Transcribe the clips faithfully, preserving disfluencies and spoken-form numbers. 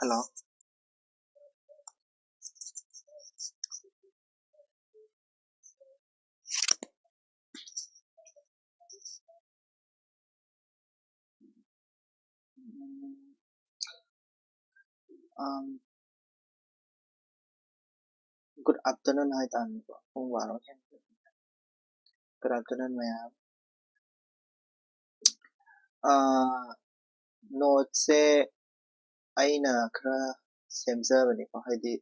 Hello. Um, good afternoon ꯍꯥꯏ ꯇꯥꯕꯅꯤꯀꯣ, ꯄꯨꯡ ꯕꯥꯔꯣ ꯍꯦꯟꯈ꯭ꯔꯦ꯫ Good afternoon ꯃꯌꯥꯝ꯫ ꯅꯣꯠꯁꯦ ꯑꯩꯅ ꯈꯔ ꯁꯦꯝꯖꯕꯅꯤꯀꯣ, ꯍꯥꯏꯗꯤ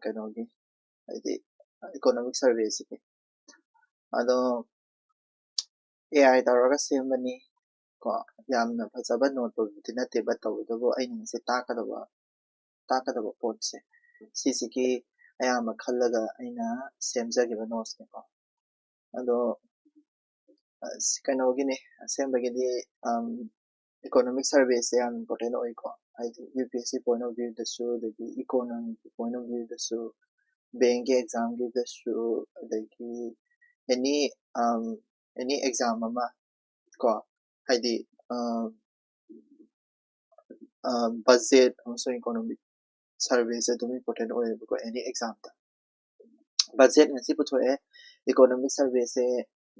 ꯀꯩꯅꯣꯒꯤ, ꯍꯥꯏꯗꯤ ꯏꯀꯣꯅꯣꯃꯤꯛ ꯁꯔꯚꯦꯁꯤꯒꯤ꯫ ꯑꯗꯣ ꯑꯦ ꯑꯥꯏ ꯇꯧꯔꯒ ꯁꯦꯝꯕꯅꯤ ꯀꯣ꯫ ꯌꯥꯝꯅ ꯐꯖꯕ ꯅꯣꯠꯄꯨꯗꯤ ꯅꯠꯇꯦ, but ꯇꯧꯕꯇꯕꯨ ꯑꯩꯅ ꯉꯁꯤ ꯇꯥꯛꯀꯗꯕ ꯇꯥꯛꯀꯗꯕ ꯄꯣꯠꯁꯦ, ꯁꯤꯁꯤꯒꯤ ꯑꯌꯥꯝꯕ ꯈꯜꯂꯒ ꯑꯩꯅ ꯁꯦꯝꯖꯈꯤꯕ ꯅꯣꯠꯁꯅꯤꯀꯣ꯫ ꯑꯗꯣ ꯀꯩꯅꯣꯒꯤꯅꯤ, ꯑꯁꯦꯡꯕꯒꯤꯗꯤ ꯏꯀꯣꯅꯣꯃꯤꯛ ꯁꯔꯚꯦꯁꯦ ꯌꯥꯝ ꯏꯝꯄꯣꯔꯇꯦꯟ ꯑꯣꯏꯀꯣ꯫ ꯍꯥꯏꯗꯤ U P S C point of ꯚ꯭ꯌꯨꯗꯁꯨ, ꯑꯗꯒꯤ ꯏꯀꯣꯅꯣꯃꯤꯛꯀꯤ ꯄꯣꯏꯟ ꯑꯣꯐ ꯚ꯭ꯌꯨꯗꯁꯨ, ꯕꯦꯡꯒꯤ ꯑꯦꯛꯖꯥꯝꯒꯤꯗꯁꯨ, ꯑꯗꯒꯤ ꯑꯦꯅꯤ ꯑꯦꯅꯤ ꯑꯦꯛꯖꯥꯝ ꯑꯃ ꯀꯣ, ꯍꯥꯏꯗꯤ ꯕꯖꯦꯠ ꯑꯃꯁꯨꯡ ꯏꯀꯣꯅꯣꯃꯤꯛ ꯁꯔꯚꯦꯁꯦ ꯑꯗꯨꯝ ꯏꯝꯄꯣꯔꯇꯦꯟ ꯑꯣꯏꯌꯦꯕꯀꯣ ꯑꯦꯅꯤ ꯑꯦꯛꯖꯥꯝꯗ꯫ ꯕꯖꯦꯠ ꯉꯁꯤ ꯄꯨꯊꯣꯛꯑꯦ, ꯏꯀꯣꯅꯣꯃꯤꯛ ꯁꯔꯚꯦꯁꯦ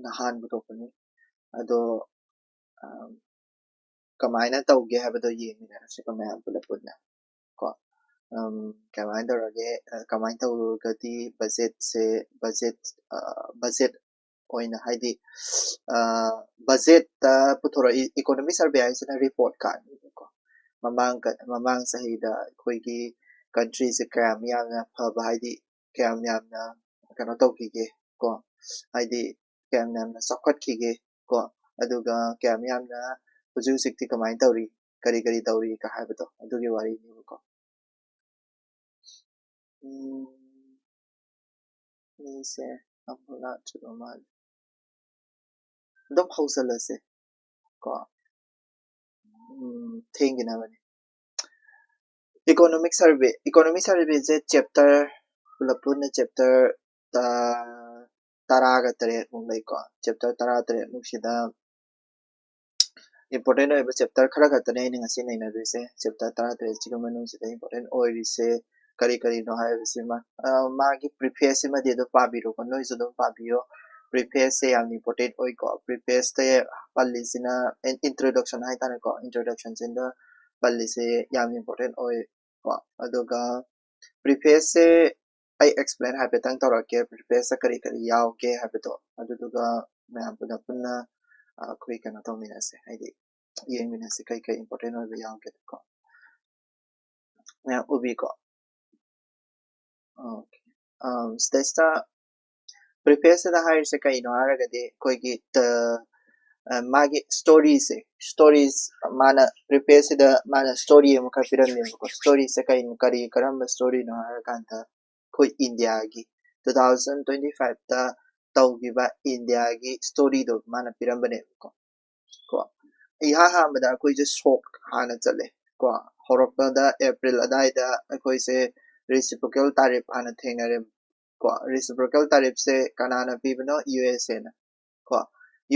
ꯅꯍꯥꯟ ꯄꯨꯊꯣꯛꯄꯅꯤ꯫ ꯑꯗꯣ ꯀꯃꯥꯏꯅ ꯇꯧꯒꯦ ꯍꯥꯏꯕꯗꯣ ꯌꯦꯡꯃꯤꯟꯅꯔꯁꯤꯀꯣ ꯃꯌꯥꯝ ꯄꯨꯂꯞ ꯄꯨꯟꯅ ꯀꯣ꯫ ꯀꯃꯥꯏꯅ ꯇꯧꯔꯒꯦ, ꯀꯃꯥꯏꯅ ꯇꯧꯔꯒꯗꯤ ꯕꯖꯦꯠꯁꯦ, ꯕꯖꯦꯠ ꯕꯖꯦꯠ ꯑꯣꯏꯅ, ꯍꯥꯏꯗꯤ ꯕꯖꯦꯠꯇ ꯄꯨꯊꯣꯔꯛꯏ꯫ ꯏꯀꯣꯅꯣꯃꯤꯛ ꯁꯔꯚꯦ ꯍꯥꯏꯁꯤꯅ ꯔꯤꯄꯣꯔꯠ ꯀꯥꯔꯠꯅꯦꯕꯀꯣ꯫ ꯃꯃꯥꯡ ꯃꯃꯥꯡ ꯆꯍꯤꯗ ꯑꯩꯈꯣꯏꯒꯤ ꯀꯟꯇ꯭ꯔꯤꯁꯦ ꯀꯌꯥꯝ ꯌꯥꯝꯅ ꯐꯕ, ꯍꯥꯏꯗꯤ ꯀꯌꯥꯝ ꯌꯥꯝꯅ ꯀꯩꯅꯣ ꯇꯧꯈꯤꯒꯦ ꯀꯣ, ꯍꯥꯏꯗꯤ ꯀꯌꯥꯝ ꯌꯥꯝꯅ ꯆꯥꯎꯈꯠꯈꯤꯒꯦ ꯀꯣ, ꯑꯗꯨꯒ ꯀꯌꯥꯝ ꯌꯥꯝꯅ ꯍꯧꯖꯤꯛ ꯍꯧꯖꯤꯛꯇꯤ ꯀꯃꯥꯏꯅ ꯇꯧꯔꯤ, ꯀꯔꯤ ꯀꯔꯤ ꯇꯧꯔꯤ ꯀ ꯍꯥꯏꯕꯗꯣ, ꯑꯗꯨꯒꯤ ꯋꯥꯔꯤꯅꯦꯕꯀꯣ꯫ ꯎꯝ, ꯃꯤꯁꯦ ꯑꯃꯨꯛ ꯂꯥꯛꯇ꯭ꯔꯤꯕ ꯃꯥꯜꯂꯦ꯫ ꯑꯗꯨꯝ ꯍꯧꯖꯤꯜꯂꯁꯦ ꯀꯣ꯫ ꯎꯝ, ꯊꯦꯡꯈꯤꯅꯕꯅꯤ꯫ ꯏꯀꯣꯅꯣꯃꯤꯛ ꯁꯔꯚꯦ, ꯏꯀꯣꯅꯣꯃꯤꯛ ꯁꯔꯚꯦꯁꯦ ꯆꯦꯞꯇꯔ, ꯄꯨꯂꯞ ꯄꯨꯟꯅ ꯆꯦꯞꯇꯔ ꯇꯔꯥꯒ ꯇꯔꯦꯠꯃꯨꯛ ꯂꯩꯀꯣ꯫ ꯆꯦꯞꯇꯔ ꯇꯔꯥ ꯇꯔꯦꯠꯃꯨꯛꯁꯤꯗ important ꯑꯣꯏꯕ chapter ꯈꯔ ꯈꯛꯇꯅꯦ ꯑꯩꯅ ꯉꯁꯤ ꯅꯩꯅꯗꯣꯏꯁꯦ꯫ Chapter ꯇꯔꯥꯇꯔꯦꯠꯁꯤꯒꯤ ꯃꯅꯨꯡꯁꯤꯗ important ꯑꯣꯏꯔꯤꯁꯦ ꯀꯔꯤ ꯀꯔꯤꯅꯣ ꯍꯥꯏꯕꯁꯤꯃ, ꯑ, ꯃꯥꯒꯤ preface ꯁꯤꯃꯗꯤ ꯑꯗꯨꯝ ꯄꯥꯕꯤꯔꯣꯀꯣ, ꯅꯣꯏꯁꯨ ꯑꯗꯨꯝ ꯄꯥꯕꯤꯌꯣ꯫ Preface ꯁꯦ ꯌꯥꯝ important ꯑꯣꯏꯀꯣ꯫ Preface ꯇ ꯄꯜꯂꯤꯁꯤꯅ introduction ꯍꯥꯏꯇꯥꯔꯦꯀꯣ, introduction ꯁꯤꯗ ꯄꯜꯂꯤꯁꯦ ꯌꯥꯝ important ꯑꯣꯏ ꯀꯣ꯫ ꯑꯗꯨꯒ preface ꯁꯦ ꯑꯩ explain ꯍꯥꯏꯐꯦꯠꯇꯪ ꯇꯧꯔꯛꯀꯦ, preface ꯇ ꯀꯔꯤ ꯀꯔꯤ ꯌꯥꯎꯒꯦ ꯍꯥꯏꯕꯗꯣ꯫ ꯑꯗꯨꯗꯨꯒ ꯃꯌꯥꯝ ꯄꯨꯟꯅ ꯄꯨꯟꯅ, ꯑ, ꯑꯩꯈꯣꯏ ꯀꯩꯅꯣ ꯇꯧꯃꯤꯟꯅꯁꯦ, ꯍꯥꯏꯗꯤ ꯌꯦꯡꯃꯤꯟꯅꯁꯦ ꯀꯩ ꯀꯩ important ꯑꯣꯏꯕ ꯌꯥꯎꯒꯦꯗꯣ ꯀꯣ꯫ ꯃꯌꯥꯝ ꯎꯕꯤꯀꯣ? Okay. ꯑꯝ, ꯁꯤꯗꯩꯁꯤꯗ preface ꯁꯤꯗ ꯍꯥꯏꯔꯤꯁꯦ ꯀꯩꯅꯣ ꯍꯥꯏꯔꯒꯗꯤ ꯑꯩꯈꯣꯏꯒꯤ the, ꯑ, ꯃꯥꯒꯤ story ꯁꯦ, stories ꯃꯥꯅ preface ꯁꯤꯗ ꯃꯥꯅ story ꯑꯃꯈꯛ ꯄꯤꯔꯝꯃꯦꯕꯀꯣ꯫ Story ꯁꯦ ꯀꯩꯅꯣ, ꯀꯔꯤ, ꯀꯔꯝꯕ story ꯅꯣ ꯍꯥꯏꯔꯀꯥꯟꯗ ꯑꯩꯈꯣꯏ ꯏꯟꯗꯤꯌꯥꯒꯤ two thousand twenty five ꯇ ꯇꯧꯈꯤꯕ ꯏꯟꯗꯤꯌꯥꯒꯤ story ꯗꯣ ꯃꯥꯅ ꯄꯤꯔꯝꯕꯅꯦꯕꯀꯣ꯫ ꯀꯣ, ꯏꯍꯥꯟ ꯍꯥꯟꯕꯗ ꯑꯩꯈꯣꯏꯁꯦ shock ꯍꯥꯟꯅ ꯆꯠꯂꯦ ꯀꯣ꯫ ꯍꯧꯔꯛꯄꯗ April ꯑꯗꯥꯏꯗ ꯑꯩꯈꯣꯏꯁꯦ reciprocal tariff ꯍꯥꯟꯅ ꯊꯦꯡꯅꯔꯦ ꯀꯣ꯫ Reciprocal tariff ꯁꯦ ꯀꯅꯥꯅ ꯄꯤꯕꯅꯣ? USA ꯅ ꯀꯣ꯫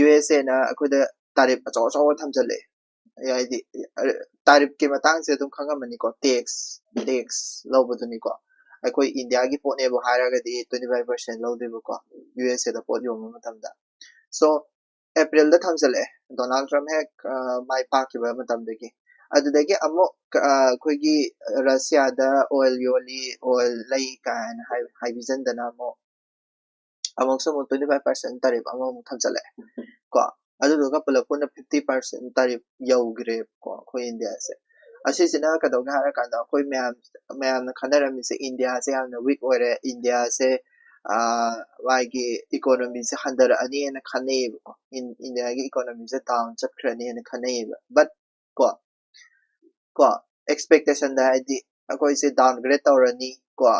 USA ꯅ ꯑꯩꯈꯣꯏꯗ tariff ꯑꯆꯧ ꯑꯆꯧꯕ ꯊꯝꯖꯜꯂꯛꯑꯦ꯫ ꯍꯥꯏꯗꯤ, tariff ꯀꯤ ꯃꯇꯥꯡꯁꯦ ꯑꯗꯨꯝ ꯈꯪꯉꯝꯃꯅꯤꯀꯣ, tax, tax ꯂꯧꯕꯗꯨꯅꯤꯀꯣ꯫ ꯑꯩꯈꯣꯏ ꯏꯟꯗꯤꯌꯥꯒꯤ ꯄꯣꯠꯅꯦꯕꯨ ꯍꯥꯏꯔꯒꯗꯤ twenty five percent ꯂꯧꯗꯣꯏꯕꯀꯣ, USA ꯗ ꯄꯣꯠ ꯌꯣꯟꯕ ꯃꯇꯝꯗ꯫ So, April ꯗ ꯊꯝꯖꯜꯂꯛꯑꯦ, ꯗꯣꯅꯥꯜꯗ ꯇ꯭ꯔꯝꯞ ꯍꯦꯛ, ꯑ, ꯃꯥꯏ ꯄꯥꯛꯈꯤꯕ ꯃꯇꯝꯗꯒꯤ꯫ ꯑꯗꯨꯗꯒꯤ ꯑꯃꯨꯛ, ꯑ, ꯑꯩꯈꯣꯏꯒꯤ ꯔꯁꯤꯌꯥꯗ oil ꯌꯣꯜꯂꯤ, oil ꯂꯩ ꯀꯥꯏꯅ ꯍꯥꯏ-, ꯍꯥꯏꯕꯤꯖꯟꯗꯅ ꯑꯃꯨꯛ, ꯑꯃꯨꯛꯁꯨ ꯑꯃꯨꯛ twenty five percent tariff ꯑꯃꯃꯨꯛ ꯊꯝꯖꯜꯂꯛꯑꯦ ꯀꯣ꯫ ꯑꯗꯨꯗꯨꯒ ꯄꯨꯂꯞ ꯄꯨꯟꯅ fifty percent tariff ꯌꯧꯈ꯭ꯔꯦꯕꯀꯣ ꯑꯩꯈꯣꯏ ꯏꯟꯗꯤꯌꯥꯁꯦ꯫ ꯑꯁꯤꯁꯤꯅ ꯀꯩꯗꯧꯒꯦ ꯍꯥꯏꯔꯀꯥꯟꯗ ꯑꯩꯈꯣꯏ ꯃꯌꯥꯝ, ꯃꯌꯥꯝꯅ ꯈꯟꯅꯔꯝꯃꯤꯁꯦ ꯏꯟꯗꯤꯌꯥꯁꯦ ꯌꯥꯝꯅ weak ꯑꯣꯏꯔꯦ, ꯏꯟꯗꯤꯌꯥꯁꯦ, ꯑ, ꯃꯥꯒꯤ economy ꯁꯦ ꯍꯟꯊꯔꯛꯑꯅꯤꯅ ꯈꯟꯅꯩꯌꯦꯕꯀꯣ꯫ ꯏꯟ-, ꯏꯟꯗꯤꯌꯥꯒꯤ economy ꯁꯦ down ꯆꯠꯈ꯭ꯔꯅꯤꯅ ꯈꯟꯅꯩꯌꯦꯕ꯫ But ꯀꯣ, ꯀꯣ, expectation ꯗ ꯍꯥꯏꯗꯤ ꯑꯩꯈꯣꯏꯁꯦ downgrade ꯇꯧꯔꯅꯤ ꯀꯣ,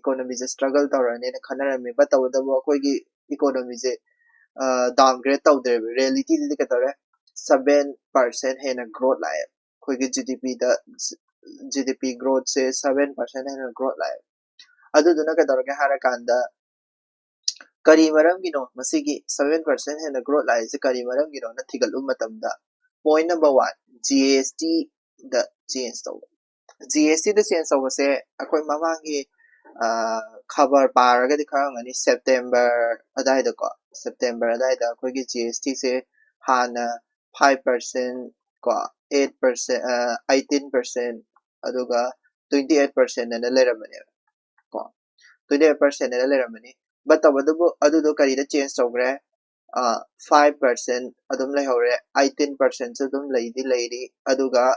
economy ꯁꯦ struggle ꯇꯧꯔꯅꯤꯅ ꯈꯟꯅꯔꯝꯃꯤ꯫ But ꯇꯧꯕꯇꯕꯨ ꯑꯩꯈꯣꯏꯒꯤ economy ꯁꯦ, ꯑ, downgrade ꯇꯧꯗ꯭ꯔꯦꯕ꯫ Reality ꯗꯗꯤ ꯀꯩꯗꯧꯔꯦ? Seven percent ꯍꯦꯟꯅ growth ꯂꯥꯛꯑꯦ꯫ ꯑꯩꯈꯣꯏꯒꯤ GDP ꯗ, GDP growth ꯁꯦ seven percent ꯍꯦꯟꯅ growth ꯂꯥꯛꯑꯦ꯫ ꯑꯗꯨꯗꯨꯅ ꯀꯩꯗꯧꯔꯒꯦ ꯍꯥꯏꯔꯀꯥꯟꯗ, ꯀꯔꯤ ꯃꯔꯝꯒꯤꯅꯣ ꯃꯁꯤꯒꯤ seven percent ꯍꯦꯟꯅ growth ꯂꯥꯛꯏꯁꯦ, ꯀꯔꯤ ꯃꯔꯝꯒꯤꯅꯣꯅ ꯊꯤꯒꯠꯂꯨꯕ ꯃꯇꯝꯗ, Point number one, G S T ꯗ change ꯇꯧꯕ꯫ G S T ꯗ change ꯇꯧꯕꯁꯦ ꯑꯩꯈꯣꯏ ꯃꯃꯥꯡꯒꯤ ꯈꯕꯔ ꯄꯥꯔꯒꯗꯤ ꯈꯪꯉꯝꯒꯅꯤ, September ꯑꯗꯥꯏꯗꯀꯣ, September ꯑꯗꯥꯏꯗ ꯑꯩꯈꯣꯏꯒꯤ G S T ꯁꯦ ꯍꯥꯟꯅ five percent ꯀꯣ, eight percent, eighteen percent, ꯑꯗꯨꯒ twenty eight percent ꯑꯅ ꯂꯩꯔꯝꯕꯅꯦꯕ ꯀꯣ, twenty eight percent ꯑꯅ ꯂꯩꯔꯝꯕꯅꯤ꯫ But ꯇꯧꯕꯇꯕꯨ ꯑꯗꯨꯗꯣ ꯀꯔꯤꯗ change ꯇꯧꯈ꯭ꯔꯦ? Five percent ꯑꯗꯨꯝ ꯂꯩꯍꯧꯔꯦ, eighteen percent ꯁꯨ ꯑꯗꯨꯝ ꯂꯩꯗꯤ ꯂꯩꯔꯤ, ꯑꯗꯨꯒ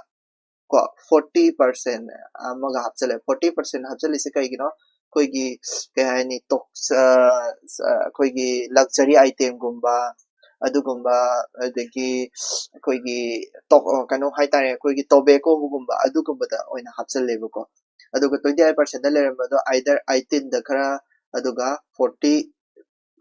ꯀꯣ forty percent ꯑꯃꯒ ꯍꯥꯞꯆꯜꯂꯦ꯫ Forty percent ꯍꯥꯞꯆꯜꯂꯤꯁꯦ ꯀꯩꯒꯤꯅꯣ? ꯑꯩꯈꯣꯏꯒꯤ ꯀꯩ ꯍꯥꯏꯅꯤ, ꯇꯣꯛꯁ ꯑꯩꯈꯣꯏꯒꯤ luxury item ꯒꯨꯝꯕ, ꯑꯗꯨꯒꯨꯝꯕ, ꯑꯗꯒꯤ ꯑꯩꯈꯣꯏꯒꯤ ꯀꯩꯅꯣ ꯍꯥꯏꯇꯥꯔꯦ, ꯑꯩꯈꯣꯏꯒꯤ tobacco ꯒꯨꯝꯕ, ꯑꯗꯨꯒꯨꯝꯕꯗ ꯑꯣꯏꯅ ꯍꯥꯞꯆꯜꯂꯦꯕꯀꯣ꯫ ꯑꯗꯨꯒ twenty eight percent ꯗ ꯂꯩꯔꯝꯕꯗꯣ either eighteen ꯗ ꯈꯔ, ꯑꯗꯨꯒ forty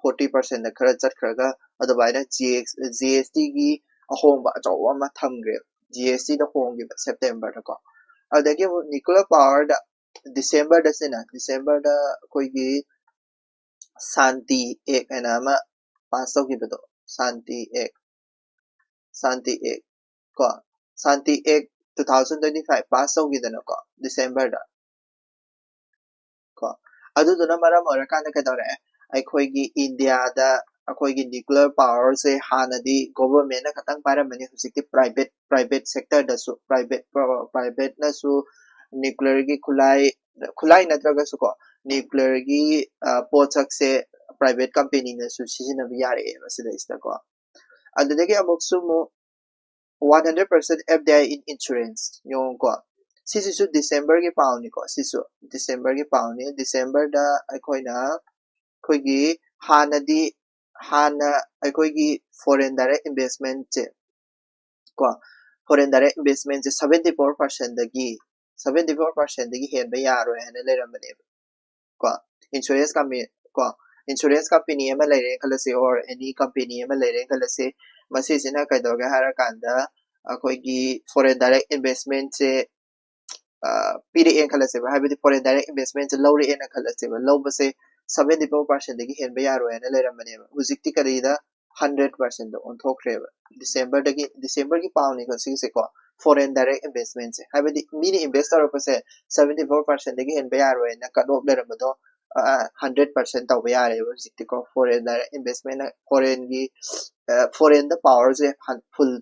forty percent ꯗ ꯈꯔ ꯆꯠꯈ꯭ꯔꯒ, ꯑꯗꯨꯃꯥꯏꯅ G S T ꯒꯤ ꯑꯍꯣꯡꯕ ꯑꯆꯧꯕ ꯑꯃ ꯊꯝꯈ꯭ꯔꯦ꯫ G S T ꯗ ꯍꯣꯡꯈꯤꯕ September ꯗꯀꯣ꯫ ꯑꯗꯒꯤ ꯑꯃꯨꯛ nuclear power ꯗ December ꯗ ꯁꯤꯅ, December ꯗ ꯑꯩꯈꯣꯏꯒꯤ Shanti Act ꯍꯥꯏꯅ ꯑꯃ pass ꯇꯧꯈꯤꯕꯗꯣ, Shanti Act, Shanti Act ꯀꯣ, Shanti Act two thousand twenty five pass ꯇꯧꯈꯤꯗꯅꯀꯣ, December ꯗ ꯀꯣ꯫ ꯑꯗꯨꯗꯨꯅ ꯃꯔꯝ ꯑꯣꯏꯔꯀꯥꯟꯗ ꯀꯩꯗꯧꯔꯛꯑꯦ? ꯑꯩꯈꯣꯏꯒꯤ ꯏꯟꯗꯤꯌꯥꯗ ꯑꯩꯈꯣꯏꯒꯤ nuclear power ꯁꯦ ꯍꯥꯟꯅꯗꯤ government ꯅ ꯈꯛꯇꯪ ꯄꯥꯏꯔꯝꯕꯅꯤ, ꯍꯧꯖꯤꯛꯇꯤ private, private sector ꯗꯁꯨ, private, private ꯅꯁꯨ nuclear ꯒꯤ ꯈꯨꯠꯂꯥꯏ, ꯈꯨꯠꯂꯥꯏ ꯅꯠꯇ꯭ꯔꯒꯁꯨ ꯀꯣ, nuclear ꯒꯤ ꯄꯣꯠꯁꯛꯁꯦ private company ꯅꯁꯨ ꯁꯤꯖꯤꯟꯅꯕ ꯌꯥꯔꯛꯑꯦꯕ ꯁꯤꯗꯩꯁꯤꯗꯀꯣ꯫ ꯑꯗꯨꯗꯒꯤ ꯑꯃꯨꯛꯁꯨ ꯑꯃꯨꯛ one hundred percent F D I in insurance, ꯌꯦꯡꯉꯨꯀꯣ, ꯁꯤꯁꯤꯁꯨ December ꯒꯤ ꯄꯥꯎꯅꯤꯀꯣ, ꯁꯤꯁꯨ December ꯒꯤ ꯄꯥꯎꯅꯤ꯫ December ꯗ ꯑꯩꯈꯣꯏꯅ ꯑꯩꯈꯣꯏꯒꯤ ꯍꯥꯟꯅꯗꯤ, ꯍꯥꯟꯅ ꯑꯩꯈꯣꯏꯒꯤ foreign direct investment ꯁꯦ ꯀꯣ, foreign direct investment ꯁꯦ seventy four percent ꯗꯒꯤ, seventy four percent ꯗꯒꯤ ꯍꯦꯟꯕ ꯌꯥꯔꯣꯏ ꯍꯥꯏꯅ ꯂꯩꯔꯝꯕꯅꯦꯕ ꯀꯣ꯫ Insurance company ꯀꯣ, insurance company ꯑꯃ ꯂꯩꯔꯦꯅ ꯈꯜꯂꯁꯤ, or any company ꯑꯃ ꯂꯩꯔꯦꯅ ꯈꯜꯂꯁꯤ, ꯃꯁꯤꯁꯤꯅ ꯀꯩꯗꯧꯒꯦ ꯍꯥꯏꯔꯀꯥꯟꯗ ꯑꯩꯈꯣꯏꯒꯤ foreign direct investment ꯁꯦ ꯄꯤꯔꯛꯑꯦꯅ ꯈꯜꯂꯁꯦꯕ, ꯍꯥꯏꯕꯗꯤ foreign direct investment ꯁꯦ ꯂꯧꯔꯛꯑꯦꯅ ꯈꯜꯂꯁꯦꯕ, ꯂꯧꯕꯁꯦ seventy four percent ꯗꯒꯤ ꯍꯦꯟꯕ ꯌꯥꯔꯣꯏ ꯍꯥꯏꯅ ꯂꯩꯔꯝꯕꯅꯦꯕ꯫ ꯍꯧꯖꯤꯛꯇꯤ ꯀꯔꯤꯗ ꯍꯟꯗ꯭ꯔꯦꯠ ꯄꯥꯔꯁꯦꯟꯗ ꯑꯣꯟꯊꯣꯛꯈ꯭ꯔꯦꯕ꯫ ꯗꯤꯁꯦꯝꯕꯔꯗꯒꯤ, ꯗꯤꯁꯦꯝꯕꯔꯒꯤ ꯄꯥꯎꯅꯤꯀꯣ ꯁꯤꯒꯤꯁꯦꯀꯣ꯫ Foreign direct investmentꯁꯦ, ꯍꯥꯏꯕꯗꯤ ꯃꯤꯅ invest ꯇꯧꯔꯛꯄꯁꯦ seventy four percentꯗꯒꯤ ꯍꯦꯟꯕ ꯌꯥꯔꯣꯏꯅ cut off ꯂꯩꯔꯝꯕꯗꯣ, ꯍꯟꯗ꯭ꯔꯦꯠ ꯄꯥꯔꯁꯦꯟ ꯇꯧꯕ ꯌꯥꯔꯦꯕ ꯍꯧꯖꯤꯛꯇꯤꯀꯣ꯫ Foreign direct investmentꯅ foreignꯒꯤ, foreignꯗ powerꯁꯦ full,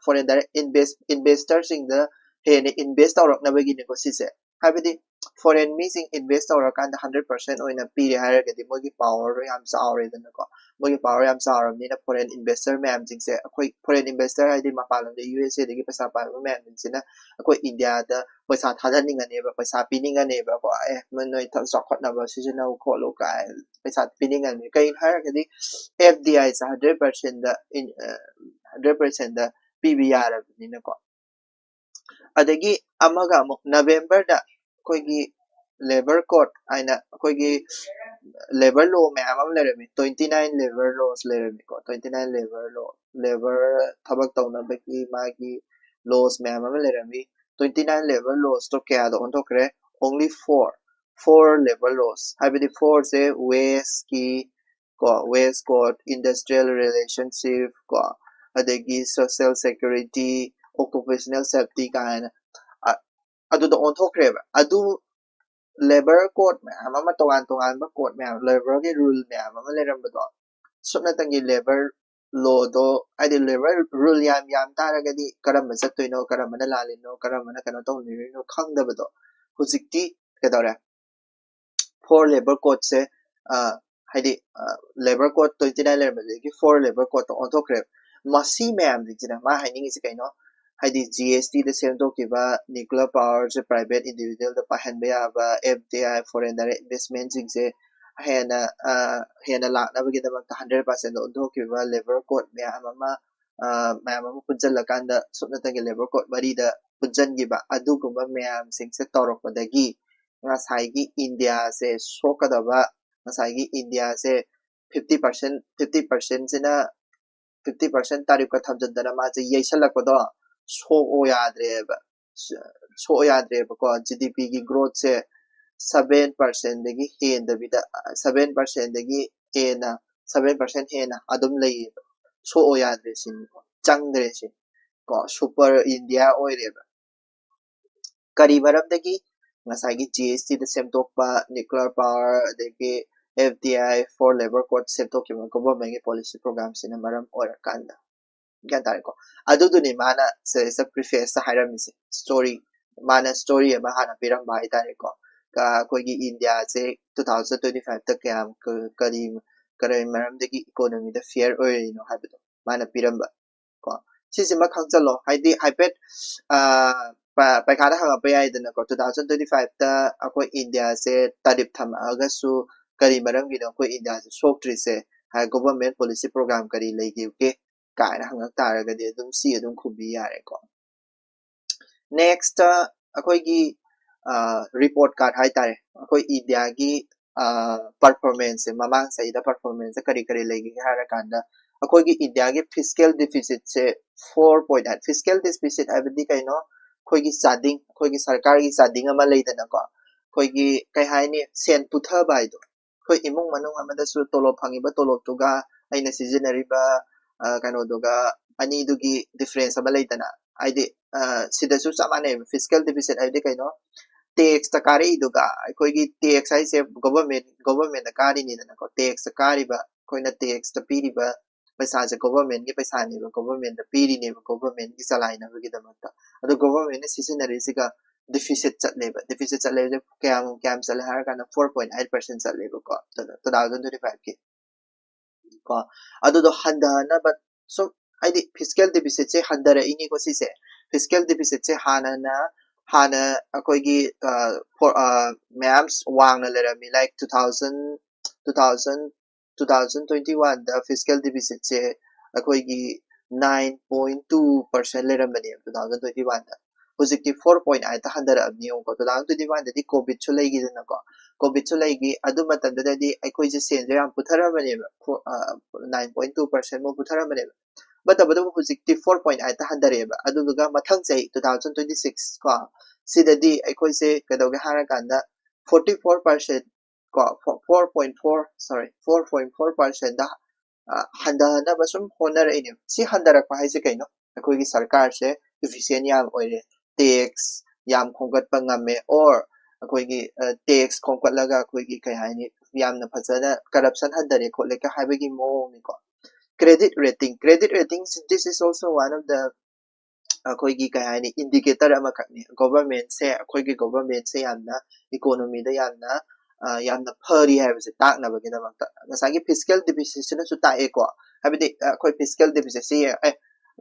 foreign direct invest, investorꯁꯤꯡꯗ ꯍꯦꯟꯅ invest ꯇꯧꯔꯛꯅꯕꯒꯤꯅꯤꯀꯣ ꯁꯤꯁꯦ꯫ ꯍꯥꯏꯕꯗꯤ foreign ꯃꯤꯁꯤꯡ invest ꯇꯧꯔꯀꯥꯟꯗ ꯍꯟꯗ꯭ꯔꯦꯠ ꯄꯥꯔꯁꯦꯟ ꯑꯣꯏꯅ ꯄꯤꯔꯦ ꯍꯥꯏꯔꯒꯗꯤ ꯃꯣꯏꯒꯤ power ꯌꯥꯝ ꯆꯥꯎꯔꯦꯗꯅꯀꯣ꯫ ꯃꯣꯏꯒꯤ power ꯌꯥꯝ ꯆꯥꯎꯔꯕꯅꯤꯅ foreign investor ꯃꯌꯥꯝꯁꯤꯡꯁꯦ, ꯑꯩꯈꯣꯏ foreign investor ꯍꯥꯏꯗꯤ ꯃꯄꯥꯟ ꯂꯝꯗ USAꯗꯒꯤ ꯄꯩꯁꯥ ꯄꯥꯏꯕ ꯃꯌꯥꯝꯁꯤꯡꯁꯤꯅ ꯑꯩꯈꯣꯏ ꯏꯟꯗꯤꯌꯥꯗ ꯄꯩꯁꯥ ꯊꯥꯗꯅꯤꯡꯉꯅꯦꯕ, ꯄꯩꯁꯥ ꯄꯤꯅꯤꯡꯉꯅꯦꯕꯀꯣ꯫ ꯑꯦ, ꯃ-, ꯅꯣꯏ ꯊ-, ꯆꯥꯎꯈꯠꯅꯕ ꯁꯤꯖꯤꯟꯅꯧ ꯈꯣꯠꯂꯨ ꯀꯥꯏ ꯄꯩꯁꯥ ꯄꯤꯅꯤꯡꯉꯅꯤ꯫ ꯀꯩꯒꯤꯅꯣ ꯍꯥꯏꯔꯒꯗꯤ F D Iꯁꯦ ꯍꯟꯗ꯭ꯔꯦꯠ ꯄꯥꯔꯁꯦꯟꯗ, ꯍꯟꯗ꯭ꯔꯦꯠ ꯄꯥꯔꯁꯦꯟꯗ ꯄꯤꯕ ꯌꯥꯔꯕꯅꯤꯅꯀꯣ꯫ ꯑꯗꯒꯤ ꯑꯃꯒ ꯑꯃꯨꯛ ꯅꯕꯦꯝꯕꯔꯗ ꯑꯩꯈꯣꯏꯒꯤ labour code ꯍꯥꯏꯅ ꯑꯩꯈꯣꯏꯒꯤ labour law ꯃꯌꯥꯝ ꯑꯃ ꯂꯩꯔꯝꯃꯤ, twenty nine labour laws ꯂꯩꯔꯝꯃꯤꯀꯣ꯫ Twenty nine labour law, labour ꯊꯕꯛ ꯇꯧꯅꯕꯒꯤ ꯃꯥꯒꯤ laws ꯃꯌꯥꯝ ꯑꯃ ꯂꯩꯔꯝꯃꯤ꯫ Twenty nine labour lawsꯇꯣ ꯀꯌꯥꯗ ꯑꯣꯟꯊꯣꯛꯈ꯭ꯔꯦ? Only four, four labour laws, ꯍꯥꯏꯕꯗꯤ fourꯁꯦ wageꯀꯤ ꯀꯣ, wage code, industrial relationship ꯀꯣ, ꯑꯗꯒꯤ social security, occupational safety ꯀꯥꯏꯅ, ꯑ-, ꯑꯗꯨꯗ ꯑꯣꯟꯊꯣꯛꯈ꯭ꯔꯦꯕ꯫ ꯑꯗꯨ labour code ꯃꯌꯥꯝ ꯑꯃ, ꯇꯣꯉꯥꯟ ꯇꯣꯉꯥꯟꯕ code ꯃꯌꯥꯝ, labourꯒꯤ rule ꯃꯌꯥꯝ ꯑꯃ ꯂꯩꯔꯝꯕꯗꯣ, ꯁꯨꯞꯅꯇꯪꯒꯤ labour lawꯗꯣ, ꯍꯥꯏꯗꯤ labour rule ꯌꯥꯝ ꯌꯥꯝ ꯇꯥꯔꯒꯗꯤ ꯀꯔꯝꯕ ꯆꯠꯇꯣꯏꯅꯣ, ꯀꯔꯝꯕꯅ ꯂꯥꯜꯂꯤꯅꯣ, ꯀꯔꯝꯕꯅ ꯀꯩꯅꯣ ꯇꯧꯅꯔꯤꯅꯣ ꯈꯪꯗꯕꯗꯣ, ꯍꯧꯖꯤꯛꯇꯤ ꯀꯩꯗꯧꯔꯦ? Four labour codeꯁꯦ, ꯑ, ꯍꯥꯏꯗꯤ, ꯑ, labour code twenty nine ꯂꯩꯔꯝꯕꯗꯒꯤ four labour codeꯇ ꯑꯣꯟꯊꯣꯛꯈ꯭ꯔꯦ꯫ ꯃꯁꯤ ꯃꯌꯥꯝꯁꯤꯡꯁꯤꯅ ꯃꯥ ꯍꯥꯏꯅꯤꯡꯉꯤꯁꯦ ꯀꯩꯅꯣ? ꯍꯥꯏꯗꯤ GSTꯗ ꯁꯦꯝꯗꯣꯛꯈꯤꯕ nuclear powerꯁꯦ private individualꯗ ꯄꯥꯏꯍꯟꯕ ꯌꯥꯕ, F D I, foreign direct investmentꯁꯤꯡꯁꯦ ꯍꯦꯟꯅ, ꯑ, ꯍꯦꯟꯅ ꯂꯥꯛꯅꯕꯒꯤꯗꯃꯛꯇ ꯍꯟꯗ꯭ꯔꯦꯠ ꯄꯥꯔꯁꯦꯟꯗ ꯑꯣꯟꯊꯣꯛꯈꯤꯕ labour code ꯃꯌꯥꯝ ꯑꯃ, ꯑ, ꯃꯌꯥꯝ ꯑꯃ ꯄꯨꯟꯁꯤꯜꯂꯀꯥꯟꯗ ꯁꯨꯞꯅꯇꯒꯤ labour code ꯃꯔꯤꯗ ꯄꯨꯟꯁꯤꯟꯈꯤꯕ ꯑꯗꯨꯒꯨꯝꯕ ꯃꯌꯥꯝꯁꯤꯡꯁꯦ ꯇꯧꯔꯛꯄꯗꯒꯤ ꯉꯁꯥꯏꯒꯤ ꯏꯟꯗꯤꯌꯥꯁꯦ ꯁꯣꯛꯀꯗꯕ, ꯉꯁꯥꯏꯒꯤ ꯏꯟꯗꯤꯌꯥꯁꯦ fifty percent, fifty percentꯁꯤꯅ fifty percent ꯇꯥꯔꯤꯐꯀ ꯊꯝꯖꯤꯟꯗꯅ ꯃꯥꯁꯦ ꯌꯩꯁꯜꯂꯛꯄꯗꯣ ꯁꯣꯛꯑꯣ ꯌꯥꯗ꯭ꯔꯦꯕ꯫ ꯁ-, ꯁꯣꯛꯑꯣ ꯌꯥꯗ꯭ꯔꯦꯕꯀꯣ꯫ GDPꯒꯤ growthꯁꯦ seven percentꯗꯒꯤ ꯍꯦꯟꯗꯕꯤꯗ, seven percentꯗꯒꯤ ꯍꯦꯟꯅ, seven percent ꯍꯦꯟꯅ ꯑꯗꯨꯝ ꯂꯩꯌꯦꯕ꯫ ꯁꯣꯛꯑꯣ ꯌꯥꯗ꯭ꯔꯦ ꯁꯤꯅꯤꯀꯣ, ꯆꯪꯗ꯭ꯔꯦ ꯁꯤꯅꯤ ꯀꯣ, super India ꯑꯣꯏꯔꯦꯕ꯫ ꯀꯔꯤ ꯃꯔꯝꯗꯒꯤ? ꯉꯁꯥꯏꯒꯤ G S T ꯗ ꯁꯦꯝꯗꯣꯛꯄ, nuclear power, ꯑꯗꯒꯤ F D I, Four Labour Code ꯁꯦꯝꯗꯣꯛꯈꯤꯕ government ꯀꯤ policy program ꯁꯤꯅ ꯃꯔꯝ ꯑꯣꯏꯔꯀꯥꯟꯗ꯫ ꯒ꯭ꯌꯥꯟ ꯇꯥꯔꯦꯀꯣ? ꯑꯗꯨꯗꯨꯅꯤ ꯃꯥꯅ ꯁꯤꯗꯩꯁꯤꯗ preface ꯇ ꯍꯥꯏꯔꯝꯃꯤꯁꯦ, story꯫ ꯃꯥꯅ story ꯑꯃ ꯍꯥꯟꯅ ꯄꯤꯔꯝꯕ ꯍꯥꯏꯇꯥꯔꯦꯀꯣ꯫ ꯀ-, ꯑꯩꯈꯣꯏꯒꯤ India ꯁꯦ two thousand twenty five ꯇ ꯀꯌꯥꯝ ꯀ-, ꯀꯔꯤ, ꯀꯔꯤ ꯃꯔꯝꯗꯒꯤ economy ꯗ fail ꯑꯣꯏꯔꯤꯅꯣ ꯍꯥꯏꯕꯗꯣ ꯃꯥꯅ ꯄꯤꯔꯝꯕ ꯀꯣ꯫ ꯁꯤꯁꯤꯃ ꯈꯪꯖꯜꯂꯣ꯫ ꯍꯥꯏꯗꯤ ꯍꯥꯏꯐꯦꯠ, ꯑ, ꯄ-, ꯄꯩꯈꯥꯗ ꯍꯪꯉꯛꯄ ꯌꯥꯏꯗꯅꯀꯣ꯫ Two thousand twenty five ꯇ ꯑꯩꯈꯣꯏ India ꯁꯦ tariff ꯊꯝꯃꯛꯑꯒꯁꯨ ꯀꯔꯤ ꯃꯔꯝꯒꯤꯅꯣ ꯑꯩꯈꯣꯏ India ꯁꯦ ꯁꯣꯛꯇ꯭ꯔꯤꯁꯦ? ꯍꯥꯏ, government policy program ꯀꯔꯤ ꯂꯩꯒꯦ ꯀꯥꯏꯅ ꯍꯪꯉꯛ ꯇꯥꯔꯒꯗꯤ ꯑꯗꯨꯝ ꯁꯤ ꯑꯗꯨꯝ ꯈꯨꯝꯕꯤ ꯌꯥꯔꯦꯀꯣ꯫ Next, ꯑꯩꯈꯣꯏꯒꯤ, ꯑ, report card ꯍꯥꯏꯇꯥꯔꯦ꯫ ꯑꯩꯈꯣꯏ India ꯒꯤ, ꯑ, performance ꯁꯦ, ꯃꯃꯥꯡ ꯆꯍꯤꯗ performance ꯁꯦ ꯀꯔꯤ ꯀꯔꯤ ꯂꯩꯒꯦ ꯍꯥꯏꯔꯀꯥꯟꯗ, ꯑꯩꯈꯣꯏꯒꯤ India ꯒꯤ fiscal deficit ꯁꯦ four point eight꯫ Fiscal deficit ꯍꯥꯏꯕꯗꯤ ꯀꯩꯅꯣ? ꯑꯩꯈꯣꯏꯒꯤ ꯆꯥꯗꯤꯡ, ꯑꯩꯈꯣꯏꯒꯤ ꯁꯔꯀꯥꯔꯒꯤ ꯆꯥꯗꯤꯡ ꯑꯃ ꯂꯩꯗꯅꯀꯣ꯫ ꯑꯩꯈꯣꯏꯒꯤ ꯀꯩ ꯍꯥꯏꯅꯤ? ꯁꯦꯟ ꯄꯨꯊꯕ ꯍꯥꯏꯗꯣ꯫ ꯑꯩꯈꯣꯏ ꯏꯃꯨꯡ ꯃꯅꯨꯡ ꯑꯃꯗꯁꯨ ꯇꯣꯂꯣꯞ ꯐꯪꯉꯤꯕ ꯇꯣꯂꯣꯞꯇꯨꯒ ꯑꯩꯅ ꯁꯤꯖꯤꯟꯅꯔꯤꯕ, ꯑ, ꯀꯩꯅꯣꯗꯨꯒ ꯑꯅꯤꯗꯨꯒꯤ difference ꯑꯃ ꯂꯩꯗꯅ꯫ ꯍꯥꯏꯗꯤ, ꯑ, ꯁꯤꯗꯁꯨ ꯆꯞ ꯃꯥꯟꯅꯩꯕ꯫ Fiscal deficit ꯍꯥꯏꯕꯗꯤ ꯀꯩꯅꯣ? Tax ꯇ ꯀꯥꯔꯛꯏꯗꯨꯒ, ꯑꯩꯈꯣꯏꯒꯤ tax ꯍꯥꯏꯁꯦ government, government ꯇ ꯀꯥꯔꯤꯅꯤꯗꯅꯀꯣ꯫ Tax ꯇ ꯀꯥꯔꯤꯕ, ꯑꯩꯈꯣꯏꯅ tax ꯇ ꯄꯤꯔꯤꯕ ꯄꯩꯁꯥꯁꯦ government ꯀꯤ ꯄꯩꯁꯥꯅꯦꯕ, government ꯇ ꯄꯤꯔꯤꯅꯦꯕ, government ꯀꯤ ꯆꯂꯥꯏꯅꯕꯒꯤꯗꯃꯛꯇ꯫ ꯑꯗꯣ government ꯅ ꯁꯤꯖꯤꯟꯅꯔꯤꯁꯤꯒ deficit ꯆꯠꯂꯦꯕ꯫ Deficit ꯆꯠꯂꯦ ꯍꯥꯏꯁꯦ ꯀꯌꯥꯝ, ꯀꯌꯥꯝ ꯆꯠꯂꯦ ꯍꯥꯏꯔ ꯀꯥꯟꯗ four point eight percent ꯆꯠꯂꯦꯕꯀꯣ, two thousand twenty five ꯀꯤ꯫ ꯀꯣ, ꯑꯗꯨꯗꯣ ꯍꯟꯊꯅꯕ ꯁꯨꯝ, ꯍꯥꯏꯗꯤ fiscal deficit ꯁꯦ ꯍꯟꯊꯔꯛꯏꯅꯤꯀꯣ ꯁꯤꯁꯦ꯫ Fiscal deficit ꯁꯦ ꯍꯥꯟꯅꯅ, ꯍꯥꯟꯅ ꯑꯩꯈꯣꯏꯒꯤ, ꯑ, for, ꯑ, ꯃꯌꯥꯝ ꯋꯥꯡꯅ ꯂꯩꯔꯝꯃꯤ, like two thousand, two thousand, two thousand twenty one ꯗ fiscal deficit ꯁꯦ ꯑꯩꯈꯣꯏꯒꯤ nine point two percent ꯂꯩꯔꯝꯕꯅꯦꯕ two thousand twenty one ꯗ꯫ ꯍꯧꯖꯤꯛꯇꯤ four point eight ꯇ ꯍꯟꯊꯔꯛꯑꯕꯅꯤ ꯌꯦꯡꯉꯨꯀꯣ꯫ Two thousand twenty one ꯗꯗꯤ COVID ꯁꯨ ꯂꯩꯈꯤꯗꯅꯀꯣ, COVID ꯁꯨ ꯂꯩꯈꯤ꯫ ꯑꯗꯨ ꯃꯇꯝꯗꯨꯗꯗꯤ ꯑꯩꯈꯣꯏꯁꯦ ꯁꯦꯟꯁꯦ ꯌꯥꯝ ꯄꯨꯊꯔꯝꯕꯅꯦꯕ, four, ꯑ, nine point two percent ꯃꯨꯛ ꯄꯨꯊꯔꯝꯕꯅꯦꯕ꯫ But ꯇꯧꯕꯇꯕꯨ ꯍꯧꯖꯤꯛꯇꯤ four point eight ꯇ ꯍꯟꯊꯔꯛꯑꯦꯕ꯫ ꯑꯗꯨꯗꯨꯒ ꯃꯊꯪ ꯆꯍꯤ two thousand twenty six ꯀꯣ, ꯁꯤꯗꯗꯤ ꯑꯩꯈꯣꯏꯁꯦ ꯀꯩꯗꯧꯒꯦ ꯍꯥꯏꯔꯀꯥꯟꯗ forty four percent ꯀꯣ, four point four, sorry, four point four percent ꯗ ꯍꯟꯊꯍꯟꯅꯕ ꯁꯨꯝ ꯍꯣꯠꯅꯔꯛꯏꯅꯦꯕ꯫ ꯁꯤ ꯍꯟꯊꯔꯛꯄ ꯍꯥꯏꯁꯦ ꯀꯩꯅꯣ? ꯑꯩꯈꯣꯏꯒꯤ ꯁꯔꯀꯥꯔꯁꯦ efficient ꯌꯥꯝ ꯑꯣꯏꯔꯦ, tax ꯌꯥꯝ ꯈꯣꯝꯒꯠꯄ ꯉꯝꯃꯦ, or ꯑꯩꯈꯣꯏꯒꯤ tax ꯈꯣꯝꯒꯠꯂꯒ ꯑꯩꯈꯣꯏꯒꯤ ꯀꯩ ꯍꯥꯏꯅꯤ, ꯌꯥꯝꯅ ꯐꯖꯅ corruption ꯍꯟꯊꯔꯦ ꯈꯣꯠꯂꯦ ꯀ ꯍꯥꯏꯕꯒꯤ ꯃꯑꯣꯡꯅꯤꯀꯣ꯫ Credit rating, credit rating, this is also one of the ꯑꯩꯈꯣꯏꯒꯤ ꯀꯩ ꯍꯥꯏꯅꯤ, indicator ꯑꯃꯈꯛꯅꯤ꯫ Governmentꯁꯦ, ꯑꯩꯈꯣꯏꯒꯤ governmentꯁꯦ ꯌꯥꯝꯅ economyꯗ ꯌꯥꯝꯅ ꯌꯥꯝꯅ ꯐꯔꯤ ꯍꯥꯏꯕꯁꯦ ꯇꯥꯛꯅꯕꯒꯤꯗꯃꯛꯇ꯫ ꯉꯁꯥꯏꯒꯤ fiscal deficitꯁꯤꯅꯁꯨ ꯇꯥꯛꯑꯦꯀꯣ꯫ ꯍꯥꯏꯕꯗꯤ ꯑꯩꯈꯣꯏ fiscal deficitꯁꯦ ꯌꯦꯡꯉ ꯑꯦ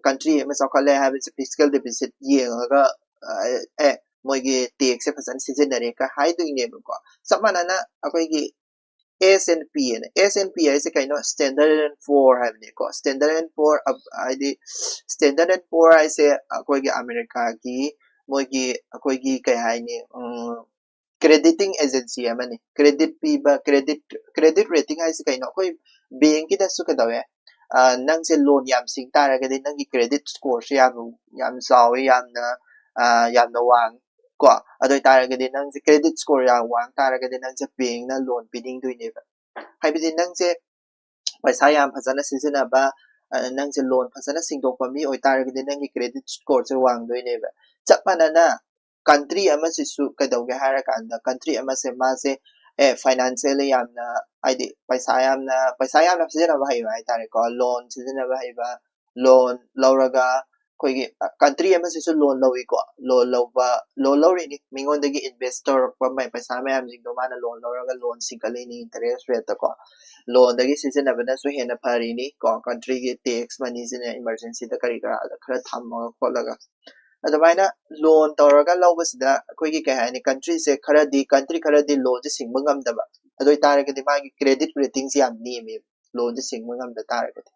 country ꯑꯃ ꯆꯥꯎꯈꯠꯂꯦ ꯍꯥꯏꯕꯁꯦ fiscal deficit ꯌꯦꯡꯉꯒ ꯑꯦ ꯃꯣꯏꯒꯤ taxꯁꯦ ꯐꯖꯅ ꯁꯤꯖꯤꯟꯅꯔꯦ ꯀ ꯍꯥꯏꯗꯣꯏꯅꯦꯕꯀꯣ꯫ ꯆꯞ ꯃꯥꯟꯅꯅ ꯑꯩꯈꯣꯏꯒꯤ S and P ꯑꯅ, S and P ꯍꯥꯏꯁꯦ ꯀꯩꯅꯣ? Standard and Poor ꯍꯥꯏꯕꯅꯤꯀꯣ꯫ Standard and Poor ꯍꯥꯏꯗꯤ Standard and Poor ꯍꯥꯏꯁꯦ ꯑꯩꯈꯣꯏꯒꯤ ꯑꯃꯦꯔꯤꯀꯥꯒꯤ ꯃꯣꯏꯒꯤ ꯑꯩꯈꯣꯏꯒꯤ ꯀꯩ ꯍꯥꯏꯅꯤ, crediting agency ꯑꯃꯅꯤ꯫ Credit ꯄꯤꯕ, credit credit rating ꯍꯥꯏꯁꯦ ꯀꯩꯅꯣ? ꯑꯩꯈꯣꯏ bankꯀꯤꯗꯁꯨ ꯀꯩꯗꯧꯋꯦ, ꯅꯪꯁꯦ loan ꯌꯥꯝ ꯁꯤꯡ ꯇꯥꯔꯒꯗꯤ ꯅꯪꯒꯤ credit scoreꯁꯦ ꯌꯥꯝ ꯌꯥꯝ ꯆꯥꯎꯋꯤ, ꯌꯥꯝꯅ ꯌꯥꯝꯅ ꯋꯥꯡꯉꯤ ꯀꯣ꯫ ꯑꯗꯨ ꯑꯣꯏꯇꯥꯔꯒꯗꯤ ꯅꯪꯁꯦ credit score ꯌꯥꯝ ꯋꯥꯡ ꯇꯥꯔꯒꯗꯤ ꯅꯪꯁꯦ bankꯅ loan ꯄꯤꯅꯤꯡꯗꯣꯏꯅꯦꯕ꯫ ꯍꯥꯏꯕꯗꯤ ꯅꯪꯁꯦ ꯄꯩꯁꯥ ꯌꯥꯝ ꯐꯖꯅ ꯁꯤꯖꯤꯟꯅꯕ, ꯅꯪꯁꯦ loan ꯐꯖꯅ ꯁꯤꯡꯗꯣꯛꯄ ꯃꯤ ꯑꯣꯏꯇꯥꯔꯒꯗꯤ ꯅꯪꯒꯤ credit scoreꯁꯦ ꯋꯥꯡꯗꯣꯏꯅꯦꯕ꯫ ꯆꯞ ꯃꯥꯟꯅꯅ country ꯑꯃꯁꯤꯁꯨ ꯀꯩꯗꯧꯒꯦ ꯍꯥꯏꯔꯀꯥꯟꯗ country ꯑꯃꯁꯦ ꯃꯥꯁꯦ ꯑꯦ financially ꯌꯥꯝꯅ, ꯍꯥꯏꯗꯤ ꯄꯩꯁꯥ ꯌꯥꯝꯅ ꯄꯩꯁꯥ ꯌꯥꯝꯅ ꯁꯤꯖꯤꯟꯅꯕ ꯍꯩꯕ ꯍꯥꯏꯇꯥꯔꯦꯀꯣ꯫ Loan ꯁꯤꯖꯤꯟꯅꯕ ꯍꯩꯕ, loan ꯂꯧꯔꯒ ꯑꯩꯈꯣꯏꯒꯤ country ꯑꯃꯁꯤꯁꯨ loan ꯂꯧꯏꯀꯣ꯫ Loan ꯂꯧꯕ, loan ꯂꯧꯔꯤꯅꯤ, ꯃꯤꯉꯣꯟꯗꯒꯤ invest ꯇꯧꯔꯛꯄ ꯃꯥꯏ ꯄꯩꯁꯥ ꯃꯌꯥꯝꯁꯤꯡꯗꯣ ꯃꯥꯅ loan ꯂꯧꯔꯒ loan ꯁꯤꯡꯀꯠꯂꯤꯅꯤ interest rateꯇꯀꯣ꯫ Loanꯗꯒꯤ ꯁꯤꯖꯤꯟꯅꯕꯅꯁꯨ ꯍꯦꯟꯅ ꯐꯔꯤꯅꯤ ꯀꯣ, countryꯒꯤ tax moneyꯁꯤꯅ emergencyꯗ ꯀꯔꯤ ꯀꯔꯥꯗ ꯈꯔ ꯊꯝꯃꯒ ꯈꯣꯠꯂꯒ꯫ ꯑꯗꯨꯃꯥꯏꯅ loan ꯇꯧꯔꯒ ꯂꯧꯕꯁꯤꯗ ꯑꯩꯈꯣꯏꯒꯤ ꯀꯩ ꯍꯥꯏꯅꯤ, countryꯁꯦ ꯈꯔꯗꯤ country ꯈꯔꯗꯤ loanꯁꯦ ꯁꯤꯡꯕ ꯉꯝꯗꯕ꯫ ꯑꯗꯨ ꯑꯣꯏꯇꯥꯔꯒꯗꯤ ꯃꯥꯒꯤ credit ratingꯁꯦ ꯌꯥꯝ ꯅꯦꯝꯃꯦꯕ, loanꯁꯦ ꯁꯤꯡꯕ ꯉꯝꯗ ꯇꯥꯔꯒꯗꯤ꯫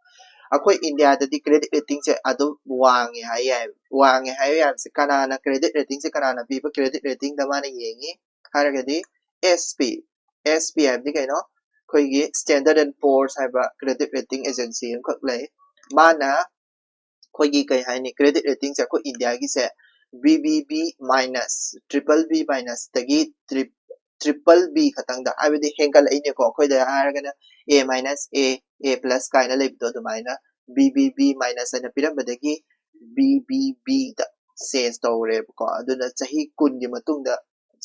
ꯑꯩꯈꯣꯏ ꯏꯟꯗꯤꯌꯥꯗꯗꯤ credit ratingꯁꯦ ꯑꯗꯨꯝ ꯋꯥꯡꯉꯦ ꯍꯥꯏ ꯌꯥꯏ꯫ ꯋꯥꯡꯉꯦ ꯍꯥꯏꯕ ꯌꯥꯕꯁꯦ ꯀꯅꯥꯅ credit ratingꯁꯦ ꯀꯅꯥꯅ ꯄꯤꯕ credit ratingꯗ ꯃꯥꯅ ꯌꯦꯡꯉꯤ ꯍꯥꯏꯔꯒꯗꯤ S P, S P ꯍꯥꯏꯕꯗꯤ ꯀꯩꯅꯣ? ꯑꯩꯈꯣꯏꯒꯤ Standard and Poor's ꯍꯥꯏꯕ credit rating agency ꯑꯃꯈꯛ ꯂꯩ꯫ ꯃꯥꯅ ꯑꯩꯈꯣꯏꯒꯤ ꯀꯩ ꯍꯥꯏꯅꯤ, credit ratingꯁꯦ ꯑꯩꯈꯣꯏ ꯏꯟꯗꯤꯌꯥꯒꯤꯁꯦ B B B minus, triple B minusꯇꯒꯤ triple B ꯈꯛꯇꯪꯗ, ꯍꯥꯏꯕꯗꯤ ꯍꯦꯟꯒꯠꯂꯛꯏꯅꯦꯀꯣ꯫ ꯑꯩꯈꯣꯏꯗ ꯍꯥꯏꯔꯒꯅ A minus, A A plus ꯀꯥꯏꯅ ꯂꯩꯕꯗꯣ ꯑꯗꯨꯃꯥꯏꯅ B B B minus ꯍꯥꯏꯅ ꯄꯤꯔꯝꯕꯗꯒꯤ B B B ꯗ change ꯇꯧꯔꯦꯕꯀꯣ꯫ ꯑꯗꯨꯅ ꯆꯍꯤ ꯀꯨꯟꯒꯤ ꯃꯇꯨꯡꯗ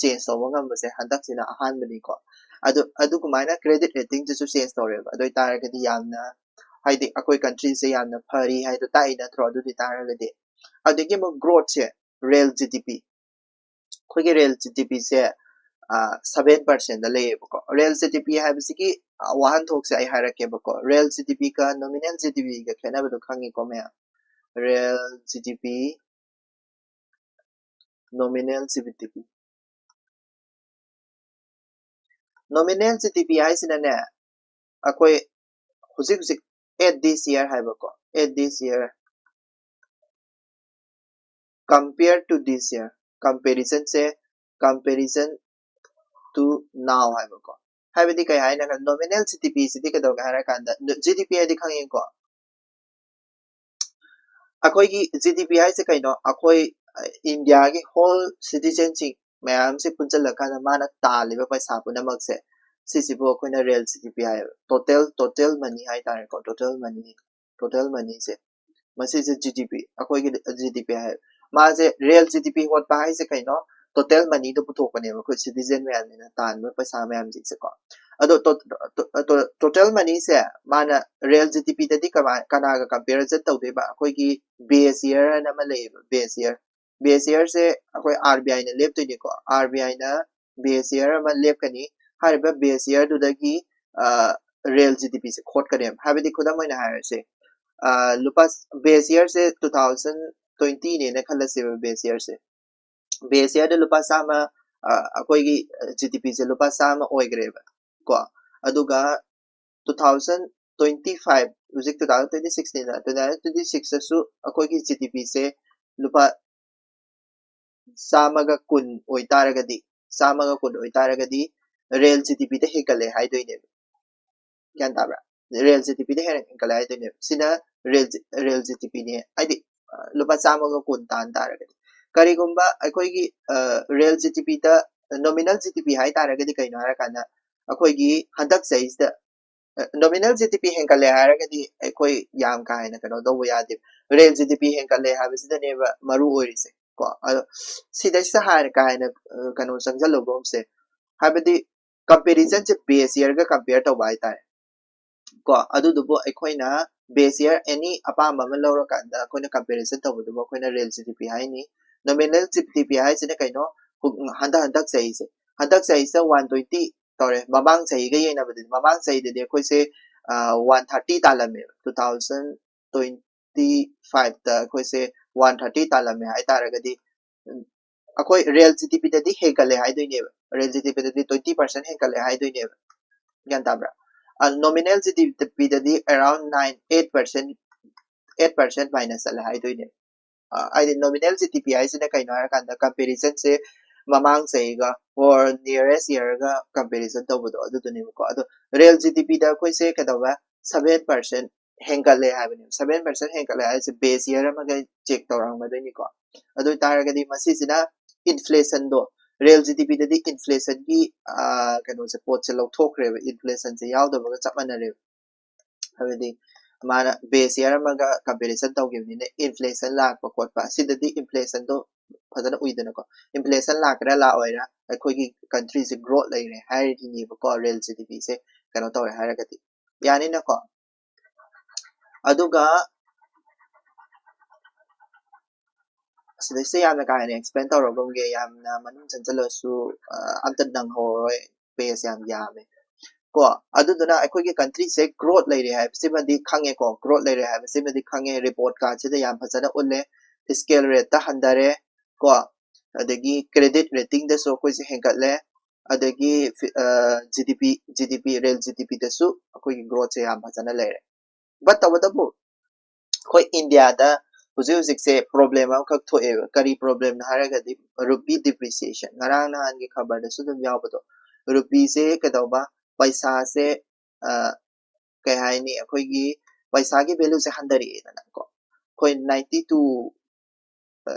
change ꯇꯧꯕ ꯉꯝꯕꯁꯦ ꯍꯟꯗꯛꯁꯤꯅ ꯑꯍꯥꯟꯕꯅꯤꯀꯣ꯫ ꯑꯗꯨ ꯑꯗꯨꯒꯨꯃꯥꯏꯅ credit rating ꯁꯤꯁꯨ change ꯇꯧꯔꯦꯕ꯫ ꯑꯗꯨ ꯑꯣꯏꯇꯥꯔꯒꯗꯤ ꯌꯥꯝꯅ, ꯍꯥꯏꯗꯤ ꯑꯩꯈꯣꯏ country ꯁꯦ ꯌꯥꯝꯅ ꯐꯔꯤ ꯍꯥꯏꯗꯣ ꯇꯥꯛꯏ ꯅꯠꯇ꯭ꯔꯣ? ꯑꯗꯨ ꯑꯣꯏꯇꯥꯔꯒꯗꯤ ꯑꯗꯒꯤ ꯑꯃꯨꯛ growth ꯁꯦ, real G D P, ꯑꯩꯈꯣꯏꯒꯤ real G D P ꯁꯦ seven percent ꯗ ꯂꯩꯌꯦꯕꯀꯣ꯫ Real G D P ꯍꯥꯏꯕꯁꯤꯒꯤ ꯋꯥꯍꯟꯊꯣꯛꯁꯦ ꯑꯩ ꯍꯥꯏꯔꯛꯀꯦꯕꯀꯣ꯫ Real G D P ꯒ nominal G D P ꯒ ꯈꯦꯠꯅꯕꯗꯣ ꯈꯪꯉꯤꯀꯣ ꯃꯌꯥꯝ? Real G D P, nominal G D P, nominal G D P ꯍꯥꯏꯁꯤꯅꯅꯦ, ꯑꯩꯈꯣꯏ ꯍꯧꯖꯤꯛ ꯍꯧꯖꯤꯛ at this year ꯍꯥꯏꯕꯀꯣ, at this year compare to this year, comparison say, comparison to now ꯍꯥꯏꯕꯀꯣ꯫ ꯍꯥꯏꯕꯗꯤ ꯀꯩ ꯍꯥꯏꯅ nominal G D P ꯁꯤꯗꯤ ꯀꯩꯗꯧꯒꯦ ꯍꯥꯏꯔ ꯀꯥꯟꯗ, G D P ꯍꯥꯏꯗꯤ ꯈꯪꯉꯤꯀꯣ, ꯑꯩꯈꯣꯏꯒꯤ G D P ꯍꯥꯏꯁꯦ ꯀꯩꯅꯣ? ꯑꯩꯈꯣꯏ ꯏꯟꯗꯤꯌꯥꯒꯤ whole citizen ꯁꯤꯡ ꯃꯌꯥꯝꯁꯦ ꯄꯨꯟꯁꯤꯜꯂꯀꯥꯟꯗ ꯃꯥꯅ ꯇꯥꯜꯂꯤꯕ ꯄꯩꯁꯥ ꯄꯨꯝꯅꯃꯛꯁꯦ, ꯁꯤꯁꯤꯕꯨ ꯑꯩꯈꯣꯏꯅ real G D P ꯍꯥꯏꯌꯦꯕ꯫ Total, total money ꯍꯥꯏꯇꯥꯔꯦꯀꯣ, total money, total money ꯁꯦ, ꯃꯁꯤꯁꯦ G D P, ꯑꯩꯈꯣꯏꯒꯤ G D P ꯍꯥꯏ, ꯃꯥꯁꯦ real G D P ꯍꯣꯠꯄ ꯍꯥꯏꯁꯦ ꯀꯩꯅꯣ? Total money ꯗꯣ ꯄꯨꯊꯣꯛꯄꯅꯦꯕ ꯑꯩꯈꯣꯏ citizen ꯃꯌꯥꯝꯁꯤꯅ ꯇꯥꯟꯕ ꯄꯩꯁꯥ ꯃꯌꯥꯝꯁꯤꯡꯁꯦꯀꯣ꯫ ꯑꯗꯣ to-, to-, to-, total money ꯁꯦ ꯃꯥꯅ real G D P ꯗꯗꯤ ꯀꯃꯥꯏ-, ꯀꯅꯥꯒ comparison ꯇꯧꯗꯣꯏꯕ? ꯑꯩꯈꯣꯏꯒꯤ base year ꯍꯥꯏꯅ ꯑꯃ ꯂꯩꯌꯦꯕ, base year꯫ Base year ꯁꯦ ꯑꯩꯈꯣꯏ R B I ꯅ ꯂꯦꯞꯇꯣꯏꯅꯤꯀꯣ꯫ R B I ꯅ base year ꯑꯃ ꯂꯦꯞꯀꯅꯤ꯫ ꯍꯥꯏꯔꯤꯕ base year ꯗꯨꯗꯒꯤ, ꯑ, real G D P ꯁꯦ ꯈꯣꯠꯀꯅꯦꯕ꯫ ꯍꯥꯏꯕꯗꯤ ꯈꯨꯗꯝ ꯑꯣꯏꯅ ꯍꯥꯏꯔꯁꯦ, ꯑ, ꯂꯨꯄꯥ, base year ꯁꯦ two thousand twenty ꯅꯦꯅ ꯈꯜꯂꯁꯦꯕ, base year ꯁꯦ꯫ Base year ꯗ ꯂꯨꯄꯥ ꯆꯥꯝꯃ, ꯑ, ꯑꯩꯈꯣꯏꯒꯤ, ꯑ, G D P ꯁꯦ ꯂꯨꯄꯥ ꯆꯥꯝꯃ ꯑꯣꯏꯈ꯭ꯔꯦꯕ ꯀꯣ꯫ ꯑꯗꯨꯒ two thousand twenty five, ꯍꯧꯖꯤꯛ two thousand twenty six ꯅꯤꯅ, two thousand twenty six ꯇꯁꯨ ꯑꯩꯈꯣꯏꯒꯤ G D P ꯁꯦ ꯂꯨꯄꯥ ꯆꯥꯝꯃꯒ ꯀꯨꯟ ꯑꯣꯏꯇꯥꯔꯒꯗꯤ, ꯆꯥꯝꯃꯒ ꯀꯨꯟ ꯑꯣꯏꯇꯥꯔꯒꯗꯤ real G D P ꯗ ꯍꯦꯟꯒꯠꯂꯦ ꯍꯥꯏꯗꯣꯏꯅꯦꯕ꯫ ꯒ꯭ꯌꯥꯟ ꯇꯥꯕ꯭ꯔꯥ? Real G D P ꯗ ꯍꯦꯟꯅ ꯍꯦꯟꯒꯠꯂꯦ ꯍꯥꯏꯗꯣꯏꯅꯦꯕ꯫ ꯁꯤꯅ real, real G D P ꯅꯦ, ꯍꯥꯏꯗꯤ, ꯑ, ꯂꯨꯄꯥ ꯆꯥꯝꯃꯒ ꯀꯨꯟ ꯇꯥꯟ ꯇꯥꯔꯒꯗꯤ꯫ ꯀꯔꯤꯒꯨꯝꯕ ꯑꯩꯈꯣꯏꯒꯤ, ꯑ, real G D P ꯗ, nominal G D P ꯍꯥꯏ ꯇꯥꯔꯒꯗꯤ ꯀꯩꯅꯣ ꯍꯥꯏꯔꯀꯥꯟꯗ, ꯑꯩꯈꯣꯏꯒꯤ ꯍꯟꯗꯛ ꯆꯍꯤꯁꯤꯗ ꯅꯣꯃꯤꯅꯦꯜ ꯖꯤ ꯗꯤ ꯄꯤ ꯍꯦꯟꯒꯠꯂꯦ ꯍꯥꯏꯔꯒꯗꯤ ꯑꯩꯈꯣꯏ ꯌꯥꯝ ꯀꯥ ꯍꯦꯟꯅ ꯀꯩꯅꯣ ꯇꯧꯕ ꯌꯥꯗꯦ꯫ ꯔꯤꯌꯦꯜ ꯖꯤ ꯗꯤ ꯄꯤ ꯍꯦꯟꯒꯠꯂꯦ ꯍꯥꯏꯕꯁꯤꯗꯅꯦꯕ ꯃꯔꯨ ꯑꯣꯏꯔꯤꯁꯦ ꯀꯣ꯫ ꯑꯗꯣ ꯁꯤꯗꯩꯁꯤꯗ ꯍꯥꯏꯅ ꯀꯥ ꯍꯦꯟꯅ ꯑ, ꯀꯩꯅꯣ ꯆꯪꯁꯤꯜꯂꯨꯕ ꯑꯃꯁꯦ, ꯍꯥꯏꯕꯗꯤ ꯀꯝꯄꯦꯔꯤꯖꯟꯁꯦ ꯕꯦꯁ ꯏꯌꯔꯒ ꯀꯝꯄꯤꯌꯔ ꯇꯧꯕ ꯍꯥꯏꯇꯥꯔꯦ ꯀꯣ꯫ ꯑꯗꯨꯗꯨꯕꯨ ꯑꯩꯈꯣꯏꯅ ꯕꯦꯁ ꯏꯌꯔ ꯑꯦꯅꯤ ꯑꯄꯥꯝꯕ ꯑꯃ ꯂꯧꯔꯀꯥꯟꯗ ꯑꯩꯈꯣꯏꯅ ꯀꯝꯄꯦꯔꯤꯖꯟ ꯇꯧꯕꯗꯨꯕꯨ ꯑꯩꯈꯣꯏꯅ ꯔꯤꯌꯦꯜ ꯖꯤ ꯗꯤ ꯄꯤ ꯍꯥꯏꯅꯤ꯫ ꯅꯣꯃꯤꯅꯦꯜ ꯖꯤ ꯗꯤ ꯄꯤ ꯍꯥꯏꯁꯤꯅ ꯀꯩꯅꯣ? ꯍꯟꯗꯛ ꯍꯟꯗꯛ ꯆꯍꯤꯁꯦ, ꯍꯟꯗꯛ ꯆꯍꯤꯁꯤꯗ ꯋꯥꯟ ꯇ꯭ꯋꯦꯟꯇꯤ ꯇꯧꯔꯦ꯫ ꯃꯃꯥꯡ ꯆꯍꯤꯒ ꯌꯦꯡꯅꯕꯗꯗꯤ, ꯃꯃꯥꯡ ꯆꯍꯤꯗꯗꯤ ꯑꯩꯈꯣꯏꯁꯦ ꯋꯥꯟ ꯊꯥꯔꯇꯤ ꯇꯥꯜꯂꯝꯃꯦꯕ꯫ ꯇꯨ ꯊꯥꯎꯖꯟ ꯇ꯭ꯋꯦꯟꯇꯤ ꯐꯥꯏꯚꯇ ꯑꯩꯈꯣꯏꯁꯦ ꯋꯥꯟ ꯊꯥꯔꯇꯤ ꯇꯥꯜꯂꯝꯃꯦ ꯍꯥꯏꯇꯥꯔꯒꯗꯤ, ꯎꯝ, ꯑꯩꯈꯣꯏ ꯔꯤꯌꯦꯜ ꯖꯤ ꯗꯤ ꯄꯤꯗꯗꯤ ꯍꯦꯟꯒꯠꯂꯦ ꯍꯥꯏꯗꯣꯏꯅꯦꯕ꯫ ꯔꯤꯌꯦꯜ ꯖꯤ ꯗꯤ ꯄꯤꯗꯗꯤ ꯇ꯭ꯋꯦꯟꯇꯤ ꯄꯥꯔꯁꯦꯟ ꯍꯦꯟꯒꯠꯂꯦ ꯍꯥꯏꯗꯣꯏꯅꯦꯕ꯫ ꯒ꯭ꯌꯥꯟ ꯇꯥꯕ꯭ꯔꯥ? ꯅꯣꯃꯤꯅꯦꯜ ꯖꯤ ꯗꯤ ꯄꯤꯗꯗꯤ around nine eight percent, eight percent minus ꯆꯠꯂꯦ ꯍꯥꯏꯗꯣꯏꯅꯦꯕ꯫ ꯑ, ꯍꯥꯏꯗꯤ ꯅꯣꯃꯤꯅꯦꯜ ꯖꯤ ꯗꯤ ꯄꯤ ꯍꯥꯏꯁꯤꯅ ꯀꯩꯅꯣ ꯍꯥꯏꯔꯀꯥꯟꯗ ꯀꯝꯄꯦꯔꯤꯖꯟꯁꯦ ꯃꯃꯥꯡ ꯆꯍꯤꯒ ꯑꯣꯔ ꯅꯤꯌꯔꯦꯁ ꯏꯌꯔꯒ ꯀꯝꯄꯦꯔꯤꯖꯟ ꯇꯧꯕꯗꯣ ꯑꯗꯨꯗꯨꯅꯦꯕꯀꯣ꯫ ꯑꯗꯣ ꯔꯤꯌꯦꯜ ꯖꯤ ꯗꯤ ꯄꯤꯗ ꯑꯩꯈꯣꯏꯁꯦ ꯀꯩꯗꯧꯕ? ꯁꯚꯦꯟ ꯄꯥꯔꯁꯦꯟ ꯍꯦꯟꯒꯠꯂꯦ ꯍꯥꯏꯕꯅꯦꯕ꯫ ꯁꯚꯦꯟ ꯄꯥꯔꯁꯦꯟ ꯍꯦꯟꯒꯠꯂꯦ ꯍꯥꯏꯁꯦ ꯕꯦꯁ ꯏꯌꯔ ꯑꯃꯒ ꯆꯦꯛ ꯇꯧꯔꯝꯒꯗꯣꯏꯅꯤꯀꯣ꯫ ꯑꯗꯨ ꯑꯣꯏ ꯇꯥꯔꯒꯗꯤ ꯃꯁꯤꯁꯤꯅ ꯏꯟꯐ꯭ꯂꯦꯁꯟꯗꯣ, ꯔꯤꯌꯦꯜ ꯖꯤ ꯗꯤ ꯄꯤꯗꯗꯤ ꯏꯟꯐ꯭ꯂꯦꯁꯟꯒꯤ ꯀꯩꯅꯣꯁꯦ, ꯄꯣꯠꯁꯦ ꯂꯧꯊꯣꯛꯈ꯭ꯔꯦꯕ, ꯏꯟꯐ꯭ꯂꯦꯁꯟꯁꯦ ꯌꯥꯎꯗꯕꯒ ꯆꯞ ꯃꯥꯟꯅꯔꯦꯕ꯫ ꯍꯥꯏꯕꯗꯤ ꯃꯥꯅ ꯕꯦꯁ ꯏꯌꯔ ꯑꯃꯒ ꯀꯝꯄꯦꯔꯤꯖꯟ ꯇꯧꯈꯤꯕꯅꯤꯅ ꯏꯟꯐ꯭ꯂꯦꯁꯟ ꯂꯥꯛꯄ ꯈꯣꯠꯄ, ꯑꯁꯤꯗꯗꯤ ꯏꯟꯐ꯭ꯂꯦꯁꯟꯗꯣ ꯐꯖꯅ ꯎꯏꯗꯅꯀꯣ꯫ ꯏꯟꯐ꯭ꯂꯦꯁꯟ ꯂꯥꯛꯀꯦꯔꯥ ꯂꯥꯛꯑꯣꯏꯔꯥ, ꯑꯩꯈꯣꯏꯒꯤ ꯀꯟꯇ꯭ꯔꯤꯁꯦ ꯒ꯭ꯔꯣꯠ ꯂꯩꯔꯦ ꯍꯥꯏꯔꯤꯅꯦꯕꯀꯣ, ꯔꯤꯌꯦꯜ ꯖꯤ ꯗꯤ ꯄꯤꯁꯦ ꯀꯩꯅꯣ ꯇꯧꯔꯦ ꯍꯥꯏꯔꯒꯗꯤ꯫ ꯌꯥꯅꯤꯅꯀꯣ? ꯑꯗꯨꯒ ꯁꯤꯗꯩꯁꯤꯗ ꯌꯥꯝꯅ ꯀꯥ ꯍꯦꯟꯅ ꯑꯦꯛꯁꯄ꯭ꯂꯦꯟ ꯇꯧꯔꯒꯨꯝꯒꯦ, ꯌꯥꯝꯅ ꯃꯅꯨꯡ ꯆꯪꯁꯤꯜꯂꯁꯨ ꯑ, ꯑꯝꯇ ꯅꯪꯍꯧꯔꯣꯏ, ꯄꯦꯖ ꯌꯥꯝ ꯌꯥꯝꯃꯦ ꯀꯣ꯫ ꯑꯗꯨꯗꯨꯅ ꯑꯩꯈꯣꯏꯒꯤ ꯀꯟꯇ꯭ꯔꯤꯁꯦ ꯒ꯭ꯔꯣꯠ ꯂꯩꯔꯦ ꯍꯥꯏꯕꯁꯤꯃꯗꯤ ꯈꯪꯉꯦꯀꯣ, ꯒ꯭ꯔꯣꯠ ꯂꯩꯔꯦ ꯍꯥꯏꯕꯁꯤꯃꯗꯤ ꯈꯪꯉꯦ, ꯔꯤꯄꯣꯔꯠ ꯀꯥꯔꯠꯁꯤꯗ ꯌꯥꯝ ꯐꯖꯅ ꯎꯠꯂꯦ꯫ ꯐꯤꯁꯀꯦꯜ ꯔꯦꯠꯇ ꯍꯟꯊꯔꯦ ꯀꯣ, ꯑꯗꯒꯤ ꯀ꯭ꯔꯦꯗꯤꯠ ꯔꯦꯇꯤꯡꯗꯁꯨ ꯑꯩꯈꯣꯏꯁꯦ ꯍꯦꯟꯒꯠꯂꯦ, ꯑꯗꯒꯤ G D P, G D ꯄꯤ, ꯔꯤꯌꯦꯜ ꯖꯤ ꯗꯤ ꯄꯤꯗꯁꯨ ꯑꯩꯈꯣꯏꯒꯤ ꯒ꯭ꯔꯣꯠꯁꯦ ꯌꯥꯝ ꯐꯖꯅ ꯂꯩꯔꯦ꯫ ꯕꯠ ꯇꯧꯕꯇꯕꯨ ꯑꯩꯈꯣꯏ ꯏꯟꯗꯤꯌꯥꯗ ꯍꯧꯖꯤꯛ ꯍꯧꯖꯤꯛꯁꯦ ꯄ꯭ꯔꯣꯕ꯭ꯂꯦꯝ ꯑꯃꯈꯛ ꯊꯣꯛꯑꯦꯕ꯫ ꯀꯔꯤ ꯄ꯭ꯔꯣꯕ꯭ꯂꯦꯝꯅꯣ ꯍꯥꯏꯔꯒꯗꯤ ꯔꯨꯄꯤ ꯗꯤꯄ꯭ꯔꯤꯁꯤꯌꯦꯁꯟ꯫ ꯉꯔꯥꯡ ꯅꯍꯥꯟꯒꯤ ꯈꯕꯔꯗꯁꯨ ꯑꯗꯨꯝ ꯌꯥꯎꯕꯗꯣ, ꯔꯨꯄꯤꯁꯦ ꯀꯩꯗꯧꯕ, ꯄꯩꯁꯥꯁꯦ ꯑ, ꯀꯩ ꯍꯥꯏꯅꯤ, ꯑꯩꯈꯣꯏꯒꯤ ꯄꯩꯁꯥꯒꯤ ꯚꯦꯂꯨꯁꯦ ꯍꯟꯊꯔꯛꯑꯦꯗꯅꯀꯣ꯫ ꯑꯩꯈꯣꯏ ꯅꯥꯏꯟꯇꯤ ꯇꯨ,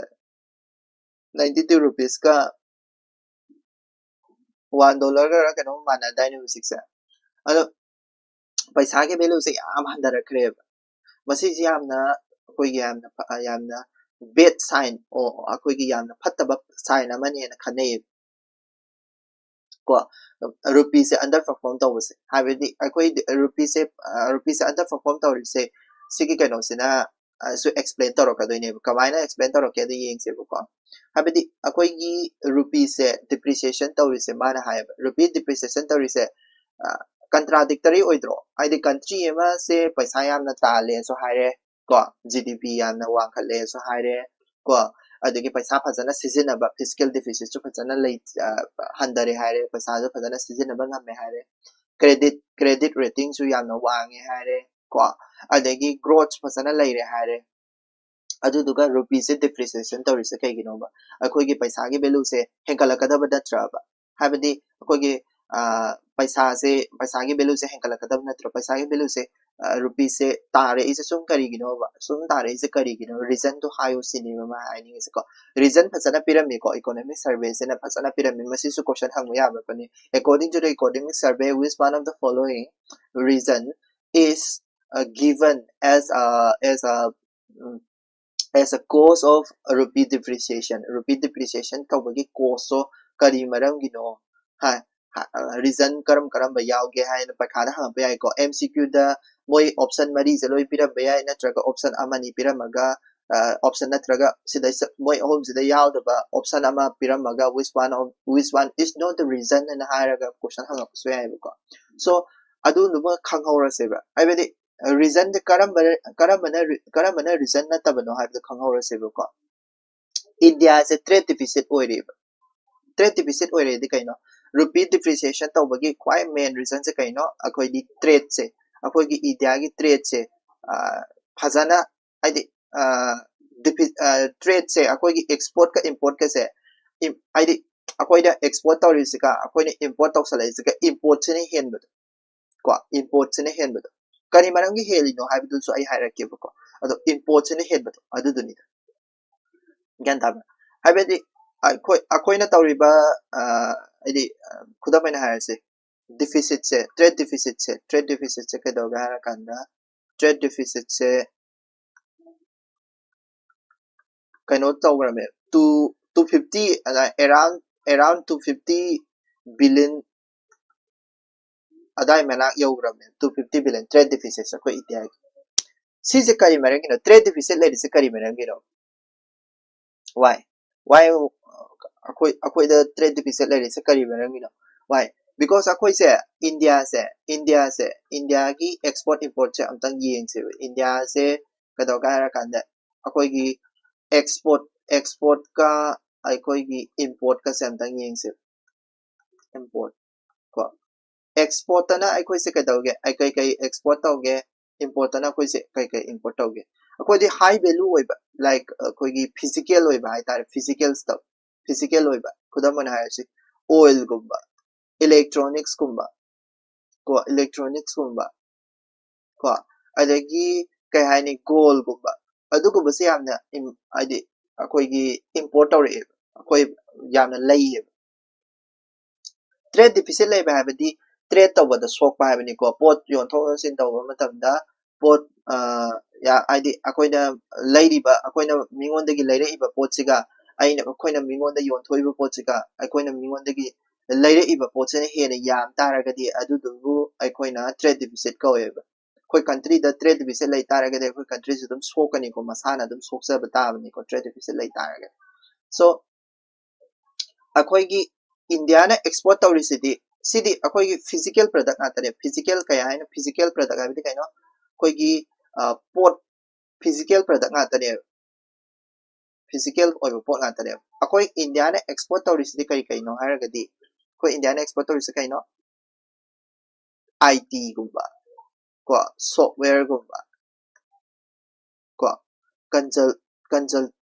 ꯅꯥꯏꯟꯇꯤ ꯇꯨ ꯔꯨꯄꯤꯁꯀ ꯋꯥꯟ ꯗꯣꯂꯔꯒ ꯀꯩꯅꯣꯝ ꯃꯥꯟꯅꯗꯥꯏꯅꯦ ꯍꯧꯖꯤꯛꯁꯦ꯫ ꯑꯗꯣ ꯄꯩꯁꯥꯒꯤ value ꯁꯦ ꯌꯥꯝ ꯍꯟꯊꯔꯛꯈ꯭ꯔꯦꯕ꯫ ꯃꯁꯤꯁꯤ ꯌꯥꯝꯅ ꯑꯩꯈꯣꯏꯒꯤ ꯌꯥꯝꯅ ꯐ-, ꯌꯥꯝꯅ bad sign, ꯑꯣ, ꯑꯩꯈꯣꯏꯒꯤ ꯌꯥꯝꯅ ꯐꯠꯇꯕ sign ꯑꯃꯅꯦꯅ ꯈꯟꯅꯩꯌꯦꯕ꯫ ꯀꯣ, ꯔꯨꯄꯤꯁꯦ under perform ꯇꯧꯕꯁꯦ, ꯍꯥꯏꯕꯗꯤ ꯑꯩꯈꯣꯏ ꯔꯨꯄꯤꯁꯦ, ꯑ, ꯔꯨꯄꯤꯁꯦ under perform ꯇꯧꯔꯤꯁꯦ, ꯁꯤꯒꯤ ꯀꯩꯅꯣꯁꯤꯅ, ꯑ, ꯁꯨ explain ꯇꯧꯔꯛꯀꯗꯣꯏꯅꯦꯕ꯫ ꯀꯃꯥꯏꯅ explain ꯇꯧꯔꯛꯀꯦ ꯑꯗꯨ ꯌꯦꯡꯁꯦꯕꯀꯣ꯫ ꯍꯥꯏꯕꯗꯤ ꯑꯩꯈꯣꯏꯒꯤ ꯔꯨꯄꯤꯁꯦ depreciation ꯇꯧꯔꯤꯁꯦ, ꯃꯥꯅ ꯍꯥꯏꯌꯦꯕ, ꯔꯨꯄꯤ depreciation ꯇꯧꯔꯤꯁꯦ, ꯑ, contradictory ꯑꯣꯏꯗ꯭ꯔꯣ? ꯍꯥꯏꯗꯤ country ꯑꯃꯁꯦ ꯄꯩꯁꯥ ꯌꯥꯝꯅ ꯇꯥꯜꯂꯦꯁꯨ ꯍꯥꯏꯔꯦ, ꯀꯣ, G D P ꯌꯥꯝꯅ ꯋꯥꯡꯈꯠꯂꯦꯁꯨ ꯍꯥꯏꯔꯦ, ꯀꯣ, ꯑꯗꯒꯤ ꯄꯩꯁꯥ ꯐꯖꯅ ꯁꯤꯖꯤꯟꯅꯕ, fiscal deficit ꯁꯨ ꯐꯖꯅ ꯂꯩ, ꯑ, ꯍꯟꯊꯔꯦ ꯍꯥꯏꯔꯦ, ꯄꯩꯁꯥꯁꯨ ꯐꯖꯅ ꯁꯤꯖꯤꯟꯅꯕ ꯉꯝꯃꯦ ꯍꯥꯏꯔꯦ, credit, credit rating ꯁꯨ ꯌꯥꯝꯅ ꯋꯥꯡꯉꯦ ꯍꯥꯏꯔꯦ, ꯀꯣ, ꯑꯗꯒꯤ growth ꯐꯖꯅ ꯂꯩꯔꯦ ꯍꯥꯏꯔꯦ꯫ ꯑꯗꯨꯗꯨꯒ ꯔꯨꯄꯤꯁꯦ depreciation ꯇꯧꯔꯤꯁꯦ ꯀꯩꯒꯤꯅꯣꯕ? ꯑꯩꯈꯣꯏꯒꯤ ꯄꯩꯁꯥꯒꯤ value ꯁꯦ ꯍꯦꯟꯒꯠꯂꯛꯀꯗꯕ ꯅꯠꯇ꯭ꯔꯕ? ꯍꯥꯏꯕꯗꯤ ꯑꯩꯈꯣꯏꯒꯤ, ꯑ, ꯄꯩꯁꯥꯁꯦ, ꯄꯩꯁꯥꯒꯤ value ꯁꯦ ꯍꯦꯟꯒꯠꯂꯛꯀꯗꯕ ꯅꯠꯇ꯭ꯔꯣ? ꯄꯩꯁꯥꯒꯤ value ꯁꯦ, ꯑ, ꯔꯨꯄꯤꯁꯦ ꯇꯥꯔꯛꯏꯁꯦ ꯁꯨꯝ ꯀꯔꯤꯒꯤꯅꯣꯕ? ꯁꯨꯝ ꯇꯥꯔꯛꯏꯁꯦ ꯀꯔꯤꯒꯤꯅꯣ? Reason ꯗꯣ ꯍꯥꯏꯌꯨ ꯁꯤꯅꯦꯕ ꯃꯥ ꯍꯥꯏꯅꯤꯡꯉꯤꯁꯦꯀꯣ꯫ Reason ꯐꯖꯅ ꯄꯤꯔꯝꯃꯤꯀꯣ, economic survey ꯁꯤꯅ ꯐꯖꯅ ꯄꯤꯔꯝꯃꯤ꯫ ꯃꯁꯤꯁꯨ question ꯍꯪꯕ ꯌꯥꯕ ꯄꯣꯠꯅꯤ꯫ According to the economic survey, which one of the following reason is, uh, given as a, as a, um, as a cause of rupee depreciation? Rupee depreciation ꯇꯧꯕꯒꯤ cause ꯁꯨ ꯀꯔꯤ ꯃꯔꯝꯒꯤꯅꯣ? ꯍꯥꯏ, ꯍꯥ-, ꯑ, reason ꯀꯔꯝ ꯀꯔꯝꯕ ꯌꯥꯎꯒꯦ ꯍꯥꯏꯅ ꯄꯩꯈꯥꯗ ꯍꯪꯉꯛꯄ ꯌꯥꯏꯀꯣ꯫ M C Q ꯗ ꯃꯣꯏ option ꯃꯔꯤꯁꯦ ꯂꯣꯏ ꯄꯤꯔꯝꯕ ꯌꯥꯏ, ꯅꯠꯇ꯭ꯔꯒ option ꯑꯃꯅꯤ ꯄꯤꯔꯝꯃꯒ, ꯑ, option ꯅꯠꯇ꯭ꯔꯒ ꯁꯤꯗꯩꯁ-, ꯃꯣꯏ ꯑꯍꯨꯝꯁꯤꯗ ꯌꯥꯎꯗꯕ option ꯑꯃ ꯄꯤꯔꯝꯃꯒ, which one of, which one is not the reason ꯍꯥꯏꯅ ꯍꯥꯏꯔꯒ question ꯍꯪꯉꯛꯄꯁꯨ ꯌꯥꯏꯑꯕꯀꯣ꯫ So, ꯑꯗꯨꯗꯨꯃ ꯈꯪꯍꯧꯔꯁꯦꯕ꯫ ꯍꯥꯏꯕꯗꯤ, reason ꯁꯦ ꯀꯔꯝꯕ, ꯀꯔꯝꯕꯅ, ꯀꯔꯝꯕꯅ reason ꯅꯠꯇꯕꯅꯣ ꯍꯥꯏꯕꯗꯣ ꯈꯪꯍꯧꯔꯁꯦꯕꯀꯣ꯫ ꯏꯟꯗꯤꯌꯥꯁꯦ trade deficit ꯑꯣꯏꯔꯦꯕ꯫ Trade deficit ꯑꯣꯏꯔꯦꯗꯤ ꯀꯩꯅꯣ? Rupee depreciation ꯇꯧꯕꯒꯤ ꯈ꯭ꯋꯥꯏ main reason ꯁꯦ ꯀꯩꯅꯣ? ꯑꯩꯈꯣꯏꯗꯤ trade ꯁꯦ, ꯑꯩꯈꯣꯏꯒꯤ ꯏꯟꯗꯤꯌꯥꯒꯤ trade ꯁꯦ, ꯑ, ꯐꯖꯅ, ꯍꯥꯏꯗꯤ, ꯑ, defi-, ꯑ, trade ꯁꯦ, ꯑꯩꯈꯣꯏꯒꯤ export ꯀ import ꯀꯁꯦ, ꯏꯝ-, ꯍꯥꯏꯗꯤ ꯑꯩꯈꯣꯏꯅ export ꯇꯧꯔꯤꯁꯤꯒ ꯑꯩꯈꯣꯏꯅ import ꯇꯧꯁꯜꯂꯛꯏꯁꯤꯒ import ꯁꯤꯅ ꯍꯦꯟꯕꯗꯣ, ꯀꯣ, import ꯁꯤꯅ ꯍꯦꯟꯕꯗꯣ꯫ ꯀꯔꯤ ꯃꯔꯝꯒꯤ ꯍꯦꯜꯂꯤꯅꯣ ꯍꯥꯏꯕꯗꯨꯁꯨ ꯑꯩ ꯍꯥꯏꯔꯛꯀꯦꯕꯀꯣ꯫ ꯑꯗꯣ import ꯁꯤꯅ ꯍꯦꯟꯕꯗꯣ ꯑꯗꯨꯗꯨꯅꯤꯗ꯫ ꯒ꯭ꯌꯥꯟ ꯇꯥꯕ꯭ꯔꯥ? ꯍꯥꯏꯕꯗꯤ ꯑꯩꯈꯣꯏ, ꯑꯩꯈꯣꯏꯅ ꯇꯧꯔꯤꯕ, ꯑ, ꯍꯥꯏꯗꯤ, ꯑ, ꯈꯨꯗꯝ ꯑꯣꯏꯅ ꯍꯥꯏꯔꯁꯦ, deficitꯁꯦ, trade deficitꯁꯦ, trade deficitꯁꯦ ꯀꯩꯗꯧꯒꯦ ꯍꯥꯏꯔꯀꯥꯟꯗ, trade deficitꯁꯦ ꯀꯩꯅꯣ ꯇꯧꯈ꯭ꯔꯕꯅꯦ, two two fifty ꯑꯗꯥꯏ, around around two fifty billion ꯑꯗꯥꯏ ꯃꯅꯥꯛ ꯌꯧꯈ꯭ꯔꯕꯅꯦ, two fifty billion trade deficit ꯑꯩꯈꯣꯏ ꯏꯟꯗꯤꯌꯥꯒꯤ꯫ ꯁꯤꯁꯦ ꯀꯔꯤ ꯃꯔꯝꯒꯤꯅꯣ? Trade deficit ꯂꯩꯔꯤꯁꯦ ꯀꯔꯤ ꯃꯔꯝꯒꯤꯅꯣ? Why? Why ꯑꯩꯈꯣꯏ, ꯑꯩꯈꯣꯏꯗ trade deficit ꯂꯩꯔꯤꯁꯦ ꯀꯔꯤ ꯃꯔꯝꯒꯤꯅꯣ? Why? Because ꯑꯩꯈꯣꯏꯁꯦ, ꯏꯟꯗꯤꯌꯥꯁꯦ, ꯏꯟꯗꯤꯌꯥꯁꯦ, ꯏꯟꯗꯤꯌꯥꯒꯤ export importꯁꯦ ꯑꯝꯇꯪ ꯌꯦꯡꯁꯦꯕ꯫ ꯏꯟꯗꯤꯌꯥꯁꯦ ꯀꯩꯗꯧꯒꯦ ꯍꯥꯏꯔꯀꯥꯟꯗ, ꯑꯩꯈꯣꯏꯒꯤ export, exportꯀ ꯑꯩꯈꯣꯏꯒꯤ importꯀꯁꯦ ꯑꯝꯇꯪ ꯌꯦꯡꯁꯦꯕ꯫ Import ꯀꯣ, exportꯇꯅ ꯑꯩꯈꯣꯏꯁꯦ ꯀꯩꯗꯧꯒꯦ? ꯑꯩ ꯀꯩ ꯀꯩ export ꯇꯧꯒꯦ? Importꯇꯅ ꯑꯩꯈꯣꯏꯁꯦ ꯀꯩ ꯀꯩ import ꯇꯧꯒꯦ? ꯑꯩꯈꯣꯏꯗꯤ high value ꯑꯣꯏꯕ, like, ꯑꯩꯈꯣꯏꯒꯤ physical ꯑꯣꯏꯕ ꯍꯥꯏꯇꯥꯔꯦ, physical stuff, physical ꯑꯣꯏꯕ, ꯈꯨꯗꯝ ꯑꯣꯏꯅ ꯍꯥꯏꯔꯁꯤ, oilꯒꯨꯝꯕ, electronicsꯀꯨꯝꯕ ꯀꯣ, electronicsꯀꯨꯝꯕ ꯀꯣ, ꯑꯗꯒꯤ ꯀꯩ ꯍꯥꯏꯅꯤ, goldꯒꯨꯝꯕ, ꯑꯗꯨꯒꯨꯝꯕꯁꯦ ꯌꯥꯝꯅ ꯏꯝ-, ꯍꯥꯏꯗꯤ ꯑꯩꯈꯣꯏꯒꯤ import ꯇꯧꯔꯛꯑꯦꯕ, ꯑꯩꯈꯣꯏ ꯌꯥꯝꯅ ꯂꯩꯌꯦꯕ꯫ Trade deficit ꯂꯩꯕ ꯍꯥꯏꯕꯗꯤ trade ꯇꯧꯕꯗ ꯁꯣꯛꯄ ꯍꯥꯏꯕꯅꯤꯀꯣ꯫ ꯄꯣꯠ ꯌꯣꯟꯊꯣꯛ ꯌꯣꯟꯁꯤꯟ ꯇꯧꯕ ꯃꯇꯝꯗ ꯄꯣꯠ, ꯑ, ꯌꯥ-, ꯍꯥꯏꯗꯤ ꯑꯩꯈꯣꯏꯅ ꯂꯩꯔꯤꯕ, ꯑꯩꯈꯣꯏꯅ ꯃꯤꯉꯣꯟꯗꯒꯤ ꯂꯩꯔꯛꯏꯕ ꯄꯣꯠꯁꯤꯒ, ꯑꯩꯅ, ꯑꯩꯈꯣꯏꯅ ꯃꯤꯉꯣꯟꯗ ꯌꯣꯟꯊꯣꯛꯏꯕ ꯄꯣꯠꯁꯤꯒ, ꯑꯩꯈꯣꯏꯅ ꯃꯤꯉꯣꯟꯗꯒꯤ ꯂꯩꯔꯛꯏꯕ ꯄꯣꯠꯁꯤꯅ ꯍꯦꯟꯅ ꯌꯥꯝ ꯇꯥꯔꯒꯗꯤ, ꯑꯗꯨꯗꯨꯕꯨ ꯑꯩꯈꯣꯏꯅ trade deficit ꯀꯧꯋꯦꯕ꯫ ꯑꯩꯈꯣꯏ countryꯗ trade deficit ꯂꯩ ꯇꯥꯔꯒꯗꯤ, ꯑꯩꯈꯣꯏ countryꯁꯨ ꯑꯗꯨꯝ ꯁꯣꯛꯀꯅꯤꯀꯣ, ꯃꯁꯥꯅ ꯑꯗꯨꯝ ꯁꯣꯛꯆꯕ ꯇꯥꯕꯅꯤꯀꯣ, trade deficit ꯂꯩ ꯇꯥꯔꯒꯗꯤ꯫ So, ꯑꯩꯈꯣꯏꯒꯤ ꯏꯟꯗꯤꯌꯥꯅ export ꯇꯧꯔꯤꯁꯤꯗꯤ, ꯁꯤꯗꯤ ꯑꯩꯈꯣꯏꯒꯤ physical product ꯉꯥꯛꯇꯅꯦ꯫ Physical ꯀꯌꯥ ꯍꯥꯏꯅꯣ? Physical product ꯍꯥꯏꯕꯗꯤ ꯀꯩꯅꯣ? ꯑꯩꯈꯣꯏꯒꯤ, ꯑ, ꯄꯣꯠ, physical product ꯉꯥꯛꯇꯅꯦꯕ꯫ Physical ꯑꯣꯏꯕ ꯄꯣꯠ ꯉꯥꯛꯇꯅꯦꯕ꯫ ꯑꯩꯈꯣꯏ ꯏꯟꯗꯤꯌꯥꯅ export ꯇꯧꯔꯤꯁꯤꯗꯤ ꯀꯔꯤ ꯀꯩꯅꯣ ꯍꯥꯏꯔꯒꯗꯤ, ꯑꯩꯈꯣꯏ ꯏꯟꯗꯤꯌꯥꯅ export ꯇꯧꯔꯤꯁꯤ ꯀꯩꯅꯣ? ITꯒꯨꯝꯕ ꯀꯣ, softwareꯒꯨꯝꯕ ꯀꯣ, consult-, consult-,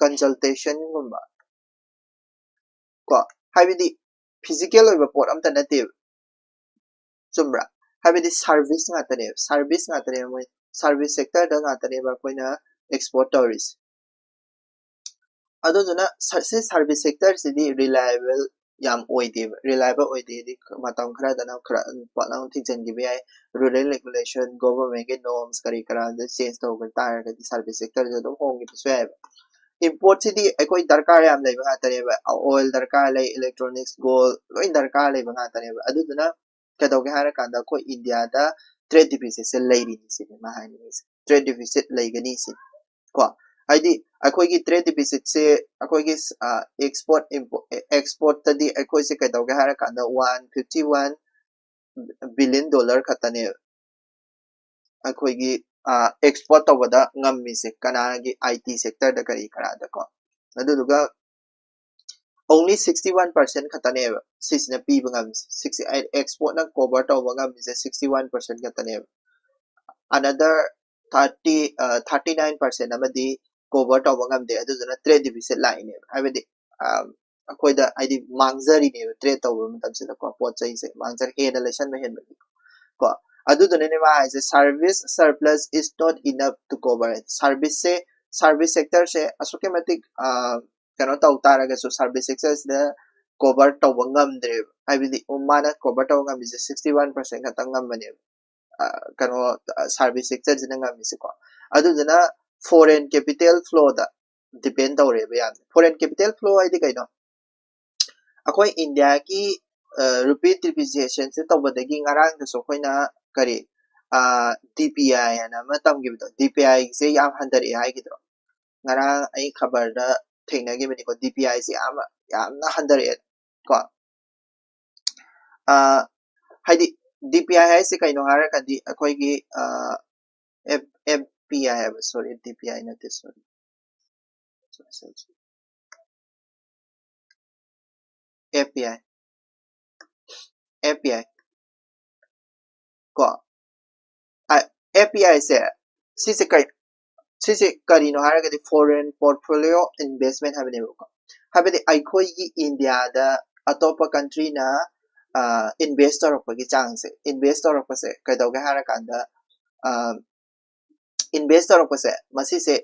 consultationꯒꯨꯝꯕ ꯀꯣ, ꯍꯥꯏꯕꯗꯤ physical ꯑꯣꯏꯕ ꯄꯣꯠ ꯑꯝꯇ ꯅꯠꯇꯦꯕ, ꯆꯨꯝꯕ꯭ꯔꯥ? ꯍꯥꯏꯕꯗꯤ service ꯉꯥꯛꯇꯅꯦꯕ, service ꯉꯥꯛꯇꯅꯦꯕ, ꯃꯣꯏ service sectorꯗ ꯉꯥꯛꯇꯅꯦꯕ ꯑꯩꯈꯣꯏꯅ export ꯇꯧꯔꯤꯁꯦ꯫ ꯑꯗꯨꯗꯨꯅ ꯁ-, ꯁꯤ service sectorꯁꯤꯗꯤ reliable ꯌꯥꯝ ꯑꯣꯏꯗꯦꯕ, ꯔꯤꯂꯥꯏꯕꯜ ꯑꯣꯏꯗꯦ꯫ ꯍꯥꯏꯗꯤ ꯃꯇꯝ ꯈꯔꯗꯅ ꯈꯔ ꯄꯣꯠ ꯑꯃ ꯊꯤꯡꯖꯤꯟꯈꯤꯕ ꯌꯥꯏ꯫ ꯔꯨꯔꯦꯜ ꯔꯦꯒꯨꯂꯦꯁꯟ, ꯒꯣꯚꯔꯟꯃꯦꯟꯒꯤ ꯅꯣꯔꯝꯁ ꯀꯔꯤ ꯀꯔꯥꯗ ꯆꯦꯟꯖ ꯇꯧꯈ꯭ꯔ ꯇꯥꯔꯒꯗꯤ ꯁꯥꯔꯚꯤꯁ ꯁꯦꯛꯇꯔꯁꯦ ꯑꯗꯨꯝ ꯍꯣꯡꯈꯤꯕꯁꯨ ꯌꯥꯏꯑꯕ꯫ ꯏꯝꯄꯣꯔꯠꯁꯤꯗꯤ ꯑꯩꯈꯣꯏ ꯗꯔꯀꯥꯔ ꯌꯥꯝ ꯂꯩꯕ ꯉꯥꯛꯇꯅꯦꯕ꯫ ꯑꯣꯏꯜ ꯗꯔꯀꯥꯔ ꯂꯩ, ꯏꯂꯦꯛꯇ꯭ꯔꯣꯅꯤꯛꯁ, ꯒꯣꯜ, ꯂꯣꯏ ꯗꯔꯀꯥꯔ ꯂꯩꯕ ꯉꯥꯛꯇꯅꯦꯕ꯫ ꯑꯗꯨꯗꯨꯅ ꯀꯩꯗꯧꯒꯦ ꯍꯥꯏꯔꯀꯥꯟꯗ ꯑꯩꯈꯣꯏ ꯏꯟꯗꯤꯌꯥꯗ ꯇ꯭ꯔꯦꯗ ꯗꯤꯐꯤꯁꯤꯠꯁꯦ ꯂꯩꯔꯤꯅꯤ ꯁꯤꯅꯤ ꯃꯥ ꯍꯥꯏꯅꯤꯡꯉꯤꯁꯦ꯫ ꯇ꯭ꯔꯦꯗ ꯗꯤꯐꯤꯁꯤꯠ ꯂꯩꯒꯅꯤ ꯁꯤꯅꯤ ꯀꯣ꯫ ꯍꯥꯏꯗꯤ ꯑꯩꯈꯣꯏꯒꯤ ꯇ꯭ꯔꯦꯗ ꯗꯤꯐꯤꯁꯤꯠꯁꯦ ꯑꯩꯈꯣꯏꯒꯤ ꯑꯦꯛꯁꯄꯣꯔꯠ ꯑꯦꯛꯁꯄꯣꯔꯠꯇꯗꯤ ꯑꯩꯈꯣꯏꯁꯦ ꯀꯩꯗꯧꯒꯦ ꯍꯥꯏꯔꯀꯥꯟꯗ one fifty one billion dollar ꯈꯛꯇꯅꯦ ꯑꯩꯈꯣꯏꯒꯤ ꯑꯦꯛꯁꯄꯣꯔꯠ ꯇꯧꯕꯗ ꯉꯝꯃꯤꯁꯦ ꯀꯅꯥꯒꯤ? ꯑꯥꯏ ꯇꯤ ꯁꯦꯛꯇꯔꯗ ꯀꯔꯤ ꯀꯔꯥꯗꯀꯣ꯫ ꯑꯗꯨꯗꯨꯒ only sixty one percent ꯈꯛꯇꯅꯦꯕ ꯁꯤꯁꯤꯅ ꯄꯤꯕ ꯉꯝꯃꯤꯁꯦ꯫ ꯁꯤꯛꯁꯇꯤ ꯑꯦꯛꯁꯄꯣꯔꯠꯅ ꯀꯣꯚꯔ ꯇꯧꯕ ꯉꯝꯃꯤꯁꯦ sixty one percent ꯈꯛꯇꯅꯦꯕ꯫ Another thirty thirty nine percent ꯑꯃꯗꯤ ꯀꯣꯚꯔ ꯇꯧꯕ ꯉꯝꯗꯦ꯫ ꯑꯗꯨꯗꯨꯅ ꯇ꯭ꯔꯦꯗ ꯗꯤꯐꯤꯁꯤꯠ ꯂꯥꯛꯏꯅꯦꯕ꯫ ꯍꯥꯏꯕꯗꯤ ꯑꯩꯈꯣꯏꯗ ꯍꯥꯏꯗꯤ ꯃꯥꯡꯖꯔꯤꯅꯦꯕ ꯇ꯭ꯔꯦꯗ ꯇꯧꯕ ꯃꯇꯝꯁꯤꯗꯀꯣ꯫ ꯄꯣꯠ ꯆꯩꯁꯦ ꯃꯥꯡꯖꯔ ꯍꯦꯟꯅ ꯂꯩꯁꯟꯕ ꯍꯦꯟꯕꯒꯤ ꯀꯣ꯫ ꯑꯗꯨꯗꯨꯅꯅꯦ ꯃꯥ ꯍꯥꯏꯁꯦ service surplus is not enough to cover꯫ ꯁꯥꯔꯚꯤꯁꯁꯦ ꯁꯥꯔꯚꯤꯁ ꯁꯦꯛꯇꯔꯁꯦ ꯑꯁꯨꯛꯀꯤ ꯃꯇꯤꯛ ꯀꯩꯅꯣ ꯇꯧ ꯇꯥꯔꯒꯁꯨ ꯁꯥꯔꯚꯤꯁ ꯁꯦꯛꯇꯔꯁꯤꯗ ꯀꯣꯚꯔ ꯇꯧꯕ ꯉꯝꯗ꯭ꯔꯦꯕ꯫ ꯍꯥꯏꯕꯗꯤ ꯃꯥꯅ ꯀꯣꯚꯔ ꯇꯧꯕ ꯉꯝꯃꯤꯁꯦ sixty one percent ꯈꯛꯇꯪ ꯉꯝꯕꯅꯦꯕ꯫ ꯀꯩꯅꯣ ꯁꯥꯔꯚꯤꯁ ꯁꯦꯛꯇꯔꯁꯤꯅ ꯉꯝꯃꯤꯁꯦꯀꯣ꯫ ꯑꯗꯨꯗꯨꯅ ꯐꯣꯔꯦꯟ ꯀꯦꯄꯤꯇꯦꯜ ꯐ꯭ꯂꯣꯗ ꯗꯤꯄꯦꯟ ꯇꯧꯔꯦꯕ ꯌꯥꯝꯅ꯫ ꯐꯣꯔꯦꯟ ꯀꯦꯄꯤꯇꯦꯜ ꯐ꯭ꯂꯣ ꯍꯥꯏꯗꯤ ꯀꯩꯅꯣ? ꯑꯩꯈꯣꯏ ꯏꯟꯗꯤꯌꯥꯒꯤ ꯔꯨꯄꯤ ꯗꯤꯄ꯭ꯔꯤꯁꯤꯌꯦꯁꯟꯁꯦ ꯇꯧꯕꯗꯒꯤ ꯉꯔꯥꯡꯗꯁꯨ ꯑꯩꯈꯣꯏꯅ ꯀꯔꯤ ꯗꯤ ꯄꯤ ꯑꯥꯏ ꯍꯥꯏꯅ ꯑꯃ ꯇꯝꯈꯤꯕꯗꯣ, ꯗꯤ ꯄꯤ ꯑꯥꯏꯁꯦ ꯌꯥꯝ ꯍꯟꯊꯔꯛꯑꯦ ꯍꯥꯏꯈꯤꯗ꯭ꯔꯣ? ꯉꯔꯥꯡ ꯑꯩ ꯈꯕꯔꯗ ꯊꯦꯡꯅꯈꯤꯕꯅꯤꯀꯣ꯫ ꯗꯤ ꯄꯤ ꯑꯥꯏꯁꯦ ꯌꯥꯝ ꯌꯥꯝꯅ ꯍꯟꯊꯔꯛꯑꯦ ꯀꯣ꯫ ꯍꯥꯏꯗꯤ ꯗꯤ ꯄꯤ ꯑꯥꯏ ꯍꯥꯏꯁꯦ ꯀꯩꯅꯣ ꯍꯥꯏꯔꯒꯗꯤ ꯑꯩꯈꯣꯏꯒꯤ ꯑꯦꯐ ꯄꯤ ꯑꯥꯏ ꯍꯥꯏꯕ, ꯁꯣꯔꯤ, ꯗꯤ ꯄꯤ ꯑꯥꯏ ꯅꯠꯇꯦ, ꯁꯣꯔꯤ, F P I, F P I ꯀꯣ꯫ ꯑꯦꯐ ꯄꯤ ꯑꯥꯏꯁꯦ ꯁꯤꯁꯦ ꯀꯩ ꯁꯤꯁꯦ ꯀꯔꯤꯅꯣ ꯍꯥꯏꯔꯒꯗꯤ foreign portfolio investment ꯍꯥꯏꯕꯅꯦꯕꯀꯣ꯫ ꯍꯥꯏꯕꯗꯤ ꯑꯩꯈꯣꯏꯒꯤ ꯏꯟꯗꯤꯌꯥꯗ ꯑꯇꯣꯞꯄ ꯀꯟꯇ꯭ꯔꯤꯅ ꯏꯟꯚꯦꯁ ꯇꯧꯔꯛꯄꯒꯤ ꯆꯥꯡꯁꯦ, ꯏꯟꯚꯦꯁ ꯇꯧꯔꯛꯄꯁꯦ ꯀꯩꯗꯧꯒꯦ ꯍꯥꯏꯔꯀꯥꯟꯗ ꯏꯟꯚꯦꯁ ꯇꯧꯔꯛꯄꯁꯦ ꯃꯁꯤꯁꯦ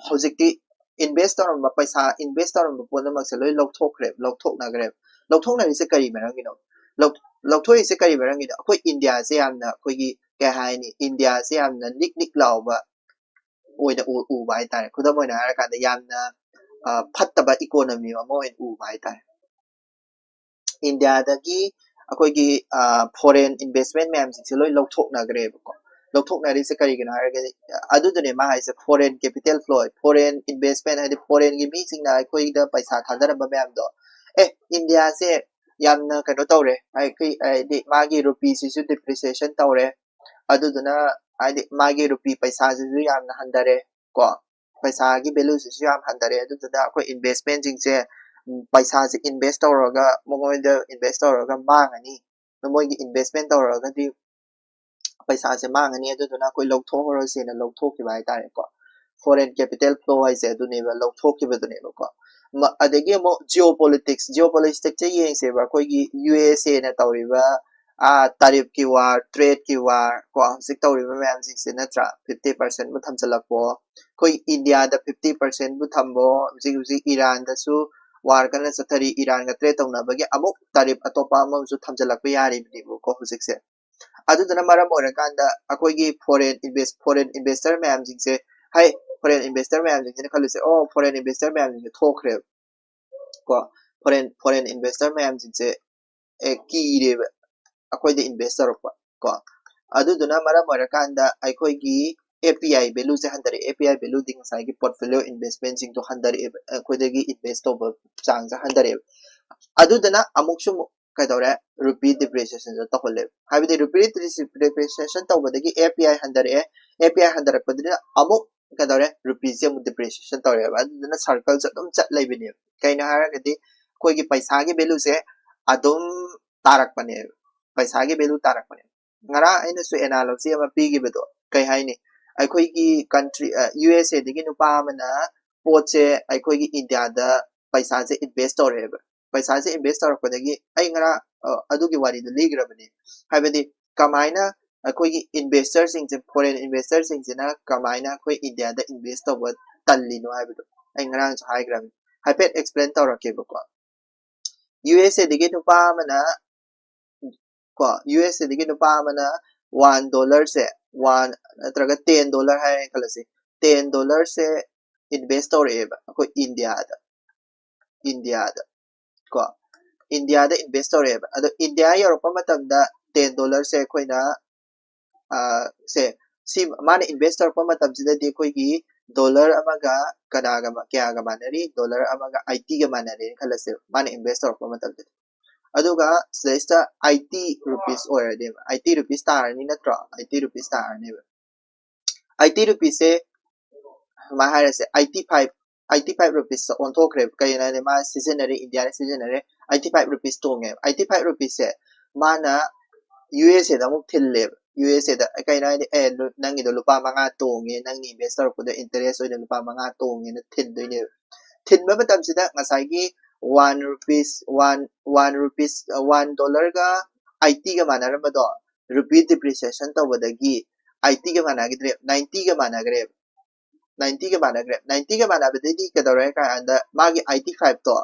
ꯍꯧꯖꯤꯛꯇꯤ ꯏꯟꯚꯦꯁ ꯇꯧꯔꯝꯕ ꯄꯩꯁꯥ, ꯏꯟꯚꯦꯁ ꯇꯧꯔꯝꯕ ꯄꯨꯝꯅꯃꯛꯁꯦ ꯂꯣꯏ ꯂꯧꯊꯣꯛꯈ꯭ꯔꯦ, ꯂꯧꯊꯣꯛꯅꯈ꯭ꯔꯦ꯫ ꯂꯧꯊꯣꯛꯅꯔꯤꯁꯦ ꯀꯔꯤ ꯃꯔꯝꯒꯤꯅꯣ? ꯂꯧ-, ꯂꯧꯊꯣꯛꯏꯁꯦ ꯀꯔꯤ ꯃꯔꯝꯒꯤꯅꯣ? ꯑꯩꯈꯣꯏ ꯏꯟꯗꯤꯌꯥꯁꯦ ꯌꯥꯝꯅ ꯑꯩꯈꯣꯏꯒꯤ ꯀꯩ ꯍꯥꯏꯅꯤ, ꯏꯟꯗꯤꯌꯥꯁꯦ ꯌꯥꯝꯅ ꯅꯤꯛ ꯅꯤꯛ ꯂꯥꯎꯕ ꯑꯣꯏꯅ ꯎ-, ꯎꯕ ꯍꯥꯏꯇꯥꯔꯦ꯫ ꯈꯨꯗꯝ ꯑꯣꯏꯅ ꯍꯥꯏꯔꯀꯥꯟꯗ ꯌꯥꯝꯅ, ꯑ, ꯐꯠꯇꯕ ꯏꯀꯣꯅꯣꯃꯤ ꯑꯃ ꯑꯣꯏꯅ ꯎꯕ ꯍꯥꯏꯇꯥꯔꯦ꯫ ꯏꯟꯗꯤꯌꯥꯗꯒꯤ ꯑꯩꯈꯣꯏꯒꯤ, ꯑ, ꯐꯣꯔꯦꯟ ꯏꯟꯚꯦꯁꯃꯦꯟ ꯃꯌꯥꯝꯁꯤꯡꯁꯦ ꯂꯣꯏ ꯂꯧꯊꯣꯛꯅꯈ꯭ꯔꯦꯕꯀꯣ꯫ ꯂꯧꯊꯣꯛꯅꯔꯤꯁꯦ ꯀꯔꯤꯒꯤꯅꯣ ꯍꯥꯏꯔꯒꯗꯤ, ꯑꯗꯨꯗꯨꯅꯦ ꯃꯥ ꯍꯥꯏꯁꯦ, foreign capital flow, foreign investment ꯍꯥꯏꯗꯤ ꯐꯣꯔꯦꯟꯒꯤ ꯃꯤꯁꯤꯡꯅ ꯑꯩꯈꯣꯏꯗ ꯄꯩꯁꯥ ꯊꯥꯗꯔꯝꯕ ꯃꯌꯥꯝꯗꯣ, ꯑꯦ, ꯏꯟꯗꯤꯌꯥꯁꯦ ꯌꯥꯝꯅ ꯀꯩꯅꯣ ꯇꯧꯔꯦ, ꯍꯥꯏꯗꯤ, ꯍꯥꯏꯗꯤ ꯃꯥꯒꯤ ꯔꯨꯄꯤꯁꯤꯁꯨ ꯗꯤꯄ꯭ꯔꯤꯁꯤꯌꯦꯁꯟ ꯇꯧꯔꯦ, ꯑꯗꯨꯗꯨꯅ ꯍꯥꯏꯗꯤ ꯃꯥꯒꯤ ꯔꯨꯄꯤ ꯄꯩꯁꯥꯁꯤꯁꯨ ꯌꯥꯝꯅ ꯍꯟꯊꯔꯦ ꯀꯣ, ꯄꯩꯁꯥꯒꯤ ꯚꯦꯂꯨꯁꯤꯁꯨ ꯌꯥꯝ ꯍꯟꯊꯔꯦ꯫ ꯑꯗꯨꯗꯨꯅ ꯑꯩꯈꯣꯏ ꯏꯟꯚꯦꯁꯃꯦꯟꯁꯤꯡꯁꯦ, ꯎꯝ, ꯄꯩꯁꯥꯁꯦ ꯏꯟꯚꯦꯁ ꯇꯧꯔꯒ, ꯃꯉꯣꯟꯗ ꯏꯟꯚꯦꯁ ꯇꯧꯔꯒ ꯃꯥꯡꯉꯅꯤ, ꯃꯣꯏꯒꯤ ꯏꯟꯚꯦꯁꯃꯦꯟ ꯇꯧꯔꯒꯗꯤ ꯄꯩꯁꯥꯁꯦ ꯃꯥꯡꯉꯅꯤ, ꯑꯗꯨꯗꯨꯅ ꯑꯩꯈꯣꯏ ꯂꯧꯊꯣꯛꯍꯧꯔꯁꯦꯅ ꯂꯧꯊꯣꯛꯈꯤꯕ ꯍꯥꯏꯇꯥꯔꯦꯀꯣ꯫ ꯐꯣꯔꯦꯟ ꯀꯦꯄꯤꯇꯦꯜ ꯐ꯭ꯂꯣ ꯍꯥꯏꯁꯦ ꯑꯗꯨꯅꯦꯕ, ꯂꯧꯊꯣꯛꯈꯤꯕꯗꯨꯅꯦꯕꯀꯣ꯫ ꯃ-, ꯑꯗꯒꯤ ꯑꯃꯨꯛ ꯖꯤꯑꯣ ꯄꯣꯂꯤꯇꯤꯛꯁ, ꯖꯤꯑꯣ ꯄꯣꯂꯤꯇꯤꯛꯁꯁꯦ ꯌꯦꯡꯁꯦꯕ, ꯑꯩꯈꯣꯏꯒꯤ ꯌꯨ ꯑꯦꯁ ꯑꯦꯅ ꯇꯧꯔꯤꯕ, ꯑꯥ, ꯇꯥꯔꯤꯐꯀꯤ ꯋꯥꯔ, ꯇ꯭ꯔꯦꯗꯀꯤ ꯋꯥꯔ ꯀꯣ, ꯍꯧꯖꯤꯛ ꯇꯧꯔꯤꯕ ꯃꯌꯥꯝꯁꯤꯡꯁꯦ ꯅꯠꯇ꯭ꯔꯥ, ꯐꯤꯐꯇꯤ ꯄꯥꯔꯁꯦꯟꯕꯨ ꯊꯝꯖꯤꯜꯂꯛꯄꯣ, ꯑꯩꯈꯣꯏ ꯏꯟꯗꯤꯌꯥꯗ ꯐꯤꯐꯇꯤ ꯄꯥꯔꯁꯦꯟꯕꯨ ꯊꯝꯕꯣ, ꯍꯧꯖꯤꯛ ꯍꯧꯖꯤꯛ ꯏꯔꯥꯟꯗꯁꯨ ꯋꯥꯔ ꯀꯟꯅ ꯆꯠꯊꯔꯤ, ꯏꯔꯥꯟꯒ ꯇ꯭ꯔꯦꯗ ꯇꯧꯅꯕꯒꯤ ꯑꯃꯨꯛ ꯇꯥꯔꯤꯐ ꯑꯇꯣꯞꯄ ꯑꯃꯁꯨ ꯊꯝꯖꯤꯜꯂꯛꯄ ꯌꯥꯔꯤꯕꯅꯦꯕꯀꯣ ꯍꯧꯖꯤꯛꯁꯦ꯫ ꯑꯗꯨꯗꯨꯅ ꯃꯔꯝ ꯑꯣꯏꯔꯀꯥꯟꯗ ꯑꯩꯈꯣꯏꯒꯤ ꯐꯣꯔꯦꯟ ꯏꯟꯚꯦꯁ-, ꯐꯣꯔꯦꯟ ꯏꯟꯚꯦꯁꯇꯔ ꯃꯌꯥꯝꯁꯤꯡꯁꯦ, ꯍꯥꯏ, ꯐꯣꯔꯦꯟ ꯏꯟꯚꯦꯁꯇꯔ ꯃꯌꯥꯝꯁꯤꯡꯁꯤꯅ ꯈꯜꯂꯤꯁꯦ, "ꯑꯣ, ꯐꯣꯔꯦꯟ ꯏꯟꯚꯦꯁꯇꯔ ꯃꯌꯥꯝꯁꯤꯡꯁꯦ ꯊꯣꯛꯈ꯭ꯔꯦꯕ ꯀꯣ, ꯐꯣꯔꯦꯟ, ꯐꯣꯔꯦꯟ ꯏꯟꯚꯦꯁꯇꯔ ꯃꯌꯥꯝꯁꯤꯡꯁꯦ, ꯑꯦ, ꯀꯤꯔꯦꯕ ꯑꯩꯈꯣꯏꯗ ꯏꯟꯚꯦꯁ ꯇꯧꯔꯛꯄ ꯀꯣ"꯫ ꯑꯗꯨꯗꯨꯅ ꯃꯔꯝ ꯑꯣꯏꯔꯀꯥꯟꯗ ꯑꯩꯈꯣꯏꯒꯤ ꯑꯦ P I ꯚꯦꯂꯨꯁꯦ ꯍꯟꯊꯔꯛꯑꯦ꯫ A P I ꯚꯦꯂꯨꯗꯤ ꯉꯁꯥꯏꯒꯤ ꯄꯣꯔꯠꯐꯣꯂꯤꯑꯣ ꯏꯟꯚꯦꯁꯃꯦꯟꯁꯤꯡꯗꯣ ꯍꯟꯊꯔꯛꯑꯦꯕ, ꯑꯩꯈꯣꯏꯗꯒꯤ ꯏꯟꯚꯦꯁ ꯇꯧꯕ ꯆꯥꯡꯁꯦ ꯍꯟꯊꯔꯛꯑꯦꯕ꯫ ꯑꯗꯨꯗꯨꯅ ꯑꯃꯨꯛꯁꯨ ꯑꯃꯨꯛ ꯀꯩꯗꯧꯔꯦ? ꯔꯨꯄꯤ ꯗꯤꯄ꯭ꯔꯤꯁꯤꯌꯦꯁꯟꯁꯦ ꯇꯧꯍꯜꯂꯦꯕ꯫ ꯍꯥꯏꯕꯗꯤ ꯔꯨꯄꯤ ꯗꯤꯄ꯭ꯔꯤꯁꯤꯌꯦꯁꯟ ꯇꯧꯕꯗꯒꯤ ꯑꯦ P I ꯍꯟꯊꯔꯛꯑꯦ, A P I ꯍꯟꯊꯔꯛꯄꯗꯨꯅ ꯑꯃꯨꯛ ꯀꯩꯗꯧꯔꯦ? ꯔꯨꯄꯤꯁꯦ ꯑꯃꯨꯛ ꯗꯤꯄ꯭ꯔꯤꯁꯤꯌꯦꯁꯟ ꯇꯧꯔꯦꯕ꯫ ꯑꯗꯨꯗꯨꯅ ꯁꯔꯀꯜꯁꯦ ꯑꯗꯨꯝ ꯆꯠ ꯂꯩꯕꯅꯦꯕ꯫ ꯀꯩꯅꯣ ꯍꯥꯏꯔꯒꯗꯤ ꯑꯩꯈꯣꯏꯒꯤ ꯄꯩꯁꯥꯒꯤ ꯚꯦꯂꯨꯁꯦ ꯑꯗꯨꯝ ꯇꯥꯔꯛꯄꯅꯦꯕ, ꯄꯩꯁꯥꯒꯤ ꯚꯦꯂꯨ ꯇꯥꯔꯛꯄꯅꯦꯕ꯫ ꯉꯔꯥꯡ ꯑꯩꯅꯁꯨ ꯑꯦꯅꯥꯂꯣꯖꯤ ꯑꯃ ꯄꯤꯈꯤꯕꯗꯣ, ꯀꯩ ꯍꯥꯏꯅꯤ, ꯑꯩꯈꯣꯏꯒꯤ ꯀꯟꯇ꯭ꯔꯤ, ꯌꯨ ꯑꯦꯁ ꯑꯦꯗꯒꯤ ꯅꯨꯄꯥ ꯑꯃꯅ ꯄꯣꯠꯁꯦ ꯑꯩꯈꯣꯏꯒꯤ ꯏꯟꯗꯤꯌꯥꯗ ꯄꯩꯁꯥꯁꯦ ꯏꯟꯚꯦꯁ ꯇꯧꯔꯛꯑꯦꯕ꯫ ꯄꯩꯁꯥꯁꯦ ꯏꯟꯚꯦꯁ ꯇꯧꯔꯛꯄꯗꯒꯤ ꯑꯩ ꯉꯔꯥꯡ, ꯑ, ꯑꯗꯨꯒꯤ ꯋꯥꯔꯤꯗꯣ ꯂꯤꯈ꯭ꯔꯕꯅꯤ꯫ ꯍꯥꯏꯕꯗꯤ ꯀꯃꯥꯏꯅ ꯑꯩꯈꯣꯏꯒꯤ ꯏꯟꯚꯦꯁꯇꯔꯁꯤꯡꯁꯦ, ꯐꯣꯔꯦꯟ ꯏꯟꯚꯦꯁꯇꯔꯁꯤꯡꯁꯤꯅ ꯀꯃꯥꯏꯅ ꯑꯩꯈꯣꯏ ꯏꯟꯗꯤꯌꯥꯗ ꯏꯟꯚꯦꯁ ꯇꯧꯕ ꯇꯜꯂꯤꯅꯣ ꯍꯥꯏꯕꯗꯣ꯫ ꯑꯩ ꯉꯔꯥꯡꯁꯨ ꯍꯥꯏꯈ꯭ꯔꯕꯅꯤ꯫ ꯍꯥꯏꯐꯦꯠ explain ꯇꯧꯔꯛꯀꯦꯕꯀꯣ꯫ ꯌꯨ ꯑꯦꯁ ꯑꯦꯗꯒꯤ ꯅꯨꯄꯥ ꯑꯃꯅ ꯀꯣ, ꯌꯨ ꯑꯦꯁ ꯑꯦꯗꯒꯤ ꯅꯨꯄꯥ ꯑꯃꯅ ꯋꯥꯟ ꯗꯣꯂꯔꯁꯦ, ꯋꯥꯟ ꯅꯠꯇ꯭ꯔꯒ ꯇꯦꯟ ꯗꯣꯂꯔ ꯍꯥꯏꯔꯦ ꯈꯜꯂꯁꯤ, ꯇꯦꯟ ꯗꯣꯂꯔꯁꯦ invest ꯇꯧꯔꯛꯑꯦꯕ ꯑꯩꯈꯣꯏ ꯏꯟꯗꯤꯌꯥꯗ, ꯏꯟꯗꯤꯌꯥꯗ ꯀꯣ, ꯏꯟꯗꯤꯌꯥꯗ invest ꯇꯧꯔꯛꯑꯦꯕ꯫ ꯑꯗꯣ ꯏꯟꯗꯤꯌꯥ ꯌꯧꯔꯛꯄ ꯃꯇꯝꯗ ꯇꯦꯟ ꯗꯣꯂꯔꯁꯦ ꯑꯩꯈꯣꯏꯅ, ꯑ, ꯁꯦ, ꯁꯤ ꯃꯥꯅ invest ꯇꯧꯔꯛꯄ ꯃꯇꯝꯁꯤꯗꯗꯤ ꯑꯩꯈꯣꯏꯒꯤ ꯗꯣꯂꯔ ꯑꯃꯒ ꯀꯅꯥꯒ ꯃ-, ꯀꯌꯥꯒ ꯃꯥꯟꯅꯔꯤ? ꯗꯣꯂꯔ ꯑꯃꯒ ꯑꯩꯠꯇꯤꯒ ꯃꯥꯟꯅꯔꯦꯅ ꯈꯜꯂꯁꯦꯕ, ꯃꯥꯅ invest ꯇꯧꯔꯛꯄ ꯃꯇꯝꯗꯗꯤ꯫ ꯑꯗꯨꯒ ꯁꯤꯗꯩꯁꯤꯗ ꯑꯩꯠꯇꯤ ꯔꯨꯄꯤꯁ ꯑꯣꯏꯔꯅꯦꯕ, ꯑꯩꯠꯇꯤ ꯔꯨꯄꯤꯁ ꯇꯥꯔꯅꯤ ꯅꯠꯇ꯭ꯔꯣ? ꯑꯩꯠꯇꯤ ꯔꯨꯄꯤꯁ ꯇꯥꯔꯅꯦꯕ꯫ ꯑꯩꯠꯇꯤ ꯔꯨꯄꯤꯁꯁꯦ ꯁꯨꯃꯥꯏꯅ ꯍꯥꯏꯔꯁꯦ, ꯑꯩꯠꯇꯤ ꯐꯥꯏꯚ, ꯑꯩꯠꯇꯤ ꯐꯥꯏꯚ ꯔꯨꯄꯤꯁꯇ ꯑꯣꯟꯊꯣꯛꯈ꯭ꯔꯦꯕ꯫ ꯀꯩꯒꯤꯅꯣ ꯍꯥꯏꯗꯤ ꯃꯥ ꯁꯤꯖꯤꯟꯅꯔꯦ, ꯏꯟꯗꯤꯌꯥꯅ ꯁꯤꯖꯤꯟꯅꯔꯦ, ꯑꯩꯠꯇꯤ ꯐꯥꯏꯚ ꯔꯨꯄꯤꯁ ꯇꯣꯡꯉꯦꯕ꯫ ꯑꯩꯠꯇꯤ ꯐꯥꯏꯚ ꯔꯨꯄꯤꯁꯁꯦ ꯃꯥꯅ ꯌꯨ ꯑꯦꯁ ꯑꯦꯗ ꯑꯃꯨꯛ ꯊꯤꯜꯂꯦꯕ꯫ ꯌꯨ ꯑꯦꯁ ꯑꯦꯗ ꯀꯩꯅꯣ ꯍꯥꯏꯗꯤ, "ꯑꯦ, ꯅꯪꯒꯤꯗꯣ ꯂꯨꯄꯥ ꯃꯉꯥ ꯇꯣꯡꯉꯦ, ꯅꯪꯅ invest ꯇꯧꯔꯛꯄꯗꯣ interest ꯑꯣꯏꯅ ꯂꯨꯄꯥ ꯃꯉꯥ ꯇꯣꯡꯉꯦꯅ" ꯊꯤꯟꯗꯣꯏꯅꯦꯕ꯫ ꯊꯤꯟꯕ ꯃꯇꯝꯁꯤꯗ ꯉꯁꯥꯏꯒꯤ one rupees, one, one rupees, one ꯗꯣꯂꯔꯒ ꯑꯩꯠꯇꯤꯒ ꯃꯥꯟꯅꯔꯝꯕꯗꯣ, ꯔꯨꯄꯤ depreciation ꯇꯧꯕꯗꯒꯤ ꯑꯩꯠꯇꯤꯒ ꯃꯥꯟꯅꯈꯤꯗ꯭ꯔꯦ, ꯅꯥꯏꯟꯇꯤꯒ ꯃꯥꯟꯅꯈ꯭ꯔꯦꯕ꯫ ꯅꯥꯏꯟꯇꯤꯒ ꯃꯥꯟꯅꯈ꯭ꯔꯦ꯫ ꯅꯥꯏꯟꯇꯤꯒ ꯃꯥꯟꯅꯕꯗꯩꯗꯤ ꯀꯩꯗꯧꯔꯦ ꯍꯥꯏ ꯀꯥꯟꯗ ꯃꯥꯒꯤ ꯑꯩꯠꯇꯤ ꯐꯥꯏꯚꯇꯣ,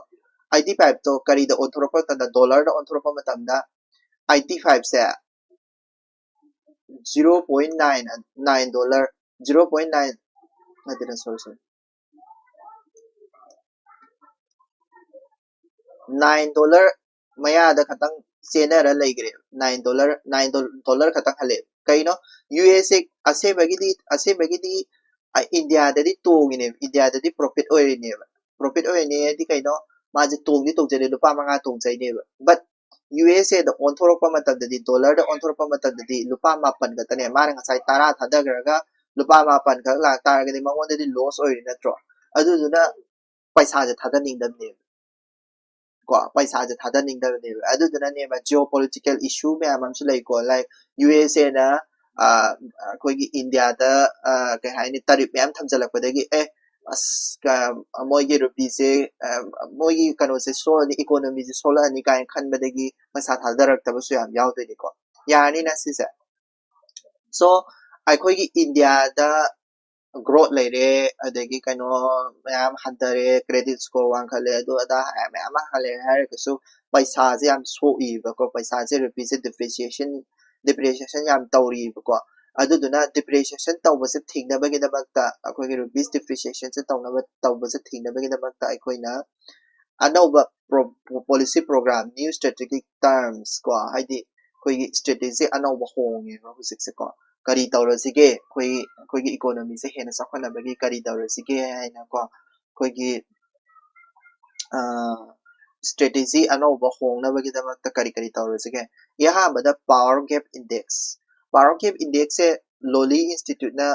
ꯑꯩꯠꯇꯤ ꯐꯥꯏꯚꯇꯣ ꯀꯔꯤꯗ ꯑꯣꯟꯊꯣꯔꯛꯄ ꯃꯇꯝꯗ, ꯗꯣꯂꯔꯗ ꯑꯣꯟꯊꯣꯔꯛꯄ ꯃꯇꯝꯗ eighty ꯐꯥꯏꯚꯁꯦ zero point nine, nine dollar, zero point nine, ꯅꯠꯇꯦ, sorry, sorry, nine dollar ꯃꯌꯥꯗ ꯈꯇꯪ ꯆꯦꯟꯅꯔ ꯂꯩꯈ꯭ꯔꯦ꯫ Nine dollar, nine dollar ꯈꯇꯪ ꯍꯜꯂꯛꯑꯦ꯫ ꯀꯩꯅꯣ? ꯌꯨ ꯑꯦꯁ ꯑꯦ ꯑꯁꯦꯡꯕꯒꯤꯗꯤ, ꯑꯁꯦꯡꯕꯒꯤꯗꯤ, ꯑ, ꯏꯟꯗꯤꯌꯥꯗꯗꯤ ꯇꯣꯡꯉꯤꯅꯦꯕ, ꯏꯟꯗꯤꯌꯥꯗꯗꯤ profit ꯑꯣꯏꯔꯤꯅꯦꯕ꯫ Profit ꯑꯣꯏꯔꯤꯅꯦ ꯍꯥꯏꯗꯤ ꯀꯩꯅꯣ? ꯃꯥꯁꯦ ꯇꯣꯡꯗꯤ ꯇꯣꯡꯖꯩꯅꯦ, ꯂꯨꯄꯥ ꯃꯉꯥ ꯇꯣꯡꯖꯩꯅꯦꯕ, but ꯌꯨ ꯑꯦꯁ ꯑꯦꯗ ꯑꯣꯟꯊꯣꯔꯛꯄ ꯃꯇꯝꯗꯗꯤ, ꯗꯣꯂꯔꯗ ꯑꯣꯟꯊꯣꯔꯛꯄ ꯃꯇꯝꯗꯗꯤ ꯂꯨꯄꯥ ꯃꯥꯄꯟ ꯈꯛꯇꯅꯦ꯫ ꯃꯥꯅ ꯉꯁꯥꯏ ꯇꯔꯥ ꯊꯥꯗꯈ꯭ꯔꯒ ꯂꯨꯄꯥ ꯃꯥꯄꯟ ꯈꯛ ꯂꯥꯛꯇꯥꯔꯒꯗꯤ ꯃꯉꯣꯟꯗꯗꯤ loss ꯑꯣꯏꯔꯤ ꯅꯠꯇ꯭ꯔꯣ? ꯑꯗꯨꯗꯨꯅ ꯄꯩꯁꯥꯁꯦ ꯊꯥꯗꯅꯤꯡꯗꯕꯅꯦꯕ꯫ ꯀꯣ, ꯄꯩꯁꯥꯁꯦ ꯊꯥꯗꯅꯤꯡꯗꯕꯅꯦꯕ꯫ ꯑꯗꯨꯗꯨꯅꯅꯦꯕ geopolitical issue ꯃꯌꯥꯝ ꯑꯃꯁꯨ ꯂꯩꯀꯣ, like ꯌꯨ ꯑꯦꯁ ꯑꯦꯅ, ꯑ, ꯑꯩꯈꯣꯏꯒꯤ ꯏꯟꯗꯤꯌꯥꯗ, ꯑ, ꯀꯩ ꯍꯥꯏꯅꯤ, tariff ꯃꯌꯥꯝ ꯊꯝꯖꯤꯜꯂꯛꯄꯗꯒꯤ, "ꯑꯦ, ꯑꯁ, ꯀ-, ꯃꯣꯏꯒꯤ ꯔꯨꯄꯤꯁꯦ, ꯑ, ꯃꯣꯏꯒꯤ ꯀꯩꯅꯣꯁꯦ ꯁꯣꯛꯑꯅꯤ, economyꯁꯦ ꯁꯣꯛꯂꯛꯑꯅꯤ" ꯀꯥꯏꯅ ꯈꯟꯕꯗꯒꯤ ꯄꯩꯁꯥ ꯊꯥꯗꯔꯛꯇꯕꯁꯨ ꯌꯥꯝ ꯌꯥꯎꯗꯣꯏꯅꯤꯀꯣ꯫ ꯌꯥꯔꯅꯤꯅ ꯁꯤꯁꯦ? So, ꯑꯩꯈꯣꯏꯒꯤ ꯏꯟꯗꯤꯌꯥꯗ ꯒ꯭ꯔꯣꯠ ꯂꯩꯔꯦ, ꯑꯗꯒꯤ ꯀꯩꯅꯣ ꯃꯌꯥꯝ ꯍꯟꯊꯔꯦ, ꯀ꯭ꯔꯦꯗꯤꯠ ꯁ꯭ꯀꯣꯔ ꯋꯥꯡꯈꯠꯂꯦ, ꯑꯗꯨ ꯑꯗꯥ ꯃꯌꯥꯝ ꯑꯃ ꯍꯜꯂꯦ ꯍꯥꯏꯔꯒꯁꯨ ꯄꯩꯁꯥꯁꯦ ꯌꯥꯝ ꯁꯣꯛꯏꯕꯀꯣ꯫ ꯄꯩꯁꯥꯁꯦ, ꯔꯨꯄꯤꯁꯦ ꯗꯤꯄ꯭ꯔꯤꯁꯤꯌꯦꯁꯟ ꯗꯤꯄ꯭ꯔꯤꯁꯤꯌꯦꯁꯟ ꯌꯥꯝ ꯇꯧꯔꯤꯕꯀꯣ꯫ ꯑꯗꯨꯗꯨꯅ ꯗꯤꯄ꯭ꯔꯤꯁꯤꯌꯦꯁꯟ ꯇꯧꯕꯁꯦ ꯊꯤꯡꯅꯕꯒꯤꯗꯃꯛꯇ, ꯑꯩꯈꯣꯏꯒꯤ ꯔꯨꯄꯤꯁ ꯗꯤꯄ꯭ꯔꯤꯁꯤꯌꯦꯁꯟꯁꯦ ꯇꯧꯅꯕ ꯇꯧꯕꯁꯦ ꯊꯤꯡꯅꯕꯒꯤꯗꯃꯛꯇ ꯑꯩꯈꯣꯏꯅ ꯑꯅꯧꯕ ꯄꯣꯂꯤꯁꯤ ꯄ꯭ꯔꯣꯒ꯭ꯔꯥꯝ, ꯅ꯭ꯌꯨ ꯁ꯭ꯇ꯭ꯔꯦꯇꯦꯖꯤꯛ ꯇꯔꯝꯁ ꯀꯣ, ꯍꯥꯏꯗꯤ ꯑꯩꯈꯣꯏꯒꯤ ꯁ꯭ꯇ꯭ꯔꯦꯇꯦꯖꯤ ꯑꯅꯧꯕ ꯍꯣꯡꯉꯦꯕ ꯍꯧꯖꯤꯛꯁꯦꯀꯣ꯫ ꯀꯔꯤ ꯇꯧꯔꯁꯤꯒꯦ, ꯑꯩꯈꯣꯏ ꯑꯩꯈꯣꯏꯒꯤ ꯏꯀꯣꯅꯣꯃꯤꯁꯦ ꯍꯦꯟꯅ ꯆꯥꯎꯈꯠꯅꯕꯒꯤ ꯀꯔꯤ ꯇꯧꯔꯁꯤꯒꯦ ꯍꯥꯏꯅꯀꯣ, ꯑꯩꯈꯣꯏꯒꯤ ꯁ꯭ꯇ꯭ꯔꯦꯇꯦꯖꯤ ꯑꯅꯧꯕ ꯍꯣꯡꯅꯕꯒꯤꯗꯃꯛꯇ ꯀꯔꯤ ꯀꯔꯤ ꯇꯧꯔꯁꯤꯒꯦ? ꯑꯍꯥꯟꯕꯗ power gap index. Power gap ꯏꯟꯗꯦꯛꯁꯁꯦ ꯂꯣꯂꯤ ꯏꯟꯁꯇꯤꯇ꯭ꯌꯨꯠꯅ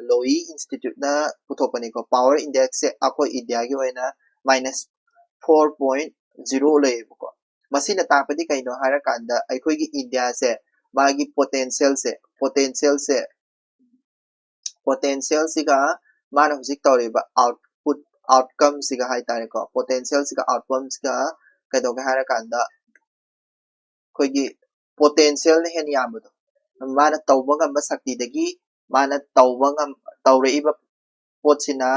ꯂꯣꯋꯤ ꯏꯟꯁꯇꯤꯇ꯭ꯌꯨꯠꯅ ꯄꯨꯊꯣꯛꯄꯅꯤꯀꯣ꯫ ꯄꯥꯋꯔ ꯏꯟꯗꯦꯛꯁꯁꯦ ꯑꯩꯈꯣꯏ ꯏꯟꯗꯤꯌꯥꯒꯤ ꯑꯣꯏꯅ ꯃꯥꯏꯅꯁ ꯐꯣꯔ ꯄꯣꯏꯟ ꯖꯤꯔꯣ ꯂꯩꯌꯦꯕꯀꯣ꯫ ꯃꯁꯤꯅ ꯇꯥꯛꯄꯗꯤ ꯀꯩꯅꯣ ꯍꯥꯏꯔꯀꯥꯟꯗ, ꯑꯩꯈꯣꯏꯒꯤ ꯏꯟꯗꯤꯌꯥꯁꯦ ꯃꯥꯒꯤ ꯄꯣꯇꯦꯟꯁꯤꯌꯦꯜꯁꯦ ꯄꯣꯇꯦꯟꯁꯤꯌꯦꯜꯁꯦ ꯄꯣꯇꯦꯟꯁꯤꯌꯦꯜꯁꯤꯒ ꯃꯥꯅ ꯍꯧꯖꯤꯛ ꯇꯧꯔꯤꯕ ꯑꯥꯎꯠꯄꯨꯠ ꯑꯥꯎꯠꯀꯝꯁꯤꯒ ꯍꯥꯏꯇꯥꯔꯦꯀꯣ꯫ ꯄꯣꯇꯦꯟꯁꯤꯌꯦꯜꯁꯤꯒ ꯑꯥꯎꯠꯀꯝꯁꯤꯒ ꯀꯩꯗꯧꯒꯦ ꯍꯥꯏꯔꯀꯥꯟꯗ, ꯑꯩꯈꯣꯏꯒꯤ ꯄꯣꯇꯦꯟꯁꯤꯌꯦꯜꯅ ꯍꯦꯟꯅ ꯌꯥꯝꯕꯗꯣ, ꯃꯥꯅ ꯇꯧꯕ ꯉꯝꯕ ꯁꯛꯇꯤꯗꯒꯤ ꯃꯥꯅ ꯇꯧꯕ ꯉꯝ ꯇꯧꯔꯛꯏꯕ ꯄꯣꯠꯁꯤꯅ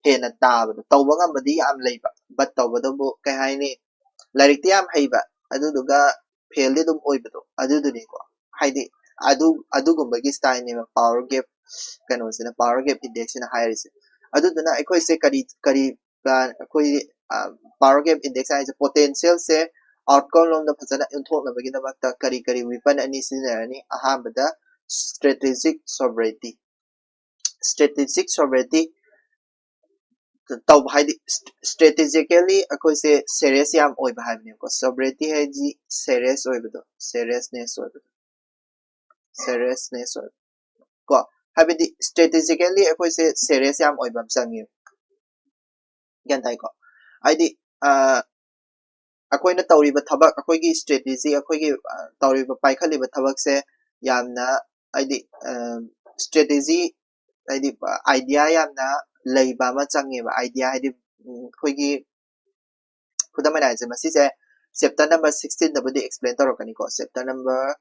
ꯍꯦꯟꯅ ꯇꯥꯕꯗꯣ꯫ ꯇꯧꯕ ꯉꯝꯕꯗꯤ ꯌꯥꯝ ꯂꯩꯕ, ꯕꯠ ꯇꯧꯕꯗꯕꯨ ꯀꯩ ꯍꯥꯏꯅꯤ, ꯂꯥꯏꯔꯤꯛꯇꯤ ꯌꯥꯝ ꯍꯩꯕ, ꯑꯗꯨꯗꯨꯒ ꯐꯦꯜꯗꯤ ꯑꯗꯨꯝ ꯑꯣꯏꯕꯗꯣ, ꯑꯗꯨꯗꯨꯅꯤꯀꯣ꯫ ꯍꯥꯏꯗꯤ ꯑꯗꯨ ꯑꯗꯨꯒꯨꯝꯕꯒꯤ ꯁ꯭ꯇꯥꯏꯜꯅꯦꯕ ꯄꯥꯋꯔ ꯒꯦꯞ ꯀꯩꯅꯣꯁꯤꯅ, ꯄꯥꯋꯔ ꯒꯦꯞ ꯏꯟꯗꯦꯛꯁꯁꯤꯅ ꯍꯥꯏꯔꯤꯁꯦ꯫ ꯑꯗꯨꯗꯨꯅ ꯑꯩꯈꯣꯏꯁꯦ ꯀꯔꯤ ꯀꯔꯤ plan, ꯑꯩꯈꯣꯏ ꯄꯥꯋꯔ ꯒꯦꯞ ꯏꯟꯗꯦꯛꯁ ꯍꯥꯏꯔꯤꯁꯦ ꯄꯣꯇꯦꯟꯁꯤꯌꯦꯜꯁꯦ ꯑꯥꯎꯠꯀꯝ ꯂꯣꯝꯗ ꯐꯖꯅ ꯑꯣꯟꯊꯣꯛꯅꯕꯒꯤꯗꯃꯛꯇ ꯀꯔꯤ ꯀꯔꯤ ꯋꯤꯄꯟ ꯑꯅꯤ ꯁꯤꯖꯤꯟꯅꯔꯅꯤ? ꯑꯍꯥꯟꯕꯗ ꯁ꯭ꯇ꯭ꯔꯦꯇꯦꯖꯤꯛ ꯁꯣꯕꯔꯦꯇꯤ꯫ ꯁ꯭ꯇ꯭ꯔꯦꯇꯦꯖꯤꯛ ꯁꯣꯕꯔꯦꯇꯤ ꯇꯧꯕ ꯍꯥꯏꯗꯤ, ꯁ꯭ꯇ꯭ꯔꯦꯇꯦꯖꯤꯀꯦꯜꯂꯤ ꯑꯩꯈꯣꯏꯁꯦ ꯁꯦꯔꯤꯌꯁ ꯌꯥꯝ ꯑꯣꯏꯕ ꯍꯥꯏꯕꯅꯦꯕꯀꯣ꯫ ꯁꯣꯕꯔꯦꯇꯤ ꯍꯥꯏꯗꯤ ꯁꯦꯔꯤꯌꯁ ꯑꯣꯏꯕꯗꯣ, ꯁꯦꯔꯤꯌꯁꯅꯦꯁ ꯑꯣꯏꯕꯗꯣ, ꯁꯦꯔꯤꯌꯁꯅꯦꯁ ꯑꯣꯏꯕ ꯀꯣ꯫ ꯍꯥꯏꯕꯗꯤ ꯁ꯭ꯇ꯭ꯔꯦꯇꯦꯖꯤꯀꯦꯜꯂꯤ ꯑꯩꯈꯣꯏꯁꯦ ꯁꯦꯔꯤꯌꯁ ꯌꯥꯝ ꯑꯣꯏꯕ ꯑꯃ ꯆꯪꯉꯦꯕ꯫ ꯒ꯭ꯌꯥꯟ ꯇꯥꯏꯀꯣ? ꯍꯥꯏꯗꯤ ꯑ, ꯑꯩꯈꯣꯏꯅ ꯇꯧꯔꯤꯕ ꯊꯕꯛ, ꯑꯩꯈꯣꯏꯒꯤ ꯁ꯭ꯇ꯭ꯔꯦꯇꯦꯖꯤ, ꯑꯩꯈꯣꯏꯒꯤ ꯑ, ꯇꯧꯔꯤꯕ, ꯄꯥꯏꯈꯠꯂꯤꯕ ꯊꯕꯛꯁꯦ ꯌꯥꯝꯅ, ꯍꯥꯏꯗꯤ ꯁ꯭ꯇ꯭ꯔꯦꯇꯦꯖꯤ, ꯍꯥꯏꯗꯤ ꯑꯥꯏꯗꯤꯌꯥ ꯌꯥꯝꯅ ꯂꯩꯕ ꯑꯃ ꯆꯪꯉꯦꯕ꯫ ꯑꯥꯏꯗꯤꯌꯥ ꯍꯥꯏꯗꯤ ꯎꯝ, ꯑꯩꯈꯣꯏꯒꯤ ꯈꯨꯗꯝ ꯑꯣꯏꯅ ꯍꯥꯏꯁꯦ, ꯃꯁꯤꯁꯦ ꯆꯦꯞꯇꯔ ꯅꯝꯕꯔ ꯁꯤꯛꯁꯇꯤꯟꯗꯕꯨꯗꯤ ꯑꯦꯛꯁꯄ꯭ꯂꯦꯟ ꯇꯧꯔꯛꯀꯅꯤꯀꯣ꯫ ꯆꯦꯞꯇꯔ ꯅꯝꯕꯔ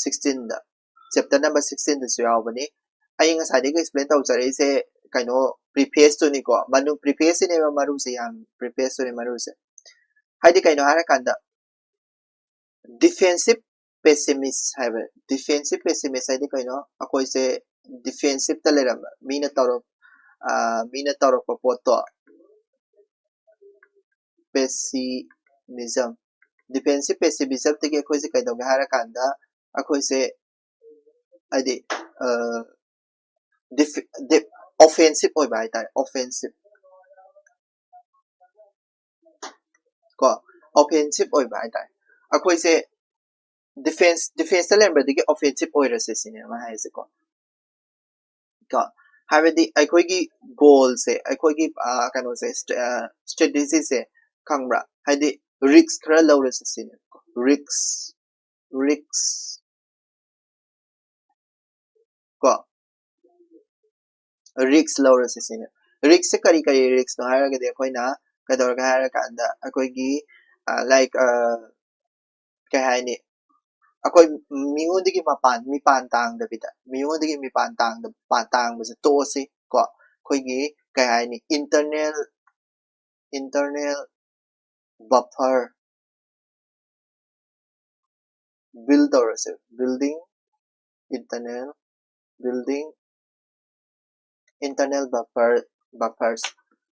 ꯁꯤꯛꯁꯇꯤꯟꯗ, ꯆꯦꯞꯇꯔ ꯅꯝꯕꯔ ꯁꯤꯛꯁꯇꯤꯟꯗꯁꯨ ꯌꯥꯎꯕꯅꯤ꯫ ꯑꯩ ꯉꯁꯥꯏꯗꯒꯤ explain ꯇꯧꯖꯔꯛꯏꯁꯦ ꯀꯩꯅꯣ preface ꯇꯨꯅꯤꯀꯣ꯫ ꯃꯅꯨꯡ preface ꯁꯤꯅꯦꯕ ꯃꯔꯨꯁꯦ, ꯌꯥꯝ preface ꯇꯨꯅꯦ ꯃꯔꯨꯁꯦ꯫ ꯍꯥꯏꯗꯤ ꯀꯩꯅꯣ ꯍꯥꯏꯔꯀꯥꯟꯗ defensive pessimist ꯍꯥꯏꯕ꯫ Defensive pessimist ꯍꯥꯏꯗꯤ ꯀꯩꯅꯣ? ꯑꯩꯈꯣꯏꯁꯦ defensive ꯇ ꯂꯩꯔꯝꯕ, ꯃꯤꯅ ꯇꯧꯔꯛ ꯑ, ꯃꯤꯅ ꯇꯧꯔꯛꯄ ꯄꯣꯠꯇꯣ pessimism, defensive pessimism ꯗꯒꯤ ꯑꯩꯈꯣꯏꯁꯦ ꯀꯩꯗꯧꯒꯦ ꯍꯥꯏꯔꯀꯥꯟꯗ ꯑꯩꯈꯣꯏꯁꯦ ꯍꯥꯏꯗꯤ ꯑ, def- def- offensive ꯑꯣꯏꯕ ꯍꯥꯏꯇꯥꯔꯦ, offensive ꯀꯣ, offensive ꯑꯣꯏꯕ ꯍꯥꯏꯇꯥꯔꯦ꯫ ꯑꯩꯈꯣꯏꯁꯦ defense defense ꯇ ꯂꯩꯔꯝꯕꯗꯒꯤ offensive ꯑꯣꯏꯔꯁꯦ ꯁꯤꯅꯦ ꯃꯥ ꯍꯥꯏꯁꯦꯀꯣ꯫ ꯀꯣ, ꯍꯥꯏꯕꯗꯤ ꯑꯩꯈꯣꯏꯒꯤ goal ꯁꯦ, ꯑꯩꯈꯣꯏꯒꯤ ꯑ, ꯀꯩꯅꯣꯁꯦ, ꯁ꯭ꯇ- ꯑ, strategy ꯁꯦ ꯈꯪꯕ꯭ꯔꯥ? ꯍꯥꯏꯗꯤ risk ꯈꯔ ꯂꯧꯔꯁꯦ ꯁꯤꯅꯦ꯫ Risk, risk ꯀꯣ, risk ꯂꯧꯔꯁꯦ ꯁꯤꯅꯦ꯫ Risk ꯁꯦ ꯀꯔꯤ ꯀꯔꯤ risk ꯅꯣ ꯍꯥꯏꯔꯒꯗꯤ ꯑꯩꯈꯣꯏꯅ ꯀꯩꯗꯧꯔꯒꯦ ꯍꯥꯏꯔꯀꯥꯟꯗ ꯑꯩꯈꯣꯏꯒꯤ ꯑ, like ꯑ, ꯀꯩ ꯍꯥꯏꯅꯤ, ꯑꯩꯈꯣꯏ ꯃꯤꯉꯣꯟꯗꯒꯤ ꯃꯄꯥꯟ ꯃꯤꯄꯥꯟ ꯇꯥꯡꯗꯕꯤꯗ, ꯃꯤꯉꯣꯟꯗꯒꯤ ꯃꯤꯄꯥꯟ ꯇꯥꯡꯗ- ꯄꯥꯟ ꯇꯥꯡꯕꯁꯦ ꯇꯣꯛꯑꯁꯤ ꯀꯣ꯫ ꯑꯩꯈꯣꯏꯒꯤ ꯀꯩ ꯍꯥꯏꯅꯤ, internal internal buffer build ꯇꯧꯔꯁꯦ꯫ Building internal, building internal buffer, buffers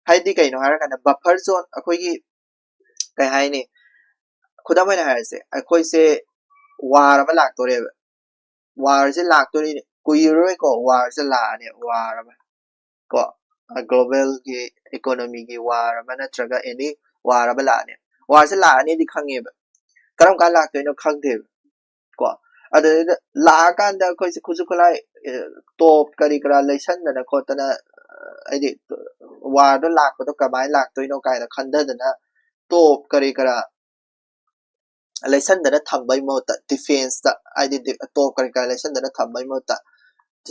ꯍꯥꯏꯗꯤ ꯀꯩꯅꯣ ꯍꯥꯏꯔꯀꯥꯟꯗ buffer zone ꯑꯩꯈꯣꯏꯒꯤ ꯀꯩ ꯍꯥꯏꯅꯤ, ꯈꯨꯗꯝ ꯑꯣꯏꯅ ꯍꯥꯏꯔꯁꯦ, ꯑꯩꯈꯣꯏꯁꯦ war ꯑꯃ ꯂꯥꯛꯇꯣꯔꯦꯕ꯫ War ꯁꯦ ꯂꯥꯛꯇꯣꯔꯤꯅꯦ, ꯀꯨꯏꯔꯔꯣꯏꯀꯣ, war ꯁꯦ ꯂꯥꯛꯑꯅꯤ, war ꯑꯃ ꯀꯣ, global ꯒꯤ economy ꯒꯤ war ꯑꯃ ꯅꯠꯇ꯭ꯔꯒ any war ꯑꯃ ꯂꯥꯛꯑꯅꯤ꯫ War ꯁꯦ ꯂꯥꯛꯑꯅꯤꯗꯤ ꯈꯪꯉꯦꯕ, ꯀꯔꯝ ꯀꯥꯟ ꯂꯥꯛꯇꯣꯏꯅꯣ ꯈꯪꯗꯦꯕ ꯀꯣ꯫ ꯑꯗꯨꯗ ꯂꯥꯛꯑꯀꯥꯟꯗ ꯑꯩꯈꯣꯏꯁꯦ ꯈꯨꯠꯁꯨ ꯈꯨꯠꯂꯥꯏ ꯇꯣꯞ ꯀꯔꯤ ꯀꯔꯥ ꯂꯩꯁꯟꯗꯅ ꯈꯣꯠꯇꯅ, ꯍꯥꯏꯗꯤ war ꯗꯣ ꯂꯥꯛꯄꯗꯣ ꯀꯃꯥꯏꯅ ꯂꯥꯛꯇꯣꯏꯅꯣ ꯀꯥꯏꯅ ꯈꯟꯊꯗꯅ ꯇꯣꯞ ꯀꯔꯤ ꯀꯔꯥ ꯂꯩꯁꯟꯗꯅ ꯊꯝꯕꯩ ꯃꯍꯨꯠꯇ, defense ꯇ ꯍꯥꯏꯗꯤ ꯇꯣꯞ ꯀꯔꯤ ꯀꯔꯥ ꯂꯩꯁꯟꯗꯅ ꯊꯝꯕꯩ ꯃꯍꯨꯠꯇ,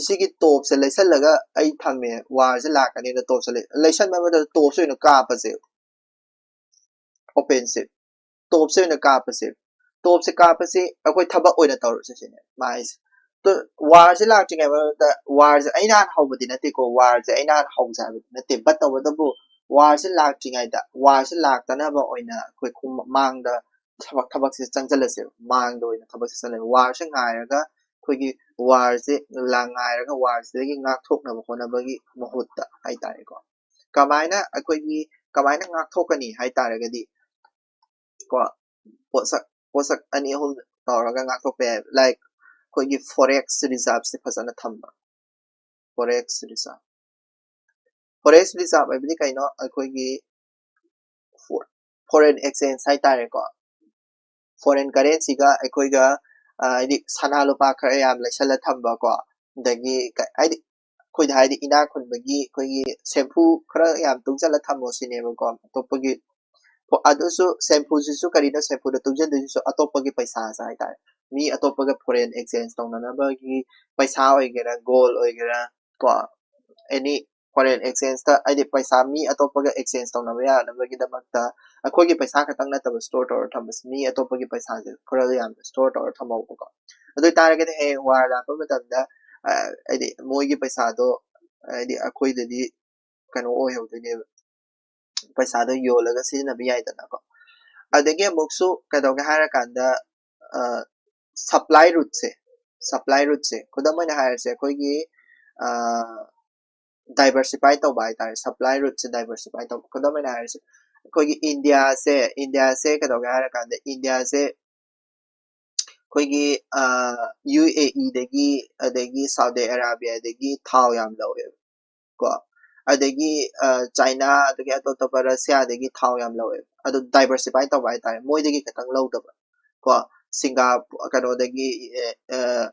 ꯁꯤꯒꯤ ꯇꯣꯞꯁꯦ ꯂꯩꯁꯜꯂꯒ ꯑꯩ ꯊꯝꯃꯦ, war ꯁꯦ ꯂꯥꯛꯀꯅꯤꯅ ꯇꯣꯞꯁꯦ ꯂꯩ- ꯂꯩꯁꯟꯕ ꯃꯇꯝꯗ ꯇꯣꯞꯁꯦ ꯑꯣꯏꯅ ꯀꯥꯞꯄꯁꯦ, offensive, ꯇꯣꯞꯁꯦ ꯑꯣꯏꯅ ꯀꯥꯞꯄꯁꯦ꯫ ꯇꯣꯞꯁꯦ ꯀꯥꯞꯄꯁꯦ ꯑꯩꯈꯣꯏ ꯊꯕꯛ ꯑꯣꯏꯅ ꯇꯧꯔꯁꯦ ꯁꯤꯅꯦ ꯃꯥꯏꯁꯦ꯫ ꯋꯥꯔꯁꯦ ꯂꯥꯛꯇ꯭ꯔꯤꯉꯩ ꯃꯔꯛꯇ, ꯋꯥꯔꯁꯦ ꯑꯩꯅ ꯍꯥꯟꯅ ꯍꯧꯕꯗꯤ ꯅꯠꯇꯦꯀꯣ, ꯋꯥꯔꯁꯦ ꯑꯩꯅ ꯍꯥꯟꯅ ꯍꯧꯁꯦ ꯍꯥꯏꯕꯗꯤ ꯅꯠꯇꯦ, ꯕꯠ ꯇꯧꯕꯇꯕꯨ ꯋꯥꯔꯁꯦ ꯂꯥꯛꯇ꯭ꯔꯤꯉꯩꯗ, ꯋꯥꯔꯁꯦ ꯂꯥꯛꯇꯅꯕ ꯑꯣꯏꯅ ꯑꯩꯈꯣꯏ ꯈꯨꯃꯥꯡꯗ ꯊꯕꯛ ꯊꯕꯛꯁꯦ ꯆꯪꯁꯤꯜꯂꯁꯦꯕ꯫ ꯃꯥꯡꯗ ꯑꯣꯏꯅ ꯊꯕꯛꯁꯦ ꯆꯪꯁꯤꯜꯂꯁꯦ꯫ ꯋꯥꯔꯁꯦ ꯉꯥꯏꯔꯒ, ꯑꯩꯈꯣꯏꯒꯤ ꯋꯥꯔꯁꯦ ꯉꯥꯏꯔꯒ ꯋꯥꯔꯁꯤꯗꯒꯤ ꯉꯥꯛꯊꯣꯛꯅꯕ ꯍꯣꯠꯅꯕꯒꯤ ꯃꯍꯨꯠꯇ ꯍꯥꯏꯇꯥꯔꯦꯀꯣ꯫ ꯀꯃꯥꯏꯅ ꯑꯩꯈꯣꯏꯒꯤ, ꯀꯃꯥꯏꯅ ꯉꯥꯛꯊꯣꯛꯀꯅꯤ ꯍꯥꯏ ꯇꯥꯔꯒꯗꯤ ꯀꯣ, ꯄꯣꯠꯁꯛ ꯄꯣꯠꯁꯛ ꯑꯅꯤ ꯑꯍꯨꯝ ꯇꯧꯔꯒ ꯉꯥꯛꯊꯣꯛꯄ ꯌꯥꯏ꯫ ꯂꯥꯏꯛ ꯑꯩꯈꯣꯏꯒꯤ ꯐꯣꯔꯦꯛꯁ ꯔꯤꯖꯥꯔꯚꯁꯦ ꯐꯖꯅ ꯊꯝꯕ꯫ ꯐꯣꯔꯦꯛꯁ ꯔꯤꯖꯥꯔꯚ ꯐꯣꯔꯦꯛꯁ ꯔꯤꯖꯥꯔꯚ ꯍꯥꯏꯕꯗꯤ ꯀꯩꯅꯣ? ꯑꯩꯈꯣꯏꯒꯤ ꯐꯣꯔꯦꯟ ꯑꯦꯛꯁꯆꯦꯟꯖ ꯍꯥꯏꯇꯥꯔꯦꯀꯣ꯫ ꯐꯣꯔꯦꯟ ꯀꯔꯦꯟꯁꯤꯒ ꯑꯩꯈꯣꯏꯒ ꯍꯥꯏꯗꯤ ꯁꯅꯥ ꯂꯨꯄꯥ ꯈꯔ ꯌꯥꯝ ꯂꯩꯁꯜꯂ ꯊꯝꯕꯀꯣ, ꯑꯗꯒꯤ ꯍꯥꯏꯗꯤ ꯑꯩꯈꯣꯏꯗ ꯍꯥꯏꯗꯤ ꯏꯅꯥꯛ ꯈꯨꯟꯕꯒꯤ ꯑꯩꯈꯣꯏꯒꯤ ꯁꯦꯝꯐꯨ ꯈꯔ ꯌꯥꯝ ꯇꯨꯡꯁꯤꯜꯂ ꯊꯝꯃꯣ ꯁꯤꯅꯦꯕꯀꯣ꯫ ꯑꯇꯣꯞꯄꯒꯤ ꯑꯗꯨꯁꯨ ꯁꯦꯝꯐꯨꯁꯤꯁꯨ ꯀꯔꯤꯅꯣ? ꯁꯦꯝꯐꯨꯗ ꯇꯨꯡꯁꯤꯟꯗꯣꯏꯁꯤꯁꯨ ꯑꯇꯣꯞꯄꯒꯤ ꯄꯩꯁꯥꯁꯦ ꯍꯥꯏꯇꯥꯔꯦ꯫ ꯃꯤ ꯑꯇꯣꯞꯄꯒ ꯐꯣꯔꯦꯟ ꯑꯦꯛꯁꯆꯦꯟꯖ ꯇꯧꯅꯅꯕꯒꯤ ꯄꯩꯁꯥ ꯑꯣꯏꯒꯦꯔꯥ, ꯒꯣꯜ ꯑꯣꯏꯒꯦꯔꯥ, ꯀꯣ, ꯑꯦꯅꯤ ꯐꯣꯔꯦꯟ ꯑꯦꯛꯁꯆꯦꯟꯖꯇ ꯍꯥꯏꯗꯤ ꯄꯩꯁꯥ ꯃꯤ ꯑꯇꯣꯞꯄꯒ ꯑꯦꯛꯁꯆꯦꯟꯖ ꯇꯧꯅꯕ ꯌꯥꯅꯕꯒꯤꯗꯃꯛꯇ ꯑꯩꯈꯣꯏꯒꯤ ꯄꯩꯁꯥ ꯈꯛꯇꯪ ꯅꯠꯇꯕ ꯁ꯭ꯇꯣꯔ ꯇꯧꯔ ꯊꯝꯕꯁꯦ, ꯃꯤ ꯑꯇꯣꯞꯄꯒꯤ ꯄꯩꯁꯥꯁꯦ ꯈꯔ ꯌꯥꯝꯅ ꯁ꯭ꯇꯣꯔ ꯇꯧꯔ ꯊꯝꯍꯧꯕꯀꯣ꯫ ꯑꯗꯨ ꯑꯣꯏ ꯇꯥꯔꯒꯗꯤ ꯍꯌꯦꯡ ꯋꯥꯔ ꯂꯥꯛꯄ ꯃꯇꯝꯗ ꯍꯥꯏꯗꯤ ꯃꯣꯏꯒꯤ ꯄꯩꯁꯥꯗꯣ ꯍꯥꯏꯗꯤ ꯑꯩꯈꯣꯏꯗꯗꯤ ꯀꯩꯅꯣ ꯑꯣꯏꯍꯧꯗꯣꯏꯅꯦꯕ, ꯄꯩꯁꯥꯗꯣ ꯌꯣꯜꯂꯒ ꯁꯤꯖꯤꯟꯅꯕ ꯌꯥꯏꯗꯅꯀꯣ꯫ ꯑꯗꯒꯤ ꯑꯃꯨꯛꯁꯨ ꯀꯩꯗꯧꯒꯦ ꯍꯥꯏꯔꯀꯥꯟꯗ ꯁꯄ꯭ꯂꯥꯏ ꯔꯨꯠꯁꯦ, ꯁꯄ꯭ꯂꯥꯏ ꯔꯨꯠꯁꯦ ꯈꯨꯗꯝ ꯑꯣꯏꯅ ꯍꯥꯏꯔꯁꯦ, ꯑꯩꯈꯣꯏꯒꯤ ꯗꯥꯏꯕꯔꯁꯤꯐꯥꯏ ꯇꯧꯕ ꯍꯥꯏꯇꯥꯔꯦ꯫ ꯁꯄ꯭ꯂꯥꯏ ꯔꯨꯠꯁꯦ ꯗꯥꯏꯕꯔꯁꯤꯐꯥꯏ ꯇꯧꯕ꯫ ꯈꯨꯗꯝ ꯑꯣꯏꯅ ꯍꯥꯏꯔꯁꯦ, ꯑꯩꯈꯣꯏꯒꯤ ꯏꯟꯗꯤꯌꯥꯁꯦ, ꯏꯟꯗꯤꯌꯥꯁꯦ ꯀꯩꯗꯧꯒꯦ ꯍꯥꯏꯔꯀꯥꯟꯗ ꯏꯟꯗꯤꯌꯥꯁꯦ ꯑꯩꯈꯣꯏꯒꯤ ꯌꯨ ꯑꯦ ꯏꯗꯒꯤ, ꯑꯗꯒꯤ ꯁꯥꯎꯗꯤ ꯑꯔꯥꯕꯤꯌꯥꯗꯒꯤ ꯊꯥꯎ ꯌꯥꯝ ꯂꯧꯋꯦꯕ ꯀꯣ꯫ ꯑꯗꯒꯤ ꯆꯥꯏꯅꯥ, ꯑꯗꯒꯤ ꯑꯇꯣꯞ ꯑꯇꯣꯞꯄ ꯔꯁꯤꯌꯥꯗꯒꯤ ꯊꯥꯎ ꯌꯥꯝ ꯂꯧꯋꯦꯕ꯫ ꯑꯗꯨ ꯗꯥꯏꯕꯔꯁꯤꯐꯥꯏ ꯇꯧꯕ ꯍꯥꯏꯇꯥꯔꯦ, ꯃꯣꯏꯗꯒꯤ ꯈꯛꯇꯪ ꯂꯧꯗꯕ ꯀꯣ꯫ ꯁꯤꯡꯒꯥ ꯀꯩꯅꯣꯗꯒꯤ,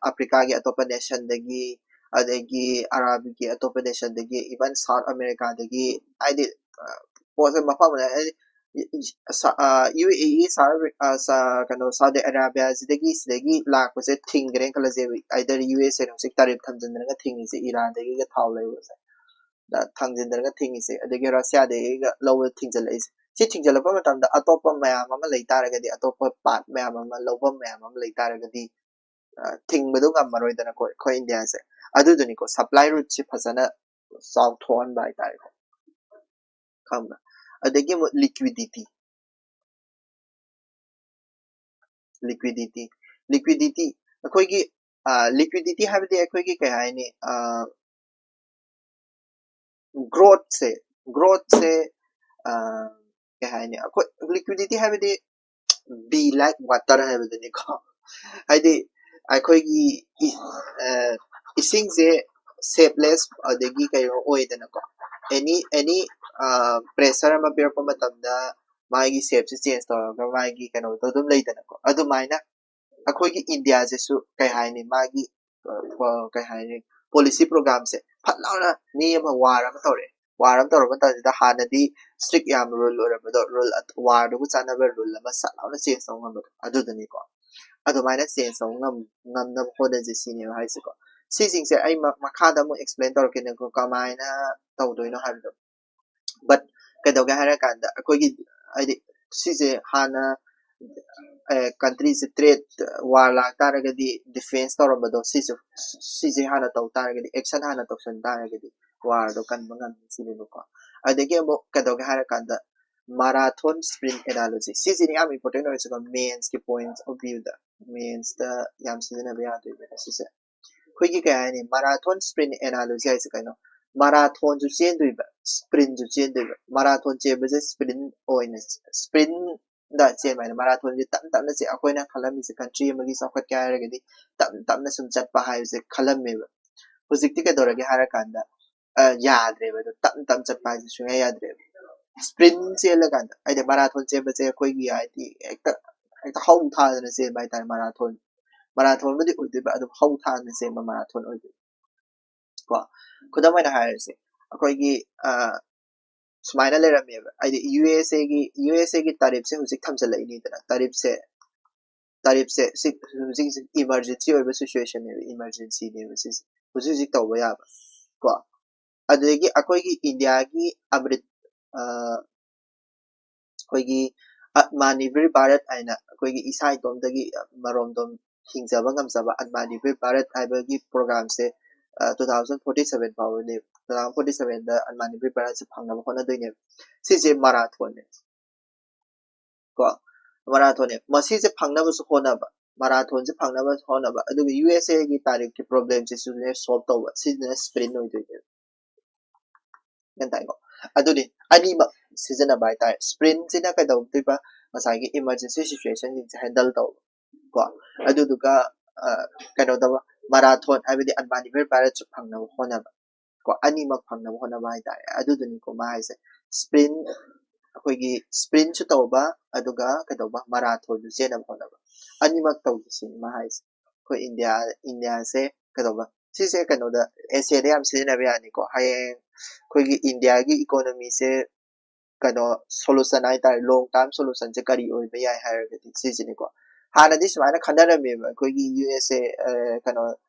ꯑꯐ꯭ꯔꯤꯀꯥꯒꯤ ꯑꯇꯣꯞꯄ ꯅꯦꯁꯟꯗꯒꯤ, ꯑꯗꯒꯤ ꯑꯔꯥꯕꯤꯒꯤ ꯑꯇꯣꯞꯄ ꯅꯦꯁꯟꯗꯒꯤ, ꯏꯚꯟ ꯁꯥꯎꯠ ꯑꯃꯦꯔꯤꯀꯥꯗꯒꯤ, ꯍꯥꯏꯗꯤ ꯄꯣꯠꯁꯦ ꯃꯐꯝ ꯑꯃꯗ ꯍꯥꯏꯗꯤ ꯌꯨ ꯑꯦ ꯏ, ꯀꯩꯅꯣ, ꯁꯥꯎꯗꯤ ꯑꯔꯥꯕꯤꯌꯥꯁꯤꯗꯒꯤ, ꯁꯤꯗꯒꯤ ꯂꯥꯛꯄꯁꯦ ꯊꯤꯡꯈ꯭ꯔꯦꯅ ꯈꯜꯂꯁꯦꯕ꯫ ꯑꯥꯏꯗꯔ ꯌꯨ ꯑꯦꯁ ꯑꯦꯅ ꯍꯧꯖꯤꯛ ꯇꯥꯔꯤꯐ ꯊꯝꯖꯤꯟꯗꯅꯒ ꯊꯤꯡꯉꯤꯁꯦ, ꯏꯔꯥꯟꯗꯒꯤꯒ ꯊꯥꯎ ꯂꯩꯕꯁꯦ ꯊꯥꯡꯖꯤꯟꯗꯅꯒ ꯊꯤꯡꯉꯤꯁꯦ, ꯑꯗꯒꯤ ꯔꯁꯤꯌꯥꯗꯒꯤꯒ ꯂꯧꯕ ꯊꯤꯡꯖꯤꯜꯂꯛꯏꯁꯦ꯫ ꯁꯤ ꯊꯤꯡꯖꯤꯜꯂꯛꯄ ꯃꯇꯝꯗ ꯑꯇꯣꯞꯄ ꯃꯌꯥꯝ ꯑꯃ ꯂꯩ ꯇꯥꯔꯒꯗꯤ, ꯑꯇꯣꯞꯄ ꯄꯥꯠ ꯃꯌꯥꯝ ꯑꯃ, ꯂꯧꯐꯝ ꯃꯌꯥꯝ ꯑꯃ ꯂꯩ ꯇꯥꯔꯒꯗꯤ, ꯊꯤꯡꯕꯗꯣ ꯉꯝꯃꯔꯣꯏꯗꯅꯀꯣ ꯑꯩꯈꯣꯏ ꯏꯟꯗꯤꯌꯥꯁꯦ꯫ ꯑꯗꯨꯗꯨꯅꯤꯀꯣ, ꯁꯄ꯭ꯂꯥꯏ ꯔꯨꯠꯁꯦ ꯐꯖꯅ ꯆꯥꯎꯊꯣꯛꯍꯟꯕ ꯍꯥꯏꯇꯥꯔꯦꯀꯣ, ꯈꯪꯕ꯭ꯔꯥ? ꯑꯗꯒꯤ ꯑꯃꯨꯛ ꯂꯤꯀ꯭ꯋꯤꯗꯤꯇꯤ, ꯂꯤꯀ꯭ꯋꯤꯗꯤꯇꯤ ꯂꯤꯀ꯭ꯋꯤꯗꯤꯇꯤ ꯑꯩꯈꯣꯏꯒꯤ ꯂꯤꯀ꯭ꯋꯤꯗꯤꯇꯤ ꯍꯥꯏꯕꯗꯤ ꯑꯩꯈꯣꯏꯒꯤ ꯀꯩ ꯍꯥꯏꯅꯤ, ꯒ꯭ꯔꯣꯠꯁꯦ ꯒ꯭ꯔꯣꯠꯁꯦ ꯀꯩ ꯍꯥꯏꯅꯤ, ꯑꯩꯈꯣꯏ ꯂꯤꯀ꯭ꯋꯤꯗꯤꯇꯤ ꯍꯥꯏꯕꯗꯤ ꯕꯤ ꯂꯥꯏꯛ ꯋꯥꯇꯔ ꯍꯥꯏꯕꯗꯨꯅꯤꯀꯣ꯫ ꯍꯥꯏꯗꯤ ꯑꯩꯈꯣꯏꯒꯤ ꯏꯁꯤꯡꯁꯦ ꯁꯦꯞꯂꯦꯁ ꯑꯗꯒꯤ ꯀꯩꯅꯣ ꯑꯣꯏꯗꯅꯀꯣ, ꯑꯦꯅꯤ ꯑꯦꯅꯤ ꯄ꯭ꯔꯦꯁꯔ ꯑꯃ ꯄꯤꯔꯛꯄ ꯃꯇꯝꯗ ꯃꯥꯒꯤ ꯁꯦꯞꯁꯦ ꯆꯦꯟꯖ ꯇꯧꯔꯒ ꯃꯥꯒꯤ ꯀꯩꯅꯣꯗꯣ ꯑꯗꯨꯝ ꯂꯩꯗꯅꯀꯣ꯫ ꯑꯗꯨꯃꯥꯏꯅ ꯑꯩꯈꯣꯏꯒꯤ ꯏꯟꯗꯤꯌꯥꯁꯤꯁꯨ ꯀꯩ ꯍꯥꯏꯅꯤ, ꯃꯥꯒꯤ ꯀꯩ ꯍꯥꯏꯅꯤ, ꯄꯣꯂꯤꯁꯤ ꯄ꯭ꯔꯣꯒ꯭ꯔꯥꯝꯁꯦ ꯐꯠ ꯂꯥꯎꯅ ꯃꯤ ꯑꯃ ꯋꯥꯔ ꯑꯃ ꯇꯧꯔꯛꯑꯦ꯫ ꯋꯥꯔ ꯑꯃ ꯇꯧꯔꯛꯄ ꯃꯇꯝꯁꯤꯗ ꯍꯥꯟꯅꯗꯤ ꯏꯁꯇ꯭ꯔꯤꯛ ꯌꯥꯝ ꯔꯨꯜ ꯑꯣꯏꯔꯝꯕꯗꯣ, ꯔꯨꯜ ꯋꯥꯔꯗꯨꯒ ꯆꯥꯟꯅꯕ ꯔꯨꯜ ꯑꯃ ꯁꯠ ꯂꯥꯎꯅ ꯆꯦꯟꯖ ꯇꯧꯕ ꯉꯝꯕꯗꯣ ꯑꯗꯨꯗꯨꯅꯤꯀꯣ꯫ ꯑꯗꯨꯃꯥꯏꯅ ꯆꯦꯟꯖ ꯇꯧꯕ ꯉꯝ ꯉꯝꯅꯕ ꯍꯣꯠꯅꯁꯦ ꯁꯤꯅꯦꯕ ꯍꯥꯏꯁꯦꯀꯣ꯫ ꯁꯤꯁꯤꯡꯁꯦ ꯑꯩ ꯃꯈꯥꯗ ꯑꯃꯨꯛ ꯑꯦꯛꯁꯄ꯭ꯂꯦꯟ ꯇꯧꯔꯛꯀꯦꯅꯦꯀꯣ, ꯀꯃꯥꯏꯅ ꯇꯧꯗꯣꯏꯅꯣ ꯍꯥꯏꯕꯗꯣ꯫ ꯕꯠ ꯀꯩꯗꯧꯒꯦ ꯍꯥꯏꯔꯀꯥꯟꯗ ꯑꯩꯈꯣꯏꯒꯤ ꯍꯥꯏꯗꯤ ꯁꯤꯁꯦ ꯍꯥꯟꯅ ꯀꯟꯇ꯭ꯔꯤꯁꯦ ꯇ꯭ꯔꯦꯠ ꯋꯥꯔ ꯂꯥꯛ ꯇꯥꯔꯒꯗꯤ ꯗꯤꯐꯦꯟꯁ ꯇꯧꯔꯝꯕꯗꯣ ꯁꯤꯁꯨ ꯁꯤꯁꯦ ꯍꯥꯟꯅ ꯇꯧ ꯇꯥꯔꯒꯗꯤ, ꯑꯦꯛꯁꯟ ꯍꯥꯟꯅ ꯇꯧꯁꯟ ꯇꯥꯔꯒꯗꯤ ꯋꯥꯔꯗꯣ ꯀꯟꯕ ꯉꯝꯃꯤ ꯁꯤꯅꯦꯕꯀꯣ꯫ ꯑꯗꯒꯤ ꯑꯃꯨꯛ ꯀꯩꯗꯧꯒꯦ ꯍꯥꯏꯔꯀꯥꯟꯗ ꯃꯔꯥꯊꯣꯟ ꯁ꯭ꯄ꯭ꯔꯤꯟ ꯑꯦꯅꯥꯂꯣꯖꯤ, ꯁꯤꯁꯤꯅ ꯌꯥꯝ ꯏꯝꯄꯣꯔꯇꯦꯟ ꯑꯣꯏꯔꯁꯤꯀꯣ, ꯃꯦꯟꯁꯀꯤ ꯄꯣꯏꯟꯠ ꯑꯣꯐ ꯚ꯭ꯌꯨꯗ ꯃꯦꯟꯁꯇ ꯌꯥꯝ ꯁꯤꯖꯤꯟꯅꯕ ꯌꯥꯗꯣꯏꯕꯅꯦ ꯁꯤꯁꯦ꯫ ꯑꯩꯈꯣꯏꯒꯤ ꯀꯩ ꯍꯥꯏꯅꯤ, ꯃꯔꯥꯊꯣꯟ ꯁ꯭ꯄ꯭ꯔꯤꯟ ꯑꯦꯅꯥꯂꯣꯖꯤ ꯍꯥꯏꯁꯦ ꯀꯩꯅꯣ? ꯃꯔꯥꯊꯣꯟꯁꯨ ꯆꯦꯟꯗꯣꯏꯕ, ꯁ꯭ꯄ꯭ꯔꯤꯟꯁꯨ ꯆꯦꯟꯗꯣꯏꯕ꯫ ꯃꯔꯥꯊꯣꯟ ꯆꯦꯟꯕꯁꯦ ꯁ꯭ꯄ꯭ꯔꯤꯟ ꯑꯣꯏꯅ, ꯁ꯭ꯄ꯭ꯔꯤꯟꯗ ꯆꯦꯟꯕ ꯍꯥꯏꯅ ꯃꯔꯥꯊꯣꯟꯁꯦ ꯇꯞ ꯇꯞꯅ ꯆꯦꯟ, ꯑꯩꯈꯣꯏꯅ ꯈꯜꯂꯝꯃꯤꯁꯦ ꯀꯟꯇ꯭ꯔꯤ ꯑꯃꯒꯤ ꯆꯥꯎꯈꯠꯀꯦ ꯍꯥꯏꯔꯒꯗꯤ ꯇꯞ ꯇꯞꯅ ꯁꯨꯝ ꯆꯠꯄ ꯍꯥꯏꯕꯁꯦ ꯈꯜꯂꯝꯃꯦꯕ꯫ ꯍꯧꯖꯤꯛꯇꯤ ꯀꯩꯗꯧꯔꯒꯦ ꯍꯥꯏꯔꯀꯥꯟꯗ ꯌꯥꯗ꯭ꯔꯦꯕ꯫ ꯑꯗꯣ ꯇꯞ ꯇꯞ ꯆꯠꯄ ꯍꯥꯏꯁꯦ ꯁꯨꯡꯌꯥ ꯌꯥꯗ꯭ꯔꯦꯕ꯫ ꯁ꯭ꯄ꯭ꯔꯤꯟ ꯆꯦꯜꯂꯀꯥꯟꯗ ꯍꯥꯏꯗꯤ ꯃꯔꯥꯊꯣꯟ ꯆꯦꯟꯕꯁꯦ ꯑꯩꯈꯣꯏꯒꯤ ꯍꯥꯏꯗꯤ ꯍꯦꯛꯇ ꯍꯦꯛꯇ ꯍꯧ ꯊꯥꯗꯅ ꯆꯦꯟꯕ ꯍꯥꯏꯇꯥꯔꯦ꯫ ꯃꯔꯥꯊꯣꯟ ꯃꯔꯥꯊꯣꯟꯕꯨꯗꯤ ꯑꯣꯏꯗꯣꯏꯕ, ꯑꯗꯨꯝ ꯍꯧ ꯊꯥꯗꯅ ꯆꯦꯟꯕ ꯃꯔꯥꯊꯣꯟ ꯑꯣꯏꯗꯣꯏꯕ ꯀꯣ꯫ ꯈꯨꯗꯝ ꯑꯣꯏꯅ ꯍꯥꯏꯔꯁꯦ, ꯑꯩꯈꯣꯏꯒꯤ ꯁꯨꯃꯥꯏꯅ ꯂꯩꯔꯝꯃꯦꯕ ꯍꯥꯏꯗꯤ ꯌꯨ ꯑꯦꯁ ꯑꯦꯒꯤ ꯌꯨ ꯑꯦꯁ ꯑꯦꯒꯤ ꯇꯥꯔꯤꯞꯁꯦ ꯍꯧꯖꯤꯛ ꯊꯝꯖꯤꯜꯂꯛꯏꯅꯤꯗꯅ꯫ ꯇꯥꯔꯤꯞꯁꯦ ꯇꯥꯔꯤꯞꯁꯦ ꯁꯤ ꯍꯧꯖꯤꯛ ꯍꯧꯖꯤꯛ ꯏꯃꯔꯖꯦꯟꯁꯤ ꯑꯣꯏꯕ ꯁꯤꯆꯨꯋꯦꯁꯟꯅꯦꯕ, ꯏꯃꯔꯖꯦꯟꯁꯤꯅꯦꯕ ꯁꯤꯁꯦ ꯍꯧꯖꯤꯛ ꯍꯧꯖꯤꯛ ꯇꯧꯕ ꯌꯥꯕ ꯀꯣ꯫ ꯑꯗꯨꯗꯒꯤ ꯑꯩꯈꯣꯏꯒꯤ ꯏꯟꯗꯤꯌꯥꯒꯤ ꯑꯃ꯭ꯔꯤꯠ ꯑꯩꯈꯣꯏꯒꯤ ꯑꯠꯃꯥꯅꯤꯔꯚꯔ ꯚꯥꯔꯠ ꯍꯥꯏꯅ ꯑꯩꯈꯣꯏꯒꯤ ꯏꯁꯥ ꯏꯇꯣꯝꯇꯒꯤ ꯃꯔꯣꯝꯗꯣꯝ ꯍꯤꯡꯖꯕ ꯉꯝꯖꯕ ꯑꯟꯃꯥꯅꯤꯔꯚꯔ ꯚꯥꯔꯠ ꯍꯥꯏꯕꯒꯤ ꯄ꯭ꯔꯣꯒ꯭ꯔꯥꯝꯁꯦ ꯇꯨ ꯊꯥꯎꯖꯟ ꯐꯣꯔꯇꯤ ꯁꯚꯦꯟ ꯐꯥꯎꯕꯅꯦ꯫ ꯇꯨ ꯊꯥꯎꯖꯟ ꯐꯣꯔꯇꯤ ꯁꯚꯦꯟꯗ ꯑꯟꯃꯥꯅꯤꯔꯚꯔ ꯚꯥꯔꯠꯁꯦ ꯐꯪꯅꯕ ꯍꯣꯠꯅꯗꯣꯏꯅꯦꯕ꯫ ꯁꯤꯁꯦ ꯃꯔꯥꯊꯣꯟꯅꯦ꯫ ꯀꯣ, ꯃꯔꯥꯊꯣꯟꯅꯦ꯫ ꯃꯁꯤꯁꯦ ꯐꯪꯅꯕꯁꯨ ꯍꯣꯠꯅꯕ, ꯃꯔꯥꯊꯣꯟꯁꯦ ꯐꯪꯅꯕꯁꯨ ꯍꯣꯠꯅꯕ, ꯑꯗꯨꯒ ꯌꯨ ꯑꯦꯁ ꯑꯦꯒꯤ ꯇꯥꯔꯤꯐꯀꯤ ꯄ꯭ꯔꯣꯕ꯭ꯂꯦꯝꯁꯤꯁꯨꯅꯦ ꯁꯣꯜꯕ ꯇꯧꯕ, ꯁꯤꯁꯤꯅ ꯁ꯭ꯄ꯭ꯔꯤꯟ ꯑꯣꯏꯗꯣꯏꯅꯦꯕ꯫ ꯒ꯭ꯌꯥꯟ ꯇꯥꯏꯀꯣ? ꯑꯗꯨꯅꯤ, ꯑꯅꯤꯃꯛ ꯁꯤꯖꯤꯟꯅꯕ ꯍꯥꯏꯇꯥꯔꯦ꯫ ꯁ꯭ꯄ꯭ꯔꯤꯟꯁꯤꯅ ꯀꯩꯗꯧꯗꯣꯏꯕ? ꯉꯁꯥꯏꯒꯤ ꯏꯃꯔꯖꯦꯟꯁꯤ ꯁꯤꯆꯨꯋꯦꯁꯟꯁꯤꯡꯁꯦ ꯍꯦꯟꯗꯜ ꯇꯧꯕ ꯀꯣ, ꯑꯗꯨꯗꯨꯒ ꯀꯩꯅꯣ ꯇꯧꯕ, ꯃꯔꯥꯊꯣꯟ ꯍꯥꯏꯕꯗꯤ ꯑꯟꯃꯥꯅꯤꯔꯚꯔ ꯚꯥꯔꯠꯁꯨ ꯐꯪꯅꯕ ꯍꯣꯠꯅꯕ ꯀꯣ, ꯑꯅꯤꯃꯛ ꯐꯪꯅꯕ ꯍꯣꯠꯅꯕ ꯍꯥꯏꯇꯥꯔꯦ꯫ ꯑꯗꯨꯗꯨꯅꯤꯀꯣ ꯃꯥ ꯍꯥꯏꯁꯦ꯫ ꯁ꯭ꯄ꯭ꯔꯤꯟ, ꯑꯩꯈꯣꯏꯒꯤ ꯁ꯭ꯄ꯭ꯔꯤꯟꯁꯨ ꯇꯧꯕ, ꯑꯗꯨꯒ ꯀꯩꯗꯧꯕ, ꯃꯔꯥꯊꯣꯟꯁꯨ ꯆꯦꯟꯅꯕ ꯍꯣꯠꯅꯕ, ꯑꯅꯤꯃꯛ ꯇꯧꯁꯤ ꯁꯤꯅꯤ ꯃꯥ ꯍꯥꯏꯁꯦ꯫ ꯑꯩꯈꯣꯏ ꯏꯟꯗꯤꯌꯥ, ꯏꯟꯗꯤꯌꯥꯁꯦ ꯀꯩꯗꯧꯕ, ꯁꯤꯁꯦ ꯀꯩꯅꯣꯗ, ꯑꯦꯁꯤꯌꯥꯗ ꯌꯥꯝ ꯁꯤꯖꯤꯟꯅꯕ ꯌꯥꯅꯤꯀꯣ꯫ ꯍꯌꯦꯡ ꯑꯩꯈꯣꯏꯒꯤ ꯏꯟꯗꯤꯌꯥꯒꯤ ꯏꯀꯣꯅꯣꯃꯤꯁꯦ ꯀꯩꯅꯣ, ꯁꯣꯂꯨꯁꯟ ꯍꯥꯏꯇꯥꯔꯦ, ꯂꯣꯡ ꯇꯥꯔꯝ ꯁꯣꯂꯨꯁꯟꯁꯦ ꯀꯔꯤ ꯑꯣꯏꯕ ꯌꯥꯏ ꯍꯥꯏꯔꯒꯗꯤ ꯁꯤꯁꯤꯅꯤꯀꯣ꯫ ꯍꯥꯟꯅꯗꯤ ꯁꯨꯃꯥꯏꯅ ꯈꯟꯅꯔꯝꯃꯦꯕ, ꯑꯩꯈꯣꯏꯒꯤ ꯌꯨ ꯑꯦꯁ ꯑꯦ, ꯀꯩꯅꯣ,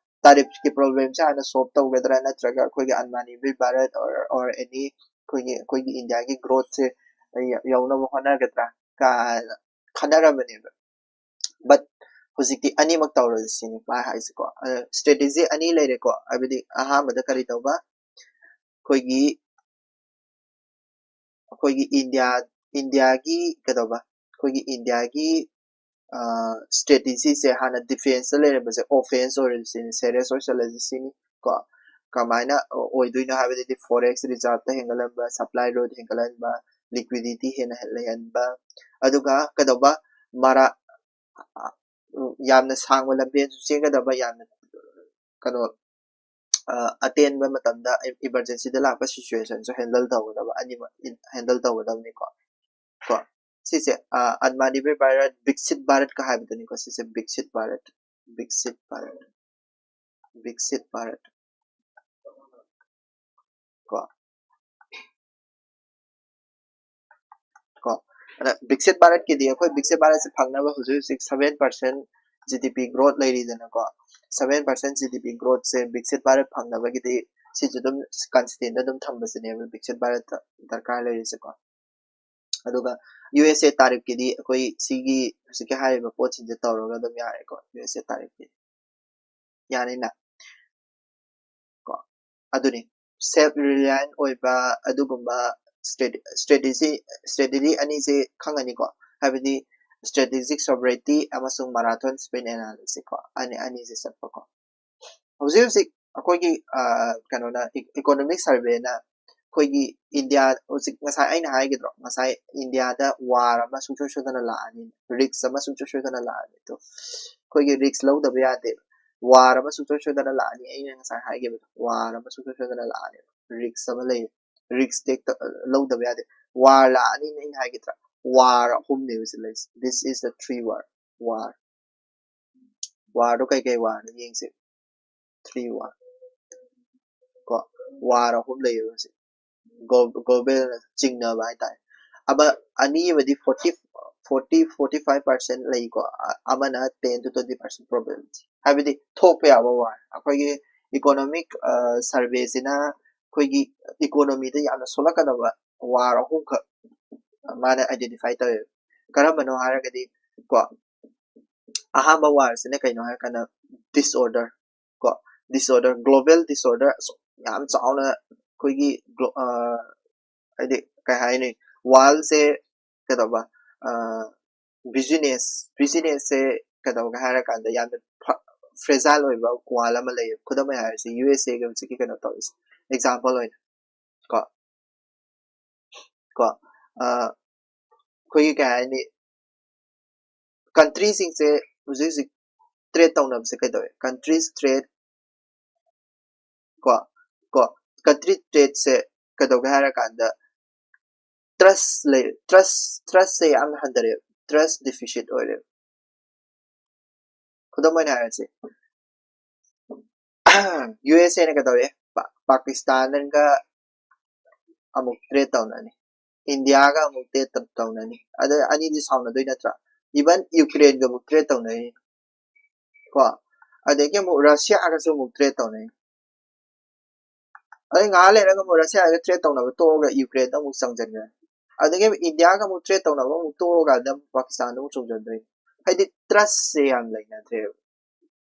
ꯇꯥꯔꯤꯐꯀꯤ ꯄ꯭ꯔꯣꯕ꯭ꯂꯦꯝꯁꯦ ꯍꯥꯟꯅ ꯁꯣꯜꯕ ꯇꯧꯒꯗ꯭ꯔꯥ, ꯅꯠꯇ꯭ꯔꯒ ꯑꯩꯈꯣꯏꯒꯤ ꯑꯟꯃꯥꯅꯤꯔꯚꯔ ꯚꯥꯔꯠ or, or any ꯑꯩꯈꯣꯏꯒꯤ, ꯑꯩꯈꯣꯏꯒꯤ ꯏꯟꯗꯤꯌꯥꯒꯤ ꯒ꯭ꯔꯣꯠꯁꯦ ꯌꯧꯅꯕ ꯍꯣꯠꯅꯒꯗ꯭ꯔꯥ ꯀꯥꯏꯅ ꯈꯟꯅꯔꯝꯕꯅꯦꯕ꯫ ꯕꯠ ꯍꯧꯖꯤꯛꯇꯤ ꯑꯅꯤꯃꯛ ꯇꯧꯔꯁꯤ ꯁꯤꯅꯤ ꯃꯥ ꯍꯥꯏꯁꯦꯀꯣ꯫ ꯁ꯭ꯇ꯭ꯔꯦꯇꯦꯖꯤ ꯑꯅꯤ ꯂꯩꯔꯦꯀꯣ, ꯍꯥꯏꯕꯗꯤ ꯑꯍꯥꯟꯕꯗ ꯀꯔꯤ ꯇꯧꯕ, ꯑꯩꯈꯣꯏꯒꯤ, ꯑꯩꯈꯣꯏꯒꯤ ꯏꯟꯗꯤꯌꯥ, ꯏꯟꯗꯤꯌꯥꯒꯤ ꯀꯩꯗꯧꯕ, ꯑꯩꯈꯣꯏꯒꯤ ꯏꯟꯗꯤꯌꯥꯒꯤ ꯁ꯭ꯇ꯭ꯔꯦꯇꯦꯖꯤꯁꯦ ꯍꯥꯟꯅ ꯗꯤꯐꯦꯟꯁꯇ ꯂꯩꯔꯝꯕꯁꯦ ꯑꯣꯐꯦꯟꯁ ꯑꯣꯏꯔꯁꯤ ꯁꯤꯅꯤ, ꯁꯦꯔꯤꯌꯁ ꯑꯣꯏꯁꯜꯂꯁꯤ ꯁꯤꯅꯤ ꯀꯣ꯫ ꯀꯃꯥꯏꯅ ꯑꯣꯏꯗꯣꯏꯅꯣ ꯍꯥꯏꯕꯗꯗꯤ ꯐꯣꯔꯦꯛꯁ ꯔꯤꯖꯥꯔꯚꯇ ꯍꯦꯟꯒꯠꯍꯟꯕ, ꯁꯄ꯭ꯂꯥꯏ ꯔꯣꯠ ꯍꯦꯟꯒꯠꯍꯟꯕ, ꯂꯤꯀ꯭ꯋꯤꯗꯤꯇꯤ ꯍꯦꯟꯅ ꯂꯩꯍꯟꯕ, ꯑꯗꯨꯒ ꯀꯩꯗꯧꯕ, ꯃꯔꯥ-, ꯌꯥꯝꯅ ꯁꯥꯡꯕ ꯂꯝꯕꯦꯟꯁꯨ ꯆꯦꯟꯒꯗꯕ, ꯌꯥꯝꯅ ꯀꯩꯅꯣ, ꯑꯇꯦꯟꯕ ꯃꯇꯝꯗ ꯏꯃꯔꯖꯦꯟꯁꯤꯗ ꯂꯥꯛꯄ ꯁꯤꯆꯨꯋꯦꯁꯟꯁꯨ ꯍꯦꯟꯗꯜ ꯇꯧꯒꯗꯕ, ꯑꯅꯤꯃꯛ ꯍꯦꯟꯗꯜ ꯇꯧꯒꯗꯕꯅꯤꯀꯣ꯫ ꯀꯣ, ꯁꯤꯁꯦ ꯑꯟꯃꯥꯅꯤꯔꯚꯔ ꯚꯥꯔꯠ, ꯕꯤꯛꯁꯤꯠ ꯚꯥꯔꯠꯀ ꯍꯥꯏꯕꯗꯨꯅꯤꯀꯣ꯫ ꯁꯤꯁꯦ ꯕꯤꯛꯁꯤꯠ ꯚꯥꯔꯠ, ꯕꯤꯛꯁꯤꯠ ꯚꯥꯔꯠ, ꯕꯤꯛꯁꯤꯠ ꯚꯥꯔꯠ ꯀꯣ꯫ ꯀꯣ, ꯑꯗ ꯕꯤꯛꯁꯤꯠ ꯚꯥꯔꯠꯀꯤꯗꯤ ꯑꯩꯈꯣꯏ ꯕꯤꯛꯁꯤꯠ ꯚꯥꯔꯠꯁꯦ ꯐꯪꯅꯕ ꯍꯧꯖꯤꯛ ꯍꯧꯖꯤꯛ seven percent G D P growth ꯂꯩꯔꯤꯗꯅꯀꯣ꯫ Seven percent G D P ꯒ꯭ꯔꯣꯠꯁꯦ ꯕꯤꯛꯁꯤꯠ ꯚꯥꯔꯠ ꯐꯪꯅꯕꯒꯤꯗꯤ ꯁꯤꯁꯨ ꯑꯗꯨꯝ ꯀꯟꯁꯇꯦꯟꯗ ꯑꯗꯨꯝ ꯊꯝꯕꯁꯤꯅꯦꯕ ꯕꯤꯛꯁꯤꯠ ꯚꯥꯔꯠꯇ ꯗꯔꯀꯥꯔ ꯂꯩꯔꯤꯁꯦꯀꯣ꯫ ꯑꯗꯨꯒ ꯌꯨ ꯑꯦꯁ ꯑꯦ ꯇꯥꯔꯤꯐꯀꯤꯗꯤ ꯑꯩꯈꯣꯏ ꯁꯤꯒꯤ ꯍꯧꯖꯤꯛꯀꯤ ꯍꯥꯏꯔꯤꯕ ꯄꯣꯠꯁꯤꯡꯁꯦ ꯇꯧꯔꯒ ꯑꯗꯨꯝ ꯌꯥꯔꯦꯀꯣ, ꯌꯨ ꯑꯦꯁ ꯑꯦ ꯇꯥꯔꯤꯐꯀꯤꯗꯤ꯫ ꯌꯥꯅꯤꯅ? ꯀꯣ, ꯑꯗꯨꯅꯤ꯫ ꯁꯦꯜꯐ ꯔꯤꯂꯥꯌꯟ ꯑꯣꯏꯕ ꯑꯗꯨꯒꯨꯝꯕ ꯁ꯭ꯇ꯭ꯔꯦꯇꯦꯖꯤ, ꯁ꯭ꯇ꯭ꯔꯦꯇꯦꯖꯤ ꯑꯅꯤꯁꯦ ꯈꯪꯉꯅꯤꯀꯣ, ꯍꯥꯏꯕꯗꯤ ꯁ꯭ꯇ꯭ꯔꯦꯇꯦꯖꯤꯛ ꯁꯣꯚꯔꯦꯟꯇꯤ ꯑꯃꯁꯨꯡ ꯃꯔꯥꯊꯣꯟ ꯁ꯭ꯄꯤꯟ ꯑꯦꯅꯥꯂꯤꯁꯤꯁ ꯀꯣ, ꯑꯅꯤ, ꯑꯅꯤꯁꯦ ꯆꯠꯄꯀꯣ꯫ ꯍꯧꯖꯤꯛ ꯍꯧꯖꯤꯛ ꯑꯩꯈꯣꯏꯒꯤ, ꯑ, ꯀꯩꯅꯣꯅ, ꯏ-, ꯏꯀꯣꯅꯣꯃꯤꯛ ꯁꯔꯚꯦꯅ ꯑꯩꯈꯣꯏꯒꯤ ꯏꯟꯗꯤꯌꯥ, ꯍꯧꯖꯤꯛ ꯉꯁꯥꯏ ꯑꯩꯅ ꯍꯥꯏꯒꯗ꯭ꯔꯣ, ꯉꯁꯥꯏ ꯏꯟꯗꯤꯌꯥꯗ ꯋꯥꯔ ꯑꯃ ꯁꯨꯡꯁꯣꯏ ꯁꯣꯏꯗꯅ ꯂꯥꯛꯑꯅꯤ, ꯔꯤꯁꯛ ꯑꯃ ꯁꯨꯡꯁꯣꯏ ꯁꯣꯏꯗꯅ ꯂꯥꯛꯑꯅꯤ꯫ ꯑꯗꯣ ꯑꯩꯈꯣꯏꯒꯤ ꯔꯤꯁꯛ ꯂꯧꯗꯕ ꯌꯥꯗꯦ, ꯋꯥꯔ ꯑꯃ ꯁꯨꯡꯁꯣꯏ ꯁꯣꯏꯗꯅ ꯂꯥꯛꯑꯅꯤ꯫ ꯑꯩꯅ ꯉꯁꯥꯏ ꯍꯥꯏꯈꯤꯕꯗꯣ, ꯋꯥꯔ ꯑꯃ ꯁꯨꯡꯁꯣꯏ ꯁꯣꯏꯗꯅ ꯂꯥꯛꯑꯅꯤ, ꯔꯤꯁꯛ ꯑꯃ ꯂꯩ, ꯔꯤꯁꯛ ꯇꯦꯛ ꯂꯧꯗꯕ ꯌꯥꯗꯦ꯫ ꯋꯥꯔ ꯂꯥꯛꯑꯅꯤꯅ ꯑꯩꯅ ꯍꯥꯏꯒꯗ꯭ꯔꯥ, ꯋꯥꯔ ꯑꯍꯨꯝꯅꯦꯕ ꯁꯤ ꯂꯩꯁꯦ꯫ This is the three war, war, ꯋꯥꯔꯗꯣ ꯀꯩꯀꯩ ꯋꯥꯔꯅꯣ ꯌꯦꯡꯁꯦ꯫ ꯊ꯭ꯔꯤ ꯋꯥꯔ ꯀꯣ, ꯋꯥꯔ ꯑꯍꯨꯝ ꯂꯩꯌꯦꯕ ꯍꯧꯖꯤꯛ꯫ ꯒ꯭ꯂꯣꯕꯦꯜꯅ ꯆꯤꯡꯅꯕ ꯍꯥꯏꯇꯥꯔꯦ꯫ ꯑꯃ, ꯑꯅꯤ ꯑꯃꯗꯤ forty, forty, forty five percent ꯂꯩꯀꯣ꯫ ꯑ-, ꯑꯃꯅ ten two twenty percent probability, ꯍꯥꯏꯕꯗꯤ ꯊꯣꯛꯄ ꯌꯥꯕ ꯋꯥꯔ꯫ ꯑꯩꯈꯣꯏꯒꯤ ꯏꯀꯣꯅꯣꯃꯤꯛ, ꯑ, ꯁꯔꯚꯦꯁꯤꯅ ꯑꯩꯈꯣꯏꯒꯤ ꯏꯀꯣꯅꯣꯃꯤꯗ ꯌꯥꯝꯅ ꯁꯣꯛꯂꯛꯀꯗꯕ ꯋꯥꯔ ꯑꯍꯨꯝꯈꯛ ꯃꯥꯅ ꯑꯥꯏꯗꯦꯟꯇꯤꯐꯥꯏ ꯇꯧꯋꯦꯕ꯫ ꯀꯔꯝꯕꯅꯣ ꯍꯥꯏꯔꯒꯗꯤ ꯀꯣ, ꯑꯍꯥꯟꯕ ꯋꯥꯔꯁꯤꯅ ꯀꯩꯅꯣ ꯍꯥꯏꯔꯀꯥꯟꯗ ꯗꯤꯁꯑꯣꯔꯗꯔ ꯀꯣ, ꯗꯤꯁꯑꯣꯔꯗꯔ, ꯒ꯭ꯂꯣꯕꯦꯜ ꯗꯤꯁꯑꯣꯔꯗꯔ ꯌꯥꯝ ꯆꯥꯎꯅ ꯑꯩꯈꯣꯏꯒꯤ ꯒ꯭ꯂꯣ-, ꯑ, ꯍꯥꯏꯗꯤ ꯀꯩ ꯍꯥꯏꯅꯤ, ꯋꯥꯔꯜꯁꯦ ꯀꯩꯗꯧꯕ, ꯑ, ꯕꯤꯖꯤꯅꯦꯁ, ꯕꯤꯖꯤꯅꯦꯁꯁꯦ ꯀꯩꯗꯧꯒꯦ ꯍꯥꯏꯔꯀꯥꯟꯗ ꯌꯥꯝꯅ ꯐ-, ꯐ꯭ꯔꯦꯖꯥꯏꯜ ꯑꯣꯏꯕ ꯋꯥꯔꯜ ꯑꯃ ꯂꯩꯌꯦꯕ꯫ ꯈꯨꯗꯝ ꯑꯣꯏꯅ ꯍꯥꯏꯔꯁꯤ, ꯌꯨ ꯑꯦꯁ ꯑꯦꯒ ꯍꯧꯖꯤꯛꯀꯤ ꯀꯩꯅꯣ ꯇꯧꯔꯤꯁꯦ, ꯑꯦꯛꯖꯥꯝꯄꯜ ꯑꯣꯏꯅ ꯀꯣ, ꯀꯣ, ꯑ, ꯑꯩꯈꯣꯏꯒꯤ ꯀꯩ ꯍꯥꯏꯅꯤ, ꯀꯟꯇ꯭ꯔꯤꯁꯤꯡꯁꯦ ꯍꯧꯖꯤꯛ ꯍꯧꯖꯤꯛ ꯇ꯭ꯔꯦꯠ ꯇꯧꯅꯕꯁꯦ ꯀꯩꯗꯧꯋꯦ? ꯀꯟꯇ꯭ꯔꯤꯁ ꯇ꯭ꯔꯦꯠ ꯀꯣ, ꯀꯣ, ꯀꯟꯇ꯭ꯔꯤ ꯇ꯭ꯔꯦꯠꯁꯦ ꯀꯩꯗꯧꯒꯦ ꯍꯥꯏꯔꯀꯥꯟꯗ ꯇ꯭ꯔꯁ ꯂꯩ, ꯇ꯭ꯔꯁ, ꯇ꯭ꯔꯁꯁꯦ ꯌꯥꯝꯅ ꯍꯟꯊꯔꯦꯕ, ꯇ꯭ꯔꯁ ꯗꯤꯐꯤꯁꯤꯠ ꯑꯣꯏꯔꯦꯕ꯫ ꯈꯨꯗꯝ ꯑꯣꯏꯅ ꯍꯥꯏꯔꯁꯤ, ꯌꯨ ꯑꯦꯁ ꯑꯦꯅ ꯀꯩꯗꯧꯋꯦ? ꯄꯥ-, ꯄꯥꯀꯤꯁꯇꯥꯟꯒ ꯑꯃꯨꯛ ꯇ꯭ꯔꯦꯠ ꯇꯧꯅꯅꯤ, ꯏꯟꯗꯤꯌꯥꯒ ꯑꯃꯨꯛ ꯇ꯭ꯔꯦꯠ ꯇꯧꯅꯅꯤ, ꯑꯗ ꯑꯅꯤꯗꯤ ꯁꯥꯎꯅꯗꯣꯏ ꯅꯠꯇ꯭ꯔꯥ? ꯏꯚꯟ ꯌꯨꯀ꯭ꯔꯦꯟꯒ ꯑꯃꯨꯛ ꯇ꯭ꯔꯦꯠ ꯇꯧꯅꯩ ꯀꯣ, ꯑꯗꯒꯤ ꯑꯃꯨꯛ ꯔꯁꯤꯌꯥꯒꯁꯨ ꯑꯃꯨꯛ ꯇ꯭ꯔꯦꯠ ꯇꯧꯅꯩ꯫ ꯑꯗꯩ ꯉꯥꯏꯍꯥꯛ ꯂꯩꯔꯒ ꯑꯃꯨꯛ ꯔꯁꯤꯌꯥꯒ ꯇ꯭ꯔꯦꯠ ꯇꯧꯅꯕ ꯇꯣꯛꯑꯒ ꯌꯨꯀ꯭ꯔꯦꯟꯗ ꯑꯃꯨꯛ ꯆꯪꯁꯤꯟꯈ꯭ꯔꯦ꯫ ꯑꯗꯒꯤ ꯏꯟꯗꯤꯌꯥꯒ ꯑꯃꯨꯛ trade ꯇꯧꯅꯕ ꯑꯃꯨꯛ ꯇꯣꯛꯑꯀꯥꯟꯗ ꯑꯃꯨꯛ ꯄꯥꯀꯤꯁꯇꯥꯟꯗ ꯑꯃꯨꯛ ꯆꯣꯡꯁꯤꯟꯗꯣꯏꯅꯤ꯫ ꯍꯥꯏꯗꯤ trust ꯁꯦ ꯌꯥꯝ ꯂꯩꯅꯗ꯭ꯔꯦꯕ꯫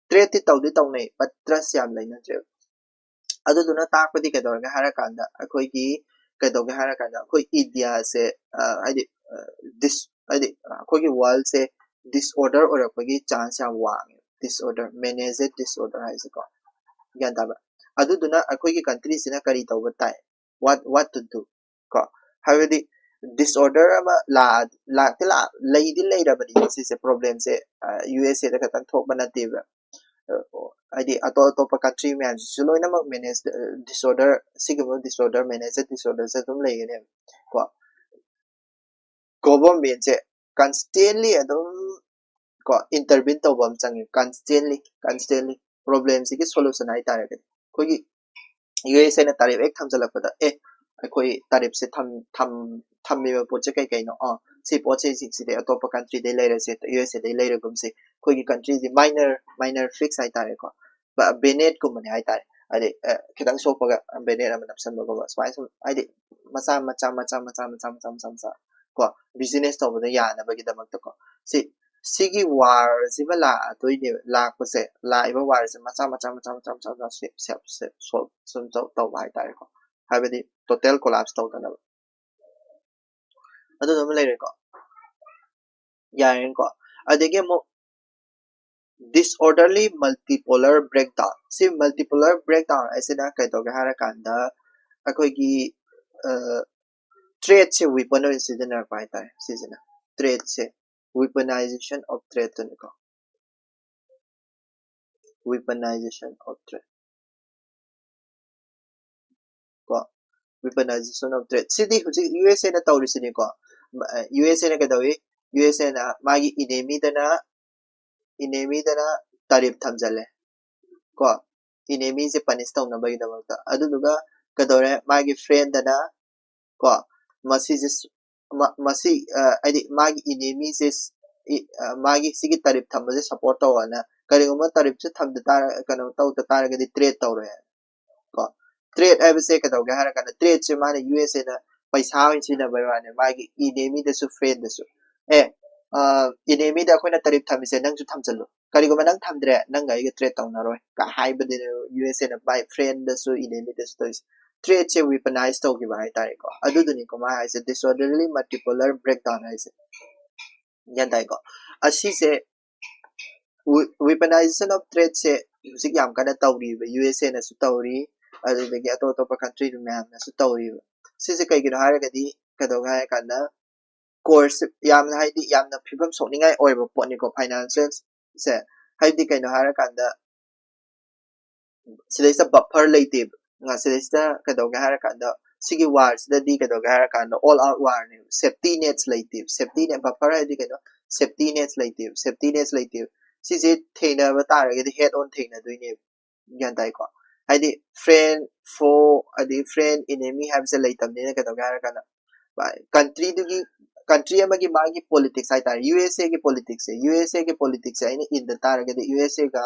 Trade ꯇꯤ ꯇꯧꯗꯤ ꯇꯧꯅꯩ, but trust ꯁꯦ ꯌꯥꯝ ꯂꯩꯅꯗ꯭ꯔꯦꯕ꯫ ꯑꯗꯨꯗꯨꯅ ꯇꯥꯛꯄꯗꯤ ꯀꯩꯗꯧꯔꯒꯦ ꯍꯥꯏꯔꯀꯥꯟꯗ, ꯑꯩꯈꯣꯏꯒꯤ ꯀꯩꯗꯧꯒꯦ ꯍꯥꯏꯔꯀꯥꯟꯗ, ꯑꯩꯈꯣꯏ ꯏꯟꯗꯤꯌꯥꯁꯦ, ꯑ, ꯍꯥꯏꯗꯤ, ꯑ, dis-, ꯍꯥꯏꯗꯤ, ꯑ, ꯑꯩꯈꯣꯏꯒꯤ world ꯁꯦ disorder ꯑꯣꯏꯔꯛꯄꯒꯤ chance ꯌꯥꯝ ꯋꯥꯡꯉꯦ꯫ Disorder, managed disorder ꯍꯥꯏꯁꯦꯀꯣ꯫ ꯒ꯭ꯌꯥꯟ ꯇꯥꯕ꯭ꯔꯥ? ꯑꯗꯨꯗꯨꯅ ꯑꯩꯈꯣꯏꯒꯤ country ꯁꯤꯅ ꯀꯔꯤ ꯇꯧꯕ ꯇꯥꯏ? What, what to do? ꯀꯣ, ꯍꯥꯏꯕꯗꯤ disorder ꯑꯃ ꯂꯥꯛꯑ-, ꯂꯥꯛꯇꯤ ꯂꯥꯛ-, ꯂꯩꯗꯤ ꯂꯩꯔꯕꯅꯤ ꯁꯤꯁꯦ, problem ꯁꯦ, ꯑ, ꯌꯨ ꯑꯦꯁ ꯑꯦꯗ ꯈꯛꯇꯪ ꯊꯣꯛꯄ ꯅꯠꯇꯦꯕ꯫ ꯑ, ꯍꯥꯏꯗꯤ ꯑꯇꯣꯞ ꯑꯇꯣꯞꯄ country ꯃꯌꯥꯝꯁꯤꯁꯨ ꯂꯣꯏꯅꯃꯛ manage, ꯑ, disorder, ꯁꯤꯒꯨꯝꯕ disorder, managed disorder ꯁꯦ ꯑꯗꯨꯝ ꯂꯩꯒꯅꯦꯕ ꯀꯣ꯫ Government ꯁꯦ constantly ꯑꯗꯨꯝ ꯀꯣ intervene ꯇꯧꯕ ꯑꯃ ꯆꯪꯉꯦ, constantly, constantly꯫ Problem ꯁꯤꯒꯤ solution ꯍꯥꯏꯇꯥꯔꯒꯗꯤ ꯑꯩꯈꯣꯏꯒꯤ ꯌꯨ ꯑꯦꯁ ꯑꯦꯅ tariff ꯍꯦꯛ ꯊꯝꯖꯤꯜꯂꯛꯄꯗ, ꯑꯦ, ꯑꯩꯈꯣꯏ tariff ꯁꯦ ꯊꯝ-, ꯊꯝ-, ꯊꯝꯃꯤꯕ ꯄꯣꯠꯁꯦ ꯀꯩ ꯀꯩꯅꯣ? ꯑꯥ, ꯁꯤ ꯄꯣꯠꯁꯦ ꯁꯤ-, ꯁꯤꯗꯩ ꯑꯇꯣꯞꯄ country ꯗꯩ ꯂꯩꯔꯁꯦ, ꯌꯨ ꯑꯦꯁ ꯑꯦ ꯗꯩ ꯂꯩꯔꯒꯨꯝꯁꯦ, ꯑꯩꯈꯣꯏꯒꯤ country ꯁꯦ minor, minor fix ꯍꯥꯏꯇꯥꯔꯦꯀꯣ, ꯕ-, ꯕꯦꯅꯦꯠꯀꯨꯝꯕꯅꯦ ꯍꯥꯏꯇꯥꯔꯦ꯫ ꯍꯥꯏꯗꯤ, ꯑ, ꯈꯤꯇꯪ ꯁꯣꯛꯄꯒ ꯕꯦꯅꯦꯠ ꯑꯃ ꯅꯞꯁꯟꯕꯒꯨꯝꯕ, ꯁꯨꯃꯥꯏꯅ ꯁꯨꯝ, ꯍꯥꯏꯗꯤ, ꯃꯆꯥ ꯃꯆꯥ ꯃꯆꯥ ꯃꯆꯥ ꯀꯣ, business ꯇꯧꯕꯗ ꯌꯥꯅꯕꯒꯤꯗꯃꯛꯇꯀꯣ꯫ ꯁꯤ, ꯁꯤꯒꯤ war ꯁꯤꯃ ꯂꯥꯛꯑꯗꯣꯏꯅꯦꯕ, ꯂꯥꯛꯄꯁꯦ, ꯂꯥꯛꯏꯕ war ꯁꯦ ꯃꯆꯥ ꯃꯆꯥ ꯃꯆꯥ ꯃꯆꯥ ꯃꯆꯥ ꯃꯆꯥ ꯁꯦꯞ, ꯁꯦꯞ, ꯁꯦꯞ, solve ꯁꯨꯝ ꯇꯧ-, ꯇꯧꯕ ꯍꯥꯏꯇꯥꯔꯦꯀꯣ꯫ ꯍꯥꯏꯕꯗꯤ total collapse ꯇꯧꯗꯅꯕ꯫ ꯑꯗꯨꯗꯨꯃ ꯂꯩꯔꯦꯀꯣ꯫ ꯌꯥꯔꯦꯀꯣ꯫ ꯑꯗꯒꯤ ꯑꯃꯨꯛ disorderly multipolar breakdown꯫ ꯁꯤ multipolar breakdown ꯍꯥꯏꯁꯤꯅ ꯀꯩꯗꯧꯒꯦ ꯍꯥꯏꯔꯀꯥꯟꯗ, ꯑꯩꯈꯣꯏꯒꯤ, ꯑ, trade ꯁꯦ weapon ꯑꯣꯏꯅ ꯁꯤꯖꯤꯟꯅꯔꯛꯄ ꯍꯥꯏꯇꯥꯔꯦ꯫ ꯁꯤꯁꯤꯅ trade say, weaponization of trade ꯇꯨꯅꯤꯀꯣ꯫ Weaponization of trade꯫ ꯀꯣ, weaponization of trade꯫ ꯁꯤꯗꯤ ꯍꯧꯖꯤꯛ ꯌꯨ ꯑꯦꯁ ꯑꯦꯅ ꯇꯧꯔꯤꯁꯤꯅꯤꯀꯣ꯫ ꯃ-, ꯑ, ꯌꯨ ꯑꯦꯁ ꯑꯦꯅ ꯀꯩꯗꯧꯏ? ꯌꯨ ꯑꯦꯁ ꯑꯦꯅ ꯃꯥꯒꯤ enemyꯗꯅ, enemyꯗꯅ tariff ꯊꯝꯖꯜꯂꯦ꯫ ꯀꯣ, enemy ꯁꯦ punish ꯇꯧꯅꯕꯒꯤꯗꯃꯛꯇ꯫ ꯑꯗꯨꯗꯨꯒ ꯀꯩꯗꯧꯔꯦ? ꯃꯥꯒꯤ friendꯗꯅ, ꯀꯣ, ꯃꯁꯤꯁꯦ ꯁ-, ꯃ-, ꯃꯁꯤ, ꯑ, ꯍꯥꯏꯗꯤ ꯃꯥꯒꯤ enemy ꯁꯦ ꯁ-, ꯏ-, ꯑ, ꯃꯥꯒꯤ ꯁꯤꯒꯤ tariff ꯊꯝꯕꯁꯦ support ꯇꯧꯑꯣꯅ, ꯀꯔꯤꯒꯨꯝꯕ tariff ꯁꯦ ꯊꯝꯗ ꯇꯥꯔ-, ꯀꯩꯅꯣ ꯇꯧꯗ ꯇꯥꯔꯒꯗꯤ trade ꯇꯧꯔꯣꯏ ꯍꯥꯏ꯫ ꯀꯣ, trade ꯍꯥꯏꯕꯁꯦ ꯀꯩꯗꯧꯒꯦ ꯍꯥꯏꯔ ꯀꯥꯟꯗ, trade ꯁꯦ ꯃꯥꯅ ꯌꯨ ꯑꯦꯁ ꯑꯦꯅ ꯄꯩꯁꯥ ꯑꯣꯏꯅ ꯁꯤꯖꯤꯟꯅꯕꯩ ꯋꯥꯅꯦ, ꯃꯥꯒꯤ enemyꯗꯁꯨ friendꯗꯁꯨ꯫ ꯑꯦ, enemyꯗ ꯑꯩꯈꯣꯏꯅ tariff ꯊꯝꯃꯤꯁꯦ ꯅꯪꯁꯨ ꯊꯝꯖꯜꯂꯨ, ꯀꯔꯤꯒꯨꯝꯕ ꯅꯪ ꯊꯝꯗ꯭ꯔꯦ, ꯅꯪꯒ ꯑꯩꯒ trade ꯇꯧꯅꯔꯣꯏ ꯀ ꯍꯥꯏꯕꯗꯨꯅꯦ USAꯅ ꯃꯥꯏ friendꯗꯁꯨ enemyꯗꯁꯨ ꯇꯧꯔꯤꯁꯦ꯫ Tradeꯁꯦ weaponize ꯇꯧꯈꯤꯕ ꯍꯥꯏꯇꯥꯔꯦꯀꯣ꯫ ꯑꯗꯨꯗꯨꯅꯤꯀꯣ ꯃꯥ ꯍꯥꯏꯁꯦ disorderly multipolar breakdown ꯍꯥꯏꯁꯦ꯫ ꯒ꯭ꯌꯥꯟ ꯇꯥꯏꯀꯣ? ꯑꯁꯤꯁꯦ weaponization of tradeꯁꯦ ꯍꯧꯖꯤꯛ ꯌꯥꯝ ꯀꯟꯅ ꯇꯧꯔꯤꯕ, USAꯅꯁꯨ ꯇꯧꯔꯤ, ꯑꯗꯨꯗꯒꯤ ꯑꯇꯣꯞ ꯑꯇꯣꯞꯄ country ꯃꯌꯥꯝꯅꯁꯨ ꯇꯧꯔꯤꯕ꯫ ꯁꯤꯁꯦ ꯀꯩꯒꯤꯅꯣ ꯍꯥꯏꯔꯒꯗꯤ, ꯀꯩꯗꯧꯒꯦ ꯍꯥꯏꯔ ꯀꯥꯟꯗ, coercive, ꯌꯥꯝꯅ, ꯍꯥꯏꯗꯤ ꯌꯥꯝꯅ ꯐꯤꯕꯝ ꯁꯣꯛꯅꯤꯡꯉꯥꯏ ꯑꯣꯏꯕ ꯄꯣꯠꯅꯤꯀꯣ financialꯁꯦ꯫ ꯍꯥꯏꯕꯗꯤ ꯀꯩꯅꯣ ꯍꯥꯏꯔꯀꯥꯟꯗ, ꯁꯤꯗꯩꯁꯤꯗ buffer ꯂꯩꯇꯦꯕ꯫ ꯁꯤꯗꯩꯁꯤꯗ ꯀꯩꯗꯧꯒꯦ ꯍꯥꯏꯔꯀꯥꯟꯗ, ꯁꯤꯒꯤ warꯁꯤꯗꯗꯤ ꯀꯩꯗꯧꯒꯦ ꯍꯥꯏꯔꯀꯥꯟꯗ all out warꯅꯦꯕ, safety nets ꯂꯩꯇꯦꯕ꯫ Safety net, buffer ꯍꯥꯏꯗꯤ ꯀꯩꯅꯣ? Safety nets ꯂꯩꯇꯦꯕ, safety nets ꯂꯩꯇꯦꯕ꯫ ꯁꯤꯁꯦ ꯊꯦꯡꯅꯕ ꯇꯥꯔꯒꯗꯤ head on ꯊꯦꯡꯅꯗꯣꯏꯅꯦꯕ꯫ ꯒ꯭ꯌꯥꯟ ꯇꯥꯏꯀꯣ? ꯍꯥꯏꯗꯤ friend, foe, ꯑꯗꯩ friend, enemy ꯍꯥꯏꯕꯁꯦ ꯂꯩꯇꯕꯅꯤꯅ ꯀꯩꯗꯧꯒꯦ ꯍꯥꯏꯔꯀꯥꯟꯗ, countryꯗꯨꯒꯤ, country ꯑꯃꯒꯤ ꯃꯥꯒꯤ politics ꯍꯥꯏꯇꯥꯔꯦ, USAꯒꯤ politicꯁꯦ, USAꯒꯤ politicꯁꯦ ꯑꯩꯅ ꯏꯟꯗ ꯇꯥꯔꯒꯗꯤ USAꯒ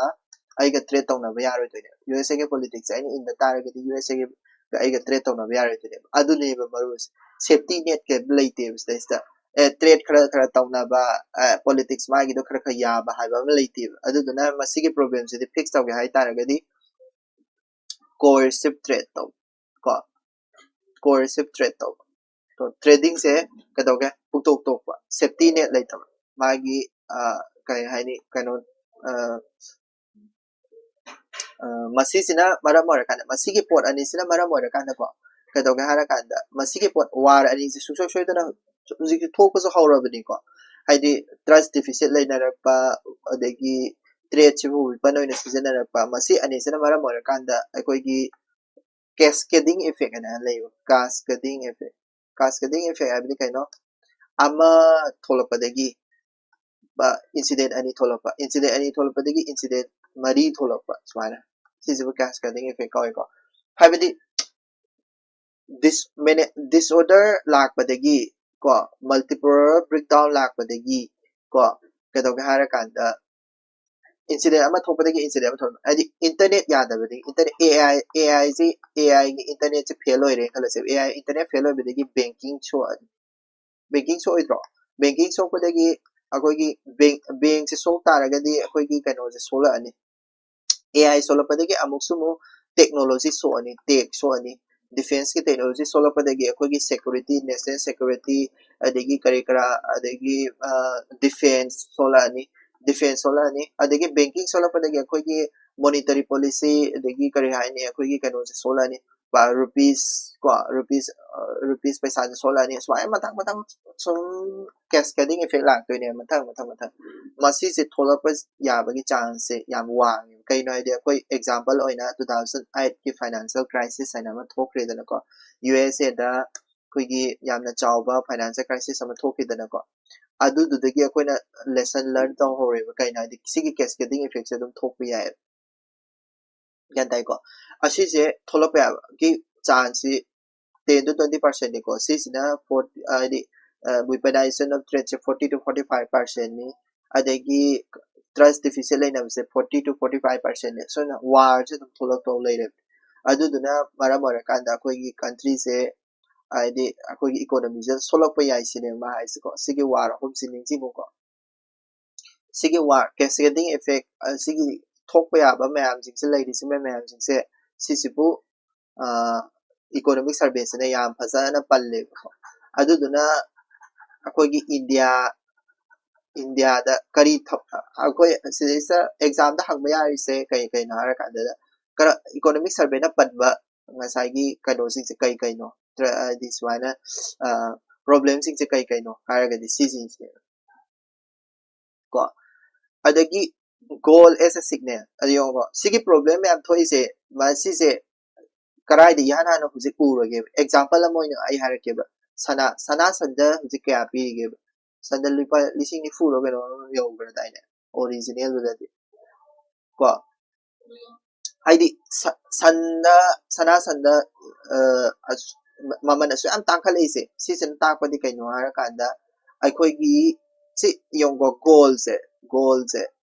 ꯑꯩꯒ trade ꯇꯧꯅꯕ ꯌꯥꯔꯣꯏꯗꯣꯏꯅꯦꯕ꯫ USAꯒꯤ politicꯁꯦ ꯑꯩꯅ ꯏꯟꯗ ꯇꯥꯔꯒꯗꯤ USAꯒ ꯑꯩꯒ trade ꯇꯧꯅꯕ ꯌꯥꯔꯣꯏꯗꯣꯏꯅꯦꯕ꯫ ꯑꯗꯨꯅꯦꯕ ꯃꯔꯨ ꯑꯣꯏꯁꯦ꯫ Safety net ꯀꯩꯝ ꯂꯩꯇꯦꯕ ꯁꯤꯗꯩꯁꯤꯗ꯫ ꯑꯦ, trade ꯈꯔ ꯈꯔ ꯇꯧꯅꯕ, ꯑꯦ, politics ꯃꯥꯒꯤꯗꯣ ꯈꯔ ꯈꯔ ꯌꯥꯕ ꯍꯥꯏꯕ ꯑꯃ ꯂꯩꯇꯦꯕ꯫ ꯑꯗꯨꯗꯨꯅ ꯃꯁꯤꯒꯤ problemꯁꯤꯗꯤ fix ꯇꯧꯒꯦ ꯍꯥꯏꯇꯥꯔꯒꯗꯤ coercive trade ꯇꯧꯕ ꯀꯣ, coercive trade ꯇꯧꯕ꯫ ꯇ꯭ꯔꯦꯗꯤꯡꯁꯦ ꯀꯩꯗꯧꯒꯦ? ꯄꯨꯡꯇꯣꯛ ꯇꯣꯛꯄ, safety net ꯂꯩꯇꯕ꯫ ꯃꯥꯒꯤ, ꯑ, ꯀꯩ ꯍꯥꯏꯅꯤ, ꯀꯩꯅꯣ, ꯑ, ꯑ, ꯃꯁꯤꯁꯤꯅ ꯃꯔꯝ ꯑꯣꯏꯔꯀꯥꯟꯗ, ꯃꯁꯤꯒꯤ ꯄꯣꯠ ꯑꯅꯤꯁꯤꯅ ꯃꯔꯝ ꯑꯣꯏꯔꯀꯥꯟꯗꯀꯣ, ꯀꯩꯗꯧꯒꯦ ꯍꯥꯏꯔꯀꯥꯟꯗ, ꯃꯁꯤꯒꯤ ꯄꯣꯠ, war ꯑꯅꯤꯁꯤ ꯁꯨꯡꯁꯣꯏ ꯁꯣꯏꯗꯅ ꯍꯧꯖꯤꯛꯇꯤ ꯊꯣꯛꯄꯁꯨ ꯍꯧꯔꯕꯅꯤꯀꯣ꯫ ꯍꯥꯏꯗꯤ trust deficit ꯂꯩꯅꯔꯛꯄ, ꯑꯗꯒꯤ tradeꯁꯤꯕꯨ weapon ꯑꯣꯏꯅ ꯁꯤꯖꯤꯟꯅꯔꯛꯄ, ꯃꯁꯤ ꯑꯅꯤꯁꯤꯅ ꯃꯔꯝ ꯑꯣꯏꯔꯀꯥꯟꯗ ꯑꯩꯈꯣꯏꯒꯤ cascading effect ꯍꯥꯏꯅ ꯂꯩꯕ, cascading effect꯫ Cascading effect ꯍꯥꯏꯕꯗꯤ ꯀꯩꯅꯣ? ꯑꯃ ꯊꯣꯛꯂꯛꯄꯗꯒꯤ incident ꯑꯅꯤ ꯊꯣꯛꯂꯛꯄ, incident ꯑꯅꯤ ꯊꯣꯛꯂꯛꯄꯗꯒꯤ incident ꯃꯔꯤ ꯊꯣꯛꯂꯛꯄ, ꯁꯨꯃꯥꯏꯅ꯫ ꯁꯤꯁꯤꯕꯨ cascading effect ꯀꯧꯋꯦꯀꯣ꯫ ꯍꯥꯏꯕꯗꯤ dis-, disorder ꯂꯥꯛꯄꯗꯒꯤ ꯀꯣ, multipolar breakdown ꯂꯥꯛꯄꯗꯒꯤ ꯀꯣ, ꯀꯩꯗꯧꯒꯦ ꯍꯥꯏꯔꯀꯥꯟꯗ, incident ꯑꯃ ꯊꯣꯛꯄꯗꯒꯤ incident ꯑꯃ ꯊꯣꯛꯄ, ꯍꯥꯏꯗꯤ internet ꯌꯥꯗꯕꯗꯒꯤ, internet, AI, AI ꯁꯤ, AI ꯒꯤ internet ꯁꯦ fail ꯑꯣꯏꯔꯦ ꯈꯜꯂꯁꯦꯕ, AI internet fail ꯑꯣꯏꯕꯗꯒꯤ banking ꯁꯣꯛꯑꯅꯤ꯫ Banking ꯁꯣꯛꯑꯣꯏꯗ꯭ꯔꯣ? Banking ꯁꯣꯛꯄꯗꯒꯤ ꯑꯩꯈꯣꯏꯒꯤ bank, bank ꯁꯦ ꯁꯣꯛ ꯇꯥꯔꯒꯗꯤ ꯑꯩꯈꯣꯏꯒꯤ ꯀꯩꯅꯣꯁꯦ ꯁꯣꯛꯂꯛꯑꯅꯤ꯫ AI ꯁꯣꯛꯂꯛꯄꯗꯒꯤ ꯑꯃꯨꯛꯁꯨ ꯑꯃꯨꯛ technology ꯁꯣꯛꯑꯅꯤ, tech ꯁꯣꯛꯑꯅꯤ꯫ Defence ꯀꯤ technology ꯁꯣꯛꯂꯛꯄꯗꯒꯤ ꯑꯩꯈꯣꯏꯒꯤ security, national security, ꯑꯗꯒꯤ ꯀꯔꯤ ꯀꯔꯥ, ꯑꯗꯒꯤ, ꯑ, defence ꯁꯣꯛꯂꯛꯑꯅꯤ, defence ꯁꯣꯛꯂꯛꯑꯅꯤ꯫ ꯑꯗꯒꯤ banking ꯁꯣꯛꯂꯛꯄꯗꯒꯤ ꯑꯩꯈꯣꯏꯒꯤ monetary policy, ꯑꯗꯒꯤ ꯀꯔꯤ ꯍꯥꯏꯅꯤ, ꯑꯩꯈꯣꯏꯒꯤ ꯀꯩꯅꯣꯁꯦ ꯁꯣꯛꯂꯛꯑꯅꯤ꯫ ꯄ-, rupees ꯀꯣ, rupees, ꯑ, rupees ꯄꯩꯁꯥꯁꯦ ꯁꯣꯛꯂꯛꯑꯅꯤ꯫ ꯁꯨꯃꯥꯏꯅ ꯃꯊꯪ ꯃꯊꯪ ꯁꯨꯝ cascading effect ꯂꯥꯛꯇꯣꯏꯅꯦ, ꯃꯊꯪ, ꯃꯊꯪ, ꯃꯊꯪ꯫ ꯃꯁꯤꯁꯦ ꯊꯣꯛꯂꯛꯄ ꯌꯥꯕꯒꯤ chance ꯁꯦ ꯌꯥꯝ ꯋꯥꯡꯉꯦ꯫ ꯀꯩꯅꯣ ꯍꯥꯏꯗꯤ, ꯑꯩꯈꯣꯏ example ꯑꯣꯏꯅ two thousand eight ꯀꯤ financial crisis ꯍꯥꯏꯅ ꯑꯃ ꯊꯣꯛꯈ꯭ꯔꯦꯗꯅꯀꯣ꯫ USA ꯗ ꯑꯩꯈꯣꯏꯒꯤ ꯌꯥꯝꯅ ꯆꯥꯎꯕ financial crisis ꯑꯃ ꯊꯣꯛꯈꯤꯗꯅꯀꯣ꯫ ꯑꯗꯨꯗꯨꯗꯒꯤ ꯑꯩꯈꯣꯏꯅ lesson learn ꯇꯧꯍꯧꯔꯦꯕ꯫ ꯀꯩꯅꯣ ꯍꯥꯏꯗꯤ, ꯁꯤꯒꯤ cascading effect ꯁꯦ ꯑꯗꯨꯝ ꯊꯣꯛꯄ ꯌꯥꯏꯌꯦꯕ꯫ ꯒ꯭ꯌꯥꯟ ꯇꯥꯏꯀꯣ? ꯑꯁꯤꯁꯦ ꯊꯣꯛꯂꯛꯄ ꯌꯥꯕꯒꯤ chance ꯁꯤ ten to twenty percent ꯅꯤꯀꯣ꯫ ꯁꯤꯁꯤꯅ forty, ꯍꯥꯏꯗꯤ, ꯑ, weaponization of threat say forty to forty five percent ꯅꯤ꯫ ꯑꯗꯒꯤ trust deficit ꯂꯩꯅꯕꯁꯦ forty to forty five percent ꯅꯤ꯫ ꯁꯨꯃꯥꯏꯅ war ꯁꯦ ꯑꯗꯨꯝ ꯊꯣꯛꯂꯛꯇꯧ ꯂꯩꯔꯦ꯫ ꯑꯗꯨꯗꯨꯅ ꯃꯔꯝ ꯑꯣꯏꯔꯀꯥꯟꯗ ꯑꯩꯈꯣꯏꯒꯤ country ꯁꯦ, ꯍꯥꯏꯗꯤ ꯑꯩꯈꯣꯏꯒꯤ economy ꯁꯦ ꯁꯣꯛꯂꯛꯄ ꯌꯥꯏ ꯁꯤꯅꯦꯕ ꯃꯥ ꯍꯥꯏꯁꯦꯀꯣ꯫ ꯁꯤꯒꯤ war ꯑꯍꯨꯝꯁꯤ ꯅꯤꯡꯁꯤꯡꯉꯨꯀꯣ꯫ ꯁꯤꯒꯤ war, cascading effect, ꯑ, ꯁꯤꯒꯤ ꯊꯣꯛꯄ ꯌꯥꯕ ꯃꯌꯥꯝꯁꯤꯡꯁꯦ, ꯂꯩꯔꯤꯁꯤꯕ ꯃꯌꯥꯝꯁꯤꯡꯁꯦ, ꯁꯤꯁꯤꯕꯨ, ꯑ, economic survey ꯁꯤꯅ ꯌꯥꯝ ꯐꯖꯅ ꯄꯜꯂꯦꯕꯀꯣ꯫ ꯑꯗꯨꯗꯨꯅ ꯑꯩꯈꯣꯏꯒꯤ ꯏꯟꯗꯤꯌꯥ, ꯏꯟꯗꯤꯌꯥꯗ ꯀꯔꯤ ꯊ-, ꯑꯩꯈꯣꯏ ꯁꯤꯗꯩꯁꯤꯗ exam ꯗ ꯍꯪꯕ ꯌꯥꯔꯤꯁꯦ ꯀꯩ ꯀꯩꯅꯣ ꯍꯥꯏꯔ ꯀꯥꯟꯗ, ꯀꯔ-, economic survey ꯅ ꯄꯟꯕ ꯉꯁꯥꯏꯒꯤ ꯀꯩꯅꯣꯁꯤꯡꯁꯦ ꯀꯩ ꯀꯩꯅꯣ, ꯇ꯭ꯔ-, ꯍꯥꯏꯗꯤ ꯁꯨꯃꯥꯏꯅ, ꯑ, problem ꯁꯤꯡꯁꯦ ꯀꯩ ꯀꯩꯅꯣ ꯍꯥꯏꯔꯒꯗꯤ ꯁꯤꯁꯤꯡꯁꯤꯅꯦ꯫ ꯀꯣ꯫ ꯑꯗꯒꯤ gold as a signal꯫ ꯑꯗꯨ ꯌꯦꯡꯉꯣꯀꯣ꯫ ꯁꯤꯒꯤ problem ꯃꯌꯥꯝ ꯊꯣꯛꯏꯁꯦ, ꯃꯁꯤꯁꯦ ꯀꯗꯥꯏꯗ ꯏꯍꯥꯟ ꯍꯥꯟꯅ ꯍꯧꯖꯤꯛ ꯎꯔꯒꯦꯕ? Example ꯑꯃ ꯑꯣꯏꯅ ꯑꯩ ꯍꯥꯏꯔꯛꯀꯦꯕ꯫ ꯁꯅꯥ, ꯁꯅꯥ ꯁꯟꯗ ꯍꯧꯖꯤꯛ ꯀꯌꯥ ꯄꯤꯔꯤꯒꯦꯕ? ꯁꯟꯗ ꯂꯨꯄꯥ ꯂꯤꯁꯤꯡ ꯅꯤꯐꯨꯔꯣ ꯀꯩꯅꯣ ꯌꯧꯈ꯭ꯔꯗꯥꯏꯅꯦ? Original ꯗꯨꯗꯗꯤ꯫ ꯀꯣ꯫ ꯍꯥꯏꯗꯤ ꯁ-, ꯁꯟꯗ, ꯁꯅꯥ ꯁꯟꯗ, ꯑ, ꯑꯁ-, ꯃ-, ꯃꯃꯜ ꯑꯁꯨꯛ ꯌꯥꯝ ꯇꯥꯡꯈꯠꯂꯛꯏꯁꯦ, ꯁꯤꯁꯤꯅ ꯇꯥꯛꯄꯗꯤ ꯀꯩꯅꯣ ꯍꯥꯏꯔꯀꯥꯟꯗ, ꯑꯩꯈꯣꯏꯒꯤ ꯁꯤ ꯌꯦꯡꯉꯨꯀꯣ, gold ꯁꯦ, gold ꯁꯦ,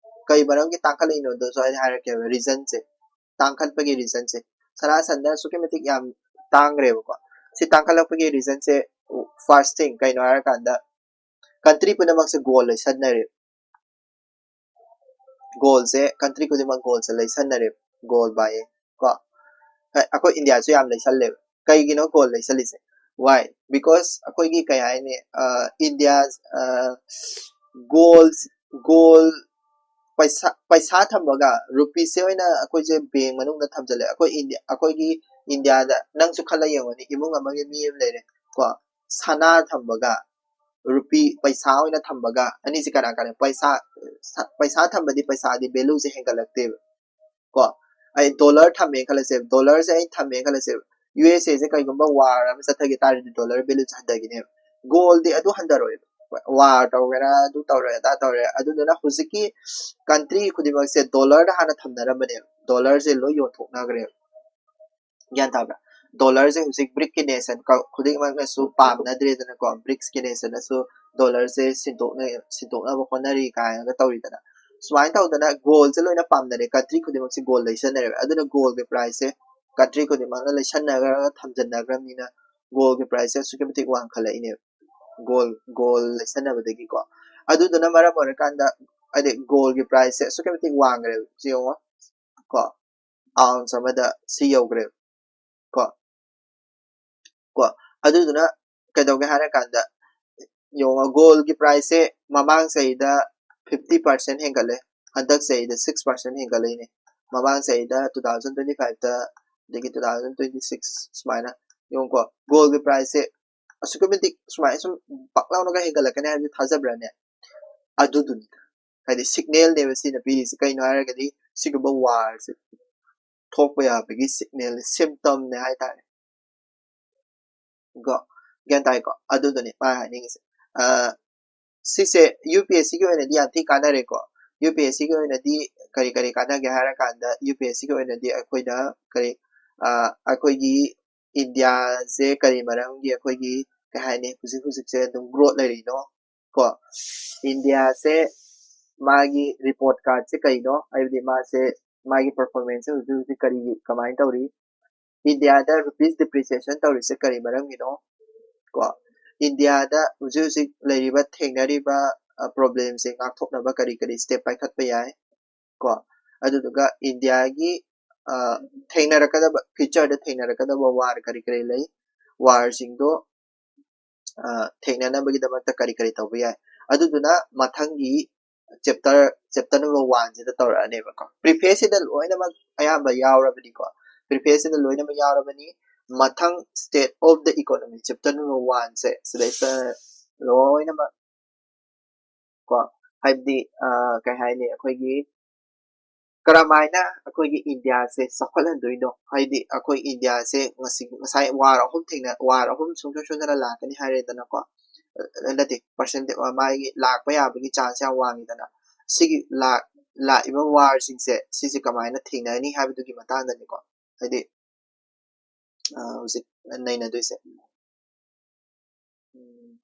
ꯀꯩ ꯃꯔꯝꯒꯤ ꯇꯥꯡꯈꯠꯂꯛꯏꯅꯣꯗꯨꯁꯨ ꯑꯩ ꯍꯥꯏꯔꯛꯀꯦꯕ, ꯔꯤꯖꯟꯁꯦ, ꯇꯥꯡꯈꯠꯄꯒꯤ ꯔꯤꯖꯟꯁꯦ꯫ ꯁꯅꯥ ꯁꯟꯗ ꯑꯁꯨꯛꯀꯤ ꯃꯇꯤꯛ ꯌꯥꯝ ꯇꯥꯡꯈ꯭ꯔꯦꯕꯀꯣ꯫ ꯁꯤ ꯇꯥꯡꯈꯠꯂꯛꯄꯒꯤ ꯔꯤꯖꯟꯁꯦ, ꯐꯥꯔꯁ ꯊꯤꯡ ꯀꯩꯅꯣ ꯍꯥꯏꯔꯀꯥꯟꯗ, ꯀꯟꯇ꯭ꯔꯤ ꯄꯨꯝꯅꯃꯛꯁꯦ ꯒꯣꯜ ꯂꯩꯁꯟꯅꯔꯦ꯫ ꯒꯣꯜꯁꯦ, ꯀꯟꯇ꯭ꯔꯤ ꯈꯨꯗꯤꯡꯃꯛ ꯒꯣꯜꯁꯦ ꯂꯩꯁꯟꯅꯔꯦ, ꯒꯣꯜ ꯕꯥꯏꯌꯦ ꯀꯣ꯫ ꯍꯣꯏ, ꯑꯩꯈꯣꯏ ꯏꯟꯗꯤꯌꯥꯁꯨ ꯌꯥꯝ ꯂꯩꯁꯜꯂꯦꯕ꯫ ꯀꯩꯒꯤꯅꯣ ꯒꯣꯜ ꯂꯩꯁꯜꯂꯤꯁꯦ? Why? Because ꯑꯩꯈꯣꯏꯒꯤ ꯀꯩ ꯍꯥꯏꯅꯤ, ꯏꯟꯗꯤꯌꯥ, ꯒꯣꯜ, ꯒꯣꯜ ꯄꯩꯁꯥ, ꯄꯩꯁꯥ ꯊꯝꯕꯒ, ꯔꯨꯄꯤꯁꯦ ꯑꯣꯏꯅ ꯑꯩꯈꯣꯏꯁꯦ ꯕꯦꯡ ꯃꯅꯨꯡꯗ ꯊꯝꯖꯜꯂꯦ꯫ ꯑꯩꯈꯣꯏ ꯏꯟꯗꯤꯌꯥ, ꯑꯩꯈꯣꯏꯒꯤ ꯏꯟꯗꯤꯌꯥꯗ ꯅꯪꯁꯨ ꯈꯜꯂ ꯌꯦꯡꯉꯨꯅꯦ, ꯏꯃꯨꯡ ꯑꯃꯒꯤ ꯃꯤ ꯑꯃ ꯂꯩꯔꯦ ꯀꯣ, ꯁꯅꯥ ꯊꯝꯕꯒ, ꯔꯨꯄꯤ ꯄꯩꯁꯥ ꯑꯣꯏꯅ ꯊꯝꯕꯒ, ꯑꯅꯤꯁꯤ ꯀꯅꯥ ꯀꯅꯥ? ꯄꯩꯁꯥ, ꯄꯩꯁꯥ ꯊꯝꯕꯗꯤ ꯄꯩꯁꯥꯗꯤ ꯚꯦꯂꯨꯁꯦ ꯍꯦꯟꯒꯠꯂꯛꯇꯦꯕ ꯀꯣ꯫ ꯑꯩ ꯗꯣꯂꯔ ꯊꯝꯃꯦꯅ ꯈꯜꯂꯁꯦ, ꯗꯣꯂꯔꯁꯦ ꯑꯩ ꯊꯝꯃꯦꯅ ꯈꯜꯂꯁꯦꯕ, ꯌꯨ ꯑꯦꯁ ꯑꯦꯁꯦ ꯀꯩꯒꯨꯝꯕ ꯋꯥꯔ ꯑꯃ ꯆꯠꯊꯒꯦ ꯇꯥꯔꯗꯤ ꯗꯣꯂꯔ ꯚꯦꯂꯨꯁꯦ ꯍꯟꯊꯈꯤꯅꯦꯕ꯫ ꯒꯣꯜꯗꯤ ꯑꯗꯨ ꯍꯟꯊꯔꯣꯏꯕ, ꯋꯥꯔ ꯇꯧꯒꯦꯔꯥ, ꯑꯗꯨ ꯇꯧꯔꯦ, ꯑꯗꯥ ꯇꯧꯔꯦ꯫ ꯑꯗꯨꯗꯨꯅ ꯍꯧꯖꯤꯛꯀꯤ ꯀꯟꯇ꯭ꯔꯤ ꯈꯨꯗꯤꯡꯃꯛꯁꯦ ꯗꯣꯂꯔꯗ ꯍꯥꯟꯅ ꯊꯝꯅꯔꯝꯕꯅꯦꯕ, ꯗꯣꯂꯔꯁꯦ ꯂꯣꯏ ꯌꯣꯟꯊꯣꯛꯅꯈ꯭ꯔꯦꯕ꯫ ꯒ꯭ꯌꯥꯟ ꯇꯥꯕ꯭ꯔꯥ? ꯗꯣꯂꯔꯁꯦ ꯍꯧꯖꯤꯛ ꯕ꯭ꯔꯤꯛꯀꯤ ꯅꯦꯁꯟ ꯈꯨꯗꯤꯡꯃꯛꯅꯁꯨ ꯄꯥꯝꯅꯗ꯭ꯔꯦꯗꯅꯀꯣ, ꯕ꯭ꯔꯤꯛꯁꯀꯤ ꯅꯦꯁꯟꯅꯁꯨ ꯗꯣꯂꯔꯁꯦ ꯁꯤꯟꯗꯣꯛꯅ-, ꯁꯤꯟꯗꯣꯛꯅꯕ ꯍꯣꯠꯅꯔꯤ ꯀꯥꯏꯅꯒ ꯇꯧꯔꯤꯗꯅ꯫ ꯁꯨꯃꯥꯏꯅ ꯇꯧꯗꯅ ꯒꯣꯜꯁꯦ ꯂꯣꯏꯅ ꯄꯥꯝꯅꯔꯦ, ꯀꯟꯇ꯭ꯔꯤ ꯈꯨꯗꯤꯡꯃꯛꯁꯦ ꯒꯣꯜ ꯂꯩꯁꯟꯅꯔꯦꯕ꯫ ꯑꯗꯨꯅ ꯒꯣꯜꯒꯤ ꯄ꯭ꯔꯥꯏꯁꯁꯦ ꯀꯟꯇ꯭ꯔꯤ ꯈꯨꯗꯤꯡꯃꯛꯅ ꯂꯩꯁꯟꯅꯈ꯭ꯔꯒ ꯊꯝꯖꯟꯅꯈ꯭ꯔꯕꯅꯤꯅ ꯒꯣꯜꯒꯤ ꯄ꯭ꯔꯥꯏꯁꯁꯦ ꯑꯁꯨꯛꯀꯤ ꯃꯇꯤꯛ ꯋꯥꯡꯈꯠꯂꯛꯏꯅꯦꯕ, ꯒꯣꯜ, ꯒꯣꯜ ꯂꯩꯁꯟꯅꯕꯗꯒꯤꯀꯣ꯫ ꯑꯗꯨꯗꯨꯅ ꯃꯔꯝ ꯑꯣꯏꯔꯀꯥꯟꯗ, ꯍꯥꯏꯗꯤ, ꯒꯣꯜꯒꯤ ꯄ꯭ꯔꯥꯏꯁꯁꯦ ꯑꯁꯨꯛꯀꯤ ꯃꯇꯤꯛ ꯋꯥꯡꯈ꯭ꯔꯦꯕ, ꯁꯤ ꯌꯦꯡꯉꯣ ꯀꯣ, ꯑꯥꯎꯟꯁ ꯑꯃꯗ ꯁꯤ ꯌꯧꯈ꯭ꯔꯦꯕ ꯀꯣ꯫ ꯀꯣ, ꯑꯗꯨꯗꯨꯅ ꯀꯩꯗꯧꯒꯦ ꯍꯥꯏꯔꯀꯥꯟꯗ, ꯌꯦꯡꯉꯣ, ꯒꯣꯜꯒꯤ ꯄ꯭ꯔꯥꯏꯁꯁꯦ ꯃꯃꯥꯡ ꯆꯍꯤꯗ ꯐꯤꯐꯇꯤ ꯄꯥꯔꯁꯦꯟ ꯍꯦꯟꯒꯠꯂꯦ, ꯍꯟꯗꯛ ꯆꯍꯤꯗ ꯁꯤꯛꯁ ꯄꯥꯔꯁꯦꯟ ꯍꯦꯟꯒꯠꯂꯛꯏꯅꯦ꯫ ꯃꯃꯥꯡ ꯆꯍꯤꯗ, ꯇꯨ ꯊꯥꯎꯖꯟ ꯇ꯭ꯋꯦꯟꯇꯤ ꯐꯥꯏꯚꯇ, ꯑꯗꯒꯤ ꯇꯨ ꯊꯥꯎꯖꯟ ꯇ꯭ꯋꯦꯟꯇꯤ ꯁꯤꯛꯁ, ꯁꯨꯃꯥꯏꯅ ꯌꯦꯡꯉꯨꯀꯣ, ꯒꯣꯜꯒꯤ ꯄ꯭ꯔꯥꯏꯁꯁꯦ ꯑꯁꯨꯛꯀꯤ ꯃꯇꯤꯛ ꯁꯨꯃꯥꯏꯅ ꯁꯨꯝ ꯄꯥꯛ ꯂꯥꯎꯅꯒ ꯍꯦꯟꯒꯠꯂꯛꯀꯅꯤ ꯍꯥꯏꯕꯗꯨ ꯊꯥꯖꯕ꯭ꯔꯥꯅꯦ? ꯑꯗꯨꯗꯨꯅꯤ, ꯍꯥꯏꯗꯤ, ꯁꯤꯒꯅꯦꯜꯅꯦꯕ ꯁꯤꯅ ꯄꯤꯔꯤꯁꯦ꯫ ꯀꯩꯅꯣ ꯍꯥꯏꯔꯒꯗꯤ, ꯁꯤꯒꯨꯝꯕ ꯋꯥꯔꯁꯦ ꯊꯣꯛꯄ ꯌꯥꯕꯒꯤ ꯁꯤꯒꯅꯦꯜ, ꯁꯤꯝꯇꯝꯅꯦ ꯍꯥꯏꯇꯥꯔꯦ꯫ ꯀꯣ, ꯒ꯭ꯌꯥꯟ ꯇꯥꯏꯀꯣ? ꯑꯗꯨꯗꯨꯅꯤ ꯃꯥ ꯍꯥꯏꯅꯤꯡꯉꯤꯁꯦ꯫ ꯑ, ꯁꯤꯁꯦ ꯌꯨ ꯄꯤ ꯑꯦꯁ ꯁꯤꯒꯤ ꯑꯣꯏꯅꯗꯤ ꯌꯥꯝ ꯊꯤ ꯀꯥꯟꯅꯔꯦꯀꯣ꯫ ꯌꯨ ꯄꯤ ꯑꯦꯁ ꯁꯤꯒꯤ ꯑꯣꯏꯅꯗꯤ ꯀꯔꯤ ꯀꯔꯤ ꯀꯥꯟꯅꯒꯦ ꯍꯥꯏꯔꯀꯥꯟꯗ, ꯌꯨ ꯄꯤ ꯑꯦꯁ ꯁꯤꯒꯤ ꯑꯣꯏꯅꯗꯤ ꯑꯩꯈꯣꯏꯗ ꯀꯔꯤ, ꯑ, ꯑꯩꯈꯣꯏꯒꯤ ꯏꯟꯗꯤꯌꯥꯁꯦ ꯀꯔꯤ ꯃꯔꯝꯒꯤ ꯑꯩꯈꯣꯏꯒꯤ, ꯀꯩ ꯍꯥꯏꯅꯤ, ꯍꯧꯖꯤꯛ ꯍꯧꯖꯤꯛꯁꯦ ꯑꯗꯨꯝ ꯒ꯭ꯔꯣꯠ ꯂꯩꯔꯤꯅꯣ ꯀꯣ? ꯏꯟꯗꯤꯌꯥꯁꯦ ꯃꯥꯒꯤ report card ꯁꯦ ꯀꯩꯅꯣ, ꯍꯥꯏꯕꯗꯤ ꯃꯥꯁꯦ, ꯃꯥꯒꯤ performance ꯁꯦ ꯍꯧꯖꯤꯛ ꯍꯧꯖꯤꯛ ꯀꯔꯤ, ꯀꯃꯥꯏꯅ ꯇꯧꯔꯤ, ꯏꯟꯗꯤꯌꯥꯗ rupees depreciation ꯇꯧꯔꯤꯁꯦ ꯀꯔꯤ ꯃꯔꯝꯒꯤꯅꯣ? ꯀꯣ, ꯏꯟꯗꯤꯌꯥꯗ ꯍꯧꯖꯤꯛ ꯍꯧꯖꯤꯛ ꯂꯩꯔꯤꯕ, ꯊꯦꯡꯅꯔꯤꯕ, ꯑ, problem ꯁꯦ ꯉꯥꯛꯊꯣꯛꯅꯕ ꯀꯔꯤ ꯀꯔꯤ step ꯄꯥꯏꯈꯠꯄ ꯌꯥꯏ? ꯀꯣ, ꯑꯗꯨꯗꯨꯒ ꯏꯟꯗꯤꯌꯥꯒꯤ, ꯑ, ꯊꯦꯡꯅꯔꯛꯀꯗꯕ, future ꯗ ꯊꯦꯡꯅꯔꯛꯀꯗꯕ war ꯀꯔꯤ ꯀꯔꯤ ꯂꯩ? War ꯁꯤꯡꯗꯣ, ꯑ, ꯊꯦꯡꯅꯅꯕꯒꯤꯗꯃꯛꯇ ꯀꯔꯤ ꯀꯔꯤ ꯇꯧꯕ ꯌꯥꯏ? ꯑꯗꯨꯗꯨꯅ ꯃꯊꯪꯒꯤ chapter, chapter number one ꯁꯤꯗ ꯇꯧꯔꯛꯑꯅꯦꯕꯀꯣ꯫ Preface ꯁꯤꯗ ꯂꯣꯏꯅꯃꯛ ꯑꯌꯥꯝꯕ ꯌꯥꯎꯔꯕꯅꯤꯀꯣ꯫ Preface ꯁꯤꯗ ꯂꯣꯏꯅꯃꯛ ꯌꯥꯎꯔꯕꯅꯤ꯫ ꯃꯊꯪ state of the economy, chapter number one ꯁꯦ ꯁꯤꯗꯩꯁꯤꯗ ꯂꯣꯏꯅꯃꯛ ꯀꯣ, ꯍꯥꯏꯕꯗꯤ, ꯑ, ꯀꯩ ꯍꯥꯏꯅꯤ, ꯑꯩꯈꯣꯏꯒꯤ ꯀꯔꯝꯍꯥꯏꯅ ꯑꯩꯈꯣꯏꯒꯤ ꯏꯟꯗꯤꯌꯥꯁꯦ ꯆꯥꯎꯈꯠꯍꯟꯗꯣꯏꯅꯣ? ꯍꯥꯏꯗꯤ ꯑꯩꯈꯣꯏ ꯏꯟꯗꯤꯌꯥꯁꯦ ꯉꯁꯤ, ꯉꯁꯥꯏ war ꯑꯍꯨꯝ ꯊꯦꯡꯅ, war ꯑꯍꯨꯝ ꯁꯨꯡꯁꯣꯏ ꯁꯣꯏꯗꯅ ꯂꯥꯛꯀꯅꯤ ꯍꯥꯏꯔꯦꯗꯅꯀꯣ꯫ ꯑ, ꯅꯠꯇꯦ, percent, ꯑ, ꯃꯥꯒꯤ ꯂꯥꯛꯄ ꯌꯥꯕꯒꯤ chance ꯌꯥꯝ ꯋꯥꯡꯉꯤꯗꯅ꯫ ꯁꯤꯒꯤ ꯂꯥꯛ-, ꯂꯥꯛꯏꯕ war ꯁꯤꯡꯁꯦ, ꯁꯤꯁꯦ ꯀꯃꯥꯏꯅ ꯊꯦꯡꯅꯅꯤ ꯍꯥꯏꯕꯗꯨꯒꯤ ꯃꯇꯥꯡꯗꯅꯤꯀꯣ꯫ ꯍꯥꯏꯗꯤ, ꯑ, ꯍꯧꯖꯤꯛ ꯅꯩꯅꯗꯣꯏꯁꯦ꯫ ꯎꯝ꯫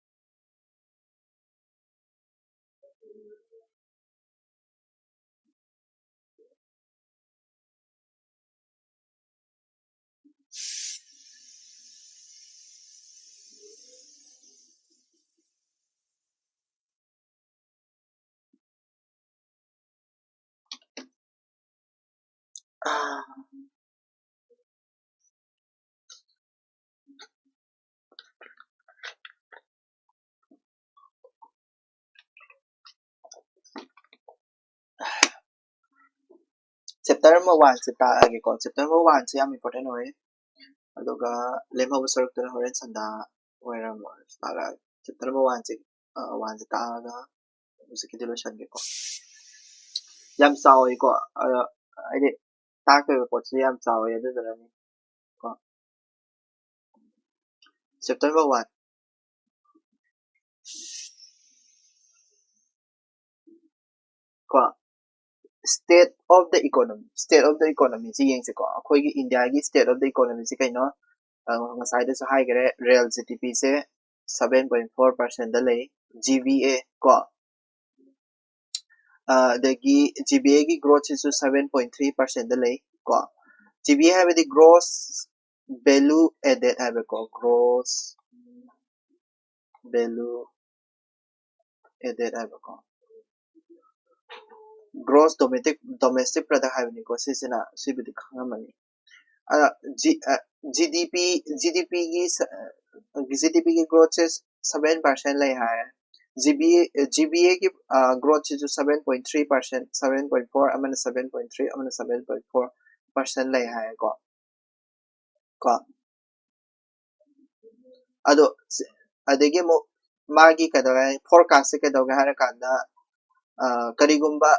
Chapter number one ꯁꯦ ꯇꯥꯛꯑꯒꯦꯀꯣ꯫ Chapter number one ꯁꯦ ꯌꯥꯝ important ꯑꯣꯏ꯫ ꯑꯗꯨꯒ ꯂꯦꯝꯍꯧꯕ ꯁꯔꯨꯛꯇꯨꯅ ꯍꯣꯔꯦꯟ ꯁꯟꯗꯥ ꯋꯥꯏꯔꯝ ꯇꯥꯛꯂꯛꯑꯒꯦ꯫ Chapter number one ꯁꯦ, ꯑ, one ꯁꯦ ꯇꯥꯛꯑꯒ ꯍꯧꯖꯤꯛꯀꯤꯗꯤ ꯂꯣꯏꯁꯟꯒꯦꯀꯣ꯫ ꯌꯥꯝ ꯆꯥꯎꯋꯤꯀꯣ꯫ ꯑ, ꯍꯥꯏꯗꯤ ꯇꯥꯛꯇꯣꯏꯕ ꯄꯣꯠꯁꯦ ꯌꯥꯝ ꯆꯥꯎꯋꯦ, ꯑꯗꯨꯗꯨꯅꯅꯤ ꯀꯣ꯫ Chapter number one꯫ ꯀꯣ, state of the economy, state of the economy ꯁꯤ ꯌꯦꯡꯁꯤꯀꯣ꯫ ꯑꯩꯈꯣꯏꯒꯤ ꯏꯟꯗꯤꯌꯥꯒꯤ state of the economy ꯁꯤ ꯀꯩꯅꯣ? ꯑ, ꯉꯁꯥꯏꯗꯁꯨ ꯍꯥꯏꯈꯔꯦ, real G D P ꯁꯦ seven point four percent ꯗ ꯂꯩ, G V A ꯀꯣ꯫ ꯑꯗꯒꯤ ꯖꯤ ꯕꯤ ꯑꯦꯒꯤ ꯒ꯭ꯔꯣꯠꯁꯤꯁꯨ ꯁꯚꯦꯟ ꯄꯣꯏꯟ ꯊ꯭ꯔꯤ ꯄꯥꯔꯁꯦꯟꯗ ꯂꯩ ꯀꯣ꯫ ꯖꯤ ꯕꯤ ꯑꯦ ꯍꯥꯏꯕꯗꯤ ꯒ꯭ꯔꯣꯁ ꯚꯦꯂꯨ ꯑꯦꯗꯦꯠ ꯍꯥꯏꯕꯀꯣ, ꯒ꯭ꯔꯣꯁ ꯚꯦꯂꯨ ꯑꯦꯗꯦꯠ ꯍꯥꯏꯕꯀꯣ, ꯒ꯭ꯔꯣꯁ ꯗꯣꯃꯦꯁꯇꯤꯛ ꯗꯣꯃꯦꯁꯇꯤꯛ ꯄ꯭ꯔꯗꯛ ꯍꯥꯏꯕꯅꯤꯀꯣ꯫ ꯁꯤꯁꯤꯅ, ꯁꯤꯕꯨꯗꯤ ꯈꯪꯉꯝꯃꯅꯤ꯫ G G D P G D ꯄꯤꯒꯤ ꯖꯤ ꯗꯤ ꯄꯤꯒꯤ ꯒ꯭ꯔꯣꯠꯁꯦ ꯁꯚꯦꯟ ꯄꯥꯔꯁꯦꯟ ꯂꯩ ꯍꯥꯏꯔꯦ꯫ G V A G V ꯑꯦꯒꯤ ꯒ꯭ꯔꯣꯠꯁꯤꯁꯨ seven point three percent, seven point four, ꯑꯃꯅ ꯁꯚꯦꯟ ꯄꯣꯏꯟ ꯊ꯭ꯔꯤ, ꯑꯃꯅ ꯁꯚꯦꯟ ꯄꯣꯏꯟ ꯐꯣꯔ ꯄꯥꯔꯁꯦꯟ ꯂꯩ ꯍꯥꯏꯔꯦꯀꯣ꯫ ꯀꯣ ꯑꯗꯣ ꯑꯗꯒꯤ ꯑꯃꯨꯛ ꯃꯥꯒꯤ ꯀꯩꯗꯧꯋꯦ, ꯐꯣꯔꯀꯥꯁꯁꯦ ꯀꯩꯗꯧꯒꯦ ꯍꯥꯏꯔꯀꯥꯟꯗ, ꯀꯔꯤꯒꯨꯝꯕ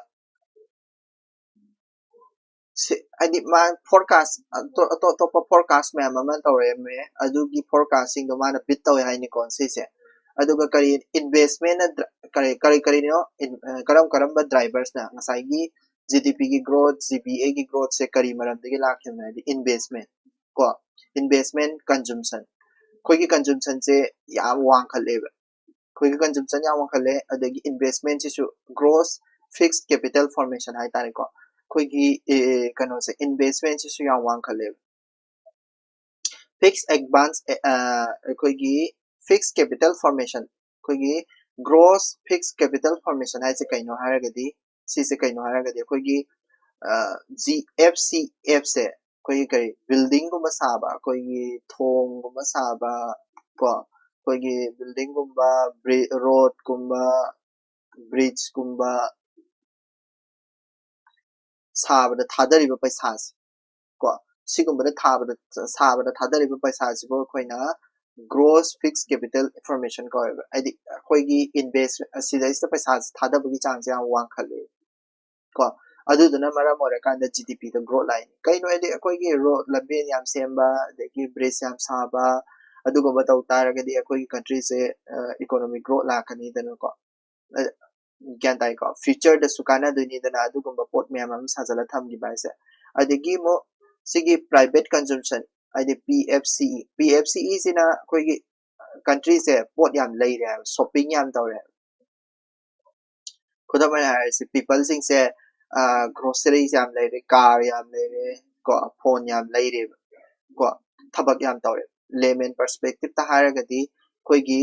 ꯍꯥꯏꯗꯤ ꯃꯥ ꯐꯣꯔꯀꯥꯁ ꯑꯇꯣꯞ ꯑꯇꯣꯞꯄ ꯐꯣꯔꯀꯥꯁ ꯃꯌꯥꯝ ꯑꯃ ꯇꯧꯔꯝꯃꯦ꯫ ꯑꯗꯨꯒꯤ ꯐꯣꯔꯀꯥꯁꯁꯤꯡꯗꯣ ꯃꯥꯅ ꯕꯤꯠ ꯇꯧꯋꯦ ꯍꯥꯏꯅꯤꯀꯣ ꯁꯤꯁꯦ꯫ ꯑꯗꯨꯒ ꯀꯔꯤ ꯏꯟꯚꯦꯁꯃꯦꯟꯅ ꯀꯔꯤ ꯀꯔꯤ ꯀꯔꯤꯅꯣ, ꯀꯔꯝ ꯀꯔꯝꯕ ꯗ꯭ꯔꯥꯏꯚꯔꯁꯅ ꯉꯁꯥꯏꯒꯤ ꯖꯤ ꯗꯤ ꯄꯤꯒꯤ ꯒ꯭ꯔꯣꯠ, ꯖꯤ ꯕꯤ ꯑꯦꯒꯤ ꯒ꯭ꯔꯣꯠꯁꯦ ꯀꯔꯤ ꯃꯔꯝꯗꯒꯤ ꯂꯥꯛꯈꯤꯕꯅꯣ ꯍꯥꯏꯗꯤ ꯏꯟꯚꯦꯁꯃꯦꯟ ꯀꯣ, ꯏꯟꯚꯦꯁꯃꯦꯟ, ꯀꯟꯖꯨꯝꯁꯟ꯫ ꯑꯩꯈꯣꯏꯒꯤ ꯀꯟꯖꯨꯝꯁꯟꯁꯦ ꯌꯥꯝ ꯋꯥꯡꯈꯠꯂꯦꯕ꯫ ꯑꯩꯈꯣꯏꯒꯤ ꯀꯟꯖꯨꯝꯁꯟ ꯌꯥꯝ ꯋꯥꯡꯈꯠꯂꯦ꯫ ꯑꯗꯒꯤ ꯏꯟꯚꯦꯁꯃꯦꯟꯁꯤꯁꯨ, ꯒ꯭ꯔꯣꯁ ꯐꯤꯛꯁ ꯀꯦꯄꯤꯇꯦꯜ ꯐꯣꯔꯃꯦꯁꯟ ꯍꯥꯏꯇꯥꯔꯦꯀꯣ, ꯑꯩꯈꯣꯏꯒꯤ ꯀꯩꯅꯣꯁꯦ, ꯏꯟꯚꯦꯁꯃꯦꯟꯁꯤꯁꯨ ꯌꯥꯝ ꯋꯥꯡꯈꯠꯂꯦꯕ꯫ ꯐꯤꯛꯁ ꯑꯦꯗꯚꯥꯟꯁ ꯑꯩꯈꯣꯏꯒꯤ ꯐꯤꯛꯁ ꯀꯦꯄꯤꯇꯦꯜ ꯐꯣꯔꯃꯦꯁꯟ, ꯑꯩꯈꯣꯏꯒꯤ ꯒ꯭ꯔꯣꯁ ꯐꯤꯛꯁ ꯀꯦꯄꯤꯇꯦꯜ ꯐꯣꯔꯃꯦꯁꯟ ꯍꯥꯏꯁꯦ ꯀꯩꯅꯣ ꯍꯥꯏꯔꯒꯗꯤ, ꯁꯤꯁꯦ ꯀꯩꯅꯣ ꯍꯥꯏꯔꯒꯗꯤ ꯑꯩꯈꯣꯏꯒꯤ ꯖꯤ ꯑꯦꯐ ꯁꯤ ꯑꯦꯐꯁꯦ ꯑꯩꯈꯣꯏꯒꯤ ꯀꯔꯤ, ꯕꯤꯜꯗꯤꯡꯒꯨꯝꯕ ꯁꯥꯕ, ꯑꯩꯈꯣꯏꯒꯤ ꯊꯣꯡꯒꯨꯝꯕ ꯁꯥꯕ ꯀꯣ, ꯑꯩꯈꯣꯏꯒꯤ ꯕꯤꯜꯗꯤꯡꯒꯨꯝꯕ, ꯔꯣꯗꯀꯨꯝꯕ, ꯕ꯭ꯔꯤꯖꯀꯨꯝꯕ ꯁꯥꯕꯗ ꯊꯥꯗꯔꯤꯕ ꯄꯩꯁꯥꯁꯦ ꯀꯣ, ꯁꯤꯒꯨꯝꯕꯗ ꯊꯥꯕꯗ ꯁꯥꯕꯗ ꯊꯥꯗꯔꯤꯕ ꯄꯩꯁꯥꯁꯤꯕꯨ ꯑꯩꯈꯣꯏꯅ ꯒ꯭ꯔꯣꯁ ꯐꯤꯛꯁ ꯀꯦꯄꯤꯇꯦꯜ ꯐꯣꯔꯃꯦꯁꯟ ꯀꯧꯋꯦꯕ꯫ ꯍꯥꯏꯗꯤ ꯑꯩꯈꯣꯏꯒꯤ ꯏꯟꯚꯦꯁ ꯑꯁꯤꯗꯩꯁꯤꯗ ꯄꯩꯁꯥꯁꯦ ꯊꯥꯗꯕꯒꯤ ꯆꯥꯡꯁꯦ ꯌꯥꯝ ꯋꯥꯡꯈꯠꯂꯦ ꯀꯣ꯫ ꯑꯗꯨꯗꯨꯅ ꯃꯔꯝ ꯑꯣꯏꯔꯀꯥꯟꯗ ꯖꯤ ꯗꯤ ꯄꯤꯗ ꯒ꯭ꯔꯣꯠ ꯂꯥꯛꯏꯅꯤ꯫ ꯀꯩꯅꯣ ꯍꯥꯏꯗꯤ ꯑꯩꯈꯣꯏꯒꯤ ꯔꯣꯗ, ꯂꯝꯕꯦꯟ ꯌꯥꯝ ꯁꯦꯝꯕ, ꯑꯗꯒꯤ ꯕ꯭ꯔꯤꯖ ꯌꯥꯝ ꯁꯥꯕ, ꯑꯗꯨꯒꯨꯝꯕ ꯇꯧ ꯇꯥꯔꯒꯗꯤ ꯑꯩꯈꯣꯏꯒꯤ ꯀꯟꯇ꯭ꯔꯤꯁꯦ ꯏꯀꯣꯅꯣꯃꯤꯛ ꯒ꯭ꯔꯣꯠ ꯂꯥꯛꯀꯅꯤꯗꯅꯀꯣ꯫ ꯒ꯭ꯌꯥꯟ ꯇꯥꯏꯀꯣ? ꯐ꯭ꯌꯨꯆꯔꯗꯁꯨ ꯀꯥꯟꯅꯗꯣꯏꯅꯤꯗꯅ ꯑꯗꯨꯒꯨꯝꯕ ꯄꯣꯠ ꯃꯌꯥꯝ ꯑꯃ ꯁꯥꯖꯜꯂ ꯊꯝꯈꯤꯕ ꯍꯥꯏꯁꯦ꯫ ꯑꯗꯒꯤ ꯑꯃꯨꯛ ꯁꯤꯒꯤ ꯄ꯭ꯔꯥꯏꯚꯦꯠ ꯀꯟꯖꯨꯝꯁꯟ, ꯍꯥꯏꯗꯤ P F C E, P F C ꯏꯁꯤꯅ ꯑꯩꯈꯣꯏꯒꯤ ꯀꯟꯇ꯭ꯔꯤꯁꯦ ꯄꯣꯠ ꯌꯥꯝ ꯂꯩꯔꯦ ꯍꯥꯏꯕ, ꯁꯣꯞꯄꯤꯡ ꯌꯥꯝ ꯇꯧꯔꯦ ꯍꯥꯏꯕ꯫ ꯈꯨꯗꯝ ꯑꯣꯏꯅ ꯍꯥꯏꯔꯁꯤ, ꯄꯤꯄꯜꯁꯤꯡꯁꯦ ꯒ꯭ꯔꯣꯁꯔꯤꯁ ꯌꯥꯝ ꯂꯩꯔꯦ, ꯀꯥꯔ ꯌꯥꯝ ꯂꯩꯔꯦ ꯀꯣ, ꯐꯣꯟ ꯌꯥꯝ ꯂꯩꯔꯦꯕ ꯀꯣ, ꯊꯕꯛ ꯌꯥꯝ ꯇꯧꯔꯦ꯫ ꯂꯦꯃꯦꯟ ꯄꯔꯁꯄꯦꯛꯇꯤꯞꯇ ꯍꯥꯏꯔꯒꯗꯤ ꯑꯩꯈꯣꯏꯒꯤ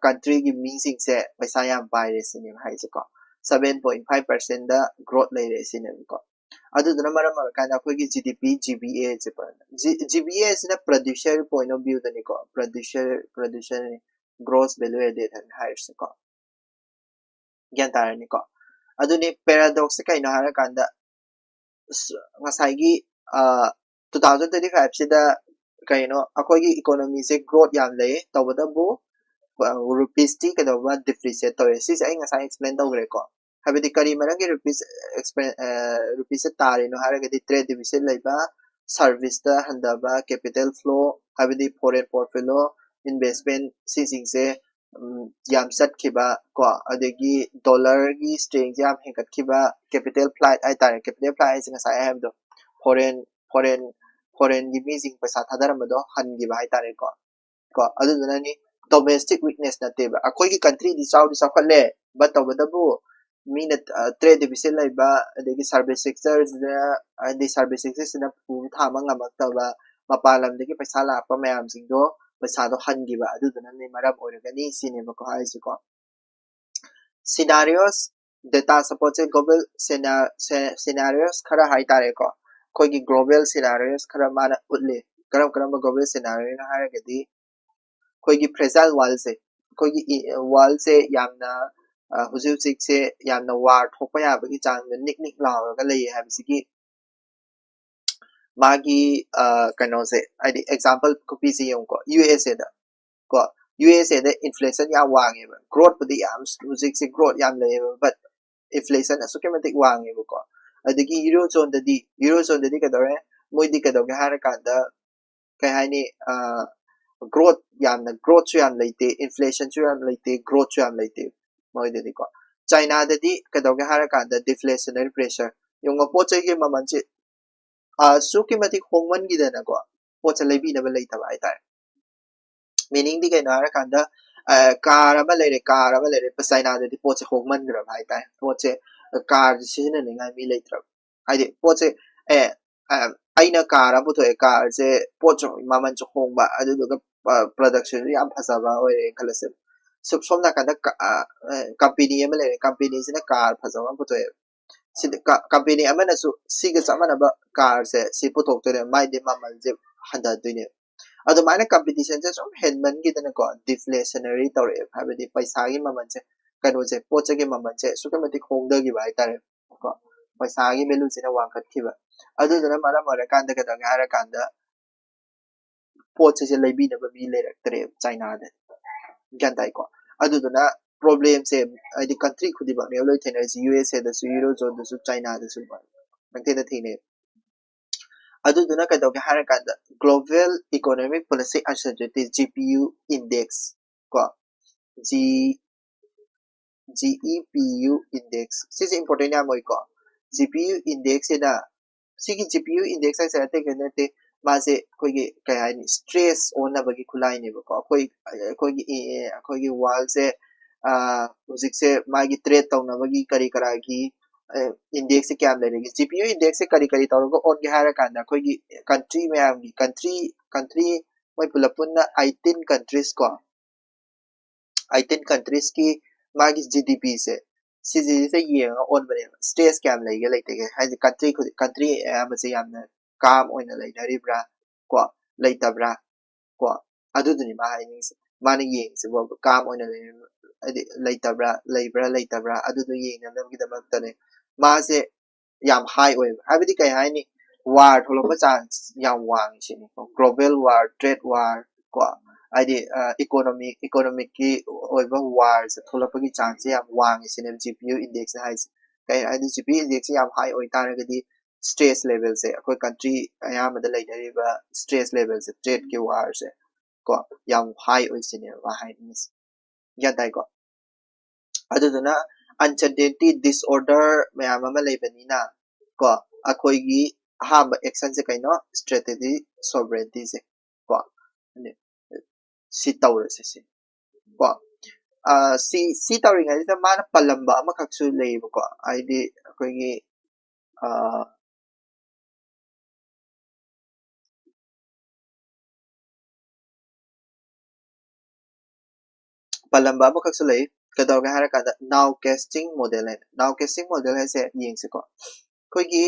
ꯀꯟꯇ꯭ꯔꯤꯒꯤ ꯃꯤꯁꯤꯡꯁꯦ ꯄꯩꯁꯥ ꯌꯥꯝ ꯄꯥꯏꯔꯦ ꯁꯤꯅꯦꯕ ꯍꯥꯏꯁꯦꯀꯣ꯫ ꯁꯚꯦꯟ ꯄꯣꯏꯟ ꯐꯥꯏꯚ ꯄꯥꯔꯁꯦꯟꯗ ꯒ꯭ꯔꯣꯠ ꯂꯩꯔꯦ ꯁꯤꯅꯦꯕꯀꯣ꯫ ꯑꯗꯨꯗꯨꯅ ꯃꯔꯝ ꯑꯣꯏꯔꯀꯥꯟꯗ ꯑꯩꯈꯣꯏꯒꯤ G D P, G V A ꯁꯦ, ꯖꯤ ꯕꯤ ꯑꯦ ꯁꯤꯅ ꯄ꯭ꯔꯗ꯭ꯌꯨꯁꯔ ꯄꯣꯏꯟ ꯑꯣꯐ ꯚ꯭ꯌꯨꯗꯅꯤꯀꯣ, ꯄ꯭ꯔꯗ꯭ꯌꯨꯁꯔ ꯄ꯭ꯔꯗ꯭ꯌꯨꯁꯔꯅꯤ, ꯒ꯭ꯔꯣꯁ ꯚꯦꯂꯨ ꯑꯦꯗꯦꯠ ꯍꯥꯏꯅ ꯍꯥꯏꯔꯤꯁꯦꯀꯣ꯫ ꯒ꯭ꯌꯥꯟ ꯇꯥꯔꯅꯤꯀꯣ꯫ ꯑꯗꯨꯅꯤ ꯄꯦꯔꯥꯗꯣꯛꯁꯁꯦ ꯀꯩꯅꯣ ꯍꯥꯏꯔꯀꯥꯟꯗ, ꯉꯁꯥꯏꯒꯤ ꯇꯨ ꯊꯥꯎꯖꯟ ꯇ꯭ꯋꯦꯟꯇꯤ ꯐꯥꯏꯚꯁꯤꯗ ꯀꯩꯅꯣ ꯑꯩꯈꯣꯏꯒꯤ ꯏꯀꯣꯅꯣꯃꯤꯁꯦ ꯒ꯭ꯔꯣꯠ ꯌꯥꯝ ꯂꯩ, ꯇꯧꯕꯇꯕꯨ ꯔꯨꯄꯤꯁꯇꯤ ꯀꯩꯗꯧꯕ, ꯗꯤꯄ꯭ꯔꯤꯁꯤꯌꯦꯠ ꯇꯧꯔꯦ꯫ ꯁꯤꯁꯦ ꯑꯩ ꯉꯁꯥꯏ ꯑꯦꯛꯁꯄ꯭ꯂꯦꯟ ꯇꯧꯈ꯭ꯔꯦꯀꯣ꯫ ꯍꯥꯏꯕꯗꯤ ꯀꯔꯤ ꯃꯔꯝꯒꯤ ꯔꯨꯄꯤꯁ ꯔꯨꯄꯤꯁꯁꯦ ꯇꯥꯔꯤꯅꯣ ꯍꯥꯏꯔꯒꯗꯤ, ꯇ꯭ꯔꯦꯗ ꯗꯤꯐꯤꯁꯤꯠ ꯂꯩꯕ, ꯁꯥꯔꯚꯤꯁꯇ ꯍꯟꯊꯕ, ꯀꯦꯄꯤꯇꯦꯜ ꯐ꯭ꯂꯣ ꯍꯥꯏꯕꯗꯤ ꯐꯣꯔꯦꯟ ꯄꯣꯔꯠꯐꯣꯂꯤꯑꯣ ꯏꯟꯚꯦꯁꯃꯦꯟ, ꯁꯤꯁꯤꯡꯁꯦ ꯌꯥꯝ ꯆꯠꯈꯤꯕ ꯀꯣ, ꯑꯗꯒꯤ ꯗꯣꯂꯔꯒꯤ ꯁ꯭ꯇꯔꯦꯡꯁꯦ ꯌꯥꯝ ꯍꯦꯟꯒꯠꯈꯤꯕ, ꯀꯦꯄꯤꯇꯦꯜ ꯐ꯭ꯂꯥꯏꯠ ꯍꯥꯏꯇꯥꯔꯦ꯫ ꯀꯦꯄꯤꯇꯦꯜ ꯐ꯭ꯂꯥꯏꯠ ꯍꯥꯏꯁꯦ ꯉꯁꯥꯏ ꯑꯩ ꯍꯥꯏꯕꯗꯣ, ꯐꯣꯔꯦꯟ ꯐꯣꯔꯦꯟ ꯐꯣꯔꯦꯟꯒꯤ ꯃꯤꯁꯤꯡ ꯄꯩꯁꯥ ꯊꯥꯗꯔꯝꯕꯗꯣ ꯍꯟꯈꯤꯕ ꯍꯥꯏꯇꯥꯔꯦꯀꯣ꯫ ꯀꯣ, ꯑꯗꯨꯗꯨꯅꯅꯤ ꯗꯣꯃꯦꯁꯇꯤꯛ ꯋꯤꯛꯅꯦꯁ ꯅꯠꯇꯦꯕ꯫ ꯑꯩꯈꯣꯏꯒꯤ ꯀꯟꯇ꯭ꯔꯤꯗꯤ ꯆꯥꯎꯗꯤ ꯆꯥꯎꯈꯠꯂꯦ, ꯕꯠ ꯇꯧꯕꯇꯕꯨ ꯃꯤꯅ ꯇ꯭ꯔꯦꯗ ꯗꯤꯐꯤꯁꯤꯠ ꯂꯩꯕ, ꯑꯗꯒꯤ ꯁꯥꯔꯚꯤꯁ ꯁꯦꯛꯇꯔꯁꯤꯗ, ꯍꯥꯏꯗꯤ ꯁꯥꯔꯚꯤꯁ ꯁꯦꯛꯇꯔꯁꯤꯅ ꯄꯨꯕ ꯊꯥꯡꯕ ꯉꯝꯃꯛꯇꯕ, ꯃꯄꯥꯟ ꯂꯝꯗꯒꯤ ꯄꯩꯁꯥ ꯂꯥꯛꯄ ꯃꯌꯥꯝꯁꯤꯡꯗꯣ ꯄꯩꯁꯥꯗꯣ ꯍꯟꯈꯤꯕ, ꯑꯗꯨꯗꯨꯅꯅꯦ ꯃꯔꯝ ꯑꯣꯏꯔꯒꯅꯤ ꯁꯤꯅꯦꯕꯀꯣ ꯍꯥꯏꯁꯤꯀꯣ꯫ ꯁꯤꯅꯥꯔꯤꯑꯣꯁ, ꯗꯦꯇꯥ ꯁꯄꯣꯔꯠꯁꯦ ꯒ꯭ꯂꯣꯕꯦꯜ ꯁꯤꯅꯥꯔꯤꯑꯣꯁ ꯈꯔ ꯍꯥꯏꯇꯥꯔꯦꯀꯣ, ꯑꯩꯈꯣꯏꯒꯤ ꯒ꯭ꯂꯣꯕꯦꯜ ꯁꯤꯅꯥꯔꯤꯑꯣꯁ ꯈꯔ ꯃꯥꯅ ꯎꯠꯂꯤ꯫ ꯀꯔꯝ ꯀꯔꯝꯕ ꯒ꯭ꯂꯣꯕꯦꯜ ꯁꯤꯅꯥꯔꯤꯑꯣꯅꯣ ꯍꯥꯏꯔꯒꯗꯤ, ꯑꯩꯈꯣꯏꯒꯤ ꯐ꯭ꯔꯦꯖꯥꯏꯜ ꯋꯥꯔꯜꯁꯦ, ꯑꯩꯈꯣꯏꯒꯤ ꯋꯥꯔꯜꯁꯦ ꯌꯥꯝꯅ, ꯑ, ꯍꯧꯖꯤꯛ ꯍꯧꯖꯤꯛꯁꯦ ꯌꯥꯝꯅ ꯋꯥꯔ ꯊꯣꯛꯄ ꯌꯥꯕꯒꯤ ꯆꯥꯡꯗ ꯅꯤꯛ ꯅꯤꯛ ꯂꯥꯎꯔꯒ ꯂꯩꯌꯦ ꯍꯥꯏꯕꯁꯤꯒꯤ ꯃꯥꯒꯤ, ꯑ, ꯀꯩꯅꯣꯁꯦ, ꯍꯥꯏꯗꯤ ꯑꯦꯛꯖꯥꯝꯄꯜ ꯈꯨꯄꯤꯁꯦ ꯌꯦꯡꯉꯨꯀꯣ, ꯌꯨ ꯑꯦꯁ ꯑꯦꯗ ꯀꯣ, ꯌꯨ ꯑꯦꯁ ꯑꯦꯗ ꯏꯟꯐ꯭ꯂꯦꯁꯟ ꯌꯥꯝ ꯋꯥꯡꯉꯦꯕ, ꯒ꯭ꯔꯣꯠꯄꯨꯗꯤ ꯌꯥꯝ, ꯍꯧꯖꯤꯛꯁꯦ ꯒ꯭ꯔꯣꯠ ꯌꯥꯝ ꯂꯩꯌꯦꯕ, ꯕꯠ ꯏꯟꯐ꯭ꯂꯦꯁꯟ ꯑꯁꯨꯛꯀꯤ ꯃꯇꯤꯛ ꯋꯥꯡꯉꯦꯕꯀꯣ꯫ ꯑꯗꯒꯤ ꯌꯨꯔꯣ ꯖꯣꯟꯗꯗꯤ, ꯌꯨꯔꯣ ꯖꯣꯟꯗꯗꯤ ꯀꯩꯗꯧꯔꯦ, ꯃꯣꯏꯗꯤ ꯀꯩꯗꯧꯒꯦ ꯍꯥꯏꯔꯀꯥꯟꯗ, ꯀꯩ ꯍꯥꯏꯅꯤ, ꯒ꯭ꯔꯣꯠ ꯌꯥꯝꯅ, ꯒ꯭ꯔꯣꯠꯁꯨ ꯌꯥꯝ ꯂꯩꯇꯦ, ꯏꯟꯐ꯭ꯂꯦꯁꯟꯁꯨ ꯌꯥꯝ ꯂꯩꯇꯦ, ꯒ꯭ꯔꯣꯠꯁꯨ ꯌꯥꯝ ꯂꯩꯇꯦ ꯃꯣꯏꯗꯗꯤꯀꯣ꯫ ꯆꯥꯏꯅꯥꯗꯗꯤ ꯀꯩꯗꯧꯒꯦ ꯍꯥꯏꯔꯀꯥꯟꯗ ꯗꯤꯐ꯭ꯂꯦꯁꯟꯅꯔꯤ ꯄ꯭ꯔꯦꯁꯔ, ꯌꯦꯡꯉꯣ, ꯄꯣꯠ ꯆꯩꯒꯤ ꯃꯃꯜꯁꯦ ꯑꯁꯨꯛꯀꯤ ꯃꯇꯤꯛ ꯍꯣꯡꯃꯟꯈꯤꯗꯅꯀꯣ, ꯄꯣꯠꯁꯦ ꯂꯩꯕꯤꯅꯕ ꯂꯩꯇꯕ ꯍꯥꯏꯇꯥꯔꯦ꯫ ꯃꯤꯅꯤꯡꯗꯤ ꯀꯩꯅꯣ ꯍꯥꯏꯔꯀꯥꯟꯗ, ꯀꯥꯔ ꯑꯃ ꯂꯩꯔꯦ, ꯀꯥꯔ ꯑꯃ ꯂꯩꯔꯦ꯫ ꯆꯥꯏꯅꯥꯗꯗꯤ ꯄꯣꯠꯁꯦ ꯍꯣꯡꯃꯟꯈ꯭ꯔꯕ ꯍꯥꯏꯇꯥꯔꯦ꯫ ꯄꯣꯠꯁꯦ, ꯀꯥꯔꯁꯦ ꯁꯤꯖꯤꯟꯅꯅꯤꯡꯉꯥꯏ ꯃꯤ ꯂꯩꯇ꯭ꯔꯕ꯫ ꯍꯥꯏꯗꯤ ꯄꯣꯠꯁꯦ, ꯑꯦ, ꯑ, ꯑꯩꯅ ꯀꯥꯔ ꯑꯃ ꯄꯨꯊꯣꯛꯑꯦ, ꯀꯥꯔꯁꯦ ꯄꯣꯠꯁꯨ ꯃꯃꯜꯁꯨ ꯍꯣꯡꯕ, ꯑꯗꯨꯗꯨꯒ, ꯑ, productionꯁꯨ ꯌꯥꯝ ꯐꯖꯕ ꯑꯣꯏꯔꯦ ꯈꯜꯂꯁꯦ꯫ ꯁꯨꯝ, ꯁꯣꯝ ꯅꯥꯀꯟꯗ ꯀ-, ꯑ, ꯑ, company ꯑꯃ ꯂꯩꯔꯦ, companyꯁꯤꯅ ꯀꯥꯔ ꯐꯖꯕ ꯑꯃ ꯄꯨꯊꯣꯛꯑꯦ꯫ ꯁꯤꯗꯤ ꯀ-, company ꯑꯃꯅꯁꯨ ꯁꯤꯒ ꯆꯞ ꯃꯥꯟꯅꯕ ꯀꯥꯔꯁꯦ ꯁꯤ ꯄꯨꯊꯣꯛꯇꯣꯏꯅꯦ, ꯃꯥꯏꯗꯤ ꯃꯃꯜꯁꯦ ꯍꯟꯊꯗꯣꯏꯅꯦ꯫ ꯑꯗꯨꯃꯥꯏꯅ competitionꯁꯦ ꯁꯨꯝ ꯍꯦꯟꯃꯟꯈꯤꯗꯅꯀꯣ, deflationary ꯇꯧꯔꯛꯑꯦ, ꯍꯥꯏꯕꯗꯤ ꯄꯩꯁꯥꯒꯤ ꯃꯃꯜꯁꯦ, ꯀꯩꯅꯣꯁꯦ, ꯄꯣꯠ ꯆꯩꯒꯤ ꯃꯃꯜꯁꯦ ꯑꯁꯨꯛꯀꯤ ꯃꯇꯤꯛ ꯍꯣꯡꯊꯈꯤꯕ ꯍꯥꯏꯇꯥꯔꯦ꯫ ꯀꯣ, ꯄꯩꯁꯥꯒꯤꯅ ꯁꯤꯅ ꯋꯥꯡꯈꯠꯈꯤꯕ꯫ ꯑꯗꯨꯗꯨꯅ ꯃꯔꯝ ꯑꯣꯏꯔꯀꯥꯟꯗ ꯀꯩꯗꯧꯒꯦ ꯍꯥꯏꯔꯀꯥꯟꯗ, ꯄꯣꯠ ꯆꯩꯁꯦ ꯂꯩꯕꯤꯅꯕ ꯃꯤ ꯂꯩꯔꯛꯇ꯭ꯔꯦꯕ ꯆꯥꯏꯅꯥꯗ꯫ ꯒ꯭ꯌꯥꯟ ꯇꯥꯏꯀꯣ? ꯑꯗꯨꯗꯨꯅ problemꯁꯦ, ꯍꯥꯏꯗꯤ, country ꯈꯨꯗꯤꯡꯃꯛꯅꯦꯕ ꯂꯣꯏ ꯊꯦꯡꯅꯔꯤꯁꯦ, USAꯗꯁꯨ, Eurozoneꯗꯁꯨ, ꯆꯥꯏꯅꯥꯗꯁꯨ ꯄꯪꯊꯦꯡꯗ ꯊꯦꯡꯅꯩ꯫ ꯑꯗꯨꯗꯨꯅ ꯀꯩꯗꯧꯒꯦ ꯍꯥꯏꯔꯀꯥꯟꯗ, global economic policy uncertainty, GPU index, ꯀꯣ, G GEPU index ꯁꯤꯁꯦ important ꯌꯥꯝ ꯑꯣꯏꯀꯣ꯫ GPU index ꯁꯤꯅ, ꯁꯤꯒꯤ GPU index ꯍꯥꯏꯁꯦ ꯑꯇꯩ ꯀꯩꯝ ꯅꯠꯇꯦ, ꯃꯥꯁꯦ ꯑꯩꯈꯣꯏꯒꯤ ꯀꯩ ꯍꯥꯏꯅꯤ, stress ꯑꯣꯟꯅꯕꯒꯤ ꯈꯨꯠꯂꯥꯏꯅꯦꯕꯀꯣ꯫ ꯑꯩꯈꯣꯏ, ꯑꯩꯈꯣꯏꯒꯤ, ꯑꯩꯈꯣꯏꯒꯤ worldꯁꯦ, ꯑ, ꯍꯧꯖꯤꯛꯁꯦ ꯃꯥꯒꯤ trade ꯇꯧꯅꯕꯒꯤ ꯀꯔꯤ ꯀꯔꯥꯒꯤ, ꯑ, indexꯁꯦ ꯀꯌꯥꯝ ꯂꯩꯔꯤꯒꯦ? GPU indexꯁꯦ ꯀꯔꯤ ꯀꯔꯤ ꯇꯧꯔꯒ ꯑꯣꯟꯒꯦ ꯍꯥꯏꯔ ꯀꯥꯟꯗ, ꯑꯩꯈꯣꯏꯒꯤ country ꯃꯌꯥꯝꯒꯤ, country, country ꯃꯣꯏ ꯄꯨꯂꯞ ꯄꯨꯟꯅ eighteen countries ꯀꯣ, eighteen countriesꯀꯤ ꯃꯥꯒꯤ GDPꯁꯦ, ꯁꯤꯁꯤꯗ ꯌꯦꯡꯉꯒ ꯑꯣꯟꯕꯅꯦꯕ꯫ Stress ꯀꯌꯥꯝ ꯂꯩꯒꯦ ꯂꯩꯇꯒꯦ ꯍꯥꯏꯗꯤ, country ꯈꯨꯗꯤꯡ, country ꯑꯌꯥꯝꯕꯁꯦ ꯌꯥꯝꯅ calm ꯑꯣꯏꯅ ꯂꯩꯅꯔꯤꯕ꯭ꯔꯥ ꯀꯣ, ꯂꯩꯇꯕ꯭ꯔꯥ ꯀꯣ, ꯑꯗꯨꯗꯨꯅꯤ ꯃꯥ ꯍꯥꯏꯅꯤꯡꯉꯤꯁꯦ꯫ ꯃꯥꯅ ꯌꯦꯡꯉꯤꯁꯤꯕꯨ calm ꯑꯣꯏꯅ ꯂꯩ-, ꯍꯥꯏꯗꯤ ꯂꯩꯇꯕ꯭ꯔꯥ, ꯂꯩꯕ꯭ꯔꯥ ꯂꯩꯇꯕ꯭ꯔꯥ, ꯑꯗꯨꯗꯣ ꯌꯦꯡꯅꯅꯕꯒꯤꯗꯃꯛꯇꯅꯦ꯫ ꯃꯥꯁꯦ ꯌꯥꯝ high ꯑꯣꯏꯕ, ꯍꯥꯏꯕꯗꯤ ꯀꯩ ꯍꯥꯏꯅꯤ, war ꯊꯣꯛꯂꯛꯄ chance ꯌꯥꯝ ꯋꯥꯡꯉꯤ ꯁꯤꯅꯤ꯫ Global war, trade war ꯀꯣ, ꯍꯥꯏꯗꯤ, ꯑ, economic, economicꯀꯤ ꯑꯣꯏꯕ warꯁꯦ ꯊꯣꯛꯂꯛꯄꯒꯤ chanceꯁꯦ ꯌꯥꯝ ꯋꯥꯡꯉꯤ ꯁꯤꯅꯦꯕ GPU indexꯅ ꯍꯥꯏꯁꯦ꯫ ꯀꯩ ꯍꯥꯏꯗꯤ, GPU indexꯁꯦ ꯌꯥꯝ high ꯑꯣꯏ ꯇꯥꯔꯒꯗꯤ, stress levelꯁꯦ, ꯑꯩꯈꯣꯏ country ꯑꯌꯥꯝꯕꯗ ꯂꯩꯅꯔꯤꯕ stress levelꯁꯦ, tradeꯀꯤ warꯁꯦ ꯀꯣ, ꯌꯥꯝ high ꯑꯣꯏ ꯁꯤꯅꯦꯕ ꯃꯥ ꯍꯥꯏꯅꯤꯡꯉꯤꯁꯦ꯫ ꯒ꯭ꯌꯥꯟ ꯇꯥꯏꯀꯣ? ꯑꯗꯨꯗꯨꯅ uncertainty, disorder ꯃꯌꯥꯝ ꯑꯃ ꯂꯩꯕꯅꯤꯅ ꯀꯣ, ꯑꯩꯈꯣꯏꯒꯤ ꯑꯍꯥꯟꯕ actionꯁꯦ ꯀꯩꯅꯣ? Strategic sovereigntyꯁꯦ ꯀꯣ, ꯁꯤ ꯇꯧꯔꯁꯦ ꯁꯤ꯫ ꯀꯣ꯫ ꯑ, ꯁꯤ, ꯁꯤ ꯇꯧꯔꯤꯉꯩꯁꯤꯗ ꯃꯥꯅ ꯄꯜꯂꯝꯕ ꯑꯃꯈꯛꯁꯨ ꯂꯩꯌꯦꯕꯀꯣ꯫ ꯍꯥꯏꯗꯤ ꯑꯩꯈꯣꯏꯒꯤ, ꯑ, ꯄꯜꯂꯝꯕ ꯑꯃꯈꯛꯁꯨ ꯂꯩ꯫ ꯀꯩꯗꯧꯔꯒꯦ ꯍꯥꯏꯔꯀꯥꯟꯗ, now casting model ꯍꯥꯏꯅ꯫ Now casting model ꯍꯥꯏꯁꯦ ꯌꯦꯡꯁꯤꯀꯣ꯫ ꯑꯩꯈꯣꯏꯒꯤ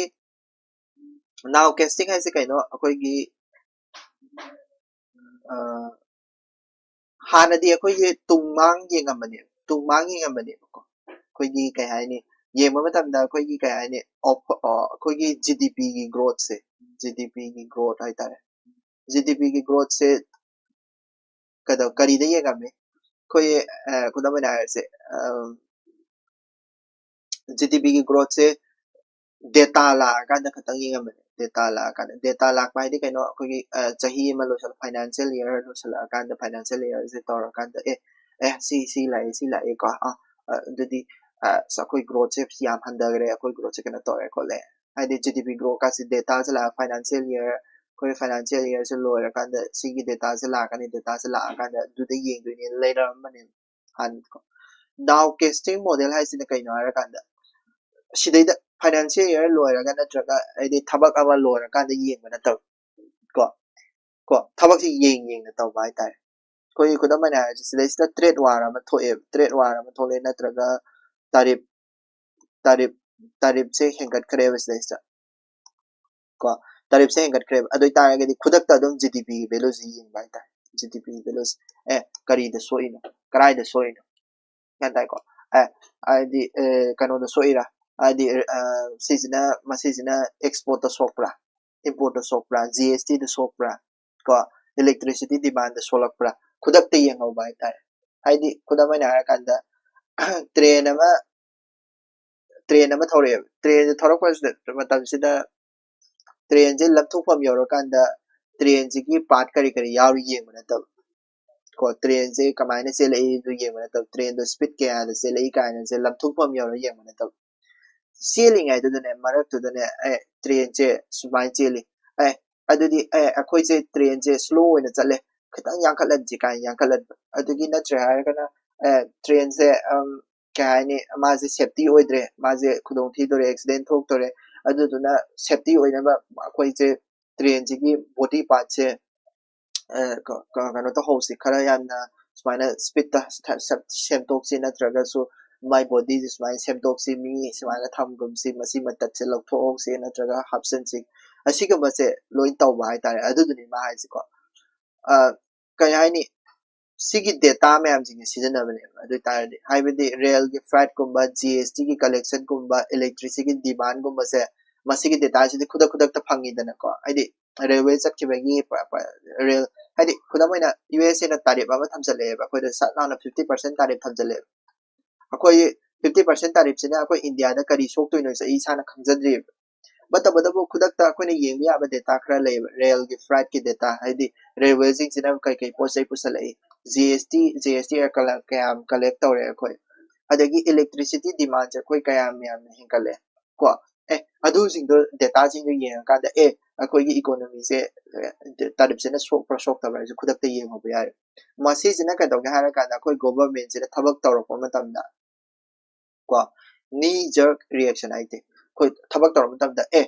now casting ꯍꯥꯏꯁꯦ ꯀꯩꯅꯣ? ꯑꯩꯈꯣꯏꯒꯤ, ꯑ, ꯍꯥꯟꯅꯗꯤ ꯑꯩꯈꯣꯏꯒꯤ ꯇꯨꯡꯃꯥꯡ ꯌꯦꯡꯉꯝꯕꯅꯦ, ꯇꯨꯡꯃꯥꯡ ꯌꯦꯡꯉꯝꯕꯅꯦꯕꯀꯣ꯫ ꯑꯩꯈꯣꯏꯒꯤ ꯀꯩ ꯍꯥꯏꯅꯤ? ꯌꯦꯡꯕ ꯃꯇꯝꯗ ꯑꯩꯈꯣꯏꯒꯤ ꯀꯩ ꯍꯥꯏꯅꯤ? ꯑꯣꯞ-, ꯑ, ꯑꯩꯈꯣꯏꯒꯤ GDP ꯒꯤ growth ꯁꯦ, GDP ꯒꯤ growth ꯍꯥꯏꯇꯥꯔꯦ꯫ GDP ꯒꯤ growth ꯁꯦ ꯀꯩꯗꯧ-, ꯀꯔꯤꯗ ꯌꯦꯡꯉꯝꯃꯤ? ꯑꯩꯈꯣꯏ, ꯑ, ꯈꯨꯗꯝ ꯑꯣꯏꯅ ꯍꯥꯏꯔꯁꯦ, ꯑ, GDP ꯒꯤ growth ꯁꯦ data ꯂꯥꯛꯑꯀꯥꯟꯗ ꯈꯛꯇꯪ ꯌꯦꯡꯉꯝꯕꯅꯦ꯫ Data ꯂꯥꯛꯑꯀꯥꯟꯗ, data ꯂꯥꯛꯄ ꯍꯥꯏꯗꯤ ꯀꯩꯅꯣ? ꯑꯩꯈꯣꯏꯒꯤ, ꯑ, ꯆꯍꯤ ꯑꯃ ꯂꯣꯏꯁꯜꯂꯛ-, financial year ꯂꯣꯏꯁꯜꯂꯛꯑꯀꯥꯟꯗ, financial year ꯁꯦ ꯇꯧꯔꯀꯥꯟꯗ, ꯑꯦ, ꯑꯦ, ꯁꯤ, ꯁꯤ ꯂꯥꯛꯑꯦ, ꯁꯤ ꯂꯥꯛꯑꯦꯀꯣ, ꯑ, ꯑ, ꯑꯗꯨꯗꯤ, ꯑ, ꯑꯁ, ꯑꯩꯈꯣꯏ growth ꯁꯦ ꯌꯥꯝ ꯍꯟꯊꯈ꯭ꯔꯦ, ꯑꯩꯈꯣꯏ growth ꯁꯦ ꯀꯩꯅꯣ ꯇꯧꯔꯦ ꯈꯣꯠꯂꯦ꯫ ꯍꯥꯏꯗꯤ GDP growth ꯀꯥꯁꯦ data ꯁꯦ ꯂꯥꯛꯑ, financial year, ꯑꯩꯈꯣꯏ financial year ꯁꯦ ꯂꯣꯏꯔꯀꯥꯟꯗ ꯁꯤꯒꯤ data ꯁꯦ ꯂꯥꯛꯀꯅꯤ, data ꯁꯦ ꯂꯥꯛꯑꯀꯥꯟꯗ ꯑꯗꯨꯗ ꯌꯦꯡꯗꯣꯏꯅꯦ, ꯂꯩꯔꯝꯕꯅꯦ ꯍꯥꯟꯅꯀꯣ꯫ Now casting model ꯍꯥꯏꯁꯤꯅ ꯀꯩꯅꯣ ꯍꯥꯏꯔꯀꯥꯟꯗ, ꯁꯤꯗꯩꯗ financial year ꯂꯣꯏꯔꯒ ꯅꯠꯇ꯭ꯔꯒ ꯍꯥꯏꯗꯤ ꯊꯕꯛ ꯑꯃ ꯂꯣꯏꯔꯀꯥꯟꯗ ꯌꯦꯡꯕ ꯅꯠꯇꯕ ꯀꯣ, ꯀꯣ, ꯊꯕꯛꯁꯤ ꯌꯦꯡ ꯌꯦꯡꯅ ꯇꯧꯕ ꯍꯥꯏꯇꯥꯔꯦ꯫ ꯑꯩꯈꯣꯏꯒꯤ ꯈꯨꯗꯝ ꯑꯣꯏꯅ ꯍꯥꯏꯔꯁꯤ, ꯁꯤꯗꯩꯁꯤꯗ trade war ꯑꯃ ꯊꯣꯛꯑꯦꯕ, trade war ꯑꯃ ꯊꯣꯛꯂꯛꯑꯦ, ꯅꯠꯇ꯭ꯔꯒ tariff, tariff, tariff ꯁꯦ ꯍꯦꯟꯒꯠꯈ꯭ꯔꯦꯕ ꯁꯤꯗꯩꯁꯤꯗ ꯀꯣ, tariff ꯁꯦ ꯍꯦꯟꯒꯠꯈ꯭ꯔꯦꯕ꯫ ꯑꯗꯨ ꯑꯣꯏꯇꯥꯔꯒꯗꯤ ꯈꯨꯗꯛꯇ ꯑꯗꯨꯝ GDP ꯒꯤ value ꯁꯦ ꯌꯦꯡꯕ ꯍꯥꯏꯇꯥꯔꯦ꯫ GDP ꯒꯤ value ꯁꯦ, ꯑꯦ, ꯀꯔꯤꯗ ꯁꯣꯛꯏꯅꯣ, ꯀꯗꯥꯏꯗ ꯁꯣꯛꯏꯅꯣ? ꯒ꯭ꯌꯥꯟ ꯇꯥꯏꯀꯣ? ꯑꯦ, ꯍꯥꯏꯗꯤ, ꯑꯦ, ꯀꯩꯅꯣꯗ ꯁꯣꯛꯏꯔꯥ? ꯍꯥꯏꯗꯤ, ꯑ, ꯁꯤꯁꯤꯅ, ꯃꯁꯤꯁꯤꯅ export ꯇ ꯁꯣꯛꯄ꯭ꯔꯥ, import ꯇ ꯁꯣꯛꯄ꯭ꯔꯥ, GST ꯗ ꯁꯣꯛꯄ꯭ꯔꯥ, ꯀꯣ, electricity demand ꯗ ꯁꯣꯛꯂꯛꯄ꯭ꯔꯥ? ꯈꯨꯗꯛꯇ ꯌꯦꯡꯍꯧꯕ ꯍꯥꯏꯇꯥꯔꯦ꯫ ꯍꯥꯏꯗꯤ, ꯈꯨꯗꯝ ꯑꯣꯏꯅ ꯍꯥꯏꯔꯀꯥꯟꯗ, train ꯑꯃ, train ꯑꯃ ꯊꯧꯔꯛꯑꯦꯕ꯫ Train ꯁꯦ ꯊꯧꯔꯛꯄ ꯃꯇꯝꯁꯤꯗ train ꯁꯦ ꯂꯝꯊꯣꯛꯐꯝ ꯌꯧꯔꯀꯥꯟꯗ train ꯁꯤꯒꯤ part ꯀꯔꯤ ꯀꯔꯤ ꯌꯥꯎꯔꯤ ꯌꯦꯡꯕ ꯅꯠꯇꯕ ꯀꯣ, train ꯁꯦ ꯀꯃꯥꯏꯅ ꯆꯦꯜꯂꯛꯏ ꯑꯗꯨ ꯌꯦꯡꯕ ꯅꯠꯇꯕ, train ꯗꯣ speed ꯀꯌꯥꯗ ꯆꯦꯜꯂꯛꯏ ꯀꯥꯏꯅꯁꯦ ꯂꯝꯊꯣꯛꯐꯝ ꯌꯧꯔ ꯌꯦꯡꯕ ꯅꯠꯇꯕ, ꯆꯦꯜꯂꯤꯉꯩꯗꯨꯗꯅꯦ, ꯃꯔꯛꯇꯨꯗꯅꯦ, ꯑꯦ, train ꯁꯦ ꯁꯨꯃꯥꯏꯅ ꯆꯦꯜꯂꯤ, ꯑꯦ, ꯑꯗꯨꯗꯤ, ꯑꯦ, ꯑꯩꯈꯣꯏꯁꯦ train ꯁꯦ slow ꯑꯣꯏꯅ ꯆꯠꯂꯦ, ꯈꯤꯇꯪ ꯌꯥꯡꯈꯠꯍꯟꯁꯤ ꯀꯥꯏꯅ ꯌꯥꯡꯈꯠꯍꯟꯕ꯫ ꯑꯗꯨꯒꯤ ꯅꯠꯇ꯭ꯔꯦ ꯍꯥꯏꯔꯒꯅ ꯇ꯭ꯔꯦꯟꯁꯦ ꯀꯩ ꯍꯥꯏꯅꯤ, ꯃꯥꯁꯦ ꯁꯦꯞꯇꯤ ꯑꯣꯏꯗ꯭ꯔꯦ, ꯃꯥꯁꯦ ꯈꯨꯗꯣꯡ ꯊꯤꯗꯣꯔꯦ, ꯑꯦꯛꯁꯤꯗꯦꯟ ꯊꯣꯛꯇꯣꯔꯦ, ꯑꯗꯨꯗꯨꯅ ꯁꯦꯞꯇꯤ ꯑꯣꯏꯅꯕ ꯑꯩꯈꯣꯏꯁꯦ ꯇ꯭ꯔꯦꯟꯁꯤꯒꯤ ꯕꯣꯗꯤ ꯄꯥꯔꯠꯁꯦ ꯀꯩꯅꯣ ꯇꯧꯍꯧꯁꯤ, ꯈꯔ ꯌꯥꯝꯅ ꯁꯨꯃꯥꯏꯅ ꯁ꯭ꯄꯤꯠꯇ ꯁꯦꯝꯗꯣꯛꯁꯤ, ꯅꯠꯇ꯭ꯔꯒꯁꯨ ꯃꯥꯏ ꯕꯣꯗꯤꯁꯦ ꯁꯨꯃꯥꯏꯅ ꯁꯦꯝꯗꯣꯛꯁꯤ, ꯃꯤ ꯁꯨꯃꯥꯏꯅ ꯊꯝꯒꯨꯝꯁꯤ, ꯃꯁꯤ ꯃꯇꯠꯁꯦ ꯂꯧꯊꯣꯛꯍꯧꯁꯤ ꯅꯠꯇ꯭ꯔꯒ ꯍꯥꯞꯆꯤꯟꯁꯤ, ꯑꯁꯤꯒꯨꯝꯕꯁꯦ ꯂꯣꯏ ꯇꯧꯕ ꯍꯥꯏꯇꯥꯔꯦ꯫ ꯑꯗꯨꯗꯨꯅꯤ ꯃꯥ ꯍꯥꯏꯁꯤꯀꯣ꯫ ꯀꯩ ꯍꯥꯏꯅꯤ, ꯁꯤꯒꯤ ꯗꯦꯇꯥ ꯃꯌꯥꯝꯁꯤꯡꯁꯦ ꯁꯤꯖꯤꯟꯅꯕꯅꯦꯕ꯫ ꯑꯗꯨ ꯑꯣꯏꯇꯥꯔꯗꯤ ꯍꯥꯏꯕꯗꯤ ꯔꯦꯜꯒꯤ ꯐ꯭ꯔꯥꯏꯠꯀꯨꯝꯕ, ꯖꯤ ꯑꯦꯁ ꯇꯤꯒꯤ ꯀꯂꯦꯛꯁꯟꯒꯨꯝꯕ, ꯏꯂꯦꯛꯇ꯭ꯔꯤꯁꯤꯇꯤꯒꯤ ꯗꯤꯃꯥꯟꯒꯨꯝꯕꯁꯦ ꯃꯁꯤꯒꯤ ꯗꯦꯇꯥꯁꯤꯗꯤ ꯈꯨꯗꯛ ꯈꯨꯗꯛꯇ ꯐꯪꯉꯤꯗꯅꯀꯣ꯫ ꯍꯥꯏꯗꯤ ꯔꯦꯜꯋꯦ ꯆꯠꯈꯤꯕꯒꯤ ꯔꯦꯜ, ꯍꯥꯏꯗꯤ ꯈꯨꯗꯝ ꯑꯣꯏꯅ ꯌꯨ ꯑꯦꯁ ꯑꯦꯅ ꯇꯥꯔꯤꯞ ꯑꯃ ꯊꯝꯖꯜꯂꯛꯑꯦꯕ, ꯑꯩꯈꯣꯏꯗ ꯁꯠ ꯂꯥꯎꯅ ꯐꯤꯐꯇꯤ ꯄꯥꯔꯁꯦꯟ ꯇꯥꯔꯤꯞ ꯊꯝꯖꯜꯂꯛꯑꯦꯕ꯫ ꯑꯩꯈꯣꯏ ꯐꯤꯐꯇꯤ ꯄꯥꯔꯁꯦꯟ ꯇꯥꯔꯤꯞꯁꯤꯅ ꯑꯩꯈꯣꯏ ꯏꯟꯗꯤꯌꯥꯗ ꯀꯔꯤ ꯁꯣꯛꯇꯣꯏꯅꯣꯁꯦ ꯑꯩ ꯏꯁꯥꯅ ꯈꯪꯖꯗ꯭ꯔꯤꯕ꯫ ꯃꯇꯝ ꯑꯗꯨꯕꯨ ꯈꯨꯗꯛꯇ ꯑꯩꯈꯣꯏꯅ ꯌꯦꯡꯕ ꯌꯥꯕ ꯗꯦꯇꯥ ꯈꯔ ꯂꯩꯌꯦꯕ, ꯔꯦꯜꯒꯤ ꯐ꯭ꯔꯥꯏꯠꯀꯤ ꯗꯦꯇꯥ, ꯍꯥꯏꯗꯤ ꯔꯦꯜꯋꯦꯁꯤꯡꯁꯤꯅ ꯀꯩꯀꯩ ꯄꯣꯠ ꯆꯩ ꯄꯨꯁꯜꯂꯛꯏ, ꯖꯤ ꯑꯦꯁ ꯇꯤ, ꯖꯤ ꯑꯦꯁ ꯇꯤ ꯀꯌꯥꯝ ꯀꯂꯦꯛ ꯇꯧꯔꯦ ꯑꯩꯈꯣꯏ, ꯑꯗꯒꯤ ꯏꯂꯦꯛꯇ꯭ꯔꯤꯁꯤꯇꯤ ꯗꯤꯃꯥꯟꯁꯦ ꯑꯩꯈꯣꯏ ꯀꯌꯥꯝ ꯌꯥꯝꯅ ꯍꯦꯟꯒꯠꯂꯦ ꯀꯣ꯫ ꯑꯦ, ꯑꯗꯨꯁꯤꯡꯗꯣ, ꯗꯦꯇꯥꯁꯤꯡꯗꯣ ꯌꯦꯡꯉꯀꯥꯟꯗ, ꯑꯦ, ꯑꯩꯈꯣꯏꯒꯤ ꯏꯀꯣꯅꯣꯃꯤꯁꯦ ꯇꯥꯔꯤꯞꯁꯤꯅ ꯁꯣꯛꯄ꯭ꯔꯥ ꯁꯣꯛꯇꯕ꯭ꯔꯥ ꯍꯥꯏꯁꯦ ꯈꯨꯗꯛꯇ ꯌꯦꯡꯉꯨꯕ ꯌꯥꯏ꯫ ꯃꯁꯤꯁꯤꯅ ꯀꯩꯗꯧꯒꯦ ꯍꯥꯏꯔꯀꯥꯟꯗ ꯑꯩꯈꯣꯏ ꯒꯣꯚꯔꯃꯦꯟꯁꯤꯅ ꯊꯕꯛ ꯇꯧꯔꯛꯄ ꯃꯇꯝꯗ ꯀꯣ, ꯅꯤ ꯖꯔꯛ ꯔꯤꯌꯦꯛꯁꯟ ꯍꯥꯏꯗꯤ ꯑꯩꯈꯣꯏ ꯊꯕꯛ ꯇꯧꯔꯛꯄ ꯃꯇꯝꯗ, ꯑꯦ,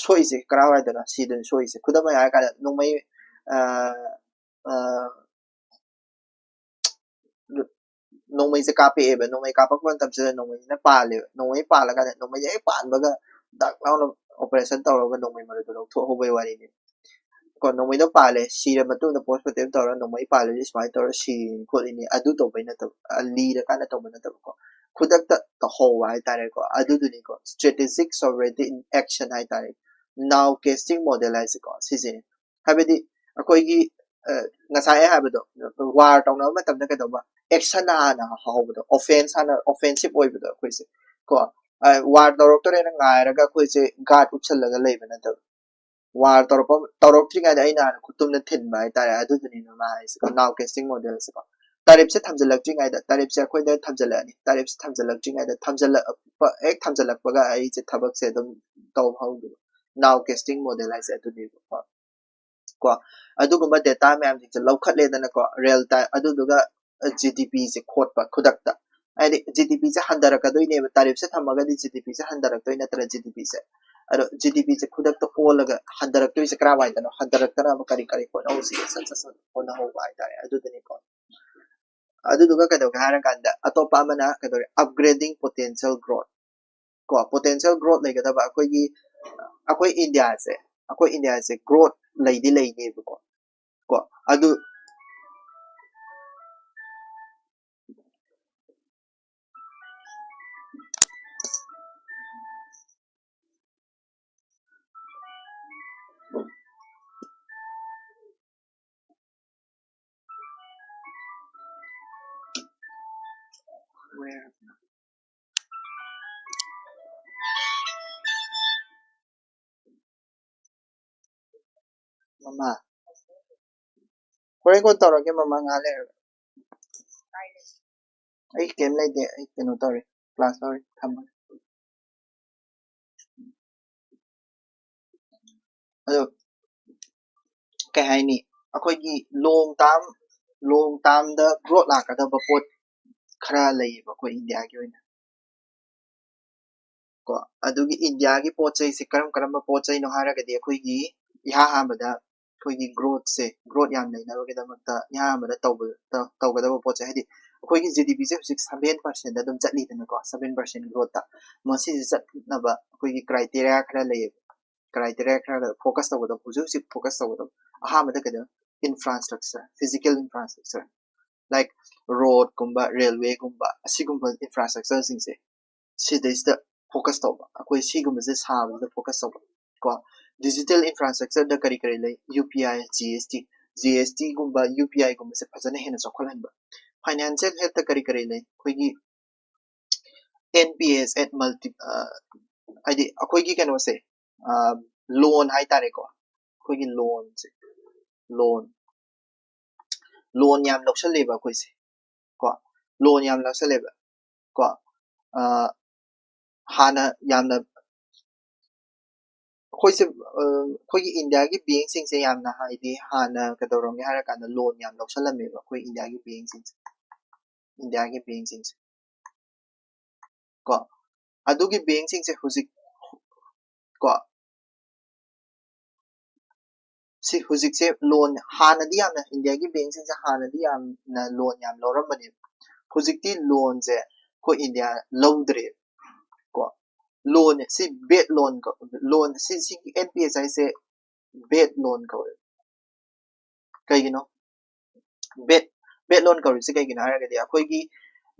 ꯁꯣꯛꯏꯁꯦ ꯀꯔꯥꯏꯋꯥꯏꯗꯅꯣ, ꯁꯤꯗꯅꯤ ꯁꯣꯛꯏꯁꯦ꯫ ꯈꯨꯗꯝ ꯑꯣꯏꯅ ꯍꯥꯏꯔꯀꯥꯟꯗ ꯅꯣꯡꯃꯩ ꯑ, ꯑ, ꯅꯣꯡꯃꯩꯁꯦ ꯀꯥꯞꯄꯛꯑꯦꯕ, ꯅꯣꯡꯃꯩ ꯀꯥꯞꯄꯛꯄ ꯃꯇꯝꯁꯤꯗ ꯅꯣꯡꯃꯩꯁꯤꯅ ꯄꯥꯜꯂꯦꯕ, ꯅꯣꯡꯃꯩ ꯄꯥꯜꯂꯀꯥꯟꯗ ꯅꯣꯡꯃꯩꯁꯦ ꯍꯦꯛ ꯄꯥꯟꯕꯒ ꯗꯛ ꯂꯥꯎꯅ ꯑꯣꯄꯔꯦꯁꯟ ꯇꯧꯔꯒ ꯅꯣꯡꯃꯩ ꯃꯔꯨꯗꯣ ꯂꯧꯊꯣꯛꯍꯧꯕꯩ ꯋꯥꯔꯤꯅꯤ꯫ ꯀꯣ, ꯅꯣꯡꯃꯩꯗꯣ ꯄꯥꯜꯂꯦ, ꯁꯤꯔ ꯃꯇꯨꯡꯗ ꯄꯣꯁ ꯃꯣꯔꯇꯦꯝ ꯇꯧꯔ ꯅꯣꯡꯃꯩ ꯄꯥꯜꯂꯗꯤ ꯁꯨꯃꯥꯏꯅ ꯇꯧꯔ ꯁꯤꯔꯤꯅꯤ ꯈꯣꯠꯂꯤꯅꯤ, ꯑꯗꯨ ꯇꯧꯕꯩ ꯅꯠꯇꯕ, ꯑ, ꯂꯤꯔꯀꯥꯟꯗ ꯇꯧꯕ ꯅꯠꯇꯕꯀꯣ, ꯈꯨꯗꯛꯇ ꯇꯧꯍꯧꯕ ꯍꯥꯏꯇꯥꯔꯦꯀꯣ, ꯑꯗꯨꯗꯨꯅꯤꯀꯣ strategic sovereignty in action ꯍꯥꯏꯇꯥꯔꯦ, now casting model ꯍꯥꯏꯁꯦꯀꯣ, ꯁꯤꯁꯦ꯫ ꯍꯥꯏꯕꯗꯤ ꯑꯩꯈꯣꯏꯒꯤ ꯑ, ꯉꯁꯥꯏ ꯑꯩ ꯍꯥꯏꯕꯗꯣ, ꯋꯥꯔ ꯇꯧꯅꯕ ꯃꯇꯝꯗ ꯀꯩꯗꯧꯕ, ꯑꯦꯛꯁꯟ ꯍꯥꯟꯅ ꯍꯧꯕꯗꯣ, ꯑꯣꯐꯦꯟꯁ ꯍꯥꯟꯅ, ꯑꯣꯐꯦꯟꯁꯤꯞ ꯑꯣꯏꯕꯗꯣ ꯑꯩꯈꯣꯏꯁꯦ ꯀꯣ, ꯋꯥꯔ ꯇꯧꯔꯛꯇꯣꯔꯦꯅ ꯉꯥꯏꯔꯒ ꯑꯩꯈꯣꯏꯁꯦ ꯒꯥꯔꯗ ꯎꯞꯁꯜꯂꯒ ꯂꯩꯕ ꯅꯠꯇꯕ, ꯋꯥꯔ ꯇꯧꯔꯛꯄ, ꯇꯧꯔꯛꯇ꯭ꯔꯤꯉꯩꯗ ꯑꯩꯅ ꯍꯥꯟꯅ ꯈꯨꯠꯇꯨꯝꯅ ꯊꯤꯟꯕ ꯍꯥꯏꯇꯥꯔꯦ꯫ ꯑꯗꯨꯗꯨꯅꯤꯅ ꯃꯥ ꯍꯥꯏꯁꯦꯀꯣ, now casting model ꯁꯦꯀꯣ꯫ ꯇꯥꯔꯤꯞꯁꯦ ꯊꯝꯖꯤꯜꯂꯛꯇ꯭ꯔꯤꯉꯩꯗ, ꯇꯥꯔꯤꯞꯁꯦ ꯑꯩꯈꯣꯏꯗ ꯊꯝꯖꯤꯜꯂꯛꯑꯅꯤ, ꯇꯥꯔꯤꯞꯁꯦ ꯊꯝꯖꯤꯜꯂꯛꯇ꯭ꯔꯤꯉꯩꯗ, ꯊꯝꯖꯤꯜꯂꯛꯄ ꯍꯦꯛ ꯊꯝꯖꯤꯜꯂꯛꯄꯒ ꯑꯩꯁꯦ ꯊꯕꯛꯁꯦ ꯑꯗꯨꯝ ꯇꯧꯕ ꯍꯧꯗꯣꯏꯕ꯫ Now casting model ꯍꯥꯏꯁꯦ ꯑꯗꯨꯅꯦꯕꯀꯣ꯫ ꯀꯣ꯫ ꯑꯗꯨꯒꯨꯝꯕ data ꯃꯌꯥꯝꯁꯤꯡꯁꯦ ꯂꯧꯈꯠꯂꯦꯗꯅꯀꯣ, real time, ꯑꯗꯨꯗꯨꯒ GDP ꯁꯦ ꯈꯣꯠꯄ ꯈꯨꯗꯛꯇ꯫ ꯍꯥꯏꯗꯤ GDP ꯁꯦ ꯍꯟꯊꯔꯛꯀꯗꯣꯏꯅꯦꯕ, tariff ꯁꯦ ꯊꯝꯃꯒꯗꯤ GDP ꯁꯦ ꯍꯟꯊꯔꯛꯇꯣꯏ ꯅꯠꯇ꯭ꯔꯥ, GDP ꯁꯦ꯫ ꯑꯗꯣ GDP ꯁꯦ ꯈꯨꯗꯛꯇ ꯑꯣꯜꯂꯒ ꯍꯟꯊꯔꯛꯇꯣꯏꯁꯦ ꯀꯔꯝꯍꯥꯏꯅꯅꯣ, ꯍꯟꯊꯔꯛꯇꯅꯕ ꯀꯔꯤ ꯀꯔꯤ ꯍꯣꯠꯅꯍꯧꯁꯤꯒꯦ, ꯁꯠ ꯁꯠ ꯁꯠ ꯍꯣꯠꯅꯍꯧꯕ ꯍꯥꯏꯇꯥꯔꯦ, ꯑꯗꯨꯗꯨꯅꯤꯀꯣ꯫ ꯑꯗꯨꯗꯨꯒ ꯀꯩꯗꯧꯒꯦ ꯍꯥꯏꯔꯀꯥꯟꯗ ꯑꯇꯣꯞꯄ ꯑꯃꯅ ꯀꯩꯗꯧꯔꯦ, upgrading potential growth ꯀꯣ꯫ Potential growth ꯂꯩꯒꯗꯕ ꯑꯩꯈꯣꯏꯒꯤ, ꯑꯩꯈꯣꯏ ꯏꯟꯗꯤꯌꯥꯁꯦ, ꯑꯩꯈꯣꯏ ꯏꯟꯗꯤꯌꯥꯁꯦ growth ꯂꯩꯗꯤ ꯂꯩꯅꯦꯕꯀꯣ꯫ ꯀꯣ ꯑꯗꯨ Where? ꯃꯃꯥ, ꯍꯣꯔꯦꯟ ꯀꯣꯟ ꯇꯧꯔꯛꯀꯦ ꯃꯃꯥ, ꯉꯥꯏꯍꯥꯛ ꯂꯩꯔꯒ꯫ ꯑꯩ ꯀꯩꯝ ꯂꯩꯇꯦ, ꯑꯩ ꯀꯩꯅꯣ ꯇꯧꯔꯤ, class ꯇꯧꯔꯤ, ꯊꯝꯃꯒꯦ꯫ ꯑꯗꯣ ꯀꯩ ꯍꯥꯏꯅꯤ, ꯑꯩꯈꯣꯏꯒꯤ long term, long term ꯗ growth ꯂꯥꯛꯀꯗꯕ ꯄꯣꯠ ꯈꯔ ꯂꯩꯌꯦꯕ ꯑꯩꯈꯣꯏ ꯏꯟꯗꯤꯌꯥꯒꯤ ꯑꯣꯏꯅ꯫ ꯀꯣ ꯑꯗꯨꯒꯤ ꯏꯟꯗꯤꯌꯥꯒꯤ ꯄꯣꯠ ꯆꯩꯁꯦ ꯀꯔꯝ ꯀꯔꯝꯕ ꯄꯣꯠ ꯆꯩꯅꯣ ꯍꯥꯏꯔꯒꯗꯤ, ꯑꯩꯈꯣꯏꯒꯤ ꯏꯍꯥꯟ ꯍꯥꯟꯕꯗ ꯑꯩꯈꯣꯏꯒꯤ growth ꯁꯦ, growth ꯌꯥꯝ ꯂꯩꯅꯕꯒꯤꯗꯃꯛꯇ ꯏꯍꯥꯟ ꯍꯥꯟꯕꯗ ꯇꯧꯕ-, ꯇꯧ-, ꯇꯧꯒꯗꯕ ꯄꯣꯠꯁꯦ, ꯍꯥꯏꯗꯤ ꯑꯩꯈꯣꯏꯒꯤ GDP ꯁꯦ ꯍꯧꯖꯤꯛ seven percent ꯗ ꯑꯗꯨꯝ ꯆꯠꯂꯤꯗꯅꯀꯣ, seven percent growth ꯇ꯫ ꯃꯁꯤꯁꯦ ꯆꯠꯅꯕ ꯑꯩꯈꯣꯏꯒꯤ criteria ꯈꯔ ꯂꯩꯌꯦꯕ꯫ Criteria ꯈꯔ focus ꯇꯧꯒꯗꯕ, ꯍꯧꯖꯤꯛ ꯍꯧꯖꯤꯛ focus ꯇꯧꯒꯗꯕ꯫ ꯑꯍꯥꯟꯕꯗ ꯀꯩꯗꯧ? Infrastructure, physical infrastructure, like road ꯀꯨꯝꯕ, railway ꯒꯨꯝꯕ, ꯑꯁꯤꯒꯨꯝꯕ infrastructure ꯁꯤꯡꯁꯦ ꯁꯤꯗꯩꯁꯤꯗ focus ꯇꯧꯕ, ꯑꯩꯈꯣꯏ ꯁꯤꯒꯨꯝꯕꯁꯦ ꯁꯥꯕꯁꯤꯗ focus ꯇꯧꯕ꯫ ꯀꯣ digital infrastructure ꯗ ꯀꯔꯤ ꯀꯔꯤ ꯂꯩ? UPI, GST, GST ꯒꯨꯝꯕ, UPI ꯒꯨꯝꯕꯁꯦ ꯐꯖꯅ ꯍꯦꯟꯅ ꯆꯥꯎꯈꯠꯍꯟꯕ꯫ Financial health ꯇ ꯀꯔꯤ ꯀꯔꯤ ꯂꯩ? ꯑꯩꯈꯣꯏꯒꯤ NPS at multi-, ꯑ, ꯍꯥꯏꯗꯤ ꯑꯩꯈꯣꯏꯒꯤ ꯀꯩꯅꯣꯁꯦ, ꯑ, loan ꯍꯥꯏꯇꯥꯔꯦꯀꯣ, ꯑꯩꯈꯣꯏꯒꯤ loan ꯁꯦ, loan, loan ꯌꯥꯝ ꯂꯧꯁꯜꯂꯦꯕ ꯑꯩꯈꯣꯏꯁꯦ꯫ ꯀꯣ loan ꯌꯥꯝ ꯂꯧꯁꯜꯂꯦꯕ꯫ ꯀꯣ ꯑ, ꯍꯥꯟꯅ ꯌꯥꯝꯅ ꯑꯩꯈꯣꯏꯁꯦ ꯑꯩꯈꯣꯏꯒꯤ ꯏꯟꯗꯤꯌꯥꯒꯤ ꯕꯦꯡꯁꯤꯡꯁꯦ ꯌꯥꯝꯅ ꯍꯥꯏꯗꯤ ꯍꯥꯟꯅ ꯀꯩꯗꯧꯔꯝꯒꯦ ꯍꯥꯏꯔ ꯀꯥꯟꯗ ꯂꯣꯟ ꯌꯥꯝ ꯂꯧꯁꯜꯂꯝꯃꯦꯕ ꯑꯩꯈꯣꯏ ꯏꯟꯗꯤꯌꯥꯒꯤ ꯕꯦꯡꯁꯤꯡꯁꯦ ꯏꯟꯗꯤꯌꯥꯒꯤ ꯕꯦꯡꯁꯤꯡꯁꯦ ꯀꯣ ꯑꯗꯨꯒꯤ ꯕꯦꯡꯁꯤꯡꯁꯦ ꯍꯧꯖꯤꯛ ꯀꯣ ꯁꯤ ꯍꯧꯖꯤꯛꯁꯦ ꯂꯣꯟ ꯍꯥꯟꯅꯗꯤ ꯌꯥꯝꯅ ꯏꯟꯗꯤꯌꯥꯒꯤ ꯕꯦꯡꯁꯤꯡꯁꯦ ꯍꯥꯟꯅꯗꯤ ꯌꯥꯝꯅ ꯂꯣꯟ ꯌꯥꯝ ꯂꯧꯔꯝꯕꯅꯦꯕ ꯍꯧꯖꯤꯛꯇꯤ ꯂꯣꯟꯁꯦ ꯑꯩꯈꯣꯏ ꯏꯟꯗꯤꯌꯥ ꯂꯧꯗ꯭ꯔꯦ ꯀꯣ ꯂꯣꯟ ꯁꯤ ꯕꯦꯠ ꯂꯣꯟ ꯂꯣꯟ ꯁꯤ ꯁꯤꯒꯤ ꯑꯦꯟ ꯄꯤ ꯑꯦꯁ ꯑꯥꯏꯁꯦ ꯕꯦꯠ ꯂꯣꯟ ꯀꯧꯋꯦ ꯀꯩꯒꯤꯅꯣ ꯕꯦꯠ ꯕꯦꯠ ꯂꯣꯟ ꯀꯧꯔꯤꯁꯦ ꯀꯩꯒꯤꯅꯣ ꯍꯥꯏꯔꯒꯗꯤ ꯑꯩꯈꯣꯏꯒꯤ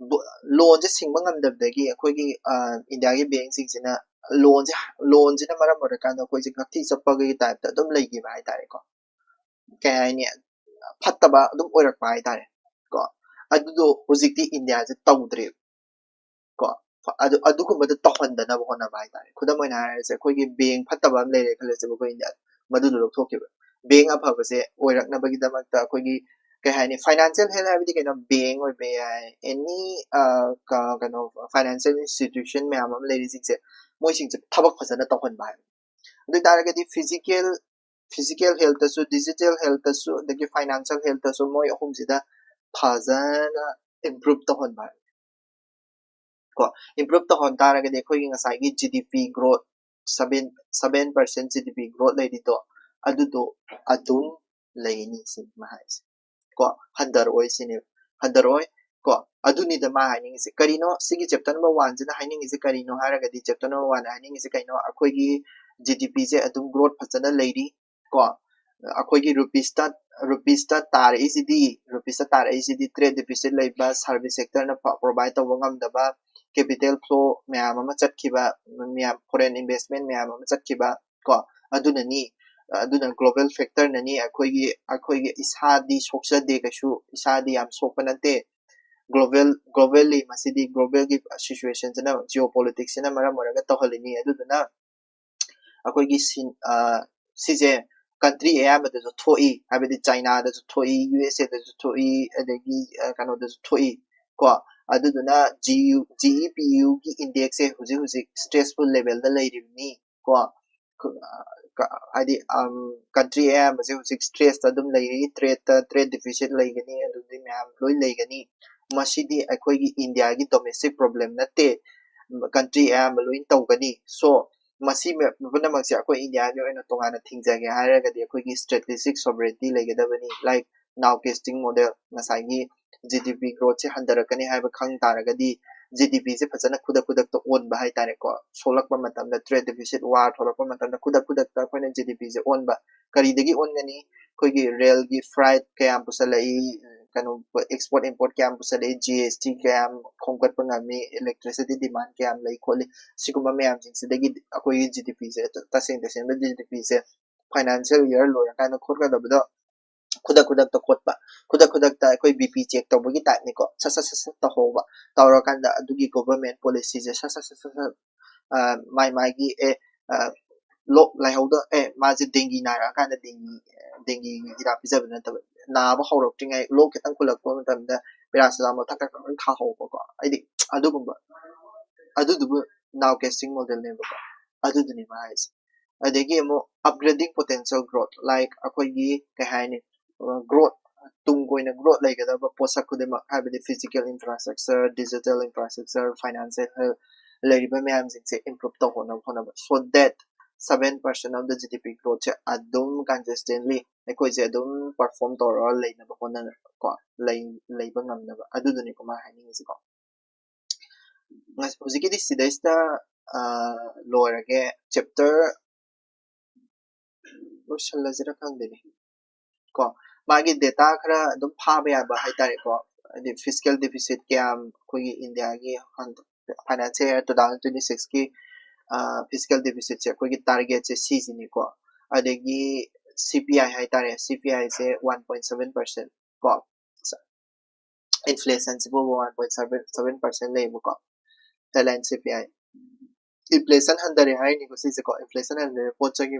ꯂꯣꯟꯁꯦ ꯁꯤꯡꯕ ꯉꯝꯗꯕꯗꯒꯤ ꯑꯩꯈꯣꯏꯒꯤ ꯏꯟꯗꯤꯌꯥꯒꯤ ꯕꯦꯡꯁꯤꯡꯁꯤꯅ ꯂꯣꯟꯁꯦ ꯂꯣꯟꯁꯤꯅ ꯃꯔꯝ ꯑꯣꯏꯔꯀꯥꯟꯗ ꯑꯩꯈꯣꯏꯁꯦ ꯉꯥꯛꯊꯤ ꯆꯞꯄꯒꯤ ꯇꯥꯏꯞꯇ ꯑꯗꯨꯝ ꯂꯩꯈꯤꯕ ꯍꯥꯏꯇꯥꯔꯦꯀꯣ ꯀꯩ ꯍꯥꯏꯅꯤ ꯐꯠꯇꯕ ꯑꯗꯨꯝ ꯑꯣꯏꯔꯛꯄ ꯍꯥꯏꯇꯥꯔꯦ ꯀꯣ ꯑꯗꯨꯗꯣ ꯍꯧꯖꯤꯛꯇꯤ ꯏꯟꯗꯤꯌꯥꯁꯦ ꯇꯧꯗ꯭ꯔꯦꯕ ꯀꯣ ꯑꯗꯨ ꯑꯗꯨꯒꯨꯝꯕꯗꯣ ꯇꯧꯍꯟꯗꯅꯕ ꯍꯣꯠꯅꯕ ꯍꯥꯏꯇꯥꯔꯦ ꯈꯨꯗꯝ ꯑꯣꯏꯅ ꯍꯥꯏꯔꯁꯦ ꯑꯩꯈꯣꯏꯒꯤ ꯕꯦꯡ ꯐꯠꯇꯕ ꯑꯃ ꯂꯩꯔꯦ ꯈꯜꯂꯁꯦꯕ ꯑꯩꯈꯣꯏ ꯏꯟꯗꯤꯌꯥꯗ ꯃꯗꯨꯗꯣ ꯂꯧꯊꯣꯛꯈꯤꯕ ꯕꯦꯡ ꯑꯐꯕꯁꯦ ꯑꯣꯏꯔꯛꯅꯕꯒꯤꯗꯃꯛꯇ ꯑꯩꯈꯣꯏꯒꯤ ꯀꯩ ꯍꯥꯏꯅꯤ ꯐꯥꯏꯅꯥꯟꯁꯤꯌꯦꯜ ꯍꯦꯜ ꯍꯥꯏꯕꯗꯤ ꯀꯩꯅꯣ ꯕꯦꯡ ꯑꯣꯏꯕ ꯌꯥꯏ ꯑꯦꯅꯤ ꯀꯩꯅꯣ ꯐꯥꯏꯅꯥꯟꯁꯤꯌꯦꯜ ꯏꯟꯁꯇꯤꯇ꯭ꯌꯨꯁꯟ ꯃꯌꯥꯝ ꯑꯃ ꯂꯩꯔꯤꯁꯤꯡꯁꯦ ꯃꯣꯏꯁꯤꯡꯁꯦ ꯊꯕꯛ ꯐꯖꯅ ꯇꯧꯍꯟꯕ ꯍꯥꯏꯕ ꯑꯗꯨ ꯑꯣꯏ ꯇꯥꯔꯒꯗꯤ ꯐꯤꯖꯤꯀꯦꯜ ꯐꯤꯖꯤꯀꯦꯜ ꯍꯦꯜꯇꯁꯨ ꯗꯤꯖꯤꯇꯦꯜ ꯍꯦꯜꯇꯁꯨ ꯑꯗꯒꯤ ꯐꯥꯏꯅꯥꯟꯁꯤꯌꯦꯜ ꯍꯦꯜꯇꯁꯨ ꯃꯣꯏ ꯑꯍꯨꯝꯁꯤꯗ ꯐꯖꯅ ꯏꯝꯄ꯭ꯔꯨꯞ ꯇꯧꯍꯟꯕ ꯍꯥꯏꯕ ꯀꯣ ꯏꯝꯄ꯭ꯔꯨꯞ ꯇꯧꯍꯟ ꯇꯥꯔꯒꯗꯤ ꯑꯩꯈꯣꯏꯒꯤ ꯉꯁꯥꯏꯒꯤ G D P growth seven seven percent G D P growth ꯂꯩꯔꯤꯗꯣ ꯑꯗꯨꯗꯣ ꯑꯗꯨꯝ ꯂꯩꯅꯤ ꯁꯤꯅꯤ ꯃꯥ ꯍꯥꯏꯁꯦ ꯀꯣ ꯍꯟꯊꯔꯛꯑꯣꯏ ꯁꯤꯅꯦꯕ ꯍꯟꯊꯔꯛꯑꯣꯏ ꯀꯣ ꯑꯗꯨꯅꯤꯗ ꯃꯥ ꯍꯥꯏꯅꯤꯡꯉꯤꯁꯦ ꯀꯔꯤꯅꯣ ꯁꯤꯒꯤ ꯆꯦꯞꯇꯔ ꯅꯝꯕꯔ ꯋꯥꯟꯁꯤꯅ ꯍꯥꯏꯅꯤꯡꯉꯤꯁꯦ ꯀꯔꯤꯅꯣ ꯍꯥꯏꯔꯒꯗꯤ ꯆꯦꯞꯇꯔ ꯅꯝꯕꯔ ꯋꯥꯟꯅ ꯍꯥꯏꯅꯤꯡꯉꯤꯁꯦ ꯀꯩꯅꯣ ꯑꯩꯈꯣꯏꯒꯤ ꯖꯤ ꯗꯤ ꯄꯤꯁꯦ ꯑꯗꯨꯝ ꯒ꯭ꯔꯣꯠ ꯐꯖꯅ ꯂꯩꯔꯤ ꯀꯣ ꯑꯩꯈꯣꯏꯒꯤ ꯔꯨꯄꯤꯁꯇ ꯔꯨꯄꯤꯁꯇ ꯇꯥꯔꯛꯏꯁꯤꯗꯤ ꯔꯨꯄꯤꯁꯇ ꯇꯥꯔꯛꯏꯁꯤꯗꯤ ꯇ꯭ꯔꯦꯠ ꯗꯤꯐꯤꯁꯤꯠ ꯂꯩꯕ ꯁꯥꯔꯚꯤꯁ ꯁꯦꯛꯇꯔꯅ ꯄ꯭ꯔꯣꯚꯥꯏꯠ ꯇꯧꯕ ꯉꯝꯗꯕ ꯀꯦꯄꯤꯇꯦꯜ ꯐ꯭ꯂꯣ ꯃꯌꯥꯝ ꯑꯃ ꯆꯠꯈꯤꯕ ꯃꯌꯥꯝ ꯐꯣꯔꯦꯟ ꯏꯟꯚꯦꯁꯃꯦꯟ ꯃꯌꯥꯝ ꯑꯃ ꯆꯠꯈꯤꯕ ꯀꯣ ꯑꯗꯨꯅꯅꯤ ꯑꯗꯨꯅ ꯒ꯭ꯂꯣꯕꯦꯜ ꯐꯦꯛꯇꯔꯅꯅꯤ ꯑꯩꯈꯣꯏꯒꯤ ꯑꯩꯈꯣꯏꯒꯤ ꯏꯁꯥꯗꯤ ꯁꯣꯛꯆꯗꯦ ꯀꯩꯁꯨ ꯏꯁꯥꯗꯤ ꯌꯥꯝ ꯁꯣꯛꯄ ꯅꯠꯇꯦ ꯒ꯭ꯂꯣꯕꯦꯜ ꯒ꯭ꯂꯣꯕꯦꯜꯂꯤ ꯃꯁꯤꯗꯤ ꯒ꯭ꯂꯣꯕꯦꯜꯒꯤ ꯁꯤꯆꯨꯋꯦꯁꯟꯁꯤꯅ ꯖꯤꯑꯣ ꯄꯣꯂꯤꯇꯤꯛꯁꯁꯤꯅ ꯃꯔꯝ ꯑꯣꯏꯔꯒ ꯇꯧꯍꯜꯂꯤꯅꯤ ꯑꯗꯨꯗꯨꯅ ꯑꯩꯈꯣꯏꯒꯤ ꯁꯤꯁꯦ ꯀꯟꯇ꯭ꯔꯤ ꯑꯌꯥꯝꯕꯗꯁꯨ ꯊꯣꯛꯏ ꯍꯥꯏꯕꯗꯤ ꯆꯥꯏꯅꯥꯗꯁꯨ ꯊꯣꯛꯏ ꯌꯨ ꯑꯦꯁ ꯑꯦꯗꯁꯨ ꯊꯣꯛꯏ ꯑꯗꯒꯤ ꯀꯩꯅꯣꯗꯁꯨ ꯊꯣꯛꯏ ꯀꯣ ꯑꯗꯨꯗꯨꯅ ꯖꯤ ꯌꯨ ꯖꯤ ꯏ ꯄꯤ ꯌꯨꯒꯤ ꯏꯟꯗꯦꯛꯁꯁꯦ ꯍꯧꯖꯤꯛ ꯍꯧꯖꯤꯛ ꯁ꯭ꯇ꯭ꯔꯦꯁꯐꯨꯜ ꯂꯦꯚꯦꯜꯗ ꯂꯩꯔꯤꯕꯅꯤ ꯀꯣ ꯍꯥꯏꯗꯤ country ꯑꯌꯥꯝꯕꯁꯦ ꯍꯧꯖꯤꯛ stressꯇ ꯑꯗꯨꯝ ꯂꯩꯔꯤ꯫ Tradeꯇ trade deficit ꯂꯩꯒꯅꯤ, ꯑꯗꯨꯗꯤ ꯃꯌꯥꯝ ꯂꯣꯏ ꯂꯩꯒꯅꯤ꯫ ꯃꯁꯤꯗꯤ ꯑꯩꯈꯣꯏꯒꯤ Indiaꯒꯤ domestic problem ꯅꯠꯇꯦ, country ꯑꯌꯥꯝꯕ ꯂꯣꯏ ꯇꯧꯒꯅꯤ꯫ So ꯃꯁꯤ ꯃꯌꯥꯝ ꯄꯨꯝꯅꯃꯛꯁꯦ ꯑꯩꯈꯣꯏ Indiaꯒꯤ ꯑꯣꯏꯅ ꯇꯣꯉꯥꯟꯅ ꯊꯤꯡꯖꯒꯦ ꯍꯥꯏꯔꯒꯗꯤ ꯑꯩꯈꯣꯏꯒꯤ strategic sovereignty ꯂꯩꯒꯗꯕꯅꯤ꯫ Like Now Keating model, ꯉꯁꯥꯏꯒꯤ GDP growthꯁꯦ ꯍꯟꯊꯔꯛꯀꯅꯤ ꯍꯥꯏꯕ ꯈꯪ ꯇꯥꯔꯒꯗꯤ GDPꯁꯦ ꯐꯖꯅ ꯈꯨꯗꯛ ꯈꯨꯗꯛꯇ ꯑꯣꯟꯕ ꯍꯥꯏꯇꯥꯔꯦꯀꯣ꯫ ꯁꯣꯛꯂꯛꯄ ꯃꯇꯝꯗ, trade deficit, war ꯊꯣꯛꯂꯛꯄ ꯃꯇꯝꯗ ꯈꯨꯗꯛ ꯈꯨꯗꯛꯇ ꯑꯩꯈꯣꯏꯅ GDPꯁꯦ ꯑꯣꯟꯕ꯫ ꯀꯔꯤꯗꯒꯤ ꯑꯣꯟꯒꯅꯤ? ꯑꯩꯈꯣꯏꯒꯤ railꯒꯤ freight ꯀꯌꯥꯝ ꯄꯨꯁꯜꯂꯛꯏ, ꯀꯩꯅꯣ, export import ꯀꯌꯥꯝ ꯄꯨꯁꯜꯂꯛꯏ, GST ꯀꯌꯥꯝ ꯈꯣꯝꯒꯠꯄ ꯉꯝꯃꯤ, electricity demand ꯀꯌꯥꯝ ꯂꯩ ꯈꯣꯠꯂꯤ, ꯁꯤꯒꯨꯝꯕ ꯃꯌꯥꯝꯁꯤꯡꯁꯤꯗꯒꯤ ꯑꯩꯈꯣꯏꯒꯤ GDPꯁꯦ, ꯇꯁꯦꯡ ꯇꯁꯦꯡꯕ GDPꯁꯦ financial year ꯂꯣꯏꯔꯀꯥꯟꯗ ꯈꯣꯠꯀꯗꯕꯗꯣ ꯈꯨꯗꯛ ꯈꯨꯗꯛꯇ ꯈꯣꯠꯄ, ꯈꯨꯗꯛ ꯈꯨꯗꯛꯇ ꯑꯩꯈꯣꯏ BP check ꯇꯧꯕꯒꯤ typeꯅꯤꯀꯣ꯫ ꯁꯠ ꯁꯠ ꯁꯠ ꯁꯠ ꯇꯧꯍꯧꯕ, ꯇꯧꯔꯀꯥꯟꯗ ꯑꯗꯨꯒꯤ government policyꯁꯦ ꯁꯠ ꯁꯠ ꯁꯠ ꯁꯠ ꯁꯠ, ꯑ, ꯃꯥꯏ ꯃꯥꯏꯒꯤ, ꯑꯦ, ꯑ, ꯂꯣꯛ ꯂꯥꯏꯍꯧꯗ, ꯑꯦ, ꯃꯥꯁꯦ dengue ꯅꯥꯔꯛꯑꯀꯥꯟꯗ dengue, dengueꯒꯤ ꯍꯤꯗꯥꯛ ꯄꯤꯖꯕ ꯅꯠꯇꯕ, ꯅꯥꯕ ꯍꯧꯔꯛꯇ꯭ꯔꯤꯉꯩ, ꯂꯣꯛ ꯈꯤꯇꯪ ꯈꯨꯜꯂꯛꯄ ꯃꯇꯝꯗ paracetamol ꯊꯛ ꯊꯛ ꯊꯛ ꯊꯥꯍꯧꯕꯀꯣ꯫ ꯍꯥꯏꯗꯤ ꯑꯗꯨꯒꯨꯝꯕ, ꯑꯗꯨꯗꯨꯕꯨ Now Keating modelꯅꯦꯕꯀꯣ꯫ ꯑꯗꯨꯗꯨꯅꯦ ꯃꯥ ꯍꯥꯏꯁꯦ꯫ ꯑꯗꯒꯤ ꯑꯃꯨꯛ upgrading potential growth, like ꯑꯩꯈꯣꯏꯒꯤ ꯀꯩ ꯍꯥꯏꯅꯤ, growth, ꯇꯨꯡ ꯀꯣꯏꯅ growth ꯂꯩꯒꯗꯕ ꯄꯣꯠꯁꯛ ꯈꯨꯗꯤꯡꯃꯛ, ꯍꯥꯏꯕꯗꯤ physical infrastructure, digital infrastructure, financial health, ꯂꯩꯔꯤꯕ ꯃꯌꯥꯝꯁꯤꯡꯁꯦ improve ꯇꯧꯍꯧꯅꯕ ꯍꯣꯠꯅꯕ, so that seven percent of the GDP growthꯁꯦ ꯑꯗꯨꯝ consistently ꯑꯩꯈꯣꯏꯁꯦ ꯑꯗꯨꯝ perform ꯇꯧꯔꯒ ꯂꯩꯅꯕ ꯍꯣꯠꯅ-, ꯀꯣ, ꯂꯩ-, ꯂꯩꯕ ꯉꯝꯅꯕ, ꯑꯗꯨꯗꯨꯅꯤꯀꯣ ꯃꯥ ꯍꯥꯏꯅꯤꯡꯉꯤꯁꯤꯀꯣ꯫ ꯉꯁ-, ꯍꯧꯖꯤꯛꯀꯤꯗꯤ ꯁꯤꯗꯩꯁꯤꯗ, ꯑ, ꯂꯣꯏꯔꯒꯦ꯫ Chapter ꯂꯣꯏꯁꯤꯜꯂꯁꯤꯔ ꯈꯪꯗꯦꯅꯦ꯫ ꯀꯣ, ꯃꯥꯒꯤ data ꯈꯔ ꯑꯗꯨꯝ ꯐꯥꯕ ꯌꯥꯕ ꯍꯥꯏꯇꯥꯔꯦꯀꯣ꯫ ꯍꯥꯏꯗꯤ fiscal deficit ꯀꯌꯥꯝ ꯑꯩꯈꯣꯏꯒꯤ Indiaꯒꯤ ꯍꯟꯗꯛ financial year two thousand twenty sixꯀꯤ, ꯑ, fiscal deficitꯁꯦ ꯑꯩꯈꯣꯏꯒꯤ targetꯁꯦ ꯁꯤꯁꯤꯅꯤꯀꯣ꯫ ꯑꯗꯒꯤ CPI ꯍꯥꯏꯇꯥꯔꯦ, CPIꯁꯦ one point seven percent ꯀꯣ꯫ Inflationꯁꯤꯕꯨ one point seven, seven percent ꯂꯩꯌꯦꯕꯀꯣ꯫ Headline CPI꯫ Inflation ꯍꯟꯊꯔꯦ ꯍꯥꯏꯔꯤꯅꯤꯀꯣ ꯁꯤꯁꯦꯀꯣ꯫ Inflation ꯍꯟꯊꯔꯦ, ꯄꯣꯠ ꯆꯩꯒꯤ,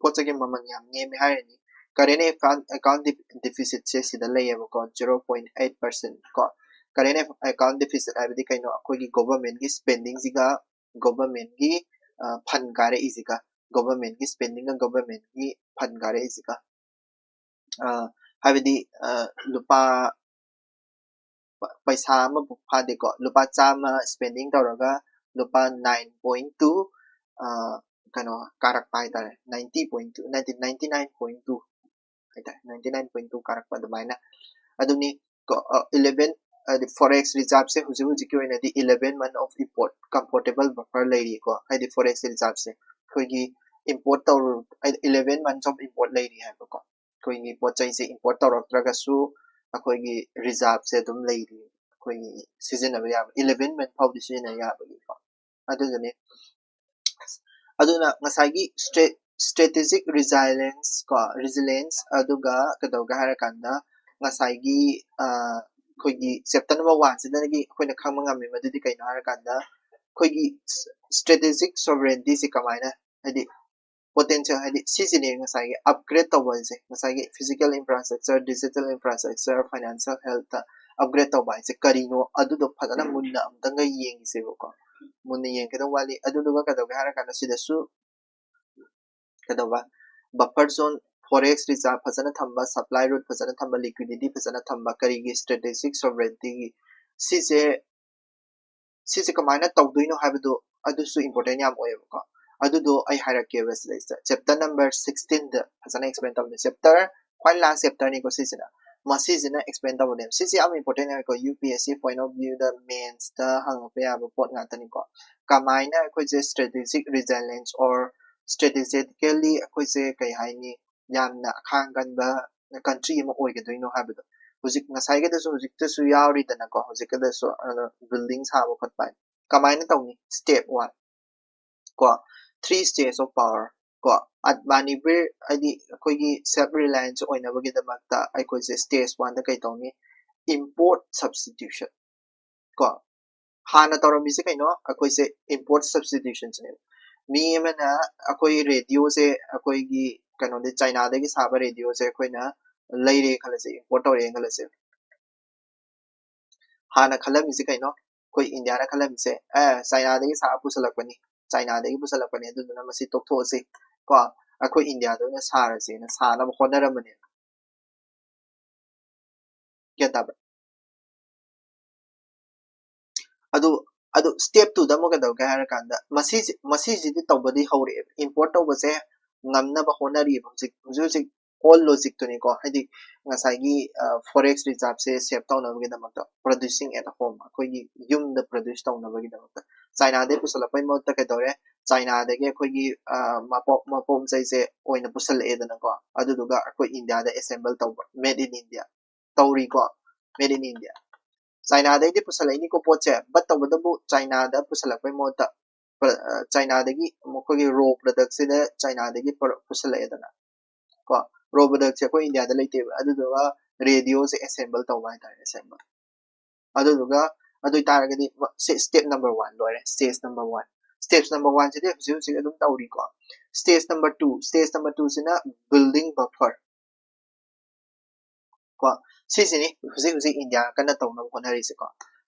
ꯄꯣꯠ ꯆꯩꯒꯤ ꯃꯃꯜ ꯌꯥꯝ ꯅꯦꯝꯃꯦ ꯍꯥꯏꯔꯤꯅꯤ꯫ Current account, account def-, deficitꯁꯦ ꯁꯤꯗ ꯂꯩꯌꯦꯕꯀꯣ, zero point eight percent ꯀꯣ꯫ Current account deficit ꯍꯥꯏꯕꯗꯤ ꯀꯩꯅꯣ? ꯑꯩꯈꯣꯏꯒꯤ governmentꯀꯤ spendingꯁꯤꯒ governmentꯀꯤ, ꯐꯟ ꯀꯥꯔꯛꯏꯁꯤꯒ, ꯒꯣꯚꯔꯟꯃꯦꯟꯠꯀꯤ ꯁ꯭ꯄꯦꯟꯗꯤꯡꯒ ꯒꯣꯚꯔꯟꯃꯦꯟꯠꯀꯤ ꯐꯟ ꯀꯥꯔꯛꯏꯁꯤꯒ꯫ ꯍꯥꯏꯕꯗꯤ ꯂꯨꯄꯥ ꯄꯩꯁꯥ ꯑꯃꯐꯥꯎ ꯐꯥꯗꯦꯀꯣ, ꯂꯨꯄꯥ ꯆꯥꯝꯃ ꯁ꯭ꯄꯦꯟꯗꯤꯡ ꯇꯧꯔꯒ ꯂꯨꯄꯥ ꯅꯥꯏꯟ ꯄꯣꯏꯟ ꯇꯨ ꯀꯩꯅꯣ ꯀꯥꯔꯛꯄ ꯍꯥꯏꯇꯥꯔꯦ, ninety point two, ninety ninety nine point two ꯍꯥꯏꯇꯥꯔꯦ, ꯅꯥꯏꯟꯇꯤ ꯅꯥꯏꯟ ꯄꯣꯏꯟ ꯇꯨ ꯀꯥꯔꯛꯄ ꯑꯗꯨꯃꯥꯏꯅ꯫ ꯑꯗꯨꯅꯤ ꯏꯂꯦꯚꯦꯟ ꯍꯥꯏꯗꯤ ꯐꯣꯔꯦꯛꯁ ꯔꯤꯖꯥꯔꯚꯁꯦ ꯍꯧꯖꯤꯛ ꯍꯧꯖꯤꯛꯀꯤ ꯑꯣꯏꯅꯗꯤ eleven month of import comfortable buffer ꯂꯩꯔꯤꯀꯣ, ꯍꯥꯏꯗꯤ ꯐꯣꯔꯦꯛꯁ ꯔꯤꯖꯥꯔꯚꯁꯦ ꯑꯩꯈꯣꯏꯒꯤ ꯏꯝꯄꯣꯔꯠ ꯇꯧꯔꯨ ꯏꯂꯦꯚꯦꯟ ꯃꯟꯁ ꯑꯣꯐ ꯏꯝꯄꯣꯔꯠ ꯂꯩꯔꯤ ꯍꯥꯏꯕꯀꯣ꯫ ꯑꯩꯈꯣꯏꯒꯤ ꯄꯣꯠ ꯆꯩꯁꯦ ꯏꯝꯄꯣꯔꯠ ꯇꯧꯔꯛꯇ꯭ꯔꯒꯁꯨ ꯑꯩꯈꯣꯏꯒꯤ ꯔꯤꯖꯥꯔꯚꯁꯦ ꯑꯗꯨꯝ ꯂꯩꯔꯤ, ꯑꯩꯈꯣꯏꯒꯤ ꯁꯤꯖꯤꯟꯅꯕ ꯌꯥꯕ ꯏꯂꯦꯚꯦꯟ ꯃꯟ ꯐꯥꯎꯗꯤ ꯁꯤꯖꯤꯟꯅ ꯌꯥꯕꯒꯤꯀꯣ꯫ ꯑꯗꯨꯗꯨꯅꯤ ꯑꯗꯨꯅ ꯉꯁꯥꯏꯒꯤ ꯁ꯭ꯇ꯭ꯔꯦ ꯁ꯭ꯇ꯭ꯔꯦꯇꯦꯖꯤꯛ ꯔꯤꯖꯥꯏꯂꯦꯟꯁ ꯀꯣ, ꯔꯤꯖꯤꯂꯦꯟꯁ, ꯑꯗꯨꯒ ꯀꯩꯗꯧꯒꯦ ꯍꯥꯏꯔꯀꯥꯟꯗ ꯉꯁꯥꯏꯒꯤ ꯑꯩꯈꯣꯏꯒꯤ ꯆꯦꯞꯇꯔ ꯅꯝꯕꯔ ꯋꯥꯟꯁꯤꯗꯒꯤ ꯑꯩꯈꯣꯏꯅ ꯈꯪꯕ ꯉꯝꯃꯤ꯫ ꯃꯗꯨꯗꯤ ꯀꯩꯅꯣ ꯍꯥꯏꯔꯀꯥꯟꯗ ꯑꯩꯈꯣꯏꯒꯤ ꯁ꯭ꯇ꯭ꯔꯦꯇꯦꯖꯤꯛ ꯁꯣꯚꯔꯦꯟꯇꯤꯁꯦ ꯀꯃꯥꯏꯅ, ꯍꯥꯏꯗꯤ ꯄꯣꯇꯦꯟꯁꯤꯌꯦꯜ ꯍꯥꯏꯗꯤ ꯁꯤꯁꯤꯅꯦ ꯉꯁꯥꯏꯒꯤ ꯑꯞꯒ꯭ꯔꯦꯗ ꯇꯧꯕ ꯍꯥꯏꯁꯦ, ꯉꯁꯥꯏꯒꯤ physical infrastructure, digital infrastructure, financial ꯍꯦꯜꯠꯇ ꯑꯞꯒ꯭ꯔꯦꯗ ꯇꯧꯕ ꯍꯥꯏꯁꯦ ꯀꯔꯤꯅꯣ, ꯑꯗꯨꯗꯣ ꯐꯖꯅ ꯃꯨꯟꯅ ꯑꯃꯨꯛꯇꯪꯒ ꯌꯦꯡꯉꯤꯁꯦꯕꯀꯣ꯫ ꯃꯨꯟꯅ ꯌꯦꯡꯒꯗꯧ ꯋꯥꯠꯂꯤ꯫ ꯑꯗꯨꯗꯨꯒ ꯀꯩꯗꯧꯒꯦ ꯍꯥꯏꯔꯀꯥꯟꯗ ꯁꯤꯗꯁꯨ ꯀꯩꯗꯧꯕ ꯕꯐꯔ ꯖꯣꯟ, ꯐꯣꯔꯦꯛꯁ ꯔꯤꯖꯥꯔꯚ ꯐꯖꯅ ꯊꯝꯕ, ꯁꯄ꯭ꯂꯥꯏ ꯔꯨꯠ ꯐꯖꯅ ꯊꯝꯕ, ꯂꯤꯀ꯭ꯋꯤꯗꯤꯇꯤ ꯐꯖꯅ ꯊꯝꯕ, ꯀꯔꯤꯒꯤ ꯁ꯭ꯇ꯭ꯔꯦꯇꯦꯖꯤꯛ ꯁꯣꯚꯔꯦꯟꯇꯤꯒꯤ ꯁꯤꯁꯦ ꯁꯤꯁꯦ ꯀꯃꯥꯏꯅ ꯇꯧꯗꯣꯏꯅꯣ ꯍꯥꯏꯕꯗꯣ ꯑꯗꯨꯁꯨ ꯏꯝꯄꯣꯔꯇꯦꯟ ꯌꯥꯝ ꯑꯣꯏꯌꯦꯕꯀꯣ꯫ ꯑꯗꯨꯗꯣ ꯑꯩ ꯍꯥꯏꯔꯛꯀꯦꯕ ꯁꯤꯗꯩꯁꯤꯗ ꯆꯦꯞꯇꯔ ꯅꯝꯕꯔ ꯁꯤꯛꯁꯇꯤꯟꯗ ꯐꯖꯅ ꯑꯦꯛꯁꯄ꯭ꯂꯦꯟ ꯇꯧꯕꯅꯦ꯫ ꯆꯦꯞꯇꯔ ꯈ꯭ꯋꯥꯏ ꯂꯥꯁ ꯆꯦꯞꯇꯔꯅꯤꯀꯣ ꯁꯤꯁꯤꯅ, ꯃꯁꯤꯁꯤꯅ ꯑꯦꯛꯁꯄ꯭ꯂꯦꯟ ꯇꯧꯕꯅꯦꯕ꯫ ꯁꯤꯁꯦ ꯌꯥꯝ important ꯑꯣꯏꯀꯣ, U P S C point of ꯚ꯭ꯌꯨꯗ ꯃꯦꯟꯁꯇ ꯍꯪꯉꯛꯄ ꯌꯥꯕ ꯄꯣꯠ ꯉꯥꯛꯇꯅꯤꯀꯣ꯫ ꯀꯃꯥꯏꯅ ꯑꯩꯈꯣꯏꯁꯦ ꯁ꯭ꯇ꯭ꯔꯦꯇꯦꯖꯤꯛ ꯔꯤꯖꯥꯏꯂꯦꯟꯁ ꯑꯣꯔ ꯁ꯭ꯇ꯭ꯔꯦꯇꯦꯖꯤꯀꯦꯜꯂꯤ ꯑꯩꯈꯣꯏꯁꯦ ꯀꯩ ꯍꯥꯏꯅꯤ, ꯌꯥꯝꯅ ꯑꯈꯥꯡ ꯀꯟꯕ ꯀꯟꯇ꯭ꯔꯤ ꯑꯃ ꯑꯣꯏꯒꯗꯣꯏꯅꯣ ꯍꯥꯏꯕꯗꯣ꯫ ꯍꯧꯖꯤꯛ ꯉꯁꯥꯏꯒꯤꯗꯁꯨ ꯍꯧꯖꯤꯛꯇꯁꯨ ꯌꯥꯎꯔꯤꯗꯅꯀꯣ, ꯍꯧꯖꯤꯛꯀꯤꯗꯁꯨ ꯕꯤꯜꯗꯤꯡ ꯁꯥꯕ ꯈꯣꯠꯄ ꯍꯥꯏ꯫ ꯀꯃꯥꯏꯅ ꯇꯧꯅꯤ? ꯁ꯭ꯇꯦꯞ ꯋꯥꯟ ꯀꯣ, ꯊ꯭ꯔꯤ ꯁ꯭ꯇꯦꯖ ꯑꯣꯐ ꯄꯥꯋꯔ ꯀꯣ, ꯑꯠꯃꯥꯅꯤꯔꯚꯔ ꯍꯥꯏꯗꯤ ꯑꯩꯈꯣꯏꯒꯤ ꯁꯦꯜꯐ ꯔꯤꯂꯥꯏꯟꯁ ꯑꯣꯏꯅꯕꯒꯤꯗꯃꯛꯇ ꯑꯩꯈꯣꯏꯁꯦ ꯁ꯭ꯇꯦꯖ ꯋꯥꯟꯗ ꯀꯩ ꯇꯧꯅꯤ? ꯏꯝꯄꯣꯔꯠ ꯁꯕꯁꯇꯤꯇ꯭ꯌꯨꯁꯟ ꯀꯣ꯫ ꯍꯥꯟꯅ ꯇꯧꯔꯝꯃꯤꯁꯦ ꯀꯩꯅꯣ? ꯑꯩꯈꯣꯏꯁꯦ ꯏꯝꯄꯣꯔꯠ ꯁꯕꯁꯇꯤꯇ꯭ꯌꯨꯁꯟꯁꯤꯅꯦꯕ꯫ ꯃꯤ ꯑꯃꯅ ꯑꯩꯈꯣꯏ ꯔꯦꯗꯤꯑꯣꯁꯦ, ꯑꯩꯈꯣꯏꯒꯤ ꯀꯩꯅꯣꯗꯤ ꯆꯥꯏꯅꯥꯗꯒꯤ ꯁꯥꯕ ꯔꯦꯗꯤꯑꯣꯁꯦ ꯑꯩꯈꯣꯏꯅ ꯂꯩꯔꯦ ꯈꯜꯂꯁꯦ, ꯏꯝꯄꯣꯔꯠ ꯇꯧꯔꯦꯅ ꯈꯜꯂꯁꯦ꯫ ꯍꯥꯟꯅ ꯈꯜꯂꯝꯃꯤꯁꯦ ꯀꯩꯅꯣ? ꯑꯩꯈꯣꯏ ꯏꯟꯗꯤꯌꯥꯅ ꯈꯜꯂꯝꯃꯤꯁꯦ, ꯑꯦ, ꯆꯥꯏꯅꯥꯗꯒꯤ ꯁꯥꯕ ꯄꯨꯁꯜꯂꯛꯄꯅꯤ, ꯆꯥꯏꯅꯥꯗꯒꯤ ꯄꯨꯁꯜꯂꯛꯄꯅꯦ, ꯑꯗꯨꯗꯨꯅ ꯃꯁꯤ ꯇꯣꯛꯊꯣꯛꯑꯁꯤ ꯀꯣ, ꯑꯩꯈꯣꯏ ꯏꯟꯗꯤꯌꯥꯗ ꯑꯣꯏꯅ ꯁꯥꯔꯁꯦꯅ ꯁꯥꯅꯕ ꯍꯣꯠꯅꯔꯝꯕꯅꯦ꯫ ꯒ꯭ꯌꯥꯟ ꯇꯥꯕ꯭ꯔꯥ? ꯑꯗꯨ ꯑꯗꯨ ꯁ꯭ꯇꯦꯞ ꯇꯨꯗ ꯑꯃꯨꯛ ꯀꯩꯗꯧꯒꯦ ꯍꯥꯏꯔꯀꯥꯟꯗ, ꯃꯁꯤꯁꯤ ꯃꯁꯤꯁꯤꯗꯤ ꯇꯧꯕꯗꯤ ꯍꯧꯔꯛꯑꯦꯕ, ꯏꯝꯄꯣꯔꯠ ꯇꯧꯕꯁꯦ ꯉꯝꯅꯕ ꯍꯣꯠꯅꯔꯤꯕ ꯍꯧꯖꯤꯛ ꯍꯧꯖꯤꯛ ꯍꯧꯖꯤꯛ ꯑꯣꯜ ꯂꯣꯖꯤꯛꯇꯨꯅꯤꯀꯣ, ꯍꯥꯏꯗꯤ ꯉꯁꯥꯏꯒꯤ ꯐꯣꯔꯦꯛꯁ ꯔꯤꯖꯥꯔꯚꯁꯦ ꯁꯦꯞ ꯇꯧꯅꯕꯒꯤꯗꯃꯛꯇ, ꯄ꯭ꯔꯣꯗ꯭ꯌꯨꯁꯤꯡ ꯑꯦꯠ ꯍꯣꯝ, ꯑꯩꯈꯣꯏꯒꯤ ꯌꯨꯝꯗ ꯄ꯭ꯔꯣꯗ꯭ꯌꯨꯁ ꯇꯧꯅꯕꯒꯤꯗꯃꯛꯇ ꯆꯥꯏꯅꯥꯗꯩ ꯄꯨꯁꯜꯂꯛꯄꯩ ꯃꯍꯨꯠꯇ ꯀꯩꯗꯧꯔꯦ, ꯆꯥꯏꯅꯥꯗꯒꯤ ꯑꯩꯈꯣꯏꯒꯤ ꯃꯄꯣꯠ ꯃꯄꯣꯠ ꯃꯆꯩꯁꯦ ꯑꯣꯏꯅ ꯄꯨꯁꯜꯂꯛꯑꯦꯗꯅꯀꯣ, ꯑꯗꯨꯗꯨꯒ ꯑꯩꯈꯣꯏ ꯏꯟꯗꯤꯌꯥꯗ ꯑꯦꯁꯦꯝꯕꯜ ꯇꯧꯕ, made in India ꯇꯧꯔꯤꯀꯣ, made in India. ꯆꯥꯏꯅꯥꯗꯩꯗꯤ ꯄꯨꯁꯜꯂꯛꯏꯅꯤꯀꯣ ꯄꯣꯠꯁꯦ, ꯕꯠ ꯇꯧꯕꯇꯕꯨ ꯆꯥꯏꯅꯥꯗ ꯄꯨꯁꯜꯂꯛꯄꯩ ꯃꯍꯨꯠꯇ ꯆꯥꯏꯅꯥꯗꯒꯤ ꯃꯈꯣꯏꯒꯤ ꯔꯣ ꯄ꯭ꯔꯗꯛꯁꯤꯗ ꯆꯥꯏꯅꯥꯗꯒꯤ ꯄꯨꯁꯜꯂꯛꯑꯦꯗꯅ ꯀꯣ, ꯔꯣ ꯄ꯭ꯔꯗꯛꯁꯦ ꯑꯩꯈꯣꯏ ꯏꯟꯗꯤꯌꯥꯗ ꯂꯩꯇꯦꯕ, ꯑꯗꯨꯗꯨꯒ ꯔꯦꯗꯤꯑꯣꯁꯦ ꯑꯦꯁꯦꯝꯕꯜ ꯇꯧꯕ ꯍꯥꯏꯇꯥꯔꯦ, ꯑꯦꯁꯦꯝꯕꯜ꯫ ꯑꯗꯨꯗꯨꯒ ꯑꯗꯨ ꯑꯣꯏꯇꯥꯔꯒꯗꯤ ꯁꯤ ꯁ꯭ꯇꯦꯞ ꯅꯝꯕꯔ ꯋꯥꯟ ꯂꯣꯏꯔꯦ, stage number one. Step number ꯋꯥꯟꯁꯤꯗꯤ ꯍꯧꯖꯤꯛ ꯍꯧꯖꯤꯛ ꯑꯗꯨꯝ ꯇꯧꯔꯤꯀꯣ꯫ Stage number two, stage number ꯇꯨꯁꯤꯅ ꯕꯤꯜꯗꯤꯡ ꯕꯐꯔ ꯀꯣ, ꯁꯤꯁꯤꯅꯤ ꯍꯧꯖꯤꯛ ꯍꯧꯖꯤꯛ ꯏꯟꯗꯤꯌꯥ ꯀꯟꯅ ꯇꯧꯅꯕ ꯍꯣꯠꯅꯔꯤꯁꯦꯀꯣ꯫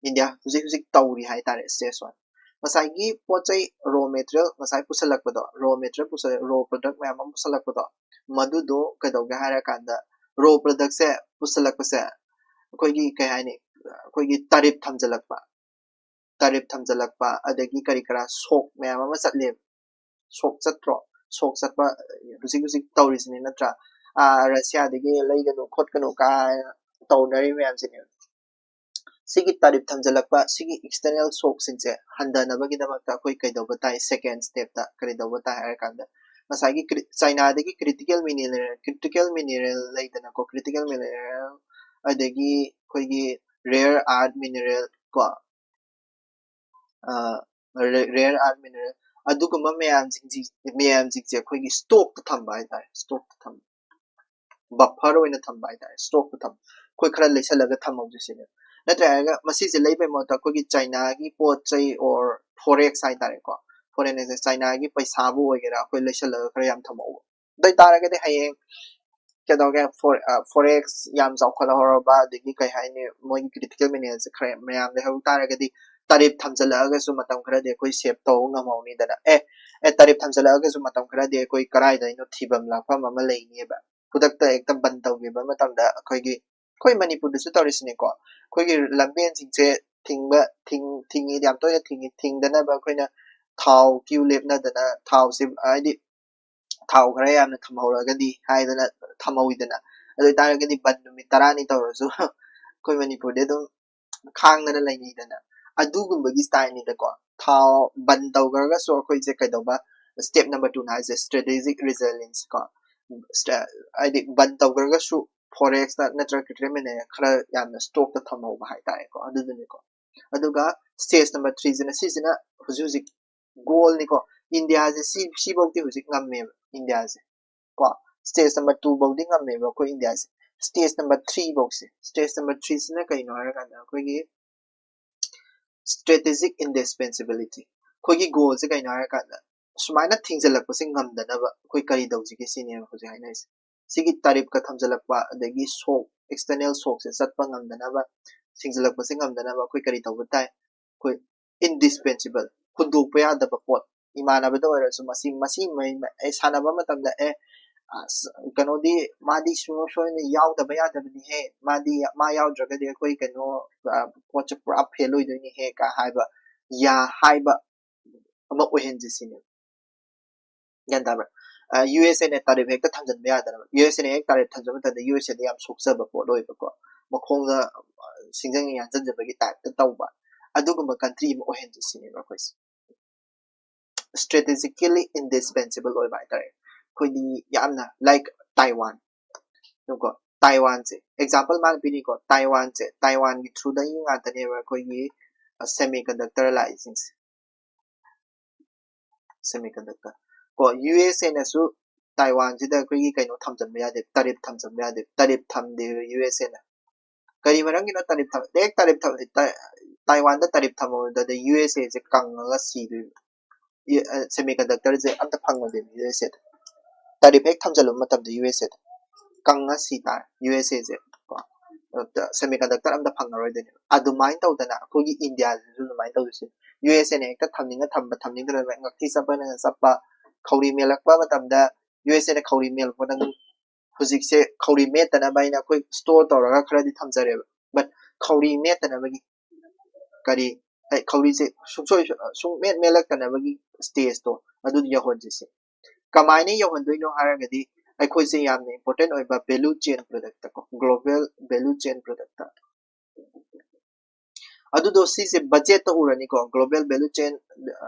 ꯏꯟꯗꯤꯌꯥ ꯍꯧꯖꯤꯛ ꯍꯧꯖꯤꯛ ꯇꯧꯔꯤ ꯍꯥꯏꯇꯥꯔꯦ, ꯁ꯭ꯇꯦꯖ ꯋꯥꯟ꯫ ꯉꯁꯥꯏꯒꯤ ꯄꯣꯠ ꯆꯩ ꯔꯣ ꯃꯦꯇꯔꯤꯌꯦꯜ ꯉꯁꯥꯏ ꯄꯨꯁꯜꯂꯛꯄꯗꯣ, ꯔꯣ ꯃꯦꯇꯔꯤꯌꯦꯜ ꯄꯨꯁꯜꯂꯛ ꯔꯣ ꯄ꯭ꯔꯗꯛ ꯃꯌꯥꯝ ꯑꯃ ꯄꯨꯁꯜꯂꯛꯄꯗꯣ, ꯃꯗꯨꯗꯣ ꯀꯩꯗꯧꯒꯦ ꯍꯥꯏꯔꯀꯥꯟꯗ, ꯔꯣ ꯄ꯭ꯔꯗꯛꯁꯦ ꯄꯨꯁꯜꯂꯛꯄꯁꯦ ꯑꯩꯈꯣꯏꯒꯤ ꯀꯩ ꯍꯥꯏꯅꯤ, ꯑꯩꯈꯣꯏꯒꯤ ꯇꯥꯔꯤꯐ ꯊꯝꯖꯤꯜꯂꯛꯄ, ꯇꯥꯔꯤꯐ ꯊꯝꯖꯤꯜꯂꯛꯄ, ꯑꯗꯒꯤ ꯀꯔꯤ ꯀꯔꯥ ꯁꯣꯛ ꯃꯌꯥꯝ ꯑꯃ ꯆꯠꯂꯦꯕ꯫ ꯁꯣꯛ ꯆꯠꯇ꯭ꯔꯣ? ꯁꯣꯛ ꯆꯠꯄ ꯍꯧꯖꯤꯛ ꯍꯧꯖꯤꯛ ꯇꯧꯔꯤꯁꯤꯅꯤ ꯅꯠꯇ꯭ꯔꯥ? ꯑꯥ, ꯔꯁꯤꯌꯥꯗꯒꯤ ꯂꯩꯒꯅꯨ ꯈꯣꯠꯀꯅꯨ ꯀꯥꯏꯅ ꯇꯧꯅꯔꯤ ꯃꯌꯥꯝꯁꯤꯅꯦ꯫ ꯁꯤꯒꯤ ꯇꯥꯔꯤꯐ ꯊꯝꯖꯤꯜꯂꯛꯄ, ꯁꯤꯒꯤ ꯑꯦꯛꯁꯇꯔꯅꯦꯜ ꯁꯣꯛꯁꯤꯡꯁꯦ ꯍꯟꯊꯅꯕꯒꯤꯗꯃꯛꯇ ꯑꯩꯈꯣꯏ ꯀꯩꯗꯧꯕ ꯇꯥꯏ? ꯁꯦꯀꯦꯟ ꯁ꯭ꯇꯦꯞꯇ ꯀꯔꯤꯗꯧꯕ ꯇꯥꯏ ꯍꯥꯏꯔ ꯀꯥꯟꯗ, ꯉꯁꯥꯏꯒꯤ ꯀ꯭ꯔꯤ-, ꯆꯥꯏꯅꯥꯗꯒꯤ ꯀ꯭ꯔꯤꯇꯤꯀꯦꯜ ꯃꯤꯅꯔꯦꯜ, ꯀ꯭ꯔꯤꯇꯤꯀꯦꯜ ꯃꯤꯅꯔꯦꯜ ꯂꯩꯗꯅꯀꯣ, ꯀ꯭ꯔꯤꯇꯤꯀꯦꯜ ꯃꯤꯅꯔꯦꯜ, ꯑꯗꯒꯤ ꯑꯩꯈꯣꯏꯒꯤ ꯔꯦꯌꯔ ꯑꯥꯔꯠ ꯃꯤꯅꯔꯦꯜ ꯀꯣ, ꯔꯦꯌꯔ ꯑꯥꯔꯠ ꯃꯤꯅꯔꯦꯜ, ꯑꯗꯨꯒꯨꯝꯕ ꯃꯌꯥꯝꯁꯤꯡꯁꯤ, ꯃꯌꯥꯝꯁꯤꯡꯁꯦ ꯑꯩꯈꯣꯏꯒꯤ ꯁ꯭ꯇꯣꯛꯇ ꯊꯝꯕ ꯍꯥꯏꯇꯥꯔꯦ, ꯁ꯭ꯇꯣꯛꯇ ꯊꯝꯕ, ꯕꯐꯔ ꯑꯣꯏꯅ ꯊꯝꯕ ꯍꯥꯏꯇꯥꯔꯦ, ꯁ꯭ꯇꯣꯛꯇ ꯊꯝꯕ꯫ ꯑꯩꯈꯣꯏ ꯈꯔ ꯂꯩꯁꯜꯂꯒ ꯊꯝꯍꯧꯁꯦ ꯁꯤꯅꯦ꯫ ꯅꯠꯇ꯭ꯔꯒ ꯃꯁꯤꯁꯦ ꯂꯩꯕꯩ ꯃꯍꯨꯠꯇ ꯑꯩꯈꯣꯏꯒꯤ ꯆꯥꯏꯅꯥꯒꯤ ꯄꯣꯠ ꯆꯩ or ꯐꯣꯔꯦꯛꯁ ꯍꯥꯏꯇꯥꯔꯦꯀꯣ, ꯐꯣꯔꯦꯟ ꯑꯦꯛꯁꯆꯦꯟꯖ, ꯆꯥꯏꯅꯥꯒꯤ ꯄꯩꯁꯥꯕꯨ ꯑꯣꯏꯒꯦꯔꯥ, ꯑꯩꯈꯣꯏ ꯂꯩꯁꯜꯂꯒ ꯈꯔ ꯌꯥꯝ ꯊꯝꯍꯧꯕ꯫ ꯑꯗꯨ ꯑꯣꯏꯇꯥꯔꯒꯗꯤ ꯍꯌꯦꯡ ꯀꯩꯗꯧꯒꯦ, ꯐꯣꯔ-, ꯑ, ꯐꯣꯔꯦꯛꯁ ꯌꯥꯝ ꯆꯥꯎꯈꯠꯍꯧꯔꯕ, ꯑꯗꯒꯤ ꯀꯩ ꯍꯥꯏꯅꯤ, ꯃꯣꯏꯒꯤ ꯀ꯭ꯔꯤꯇꯤꯀꯦꯜ ꯃꯤꯅꯔꯦꯜꯁꯦ ꯈꯔ ꯃꯌꯥꯝ ꯂꯩꯍꯧ ꯇꯥꯔꯒꯗꯤ, ꯇꯥꯔꯤꯐ ꯊꯝꯖꯤꯜꯂꯛꯑꯒꯁꯨ ꯃꯇꯝ ꯈꯔꯗꯤ ꯑꯩꯈꯣꯏ ꯁꯦꯞ ꯇꯧꯕ ꯉꯝꯍꯧꯅꯤꯗꯅ꯫ ꯑꯦ ꯑꯦ ꯇꯥꯔꯤꯐ ꯊꯝꯖꯤꯜꯂꯛꯑꯒꯁꯨ ꯃꯇꯝ ꯈꯔꯗꯤ ꯑꯩꯈꯣꯏ ꯀꯗꯥꯏꯗꯅꯣ ꯊꯤꯐꯝ ꯂꯥꯛꯐꯝ ꯑꯃ ꯂꯩꯅꯦꯕ꯫ ꯈꯨꯗꯛꯇ ꯍꯦꯛꯇ ꯕꯟ ꯇꯧꯈꯤꯕ ꯃꯇꯝꯗ ꯑꯩꯈꯣꯏꯒꯤ, ꯑꯩꯈꯣꯏ ꯃꯅꯤꯄꯨꯔꯗꯁꯨ ꯇꯧꯔꯤꯁꯤꯅꯦꯀꯣ, ꯑꯩꯈꯣꯏꯒꯤ ꯂꯝꯕꯦꯟꯁꯤꯡꯁꯦ ꯊꯤꯡꯕ ꯊꯤꯡ ꯊꯤꯡꯉꯤꯗꯤ ꯌꯥꯝ ꯇꯣꯏꯅ ꯊꯤꯡꯉꯤ꯫ ꯊꯤꯡꯗꯅꯕ ꯑꯩꯈꯣꯏꯅ ꯊꯥꯎ ꯀ꯭ꯌꯨ ꯂꯦꯞꯅꯗꯅ ꯊꯥꯎꯁꯦ, ꯍꯥꯏꯗꯤ ꯊꯥꯎ ꯈꯔ ꯌꯥꯝꯅ ꯊꯝꯍꯧꯔꯒꯗꯤ ꯍꯥꯏꯗꯅ ꯊꯝꯍꯧꯋꯤꯗꯅ꯫ ꯑꯗꯨ ꯑꯣꯏꯇꯥꯔꯒꯗꯤ ꯕꯟ ꯅꯨꯃꯤꯠ ꯇꯔꯥꯅꯤ ꯇꯧꯔꯁꯨ ꯑꯩꯈꯣꯏ ꯃꯅꯤꯄꯨꯔꯗꯤ ꯑꯗꯨꯝ ꯈꯥꯡꯗꯅ ꯂꯩꯅꯩꯗꯅ꯫ ꯑꯗꯨꯒꯨꯝꯕꯒꯤ ꯁ꯭ꯇꯥꯏꯜꯅꯤꯗꯀꯣ꯫ ꯊꯥꯎ ꯕꯟ ꯇꯧꯈ꯭ꯔꯒꯁꯨ ꯑꯩꯈꯣꯏꯁꯦ ꯀꯩꯗꯧꯕ, ꯁ꯭ꯇꯦꯞ ꯅꯝꯕꯔ ꯇꯨꯅ ꯍꯥꯏꯁꯦ ꯁ꯭ꯇ꯭ꯔꯦꯇꯦꯖꯤꯛ ꯔꯤꯖꯤꯂꯤꯌꯦꯟꯁ ꯀꯣ꯫ ꯁ꯭ꯇ- ꯍꯥꯏꯗꯤ ꯕꯟ ꯇꯧꯈ꯭ꯔꯒꯁꯨ ꯐꯣꯔꯦꯛꯁꯇ ꯅꯠꯇ꯭ꯔꯒ ꯀ꯭ꯔꯤꯞꯇꯣ ꯃꯤꯅ ꯈꯔ ꯌꯥꯝꯅ ꯁ꯭ꯇꯣꯛꯇ ꯊꯝꯍꯧꯕ ꯍꯥꯏꯇꯥꯔꯦꯀꯣ꯫ ꯑꯗꯨꯗꯨꯅꯤꯀꯣ꯫ ꯑꯗꯨꯒ ꯁ꯭ꯇꯦꯖ ꯅꯝꯕꯔ ꯊ꯭ꯔꯤꯁꯤꯅ ꯁꯤꯁꯤꯅ ꯍꯧꯖꯤꯛ ꯍꯧꯖꯤꯛ ꯒꯣꯜꯅꯤꯀꯣ꯫ ꯏꯟꯗꯤꯌꯥꯁꯦ ꯁꯤ ꯁꯤꯐꯧꯗꯤ ꯍꯧꯖꯤꯛ ꯉꯝꯃꯦꯕ ꯏꯟꯗꯤꯌꯥꯁꯦ ꯀꯣ꯫ ꯁ꯭ꯇꯦꯖ ꯅꯝꯕꯔ ꯇꯨ ꯐꯧꯗꯤ ꯉꯝꯃꯦꯕ ꯑꯩꯈꯣꯏ ꯏꯟꯗꯤꯌꯥꯁꯦ꯫ ꯁ꯭ꯇꯦꯖ ꯅꯝꯕꯔ ꯊ꯭ꯔꯤ ꯐꯧꯁꯦ, ꯁ꯭ꯇꯦꯖ ꯅꯝꯕꯔ ꯊ꯭ꯔꯤꯁꯤꯅ ꯀꯩꯅꯣ ꯍꯥꯏꯔꯀꯥꯟꯗ ꯑꯩꯈꯣꯏꯒꯤ ꯁ꯭ꯇ꯭ꯔꯦꯇꯦꯖꯤꯛ ꯏꯟꯗꯤꯁꯄꯦꯟꯁꯤꯕꯤꯂꯤꯇꯤ꯫ ꯑꯩꯈꯣꯏꯒꯤ ꯒꯣꯜꯁꯦ ꯀꯩꯅꯣ ꯍꯥꯏꯔꯀꯥꯟꯗ ꯁꯨꯃꯥꯏꯅ ꯊꯤꯡꯖꯤꯜꯂꯛꯄꯁꯦ ꯉꯝꯗꯅꯕ ꯑꯩꯈꯣꯏ ꯀꯔꯤ ꯇꯧꯁꯤꯒꯦ ꯁꯤꯅꯦꯕ ꯍꯧꯖꯤꯛ ꯍꯥꯏꯅꯔꯤꯁꯦ꯫ ꯁꯤꯒꯤ ꯇꯥꯔꯤꯐꯀ ꯊꯝꯖꯤꯜꯂꯛꯄ, ꯑꯗꯒꯤ ꯁꯣꯛ, ꯑꯦꯛꯁꯇꯔꯅꯦꯜ ꯁꯣꯛꯁꯦ ꯆꯠꯄ ꯉꯝꯗꯅꯕ, ꯊꯤꯡꯖꯤꯜꯂꯛꯄꯁꯦ ꯉꯝꯗꯅꯕ ꯑꯩꯈꯣꯏ ꯀꯔꯤ ꯇꯧꯕ ꯇꯥꯏ? ꯑꯩꯈꯣꯏ ꯏꯟꯗꯤꯁꯄꯦꯟꯁꯤꯕꯜ, ꯍꯨꯟꯗꯣꯛꯄ ꯌꯥꯗꯕ ꯄꯣꯠ꯫ ꯏꯃꯥꯟꯅꯕꯗ ꯑꯣꯏꯔꯁꯨ ꯃꯁꯤ ꯃꯁꯤ ꯃꯩ- ꯑꯩ ꯁꯥꯟꯅꯕ ꯃꯇꯝꯗ ꯑꯦ ꯑꯁ, ꯀꯩꯅꯣꯗꯤ ꯃꯥꯗꯤ ꯁꯨꯡꯁꯣꯏ ꯁꯣꯏꯅ ꯌꯥꯎꯗꯕ ꯌꯥꯗꯕꯅꯤꯍꯦ, ꯃꯥꯗꯤ ꯃꯥ ꯌꯥꯎꯗ꯭ꯔꯒꯗꯤ ꯑꯩꯈꯣꯏ ꯀꯩꯅꯣ ꯑ, ꯄꯣꯠꯁꯦ ꯄꯨꯔꯥ ꯐꯦꯜ ꯑꯣꯏꯗꯣꯏꯅꯤꯍꯦ ꯀ ꯍꯥꯏꯕ ꯌꯥ ꯍꯥꯏꯕ ꯑꯃ ꯑꯣꯏꯍꯟꯁꯦ ꯁꯤꯅꯦꯕ꯫ ꯒ꯭ꯌꯥꯟ ꯇꯥꯕ꯭ꯔꯥ? ꯌꯨ ꯑꯦꯁ ꯑꯦꯅ ꯇꯥꯔꯤꯐ ꯍꯦꯛꯇ ꯊꯝꯖꯤꯟꯕ ꯌꯥꯗꯅꯕ꯫ ꯌꯨ ꯑꯦꯁ ꯑꯦꯅ ꯍꯦꯛ ꯇꯥꯔꯤꯐ ꯊꯝꯖꯤꯟꯕ ꯃꯇꯝꯗ ꯌꯨ ꯑꯦꯁ ꯑꯦꯗ ꯌꯥꯝ ꯁꯣꯛꯆꯕ ꯄꯣꯠ ꯑꯣꯏꯕꯀꯣ, ꯃꯈꯣꯡꯗ ꯑ, ꯁꯤꯡꯖꯪ ꯌꯥꯟꯁꯤꯟꯖꯕꯒꯤ ꯇꯥꯏꯞꯇ ꯇꯧꯕ ꯑꯗꯨꯒꯨꯝꯕ ꯀꯟꯇ꯭ꯔꯤ ꯑꯃ ꯑꯣꯏꯍꯟꯁꯦ ꯁꯤꯅꯦꯕ ꯑꯩꯈꯣꯏꯁꯦ꯫ ꯁ꯭ꯇ꯭ꯔꯦꯇꯦꯖꯤꯀꯦꯂꯤ ꯏꯟꯗꯤꯁꯄꯦꯟꯁꯤꯕꯜ ꯑꯣꯏꯕ ꯍꯥꯏꯇꯥꯔꯦ꯫ ꯑꯩꯈꯣꯏꯗꯤ ꯌꯥꯝꯅ, ꯂꯥꯏꯛ ꯇꯥꯏꯋꯥꯟ꯫ ꯌꯦꯡꯉꯨꯀꯣ, ꯇꯥꯏꯋꯥꯟꯁꯦ ꯑꯦꯛꯖꯥꯝꯄꯜ ꯃꯥꯅ ꯄꯤꯔꯤꯀꯣ꯫ ꯇꯥꯏꯋꯥꯟꯁꯦ, ꯇꯥꯏꯋꯥꯟꯒꯤ ꯊ꯭ꯔꯨꯗꯒꯤ ꯉꯥꯛꯇꯅꯦꯕ ꯑꯩꯈꯣꯏꯒꯤ ꯁꯦꯃꯤ ꯀꯟꯗꯛꯇꯔ ꯂꯥꯛꯏꯁꯤꯡꯁꯦ꯫ ꯁꯦꯃꯤ ꯀꯟꯗꯛꯇꯔ ꯀꯣ, ꯌꯨ ꯑꯦꯁ ꯑꯦꯅꯁꯨ ꯇꯥꯏꯋꯥꯟꯁꯤꯗ ꯑꯩꯈꯣꯏꯒꯤ ꯀꯩꯅꯣ ꯊꯝꯖꯤꯟꯕ ꯌꯥꯗꯦ, ꯇꯥꯔꯤꯐ ꯊꯝꯖꯤꯟꯕ ꯌꯥꯗꯦ꯫ ꯇꯥꯔꯤꯐ ꯊꯝꯗꯦꯕ ꯌꯨ ꯑꯦꯁ ꯑꯦꯅ꯫ ꯀꯔꯤ ꯃꯔꯝꯒꯤꯅꯣ ꯇꯥꯔꯤꯐ ꯊꯝ ꯍꯦꯛ ꯇꯥꯔꯤꯐ ꯊꯝ ꯇꯥ- ꯇꯥꯏꯋꯥꯟꯗ ꯇꯥꯔꯤꯐ ꯊꯝꯃꯨꯕꯗ ꯌꯨ ꯑꯦꯁ ꯑꯦꯁꯦ ꯀꯪꯉꯒ ꯁꯤꯗꯣꯏꯕ꯫ ꯁꯦꯃꯤ ꯀꯟꯗꯛꯇꯔꯁꯦ ꯑꯝꯇ ꯐꯪꯉꯣꯏꯗꯣꯏꯕ ꯌꯨ ꯑꯦꯁ ꯑꯦꯗ꯫ ꯇꯥꯔꯤꯐ ꯍꯦꯛ ꯊꯝꯖꯤꯜꯂꯨꯕ ꯃꯇꯝꯗ ꯌꯨ ꯑꯦꯁ ꯑꯦꯗ ꯀꯪꯉ ꯁꯤ ꯇꯥꯔꯦ ꯌꯨ ꯑꯦꯁ ꯑꯦꯁꯦ ꯀꯣ꯫ ꯁꯦꯃꯤ ꯀꯟꯗꯛꯇꯔ ꯑꯝꯇ ꯐꯪꯉꯔꯣꯏꯗꯣꯏꯅꯦꯕ꯫ ꯑꯗꯨꯃꯥꯏꯅ ꯇꯧꯗꯅ ꯑꯩꯈꯣꯏꯒꯤ ꯏꯟꯗꯤꯌꯥꯁꯤꯁꯨ ꯑꯗꯨꯃꯥꯏꯅ ꯇꯧꯗꯣꯏꯁꯦ꯫ ꯌꯨ ꯑꯦꯁ ꯑꯦꯅ ꯍꯦꯛꯇ ꯊꯝꯅꯤꯡꯉ ꯊꯝꯕ, ꯊꯝꯅꯤꯡꯗ꯭ꯔꯒꯅ ꯉꯛꯊꯤ ꯆꯞꯄꯅ ꯆꯞꯄ, ꯈꯧꯔꯤ ꯃꯦꯜꯂꯛꯄ ꯃꯇꯝꯗ ꯌꯨ ꯑꯦꯁ ꯑꯦꯅ ꯈꯧꯔꯤ ꯃꯦꯜꯂꯛꯄꯗ ꯍꯧꯖꯤꯛꯁꯦ ꯈꯧꯔꯤ ꯃꯦꯠꯇꯅꯕ ꯍꯥꯏꯅ ꯑꯩꯈꯣꯏ ꯁ꯭ꯇꯣꯔ ꯇꯧꯔꯒ ꯈꯔꯗꯤ ꯊꯝꯖꯔꯦꯕ꯫ ꯕꯠ ꯈꯧꯔꯤ ꯃꯦꯠꯇꯅꯕꯒꯤ ꯀꯔꯤ, ꯑꯩ ꯈꯧꯔꯤꯁꯦ ꯁꯨꯡꯁꯣꯏ ꯁꯨꯡꯃꯦꯠ ꯃꯦꯠꯂꯛꯇꯅꯕꯒꯤ ꯁ꯭ꯇꯦꯖꯇꯣ ꯑꯗꯨꯗꯤ ꯌꯧꯍꯟꯁꯤꯁꯦ꯫ ꯀꯃꯥꯏꯅ ꯌꯧꯍꯟꯗꯣꯏꯅꯣ ꯍꯥꯏꯔꯒꯗꯤ ꯑꯩꯈꯣꯏꯁꯦ ꯌꯥꯝꯅ ꯏꯝꯄꯣꯔꯇꯦꯟ ꯑꯣꯏꯕ ꯚꯦꯂꯨ ꯆꯦꯟ ꯄ꯭ꯔꯗꯛꯇ ꯀꯣ, ꯒ꯭ꯂꯣꯕꯦꯜ ꯚꯦꯂꯨ ꯆꯦꯟ ꯄ꯭ꯔꯗꯛꯇ꯫ ꯑꯗꯨꯗꯣ ꯁꯤꯁꯦ ꯕꯖꯦꯠꯇ ꯎꯔꯅꯤꯀꯣ꯫ Global value chain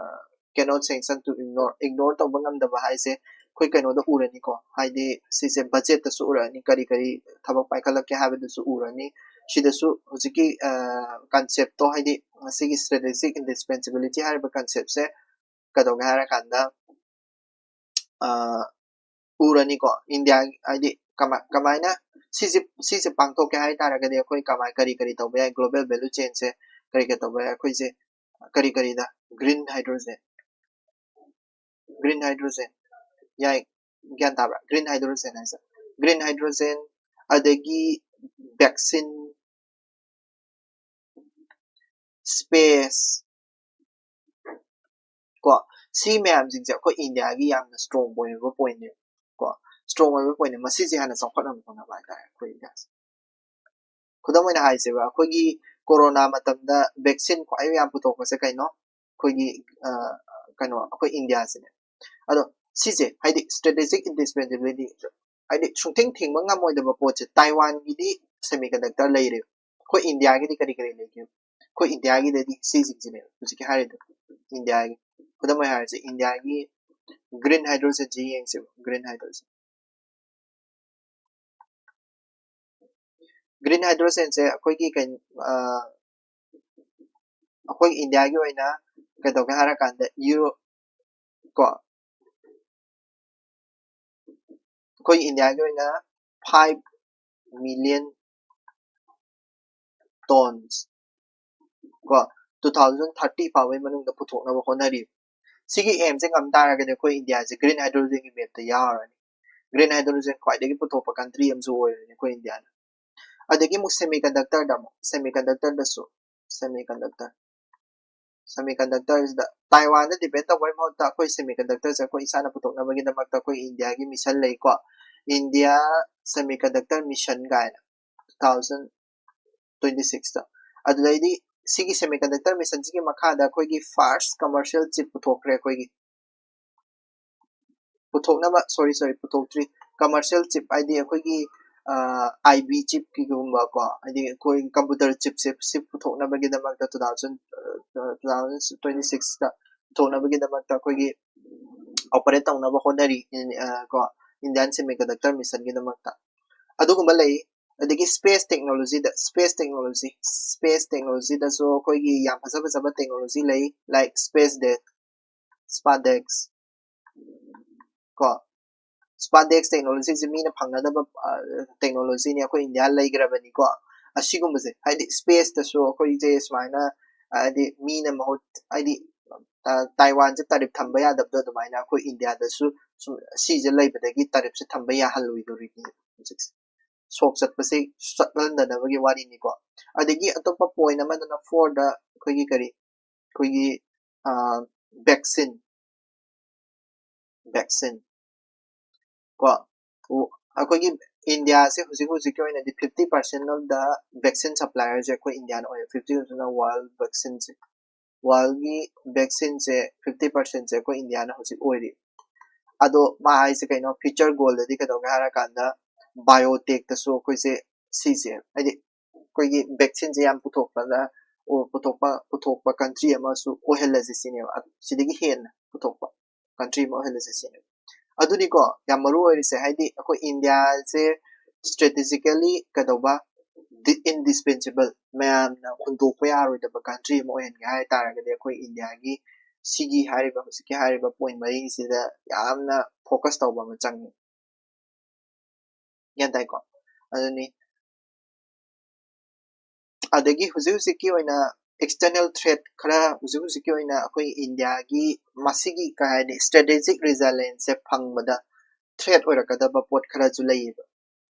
cannot sanction to ignore, ignore ꯇꯧꯕ ꯉꯝꯗꯕ ꯍꯥꯏꯁꯦ ꯑꯩꯈꯣꯏ ꯀꯩꯅꯣꯗ ꯎꯔꯅꯤꯀꯣ꯫ ꯍꯥꯏꯗꯤ ꯁꯤꯁꯦ ꯕꯖꯦꯠꯇꯁꯨ ꯎꯔꯛꯑꯅꯤ, ꯀꯔꯤ ꯀꯔꯤ ꯊꯕꯛ ꯄꯥꯏꯈꯠꯂꯛꯀꯦ ꯍꯥꯏꯕꯗꯨꯁꯨ ꯎꯔꯅꯤ꯫ ꯁꯤꯗꯁꯨ ꯍꯧꯖꯤꯛꯀꯤ ꯀꯟꯁꯦꯞꯇꯣ, ꯍꯥꯏꯗꯤ ꯃꯁꯤꯒꯤ strategic indispensability ꯍꯥꯏꯔꯤꯕ ꯀꯟꯁꯦꯞꯁꯦ ꯀꯩꯗꯧꯒꯦ ꯍꯥꯏꯔꯀꯥꯟꯗ, ꯑ, ꯎꯔꯅꯤꯀꯣ꯫ ꯏꯟꯗꯤꯌꯥ ꯍꯥꯏꯗꯤ ꯀꯃꯥꯏ-, ꯀꯃꯥꯏꯅ ꯁꯤꯁꯦ, ꯁꯤꯁꯦ ꯄꯥꯡꯊꯣꯛꯀꯦ ꯍꯥꯏ ꯇꯥꯔꯒꯗꯤ ꯑꯩꯈꯣꯏ ꯀꯃꯥꯏ, ꯀꯔꯤ ꯀꯔꯤ ꯇꯧꯕ ꯌꯥꯏ, ꯒ꯭ꯂꯣꯕꯦꯜ ꯚꯦꯂꯨ ꯆꯦꯟꯁꯦ ꯀꯔꯤ ꯀꯔꯤ ꯇꯧꯕ ꯌꯥꯏ, ꯑꯩꯈꯣꯏꯁꯦ ꯀꯔꯤ ꯀꯔꯤꯗ, ꯒ꯭ꯔꯤꯟ ꯍꯥꯏꯗ꯭ꯔꯣꯖꯦꯟ, ꯒ꯭ꯔꯤꯟ ꯍꯥꯏꯗ꯭ꯔꯣꯖꯦꯟ ꯌꯥꯏ, ꯒ꯭ꯌꯥꯟ ꯇꯥꯕ꯭ꯔꯥ? ꯒ꯭ꯔꯤꯟ ꯍꯥꯏꯗ꯭ꯔꯣꯖꯦꯟ ꯍꯥꯏꯁꯦ, ꯒ꯭ꯔꯤꯟ ꯍꯥꯏꯗ꯭ꯔꯣꯖꯦꯟ, ꯑꯗꯒꯤ ꯚꯦꯛꯁꯤꯟ, ꯁ꯭ꯄꯦꯁ ꯀꯣ, ꯁꯤ ꯃꯌꯥꯝꯁꯤꯡꯁꯦ ꯑꯩꯈꯣꯏ ꯏꯟꯗꯤꯌꯥꯒꯤ ꯌꯥꯝꯅ ꯁ꯭ꯇꯔꯣꯡ ꯑꯣꯏꯕ ꯄꯣꯏꯟꯅꯦꯕ ꯀꯣ꯫ ꯁ꯭ꯇꯔꯣꯡ ꯑꯣꯏꯕ ꯄꯣꯏꯟꯅꯦ꯫ ꯃꯁꯤꯁꯦ ꯍꯥꯟꯅ ꯆꯥꯎꯈꯠꯅꯕ ꯍꯣꯠꯅꯕ ꯍꯥꯏꯇꯥꯔꯦ ꯑꯩꯈꯣꯏ ꯏꯟꯗꯤꯌꯥꯁꯦ꯫ ꯈꯨꯗꯝ ꯑꯣꯏꯅ ꯍꯥꯏꯁꯦꯕ, ꯑꯩꯈꯣꯏꯒꯤ ꯀꯣꯔꯣꯅꯥ ꯃꯇꯝꯗ ꯚꯦꯛꯁꯤꯟ ꯈ꯭ꯋꯥꯏ ꯌꯥꯝ ꯄꯨꯊꯣꯛꯄꯁꯦ ꯀꯩꯅꯣ? ꯑꯩꯈꯣꯏꯒꯤ, ꯑ, ꯀꯩꯅꯣ, ꯑꯩꯈꯣꯏ ꯏꯟꯗꯤꯌꯥꯁꯤꯅꯦ꯫ ꯑꯗꯣ ꯁꯤꯁꯦ ꯍꯥꯏꯗꯤ strategic indispensability, ꯍꯥꯏꯗꯤ ꯁꯨꯡꯊꯦꯡ ꯊꯦꯡꯕ ꯉꯝꯃꯣꯏꯗꯕ ꯄꯣꯠꯁꯦ꯫ ꯇꯥꯏꯋꯥꯟꯒꯤꯗꯤ ꯁꯦꯃꯤ ꯀꯟꯗꯛꯇꯔ ꯂꯩꯔꯦ, ꯑꯩꯈꯣꯏ ꯏꯟꯗꯤꯌꯥꯒꯤꯗꯤ ꯀꯔꯤ ꯀꯔꯤ ꯂꯩꯒꯦ? ꯑꯩꯈꯣꯏ ꯏꯟꯗꯤꯌꯥꯒꯤꯗꯗꯤ ꯁꯤꯁꯤꯡꯁꯤꯅꯦꯕ ꯍꯧꯖꯤꯛꯀꯤ ꯍꯥꯏꯔꯤꯗꯣ꯫ ꯏꯟꯗꯤꯌꯥꯒꯤ ꯈꯨꯗꯝ ꯑꯣꯏꯅ ꯍꯥꯏꯔꯁꯦ, ꯏꯟꯗꯤꯌꯥꯒꯤ ꯒ꯭ꯔꯤꯟ ꯍꯥꯏꯗ꯭ꯔꯣꯖꯦꯟꯁꯦ ꯌꯦꯡꯁꯦꯕ, ꯒ꯭ꯔꯤꯟ ꯍꯥꯏꯗ꯭ꯔꯣꯖꯦꯟ꯫ ꯒ꯭ꯔꯤꯟ ꯍꯥꯏꯗ꯭ꯔꯣꯖꯦꯟꯁꯦ ꯑꯩꯈꯣꯏꯒꯤ ꯀꯩ-, ꯑ, ꯑꯩꯈꯣꯏ ꯏꯟꯗꯤꯌꯥꯒꯤ ꯑꯣꯏꯅ ꯀꯩꯗꯧꯒꯦ ꯍꯥꯏꯔꯀꯥꯟꯗ ꯌꯨ-, ꯀꯣ, ꯑꯩꯈꯣꯏ ꯏꯟꯗꯤꯌꯥꯒꯤ ꯑꯣꯏꯅ five million tons ꯀꯣ, two thousand thirty ꯐꯥꯎꯕꯒꯤ ꯃꯅꯨꯡꯗ ꯄꯨꯊꯣꯛꯅꯕ ꯍꯣꯠꯅꯔꯤ꯫ ꯁꯤꯒꯤ ꯑꯦꯝꯁꯦ ꯉꯝ ꯇꯥꯔꯒꯗꯤ ꯑꯩꯈꯣꯏ ꯏꯟꯗꯤꯌꯥꯁꯦ ꯒ꯭ꯔꯤꯟ ꯍꯥꯏꯗ꯭ꯔꯣꯖꯦꯟꯒꯤ ꯃꯦꯞꯇ ꯌꯥꯎꯔꯅꯤ꯫ ꯒ꯭ꯔꯤꯟ ꯍꯥꯏꯗ꯭ꯔꯣꯖꯦꯟ ꯈ꯭ꯋꯥꯏꯗꯒꯤ ꯄꯨꯊꯣꯛꯄ ꯀꯟꯇ꯭ꯔꯤ ꯑꯃꯁꯨ ꯑꯣꯏꯔꯅꯤ ꯑꯩꯈꯣꯏ ꯏꯟꯗꯤꯌꯥꯅ꯫ ꯑꯗꯒꯤ ꯑꯃꯨꯛ semiconductorꯗ ꯑꯃꯨꯛ semiconductorꯗꯁꯨ semiconductor semiconductorꯁꯤꯗ ꯇꯥꯏꯋꯥꯟꯗ depend ꯇꯧꯕꯒꯤ ꯃꯍꯨꯠꯇ ꯑꯩꯈꯣꯏ semiconductorꯁꯦ ꯑꯩꯈꯣꯏ ꯏꯁꯥꯅ ꯄꯨꯊꯣꯛꯅꯕꯒꯤꯗꯃꯛꯇ ꯑꯩꯈꯣꯏ ꯏꯟꯗꯤꯌꯥꯒꯤ mission ꯂꯩꯀꯣ, India Semiconductor Mission ꯀꯥꯏꯅ, two thousand twenty sixꯇ꯫ ꯑꯗꯨꯗꯩꯗꯤ ꯁꯤꯒꯤ semiconductor missionꯁꯤꯒꯤ ꯃꯈꯥꯗ ꯑꯩꯈꯣꯏꯒꯤ first commercial chip ꯄꯨꯊꯣꯛꯈ꯭ꯔꯦ ꯑꯩꯈꯣꯏꯒꯤ꯫ ꯄꯨꯊꯣꯛꯅꯕ, sorry sorry, ꯄꯨꯊꯣꯛꯇ꯭ꯔꯤ꯫ Commercial chip ꯍꯥꯏꯗꯤ ꯑꯩꯈꯣꯏꯒꯤ IB chipꯀꯤꯒꯨꯝꯕ ꯀꯣ, ꯍꯥꯏꯗꯤ ꯑꯩꯈꯣꯏ computer chipꯁꯦ ꯁꯤ ꯄꯨꯊꯣꯛꯅꯕꯒꯤꯗꯃꯛꯇ two thousand two thousand twenty sixꯇ ꯄꯨꯊꯣꯛꯅꯕꯒꯤꯗꯃꯛꯇ ꯑꯩꯈꯣꯏꯒꯤ operate ꯇꯧꯅꯕ ꯍꯣꯠꯅꯔꯤ ꯀꯣ, Indian Semiconductor Missionꯒꯤꯗꯃꯛꯇ꯫ ꯑꯗꯨꯒꯨꯝꯕ ꯂꯩ꯫ ꯑꯗꯒꯤ space technologyꯗ, space technology space technologyꯗꯁꯨ ꯑꯩꯈꯣꯏꯒꯤ ꯌꯥꯝ ꯐꯖ ꯐꯖꯕ technology ꯂꯩ, like SpaceX, SpaDeX ꯀꯣ꯫ SpaDeX technologyꯁꯤ ꯃꯤꯅ ꯐꯪꯅꯗꯕ technologyꯅꯤ, ꯑꯩꯈꯣꯏ ꯏꯟꯗꯤꯌꯥ ꯂꯩꯈ꯭ꯔꯕꯅꯤꯀꯣ꯫ ꯑꯁꯤꯒꯨꯝꯕꯁꯦ ꯍꯥꯏꯗꯤ spaceꯇꯁꯨ ꯑꯩꯈꯣꯏꯁꯦ ꯁꯨꯃꯥꯏꯅ ꯍꯥꯏꯗꯤ ꯃꯤꯅ ꯃꯍꯨꯠ ꯍꯥꯏꯗꯤ ꯇꯥꯏꯋꯥꯟꯁꯦ ꯇꯥꯔꯤꯐ ꯊꯝꯕ ꯌꯥꯗꯕꯗꯣ ꯑꯗꯨꯃꯥꯏꯅ ꯑꯩꯈꯣꯏ ꯏꯟꯗꯤꯌꯥꯗꯁꯨ ꯁꯨꯝ ꯁꯤꯁꯦ ꯂꯩꯕꯗꯒꯤ ꯇꯥꯔꯤꯐꯁꯦ ꯊꯝꯕ ꯌꯥꯍꯜꯂꯣꯏꯗꯧꯔꯤꯅꯤ ꯍꯧꯖꯤꯛꯁꯦ꯫ ꯁꯣꯛ ꯆꯠꯄꯁꯦ ꯆꯠꯍꯟꯗꯅꯕꯒꯤ ꯋꯥꯔꯤꯅꯤꯀꯣ꯫ ꯑꯗꯒꯤ ꯑꯇꯣꯞꯄ point ꯑꯃꯗꯅ fourꯗ ꯑꯩꯈꯣꯏꯒꯤ ꯀꯔꯤ ꯑꯩꯈꯣꯏꯒꯤ vaccine vaccine ꯀꯣ꯫ ꯑꯩꯈꯣꯏꯒꯤ ꯏꯟꯗꯤꯌꯥꯁꯦ ꯍꯧꯖꯤꯛ ꯍꯧꯖꯤꯛꯀꯤ ꯑꯣꯏꯅꯗꯤ fifty percent of the vaccine supplierꯁꯦ ꯑꯩꯈꯣꯏ ꯏꯟꯗꯤꯌꯥꯅ ꯑꯣꯏꯌꯦ꯫ Fifty percent of world vaccineꯁꯦ, worldꯒꯤ vaccineꯁꯦ fifty percentꯁꯦ ꯑꯩꯈꯣꯏ ꯏꯟꯗꯤꯌꯥꯅ ꯍꯧꯖꯤꯛ ꯑꯣꯏꯔꯤ꯫ ꯑꯗꯣ ꯃꯥ ꯍꯥꯏꯁꯦ ꯀꯩꯅꯣ, future goalꯗꯗꯤ ꯀꯩꯗꯧꯒꯦ ꯍꯥꯏꯔꯀꯥꯟꯗ biotechꯇꯁꯨ ꯑꯩꯈꯣꯏꯁꯦ ꯁꯤꯁꯦ ꯍꯥꯏꯗꯤ ꯑꯩꯈꯣꯏꯒꯤ vaccineꯁꯦ ꯌꯥꯝ ꯄꯨꯊꯣꯛꯄꯗ ꯄꯨꯊꯣꯛꯄ ꯄꯨꯊꯣꯛꯄ country ꯑꯃꯁꯨ ꯑꯣꯏꯍꯜꯂꯁꯤ ꯁꯤꯅꯦꯕ꯫ ꯁꯤꯗꯒꯤ ꯍꯦꯟꯅ ꯄꯨꯊꯣꯛꯄ country ꯑꯃ ꯑꯣꯏꯍꯜꯂꯁꯤ ꯁꯤꯅꯦꯕ꯫ ꯑꯗꯨꯅꯤꯀꯣ ꯌꯥꯝ ꯃꯔꯨ ꯑꯣꯏꯔꯤꯁꯦ, ꯍꯥꯏꯗꯤ ꯑꯩꯈꯣꯏ ꯏꯟꯗꯤꯌꯥꯁꯦ strategically ꯀꯩꯗꯧꯕ indispensable, ꯃꯌꯥꯝꯅ ꯍꯨꯟꯗꯣꯛꯄ ꯌꯥꯔꯣꯏꯗꯕ country ꯑꯃ ꯑꯣꯏꯍꯟꯒꯦ ꯍꯥꯏ ꯇꯥꯔꯒꯗꯤ ꯑꯩꯈꯣꯏ ꯏꯟꯗꯤꯌꯥꯒꯤ ꯁꯤꯒꯤ ꯍꯥꯏꯔꯤꯕ ꯍꯧꯖꯤꯛꯀꯤ ꯍꯥꯏꯔꯤꯕ point ꯃꯔꯤꯁꯤꯗ ꯌꯥꯝꯅ focus ꯇꯧꯕ ꯑꯃ ꯆꯪꯉꯤ꯫ ꯒ꯭ꯌꯥꯟ ꯇꯥꯏꯀꯣ? ꯑꯗꯨꯅꯤ꯫ ꯑꯗꯒꯤ ꯍꯧꯖꯤꯛ ꯍꯧꯖꯤꯛꯀꯤ ꯑꯣꯏꯅ external threat ꯈꯔ ꯍꯧꯖꯤꯛ ꯍꯧꯖꯤꯛꯀꯤ ꯑꯣꯏꯅ ꯑꯩꯈꯣꯏ ꯏꯟꯗꯤꯌꯥꯒꯤ ꯃꯁꯤꯒꯤ ꯀꯩ ꯍꯥꯏꯅꯤ strategic resilienceꯁꯦ ꯐꯪꯕꯗ threat ꯑꯣꯏꯔꯛꯀꯗꯕ ꯄꯣꯠ ꯈꯔꯁꯨ ꯂꯩꯌꯦꯕ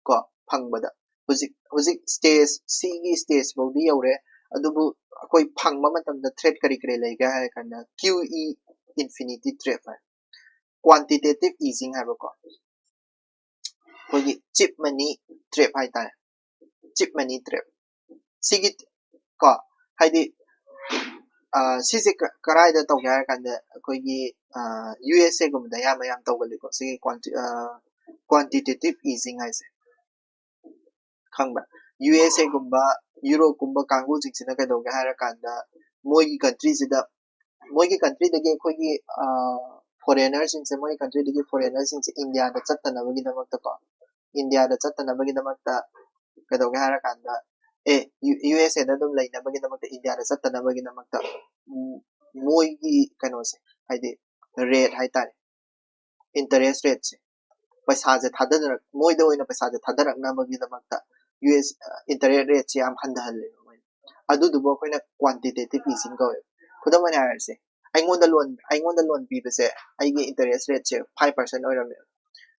ꯀꯣ꯫ ꯐꯪꯕꯗ ꯍꯧꯖꯤꯛ ꯍꯧꯖꯤꯛ ꯁ꯭ꯇꯦꯖ ꯁꯤꯒꯤ ꯁ꯭ꯇꯦꯖ ꯐꯥꯎꯗꯤ ꯌꯧꯔꯦ꯫ ꯑꯗꯨꯕꯨ ꯑꯩꯈꯣꯏ ꯐꯪꯕ ꯃꯇꯝꯗ ꯊ꯭ꯔꯦꯠ ꯀꯔꯤ ꯀꯔꯤ ꯂꯩꯒꯦ ꯍꯥꯏꯔ ꯀꯥꯟꯗ, ꯀ꯭ꯌꯨ ꯏ ꯏꯟꯐꯤꯅꯤꯇꯤ ꯇ꯭ꯔꯦꯞ ꯍꯥꯏ, ꯀ꯭ꯋꯥꯟꯇꯤꯇꯦꯇꯤꯞ ꯏꯖꯤꯡ ꯍꯥꯏꯕꯀꯣ, ꯑꯩꯈꯣꯏꯒꯤ ꯆꯤꯞ ꯃꯅꯤ ꯇ꯭ꯔꯦꯞ ꯍꯥꯏꯇꯥꯔꯦ꯫ ꯆꯤꯞ ꯃꯅꯤ ꯇ꯭ꯔꯦꯞ ꯁꯤꯒꯤ ꯀꯣ, ꯍꯥꯏꯗꯤ ꯁꯤꯁꯦ ꯀꯔꯥꯏꯗ ꯇꯧꯒꯦ ꯍꯥꯏꯔ ꯀꯥꯟꯗ, ꯑꯩꯈꯣꯏꯒꯤ ꯌꯨ ꯑꯦꯁ ꯑꯦꯒꯨꯝꯕꯗ ꯑꯌꯥꯝꯕ ꯌꯥꯝ ꯇꯧꯒꯜꯂꯤꯀꯣ, ꯁꯤꯒꯤ ꯀ꯭ꯋꯥꯟꯇꯤꯇꯦꯇꯤꯞ ꯏꯖꯤꯡ ꯍꯥꯏꯁꯦ, ꯈꯪꯕ꯭ꯔꯥ? ꯌꯨ ꯑꯦꯁ ꯑꯦꯒꯨꯝꯕ, ꯌꯨꯔꯣꯞꯀꯨꯝꯕ ꯀꯥꯡꯕꯨꯁꯤꯡꯁꯤꯅ ꯀꯩꯗꯧꯒꯦ ꯍꯥꯏꯔ ꯀꯥꯟꯗ, ꯃꯣꯏꯒꯤ ꯀꯟꯇ꯭ꯔꯤꯁꯤꯗ, ꯃꯣꯏꯒꯤ ꯀꯟꯇ꯭ꯔꯤꯗꯒꯤ ꯑꯩꯈꯣꯏꯒꯤ ꯐꯣꯔꯦꯅꯔꯁꯤꯡꯁꯦ, ꯃꯣꯏꯒꯤ ꯀꯟꯇ꯭ꯔꯤꯗꯒꯤ ꯐꯣꯔꯦꯅꯔꯁꯤꯡꯁꯦ ꯏꯟꯗꯤꯌꯥꯗ ꯆꯠꯇꯅꯕꯒꯤꯗꯃꯛꯇꯀꯣ, ꯏꯟꯗꯤꯌꯥꯗ ꯆꯠꯇꯅꯕꯒꯤꯗꯃꯛꯇ ꯀꯩꯗꯧꯒꯦ ꯍꯥꯏꯔ ꯀꯥꯟꯗ, ꯑꯦ, ꯌꯨ ꯑꯦꯁ ꯑꯦꯗ ꯑꯗꯨꯝ ꯂꯩꯅꯕꯒꯤꯗꯃꯛꯇ, ꯏꯟꯗꯤꯌꯥꯗ ꯆꯠꯇꯅꯕꯒꯤꯗꯃꯛꯇ ꯃꯣꯏꯒꯤ ꯀꯩꯅꯣꯁꯦ, ꯍꯥꯏꯗꯤ ꯔꯦꯠ ꯍꯥꯏꯇꯥꯔꯦ, ꯏꯟꯇꯔꯦꯁ ꯔꯦꯠꯁꯦ, ꯄꯩꯁꯥꯁꯦ ꯊꯥꯗꯔꯛ ꯃꯣꯏꯗ ꯑꯣꯏꯅ ꯄꯩꯁꯥꯁꯦ ꯊꯥꯗꯔꯛꯅꯕꯒꯤꯗꯃꯛꯇ ꯌꯨ ꯑꯦꯁ ꯏꯟꯇꯔꯦꯁ ꯔꯦꯠꯁꯦ ꯌꯥꯝ ꯍꯟꯊꯍꯜꯂꯦꯕ ꯃꯣꯏꯅ꯫ ꯑꯗꯨꯗꯨꯕꯨ ꯑꯩꯈꯣꯏꯅ ꯀ꯭ꯋꯥꯟꯇꯤꯇꯦꯇꯤꯞ ꯏꯖꯤꯡ ꯀꯧꯋꯦꯕ꯫ ꯈꯨꯗꯝ ꯑꯣꯏꯅ ꯍꯥꯏꯔꯁꯦ, ꯑꯩꯉꯣꯟꯗ ꯂꯣꯟ ꯑꯩꯉꯣꯟꯗ ꯂꯣꯟ ꯄꯤꯕꯁꯦ, ꯑꯩꯒꯤ ꯏꯟꯇꯔꯦꯁ ꯔꯦꯠꯁꯦ ꯐꯥꯏꯚ ꯄꯥꯔꯁꯦꯟ ꯑꯣꯏꯔꯝꯃꯦꯕ꯫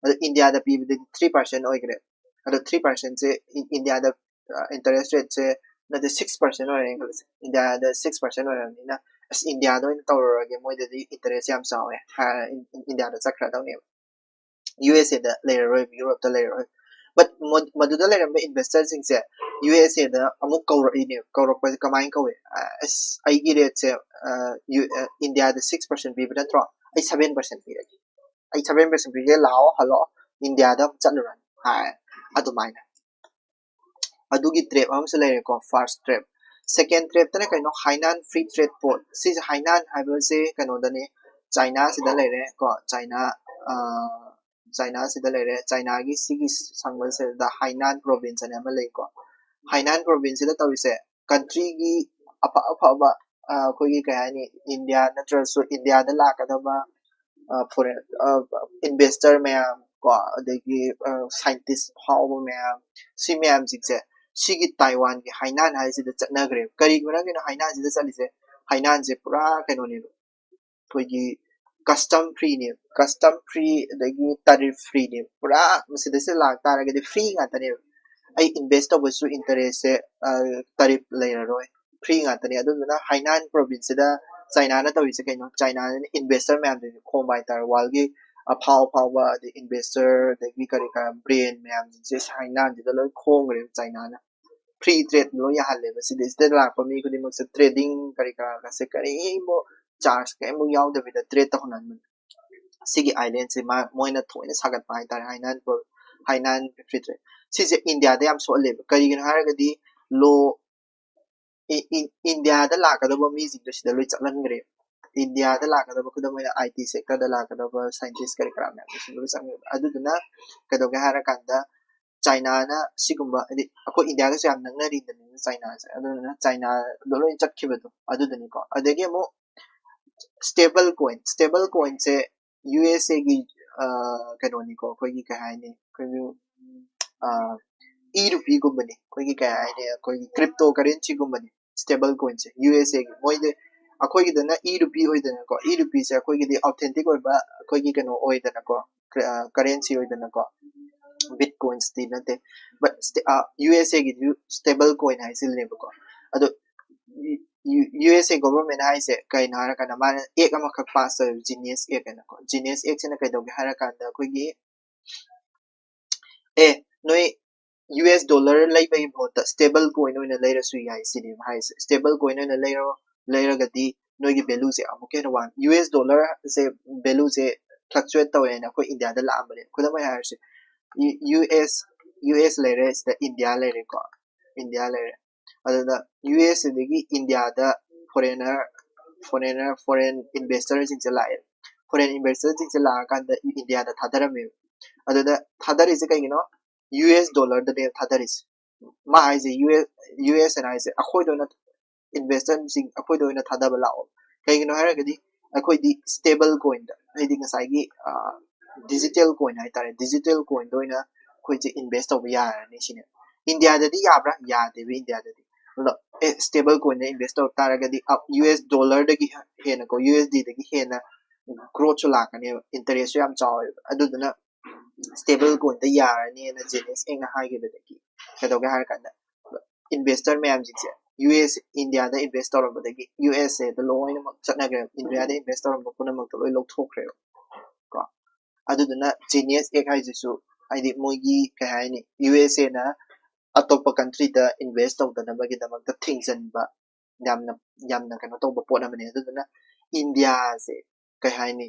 ꯑꯗꯣ ꯏꯟꯗꯤꯌꯥꯗ ꯄꯤꯕꯗꯗꯤ ꯊ꯭ꯔꯤ ꯄꯥꯔꯁꯦꯟ ꯑꯣꯏꯈ꯭ꯔꯦ꯫ ꯑꯗꯣ ꯊ꯭ꯔꯤ ꯄꯥꯔꯁꯦꯟꯁꯦ ꯏꯟꯗꯤꯌꯥꯗ ꯏꯟꯇꯔꯦꯁ ꯔꯦꯠꯁꯦ, ꯅꯠꯇꯦ, ꯁꯤꯛꯁ ꯄꯥꯔꯁꯦꯟ ꯑꯣꯏꯔꯦꯅ ꯈꯜꯂꯁꯦ, ꯏꯟꯗꯤꯌꯥꯗ ꯁꯤꯛꯁ ꯄꯥꯔꯁꯦꯟ ꯑꯣꯏꯔꯕꯅꯤꯅ, ꯑꯁ, ꯏꯟꯗꯤꯌꯥꯗ ꯑꯣꯏꯅ ꯇꯧꯔꯨꯔꯒꯦ, ꯃꯣꯏꯗꯗꯤ ꯏꯟꯇꯔꯦꯁ ꯌꯥꯝ ꯆꯥꯎꯋꯦ ꯍꯥꯏꯔ ꯏꯟꯗꯤꯌꯥꯗ ꯆꯠꯈ꯭ꯔꯗꯧꯅꯦꯕ꯫ ꯌꯨ ꯑꯦꯁ ꯑꯦꯗ ꯂꯩꯔꯔꯣꯏꯕ, ꯌꯨꯔꯣꯞꯇ ꯂꯩꯔꯔꯣꯏ꯫ ꯕꯠ ꯃꯗꯨꯗ ꯂꯩꯔꯝꯕ ꯏꯟꯚꯦꯁꯇꯔꯁꯤꯡꯁꯦ ꯌꯨ ꯑꯦꯁ ꯑꯦꯗ ꯑꯃꯨꯛ ꯀꯧꯔꯛꯏꯅꯦꯕ꯫ ꯀꯧꯔꯛꯄꯁꯦ ꯀꯃꯥꯏꯅ ꯀꯧꯏ? ꯑꯁ, ꯑꯩꯒꯤ ꯔꯦꯠꯁꯦ ꯏꯟꯗꯤꯌꯥꯗ ꯁꯤꯛꯁ ꯄꯥꯔꯁꯦꯟ ꯄꯤꯕ ꯅꯠꯇ꯭ꯔꯣ, ꯑꯩ ꯁꯚꯦꯟ ꯄꯥꯔꯁꯦꯟ ꯄꯤꯔꯒꯦ, ꯑꯩ ꯁꯚꯦꯟ ꯄꯥꯔꯁꯦꯟ ꯄꯤꯔꯒꯦ, ꯂꯥꯛꯑꯣ, ꯍꯜꯂꯛꯑꯣ, ꯏꯟꯗꯤꯌꯥꯗ ꯑꯃꯨꯛ ꯆꯠꯂꯨꯔꯅꯤ ꯍꯥꯏ꯫ ꯑꯗꯨꯃꯥꯏꯅ ꯑꯗꯨꯒꯤ ꯇ꯭ꯔꯦꯞ ꯑꯃꯁꯨ ꯂꯩꯔꯦꯀꯣ, ꯐꯥꯔꯁ ꯇ꯭ꯔꯦꯞ꯫ ꯁꯦꯀꯦꯟ ꯇ꯭ꯔꯦꯞꯇꯅ ꯀꯩꯅꯣ? ꯍꯥꯏꯅꯥꯟ ꯐ꯭ꯔꯤ ꯇ꯭ꯔꯦꯠ ꯄꯣꯔꯠ꯫ ꯁꯤꯁꯦ, ꯍꯥꯏꯅꯥꯟ ꯍꯥꯏꯕꯁꯦ ꯀꯩꯅꯣꯗꯅꯤ, ꯆꯥꯏꯅꯥꯁꯤꯗ ꯂꯩꯔꯦ ꯀꯣ, ꯆꯥꯏꯅꯥ, ꯆꯥꯏꯅꯥꯁꯤꯗ ꯂꯩꯔꯦ꯫ ꯆꯥꯏꯅꯥꯒꯤ ꯁꯤꯒꯤ ꯁꯪꯕꯁꯤꯗ ꯍꯥꯏꯅꯥꯟ ꯄ꯭ꯔꯣꯚꯤꯟꯁ ꯑꯅ ꯑꯃ ꯂꯩꯀꯣ꯫ ꯍꯥꯏꯅꯥꯟ ꯄ꯭ꯔꯣꯚꯤꯟꯁꯁꯤꯗ ꯇꯧꯔꯤꯁꯦ, ꯀꯟꯇ꯭ꯔꯤꯒꯤ ꯑꯐ ꯑꯐꯕ, ꯑꯩꯈꯣꯏꯒꯤ ꯀꯩ ꯍꯥꯏꯅꯤ, ꯏꯟꯗꯤꯌꯥ ꯅꯠꯇ꯭ꯔꯁꯨ ꯏꯟꯗꯤꯌꯥꯗ ꯂꯥꯛꯀꯗꯕ ꯐꯣꯔꯦꯟ ꯏꯟꯚꯦꯁꯇꯔ ꯃꯌꯥꯝ ꯀꯣ, ꯑꯗꯒꯤ ꯁꯥꯏꯟꯇꯤꯁ ꯐꯥꯎꯕ ꯃꯌꯥꯝ, ꯁꯤ ꯃꯌꯥꯝꯁꯤꯡꯁꯦ ꯁꯤꯒꯤ ꯇꯥꯏꯋꯥꯟꯒꯤ ꯍꯥꯏꯅꯥꯟ ꯍꯥꯏꯁꯤꯗ ꯆꯠꯅꯈ꯭ꯔꯦꯕ꯫ ꯀꯔꯤꯒꯤ ꯃꯔꯝꯒꯤꯅꯣ ꯍꯥꯏꯅꯥꯟꯁꯤꯗ ꯆꯠꯂꯤꯁꯦ? ꯍꯥꯏꯅꯥꯟꯁꯦ ꯄꯨꯔꯥ ꯀꯩꯅꯣꯅꯦꯕ, ꯑꯩꯈꯣꯏꯒꯤ ꯀꯁꯇꯝ ꯐ꯭ꯔꯤꯅꯦꯕ, ꯀꯁꯇꯝ ꯐ꯭ꯔꯤ, ꯑꯗꯒꯤ ꯇꯥꯔꯤꯐ ꯐ꯭ꯔꯤꯅꯦꯕ꯫ ꯄꯨꯔꯥ ꯃꯁꯤꯗ ꯁꯤ ꯂꯥꯛꯇꯥꯔꯒꯗꯤ ꯐ꯭ꯔꯤ ꯉꯥꯛꯇꯅꯦꯕ꯫ ꯑꯩ ꯏꯟꯚꯦꯁ ꯇꯧꯕꯁꯨ ꯏꯟꯇꯔꯦꯁꯁꯦ ꯇꯔꯤꯞ ꯂꯩꯔꯔꯣꯏ, ꯐ꯭ꯔꯤ ꯉꯥꯛꯇꯅꯤ꯫ ꯑꯗꯨꯗꯨꯅ ꯍꯥꯏꯅꯥꯟ ꯄ꯭ꯔꯣꯚꯤꯟꯁꯁꯤꯗ ꯆꯥꯏꯅꯥꯅ ꯇꯧꯔꯤꯁꯦ ꯀꯩꯅꯣ? ꯆꯥꯏꯅꯥꯅ ꯏꯟꯚꯦꯁꯇꯔ ꯃꯌꯥꯝꯗꯨꯁꯨ ꯈꯣꯝꯕ ꯍꯥꯏꯇꯥꯔꯦ, ꯋꯥꯔꯜꯒꯤ ꯑꯐꯥꯎ ꯑꯐꯥꯎꯕ ꯑꯗꯩ ꯏꯟꯚꯦꯁꯇꯔ ꯑꯗꯒꯤ ꯀꯔꯤ ꯀꯔꯥ ꯕ꯭ꯔꯦꯟ ꯃꯌꯥꯝꯁꯤꯡꯁꯦ ꯍꯥꯏꯅꯥꯟꯁꯤꯗ ꯂꯣꯏ ꯈꯣꯝꯈ꯭ꯔꯦꯕ ꯆꯥꯏꯅꯥꯅ꯫ ꯐ꯭ꯔꯤ ꯇ꯭ꯔꯦꯗ ꯂꯣꯏ ꯌꯥꯍꯜꯂꯦꯕ꯫ ꯁꯤꯗꯩꯁꯤꯗ ꯂꯥꯛꯄ ꯃꯤ ꯈꯨꯗꯤꯡꯃꯛꯁꯦ ꯇ꯭ꯔꯦꯗꯤꯡ ꯀꯔꯤ ꯀꯔꯥꯒꯁꯦ ꯀꯔꯤꯝꯐꯥꯎ ꯆꯥꯔꯖ ꯀꯔꯤꯝꯐꯥꯎ ꯌꯥꯎꯗꯕꯤꯗ ꯇ꯭ꯔꯦꯗ ꯇꯧꯍꯟꯍꯟꯕꯅꯦ꯫ ꯁꯤꯒꯤ ꯑꯥꯏꯂꯦꯟꯁꯦ ꯃꯥ ꯃꯣꯏꯅ ꯊꯑꯣꯏꯅ ꯁꯥꯒꯠꯄ ꯍꯥꯏꯇꯥꯔꯦ, ꯍꯥꯏꯅꯥꯟ ꯄ꯭ꯔꯣ ꯍꯥꯏꯅꯥꯟ ꯐ꯭ꯔꯤ ꯇ꯭ꯔꯦꯗ꯫ ꯁꯤꯁꯦ ꯏꯟꯗꯤꯌꯥꯗ ꯌꯥꯝ ꯁꯣꯛꯍꯜꯂꯦꯕ꯫ ꯀꯔꯤꯒꯤꯅꯣ ꯍꯥꯏꯔꯒꯗꯤ ꯂꯣ ꯏꯟꯗꯤꯌꯥꯗ ꯂꯥꯛꯀꯗꯕ ꯃꯤꯁꯤꯡꯗꯣ ꯁꯤꯗ ꯂꯣꯏ ꯆꯠꯍꯟꯈ꯭ꯔꯦ꯫ ꯏꯟꯗꯤꯌꯥꯗ ꯂꯥꯛꯀꯗꯕ, ꯈꯨꯗꯝ ꯑꯣꯏꯅ ꯑꯥꯏ ꯇꯤ ꯁꯦꯛꯇꯔꯗ ꯂꯥꯛꯀꯗꯕ ꯁꯥꯏꯟꯇꯤꯁ ꯀꯔꯤ ꯀꯔꯥ ꯃꯌꯥꯝꯗꯣ ꯁꯤꯗ ꯂꯣꯏ ꯆꯠꯍꯟꯈ꯭ꯔꯦ꯫ ꯑꯗꯨꯗꯨꯅ ꯀꯩꯗꯧꯒꯦ ꯍꯥꯏꯔꯀꯥꯟꯗ ꯆꯥꯏꯅꯥꯅ ꯁꯤꯒꯨꯝꯕ, ꯍꯥꯏꯗꯤ ꯑꯩꯈꯣꯏ ꯏꯟꯗꯤꯌꯥꯒꯁꯨ ꯌꯥꯝ ꯅꯛꯅꯔꯤꯗꯅ ꯆꯥꯏꯅꯥꯁꯦ, ꯑꯗꯨꯗꯨꯅ ꯆꯥꯏꯅꯥꯗꯣ ꯂꯣꯏ ꯆꯠꯈꯤꯕꯗꯣ ꯑꯗꯨꯗꯨꯅꯤꯀꯣ꯫ ꯑꯗꯒꯤ ꯑꯃꯨꯛ ꯁ꯭ꯇꯦꯕꯜ ꯀꯣꯏꯟ, ꯁ꯭ꯇꯦꯕꯜ ꯀꯣꯏꯟꯁꯦ ꯌꯨ ꯑꯦꯁ ꯑꯦꯒꯤ ꯀꯩꯅꯣꯅꯤꯀꯣ, ꯑꯩꯈꯣꯏꯒꯤ ꯀꯩ ꯍꯥꯏꯅꯤ, ꯑꯩꯈꯣꯏꯒꯤ ꯏ ꯔꯨꯄꯤꯒꯨꯝꯕꯅꯤ, ꯑꯩꯈꯣꯏꯒꯤ ꯀꯩ ꯍꯥꯏꯅꯤ, ꯑꯩꯈꯣꯏꯒꯤ ꯀ꯭ꯔꯤꯞꯇꯣ ꯀꯔꯦꯟꯁꯤꯒꯨꯝꯕꯅꯤ ꯁ꯭ꯇꯦꯕꯜ ꯀꯣꯏꯟꯁꯦ ꯌꯨ ꯑꯦꯁ ꯑꯦꯒꯤ꯫ ꯃꯣꯏꯗꯤ ꯑꯩꯈꯣꯏꯒꯤꯗꯅ ꯏ ꯔꯨꯄꯤ ꯑꯣꯏꯗꯅꯀꯣ, ꯏ ꯔꯨꯄꯤꯁꯦ ꯑꯩꯈꯣꯏꯒꯤꯗꯤ ꯑꯣꯊꯦꯟꯇꯤꯛ ꯑꯣꯏꯕ ꯑꯩꯈꯣꯏꯒꯤ ꯀꯩꯅꯣ ꯑꯣꯏꯗꯅꯀꯣ, ꯀꯔꯦꯟꯁꯤ ꯑꯣꯏꯗꯅꯀꯣ, ꯕꯤꯠ ꯀꯣꯏꯟꯁꯇꯤ ꯅꯠꯇꯦ꯫ ꯕꯠ ꯌꯨ ꯑꯦꯁ ꯑꯦꯒꯤꯗꯤ ꯁ꯭ꯇꯦꯕꯜ ꯀꯣꯏꯟ ꯍꯥꯏꯁꯤꯜꯂꯦꯕꯀꯣ꯫ ꯑꯗꯣ ꯌꯨ ꯑꯦꯁ ꯑꯦ ꯒꯣꯚꯔꯟꯃꯦꯟ ꯍꯥꯏꯁꯦ ꯀꯩꯅꯣ ꯍꯥꯏꯔꯀꯥꯟꯗ ꯃꯥꯅ ꯑꯦꯛ ꯑꯃꯈꯛ ꯄꯥꯁ ꯇꯧꯋꯦꯕ, ꯖꯤꯅꯤꯌꯁ ꯑꯦꯛ ꯍꯥꯏꯅꯀꯣ꯫ ꯖꯤꯅꯤꯌꯁ ꯑꯦꯛꯁꯤꯅ ꯀꯩꯗꯧꯒꯦ ꯍꯥꯏꯔꯀꯥꯟꯗ ꯑꯩꯈꯣꯏꯒꯤ ꯑꯦ ꯅꯣꯏ ꯌꯨ ꯑꯦꯁ ꯗꯣꯂꯔ ꯂꯩꯕꯒꯤ ꯃꯍꯨꯠꯇ ꯁ꯭ꯇꯦꯕꯜ ꯀꯣꯏꯟ ꯑꯣꯏꯅ ꯂꯩꯔꯁꯨ ꯌꯥꯏ ꯁꯤꯅꯦꯕ ꯍꯥꯏꯁꯦ꯫ ꯁ꯭ꯇꯦꯕꯜ ꯀꯣꯏꯟ ꯑꯣꯏꯅ ꯂꯩꯔꯣ, ꯂꯩꯔꯒꯗꯤ ꯅꯣꯏꯒꯤ ꯚꯦꯂꯨꯁꯦ ꯑꯃꯨꯛꯀ ꯍꯦꯟꯅ ꯋꯥꯡ, ꯌꯨ ꯑꯦꯁ ꯗꯣꯂꯔꯁꯦ ꯚꯦꯂꯨꯁꯦ ꯐ꯭ꯂꯛꯆꯨꯋꯦꯠ ꯇꯧꯋꯦꯅ ꯑꯩꯈꯣꯏ ꯏꯟꯗꯤꯌꯥꯗ ꯂꯥꯛꯑꯝꯕꯅꯦ꯫ ꯈꯨꯗꯝ ꯑꯣꯏꯅ ꯍꯥꯏꯔꯁꯤ, ꯌꯨ ꯑꯦꯁ ꯌꯨ ꯑꯦꯁ ꯂꯩꯔꯦ, ꯁꯤꯗ ꯏꯟꯗꯤꯌꯥ ꯂꯩꯔꯦꯀꯣ, ꯏꯟꯗꯤꯌꯥ ꯂꯩꯔꯦ꯫ ꯑꯗꯨꯗ ꯌꯨ ꯑꯦꯁ ꯑꯦꯗꯒꯤ ꯏꯟꯗꯤꯌꯥꯗ ꯐꯣꯔꯦꯅꯔ ꯐꯣꯔꯦꯅꯔ ꯐꯣꯔꯦꯟ ꯏꯟꯚꯦꯁꯇꯔꯁꯤꯡꯁꯦ ꯂꯥꯛꯑꯦ꯫ ꯐꯣꯔꯦꯟ ꯏꯟꯚꯦꯁꯇꯔꯁꯤꯡꯁꯦ ꯂꯥꯛꯑꯀꯥꯟꯗ ꯏꯟꯗꯤꯌꯥꯗ ꯊꯥꯗꯔꯝꯃꯦꯕ꯫ ꯑꯗꯨꯗ ꯊꯥꯗꯔꯤꯁꯦ ꯀꯩꯒꯤꯅꯣ? ꯌꯨ ꯑꯦꯁ ꯗꯣꯂꯔꯗꯅꯦꯕ ꯊꯥꯗꯔꯤꯁꯦ꯫ ꯃꯥ ꯍꯥꯏꯁꯦ ꯌꯨ ꯑꯦꯁ ꯌꯨ ꯑꯦꯁ ꯑꯦꯅ ꯍꯥꯏꯁꯦ ꯑꯩꯈꯣꯏꯗ ꯑꯣꯏꯅ ꯏꯟꯚꯦꯁꯇꯔꯁꯤꯡ ꯑꯩꯈꯣꯏꯗ ꯑꯣꯏꯅ ꯊꯥꯗꯕ ꯂꯥꯛꯑꯣ꯫ ꯀꯩꯒꯤꯅꯣ ꯍꯥꯏꯔꯒꯗꯤ ꯑꯩꯈꯣꯏꯗꯤ ꯁ꯭ꯇꯦꯕꯜ ꯀꯣꯏꯟꯗ, ꯍꯥꯏꯗꯤ ꯉꯁꯥꯏꯒꯤ ꯗꯤꯖꯤꯇꯦꯜ ꯀꯣꯏꯟ ꯍꯥꯏꯇꯥꯔꯦ, ꯗꯤꯖꯤꯇꯦꯜ ꯀꯣꯏꯟꯗ ꯑꯣꯏꯅ ꯑꯩꯈꯣꯏꯁꯦ ꯏꯟꯚꯦꯁ ꯇꯧꯕ ꯌꯥꯔꯅꯤ ꯁꯤꯅꯦ꯫ ꯏꯟꯗꯤꯌꯥꯗꯗꯤ ꯌꯥꯕ꯭ꯔꯥ? ꯌꯥꯗꯦꯕ ꯏꯟꯗꯤꯌꯥꯗꯗꯤ꯫ ꯑꯗꯣ ꯑꯦ ꯁ꯭ꯇꯦꯕꯜ ꯀꯣꯏꯟꯗ ꯏꯟꯚꯦꯁ ꯇꯧ ꯇꯥꯔꯒꯗꯤ ꯌꯨ ꯑꯦꯁ ꯗꯣꯂꯔꯗꯒꯤ ꯍꯦꯟꯅꯀꯣ, ꯌꯨ ꯑꯦꯁ ꯗꯤꯗꯒꯤ ꯍꯦꯟꯅ ꯒ꯭ꯔꯣꯠꯁꯨ ꯂꯥꯛꯀꯅꯦꯕ, ꯏꯟꯇꯔꯦꯁꯁꯨ ꯌꯥꯝ ꯆꯥꯎꯋꯦꯕ꯫ ꯑꯗꯨꯗꯨꯅ ꯁ꯭ꯇꯦꯕꯜ ꯀꯣꯏꯟꯗ ꯌꯥꯔꯅꯤꯅ ꯖꯦꯅꯤꯁ ꯑꯦꯛꯅ ꯍꯥꯏꯈꯤꯕꯗꯒꯤ ꯀꯩꯗꯧꯒꯦ ꯍꯥꯏꯔ ꯀꯥꯟꯗ, ꯏꯟꯚꯦꯁꯇꯔ ꯃꯌꯥꯝꯁꯤꯡꯁꯦ ꯌꯨ ꯑꯦꯁ ꯏꯟꯗꯤꯌꯥꯗ ꯏꯟꯚꯦꯁ ꯇꯧꯔꯝꯕꯗꯒꯤ ꯌꯨ ꯑꯦꯁ ꯑꯦꯗ ꯂꯣꯏꯅꯃꯛ ꯆꯠꯅꯈ꯭ꯔꯦꯕ꯫ ꯏꯟꯗꯤꯌꯥꯗ ꯏꯟꯚꯦꯁ ꯇꯧꯔꯝꯕ ꯄꯨꯝꯅꯃꯛꯇ ꯂꯣꯏ ꯂꯧꯊꯣꯛꯈ꯭ꯔꯦꯕ ꯀꯣ꯫ ꯑꯗꯨꯗꯨꯅ ꯖꯦꯅꯤꯁ ꯑꯦꯛ ꯍꯥꯏꯁꯤꯁꯨ, ꯍꯥꯏꯗꯤ ꯃꯣꯏꯒꯤ ꯀꯩ ꯍꯥꯏꯅꯤ, ꯌꯨ ꯑꯦꯁ ꯑꯦꯅ ꯑꯇꯣꯞꯄ ꯀꯟꯇ꯭ꯔꯤꯗ ꯏꯟꯚꯦꯁ ꯇꯧꯗꯅꯕꯒꯤꯗꯃꯛꯇ ꯊꯤꯡꯖꯤꯟꯕ ꯌꯥꯝꯅ ꯌꯥꯝꯅ ꯀꯩꯅꯣ ꯇꯧꯕ ꯄꯣꯠ ꯑꯃꯅꯤ꯫ ꯑꯗꯨꯗꯨꯅ ꯏꯟꯗꯤꯌꯥꯁꯦ ꯀꯩ ꯍꯥꯏꯅꯤ,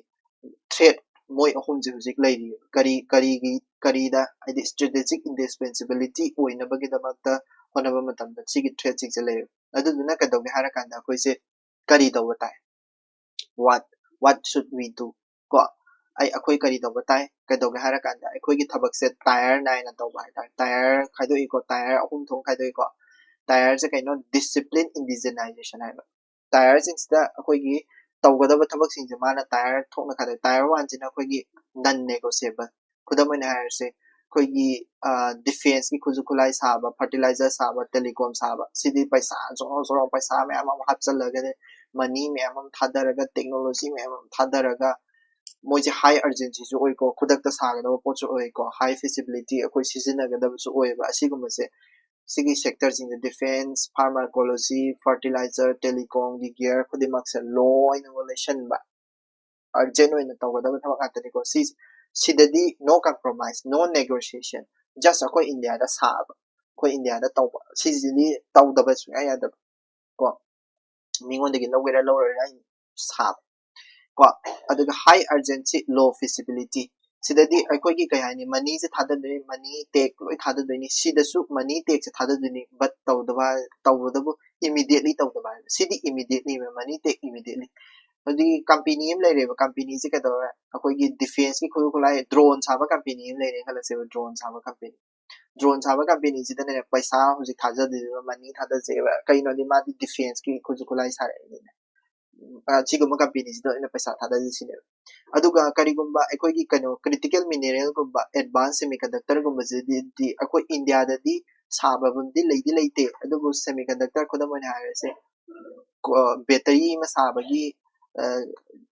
ꯊ꯭ꯔꯦꯠ ꯃꯣꯏ ꯑꯍꯨꯝꯁꯦ ꯍꯧꯖꯤꯛ ꯂꯩꯔꯤ꯫ ꯀꯔꯤ ꯀꯔꯤꯒꯤ ꯀꯔꯤꯗ ꯍꯥꯏꯗꯤ ꯏꯁꯇ꯭ꯔꯦꯇꯦꯖꯤꯛ ꯏꯟꯗꯤꯁꯄꯦꯟꯁꯤꯕꯤꯂꯤꯇꯤ ꯑꯣꯏꯅꯕꯒꯤꯗꯃꯛꯇ ꯍꯣꯠꯅꯕ ꯃꯇꯝꯗ ꯁꯤꯒꯤ ꯊ꯭ꯔꯦꯠꯁꯤꯡꯁꯦ ꯂꯩꯔꯦ꯫ ꯑꯗꯨꯗꯨꯅ ꯀꯩꯗꯧꯒꯦ ꯍꯥꯏꯔꯀꯥꯟꯗ ꯑꯩꯈꯣꯏꯁꯦ ꯀꯔꯤ ꯇꯧꯕ ꯇꯥꯏ? What what should we do? ꯀꯣ, ꯑꯩ ꯑꯩꯈꯣꯏ ꯀꯔꯤ ꯇꯧꯕ ꯇꯥꯏ? ꯀꯩꯗꯧꯒꯦ ꯍꯥꯏꯔꯀꯥꯟꯗ ꯑꯩꯈꯣꯏꯒꯤ ꯊꯕꯛꯁꯦ ꯇꯥꯏꯌꯔ ꯅꯥꯏꯅ ꯇꯧꯕ ꯍꯥꯏꯇꯥꯔꯦ꯫ ꯇꯥꯏꯌꯔ ꯈꯥꯏꯗꯣꯛꯏꯀꯣ, ꯇꯥꯏꯌꯔ ꯑꯍꯨꯝ ꯊꯣꯛꯅ ꯈꯥꯏꯗꯣꯛꯏꯀꯣ꯫ ꯇꯥꯏꯌꯔꯁꯦ ꯀꯩꯅꯣ? ꯗꯤꯁꯤꯄ꯭ꯂꯤꯟ ꯏꯟꯗꯤꯖꯦꯅꯥꯏꯖꯦꯁꯟ ꯍꯥꯏꯕ꯫ ꯇꯥꯏꯌꯔꯁꯤꯡꯁꯤꯗ ꯑꯩꯈꯣꯏꯒꯤ ꯇꯧꯒꯗꯕ ꯊꯕꯛꯁꯤꯡꯁꯦ ꯃꯥꯅ ꯇꯥꯏꯌꯔ ꯊꯣꯛꯅ ꯈꯥꯏꯗꯣꯛꯑꯦ꯫ ꯇꯥꯏꯌꯔ ꯋꯥꯟꯁꯤꯅ ꯑꯩꯈꯣꯏꯒꯤ ꯅꯟ ꯅꯦꯒꯣꯁꯤꯌꯦꯕꯜ꯫ ꯈꯨꯗꯝ ꯑꯣꯏꯅ ꯍꯥꯏꯔꯁꯦ, ꯑꯩꯈꯣꯏꯒꯤ ꯗꯤꯐꯦꯟꯁꯀꯤ ꯈꯨꯠꯁꯨ ꯈꯨꯠꯂꯥꯏ ꯁꯥꯕ, ꯐꯔꯇꯤꯂꯥꯏꯖꯔ ꯁꯥꯕ, ꯇꯦꯂꯤꯀꯣꯝ ꯁꯥꯕ, ꯁꯤꯗꯤ ꯄꯩꯁꯥ ꯖꯣꯔꯣ ꯖꯣꯔꯣ, ꯄꯩꯁꯥ ꯃꯌꯥꯝ ꯑꯃ ꯍꯥꯞꯆꯤꯜꯂꯒ, ꯃꯅꯤ ꯃꯌꯥꯝ ꯑꯃ ꯊꯥꯗꯔꯒ, ꯇꯦꯛꯅꯣꯂꯣꯖꯤ ꯃꯌꯥꯝ ꯑꯃ ꯊꯥꯗꯔꯒ, ꯃꯣꯏꯁꯦ ꯍꯥꯏ ꯑꯔꯖꯦꯟꯁꯤꯁꯨ ꯑꯣꯏꯀꯣ, ꯈꯨꯗꯛꯇ ꯁꯥꯒꯗꯕ ꯄꯣꯠꯁꯨ ꯑꯣꯏꯀꯣ, ꯍꯥꯏ ꯐꯤꯖꯤꯕꯤꯂꯤꯇꯤ ꯑꯩꯈꯣꯏ ꯁꯤꯖꯤꯟꯅꯒꯗꯕꯁꯨ ꯑꯣꯏꯌꯦꯕ꯫ ꯑꯁꯤꯒꯨꯝꯕꯁꯦ ꯁꯤꯒꯤ ꯁꯦꯛꯇꯔꯁꯤꯡꯁꯦ, ꯗꯤꯐꯦꯟꯁ, ꯐꯥꯔꯃꯥꯀꯣꯂꯣꯖꯤ, ꯐꯔꯇꯤꯂꯥꯏꯖꯔ, ꯇꯦꯂꯤꯀꯣꯝꯒꯤ ꯒꯤꯌꯔ ꯈꯨꯗꯤꯡꯃꯛꯁꯦ ꯂꯣꯏꯅꯃꯛ ꯂꯩꯁꯟꯕ, ꯑꯔꯖꯦꯟ ꯑꯣꯏꯅ ꯇꯧꯒꯗꯕ ꯊꯕꯛ ꯉꯥꯛꯇꯅꯤꯀꯣ꯫ ꯁꯤ ꯁꯤꯗꯗꯤ no compromise, no negotiation, just ꯑꯩꯈꯣꯏ ꯏꯟꯗꯤꯌꯥꯗ ꯁꯥꯕ, ꯑꯩꯈꯣꯏ ꯏꯟꯗꯤꯌꯥꯗ ꯇꯧꯕ, ꯁꯤꯁꯤꯗꯤ ꯇꯧꯗꯕ ꯁꯨꯡꯌꯥ ꯌꯥꯗꯕ ꯀꯣ꯫ ꯃꯤꯉꯣꯟꯗꯒꯤ ꯂꯧꯒꯦꯔꯥ ꯂꯧꯔꯣꯏꯔꯥ ꯑꯩ ꯁꯥꯕ ꯀꯣ꯫ ꯑꯗꯨꯒ ꯍꯥꯏ ꯑꯔꯖꯦꯟꯁꯤ, ꯂꯣ ꯐꯤꯖꯤꯕꯤꯂꯤꯇꯤ, ꯁꯤꯗꯗꯤ ꯑꯩꯈꯣꯏꯒꯤ ꯀꯩ ꯍꯥꯏꯅꯤ, ꯃꯅꯤꯁꯦ ꯊꯥꯗꯗꯣꯏꯅꯤ, ꯃꯅꯤ ꯇꯦꯛ ꯂꯣꯏ ꯊꯥꯗꯗꯣꯏꯅꯤ, ꯁꯤꯗꯁꯨ ꯃꯅꯤ ꯇꯦꯛꯁꯦ ꯊꯥꯗꯗꯣꯏꯅꯤ, ꯕꯠ ꯇꯧꯗꯕ, ꯇꯧꯕꯗꯕꯨ ꯏꯃꯤꯗꯤꯌꯦꯠꯂꯤ ꯇꯧꯗꯕ ꯍꯥꯏꯕ꯫ ꯁꯤꯗꯤ ꯏꯃꯤꯗꯤꯌꯦꯠꯂꯤ, ꯃꯅꯤ ꯇꯦꯛ ꯏꯃꯤꯗꯤꯌꯦꯠꯂꯤ꯫ ꯑꯗꯨꯒꯤ ꯀꯝꯄꯦꯅꯤ ꯑꯃ ꯂꯩꯔꯦꯕ, ꯀꯝꯄꯦꯅꯤꯁꯦ ꯀꯩꯗꯧꯔꯦ? ꯑꯩꯈꯣꯏꯒꯤ ꯗꯤꯐꯦꯟꯁꯀꯤ ꯈꯨꯠꯁꯨ ꯈꯨꯠꯂꯥꯏ, ꯗ꯭ꯔꯣꯟ ꯁꯥꯕ ꯀꯝꯄꯦꯅꯤ ꯑꯃ ꯂꯩꯔꯦ ꯈꯜꯂꯁꯦꯕ, ꯗ꯭ꯔꯣꯟ ꯁꯥꯕ ꯀꯝꯄꯦꯅꯤ꯫ ꯗ꯭ꯔꯣꯟ ꯁꯥꯕ ꯀꯝꯄꯦꯅꯤꯁꯤꯗꯅꯦ ꯄꯩꯁꯥ ꯍꯧꯖꯤꯛ ꯊꯥꯗꯗꯣꯏꯕ, ꯃꯅꯤ ꯊꯥꯗꯖꯩꯕ꯫ ꯀꯩꯅꯣꯗꯤ ꯃꯥꯗꯤ ꯗꯤꯐꯦꯟꯁꯀꯤ ꯈꯨꯠꯁꯨ ꯈꯨꯠꯂꯥꯏ ꯁꯥꯔꯛꯏꯅꯤꯅ꯫ ꯑ, ꯁꯤꯒꯨꯝꯕ ꯀꯝꯄꯦꯅꯤꯁꯤꯗ ꯑꯣꯏꯅ ꯄꯩꯁꯥ ꯊꯥꯗꯖꯁꯤꯅꯦꯕ꯫ ꯑꯗꯨꯒ ꯀꯔꯤꯒꯨꯝꯕ ꯑꯩꯈꯣꯏꯒꯤ ꯀꯩꯅꯣ, ꯀ꯭ꯔꯤꯇꯤꯀꯦꯜ ꯃꯤꯅꯔꯦꯜꯒꯨꯝꯕ, ꯑꯦꯗꯚꯥꯟꯁ ꯁꯦꯃꯤꯀꯟꯗꯛꯇꯔꯒꯨꯝꯕꯁꯤꯗꯤ ꯑꯩꯈꯣꯏ ꯏꯟꯗꯤꯌꯥꯗꯗꯤ ꯁꯥꯕ ꯃꯐꯝꯗꯤ ꯂꯩꯗꯤ ꯂꯩꯇꯦ, ꯑꯗꯨꯕꯨ ꯁꯦꯃꯤꯀꯟꯗꯛꯇꯔ ꯈꯨꯗꯝ ꯑꯣꯏꯅ ꯍꯥꯏꯔꯁꯦ, ꯀꯣ-, ꯕꯦꯇꯔꯤ ꯑꯃ ꯁꯥꯕꯒꯤ, ꯑ,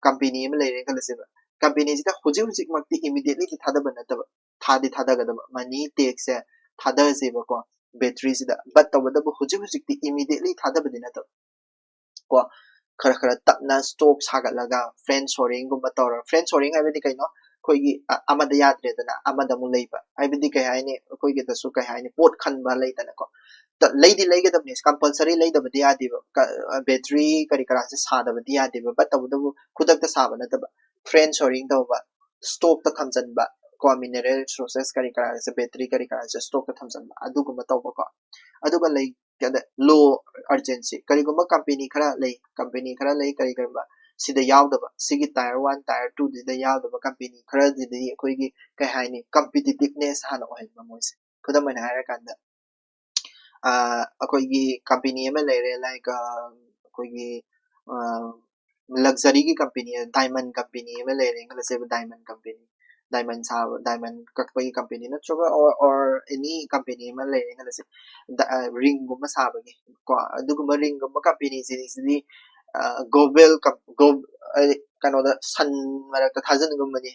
ꯀꯝꯄꯦꯅꯤ ꯑꯃ ꯂꯩꯔꯦ ꯈꯜꯂꯁꯦꯕ꯫ ꯀꯝꯄꯦꯅꯤꯁꯤꯗ ꯍꯧꯖꯤꯛ ꯍꯧꯖꯤꯛꯃꯛꯇꯤ ꯏꯃꯤꯗꯤꯌꯦꯠꯂꯤꯗꯤ ꯊꯥꯗꯕ ꯅꯠꯇꯕ, ꯊꯥꯗꯤ ꯊꯥꯗꯒꯗꯕ, ꯃꯅꯤ ꯇꯦꯛꯁꯁꯦ ꯊꯥꯗꯁꯦꯕꯀꯣ ꯕꯦꯇ꯭ꯔꯤꯁꯤꯗ, ꯕꯠ ꯇꯧꯕꯇꯕꯨ ꯍꯧꯖꯤꯛ ꯍꯧꯖꯤꯛꯇꯤ ꯏꯃꯤꯗꯤꯌꯦꯠꯂꯤ ꯊꯥꯗꯕꯗꯤ ꯅꯠꯇꯕ ꯀꯣ, ꯈꯔ ꯈꯔ ꯇꯞꯅ ꯁ꯭ꯇꯣꯛ ꯁꯥꯒꯠꯂꯒ ꯐ꯭ꯔꯦꯟ ꯁꯣꯔꯤꯡꯒꯨꯝꯕ ꯇꯧꯔꯒ, ꯐ꯭ꯔꯦꯟ ꯁꯣꯔꯤꯡ ꯍꯥꯏꯕꯗꯤ ꯀꯩꯅꯣ? ꯑꯩꯈꯣꯏꯒꯤ ꯑ- ꯑꯃꯗ ꯌꯥꯗ꯭ꯔꯦꯗꯅ ꯑꯃꯗ ꯑꯃꯨꯛ ꯂꯩꯕ ꯍꯥꯏꯕꯗꯤ ꯀꯩ ꯍꯥꯏꯅꯤ? ꯑꯩꯈꯣꯏꯒꯤꯗꯁꯨ ꯀꯩ ꯍꯥꯏꯅꯤ? ꯄꯣꯠ ꯈꯟꯕ ꯂꯩꯗꯅꯀꯣ, ꯂꯩꯗꯤ ꯂꯩꯒꯗꯕꯅꯤ, ꯀꯝꯄꯜꯁꯔꯤ ꯂꯩꯗꯕꯗꯤ ꯌꯥꯗꯦꯕ꯫ ꯕꯦꯇ꯭ꯔꯤ ꯀꯔꯤ ꯀꯔꯥꯁꯦ ꯁꯥꯗꯕꯗꯤ ꯌꯥꯗꯦꯕ, ꯕꯠ ꯇꯧꯕꯇꯕꯨ ꯈꯨꯗꯛꯇ ꯁꯥꯕ ꯅꯠꯇꯕ, ꯐ꯭ꯔꯦꯟ ꯁꯣꯔꯤꯡ ꯇꯧꯕ, ꯁ꯭ꯇꯣꯛꯇ ꯊꯝꯖꯤꯟꯕ ꯀꯣ, ꯃꯤꯅꯔꯦꯜ ꯔꯤꯁꯣꯔꯁꯦꯁ ꯀꯔꯤ ꯀꯔꯥꯁꯦ, ꯕꯦꯇ꯭ꯔꯤ ꯀꯔꯤ ꯀꯔꯥꯁꯦ ꯁ꯭ꯇꯣꯛꯇ ꯊꯝꯖꯤꯟꯕ, ꯑꯗꯨꯒꯨꯝꯕ ꯇꯧꯕꯀꯣ꯫ ꯑꯗꯨꯒ ꯂꯩ ꯂꯣ ꯑꯔꯖꯦꯟꯁꯤ, ꯀꯔꯤꯒꯨꯝꯕ ꯀꯝꯄꯦꯅꯤ ꯈꯔ ꯂꯩ, ꯀꯝꯄꯦꯅꯤ ꯈꯔ ꯂꯩ ꯀꯔꯤꯒꯨꯝꯕ ꯁꯤꯗ ꯌꯥꯎꯗꯕ, ꯁꯤꯒꯤ ꯇꯥꯌꯔ ꯋꯥꯟ ꯇꯥꯌꯔ ꯇꯨꯁꯤꯗ ꯌꯥꯎꯗꯕ ꯀꯝꯄꯦꯅꯤ ꯈꯔꯗꯨꯗꯤ ꯑꯩꯈꯣꯏꯒꯤ ꯀꯩ ꯍꯥꯏꯅꯤ? ꯀꯝꯄꯤꯇꯤꯇꯤꯞꯅꯦꯁ ꯍꯥꯟꯅ ꯑꯣꯏꯍꯟꯕ ꯃꯣꯏꯁꯦ꯫ ꯈꯨꯗꯝ ꯑꯣꯏꯅ ꯍꯥꯏꯔꯀꯥꯟꯗ ꯑꯩꯈꯣꯏꯒꯤ ꯀꯝꯄꯦꯅꯤ ꯑꯃ ꯂꯩꯔꯦ, ꯂꯥꯏꯛ ꯑꯩꯈꯣꯏꯒꯤ ꯂꯛꯖꯔꯤꯒꯤ ꯀꯝꯄꯦꯅꯤ, ꯗꯥꯏꯃꯟ ꯀꯝꯄꯦꯅꯤ ꯑꯃ ꯂꯩꯔꯦ ꯈꯜꯂꯁꯦꯕ, ꯗꯥꯏꯃꯟ ꯀꯝꯄꯦꯅꯤ, ꯗꯥꯏꯃꯟ ꯁꯥꯕ, ꯗꯥꯏꯃꯟ ꯀꯛꯄꯒꯤ ꯀꯝꯄꯦꯅꯤ ꯅꯠꯇ꯭ꯔꯒ ꯑꯣꯔ ꯑꯦꯅꯤ ꯀꯝꯄꯦꯅꯤ ꯑꯃ ꯂꯩꯔꯦ ꯈꯜꯂꯁꯦ, ꯔꯤꯡꯒꯨꯝꯕ ꯁꯥꯕꯒꯤ ꯀꯣ, ꯑꯗꯨꯒꯨꯝꯕ ꯔꯤꯡꯒꯨꯝꯕ ꯀꯝꯄꯦꯅꯤꯁꯤꯗꯤ ꯒ꯭ꯂꯣꯕꯦꯜ ꯀꯩꯅꯣꯗ ꯁꯟ ꯃꯔꯛꯇ ꯊꯥꯖꯤꯟꯒꯨꯝꯕꯅꯤ,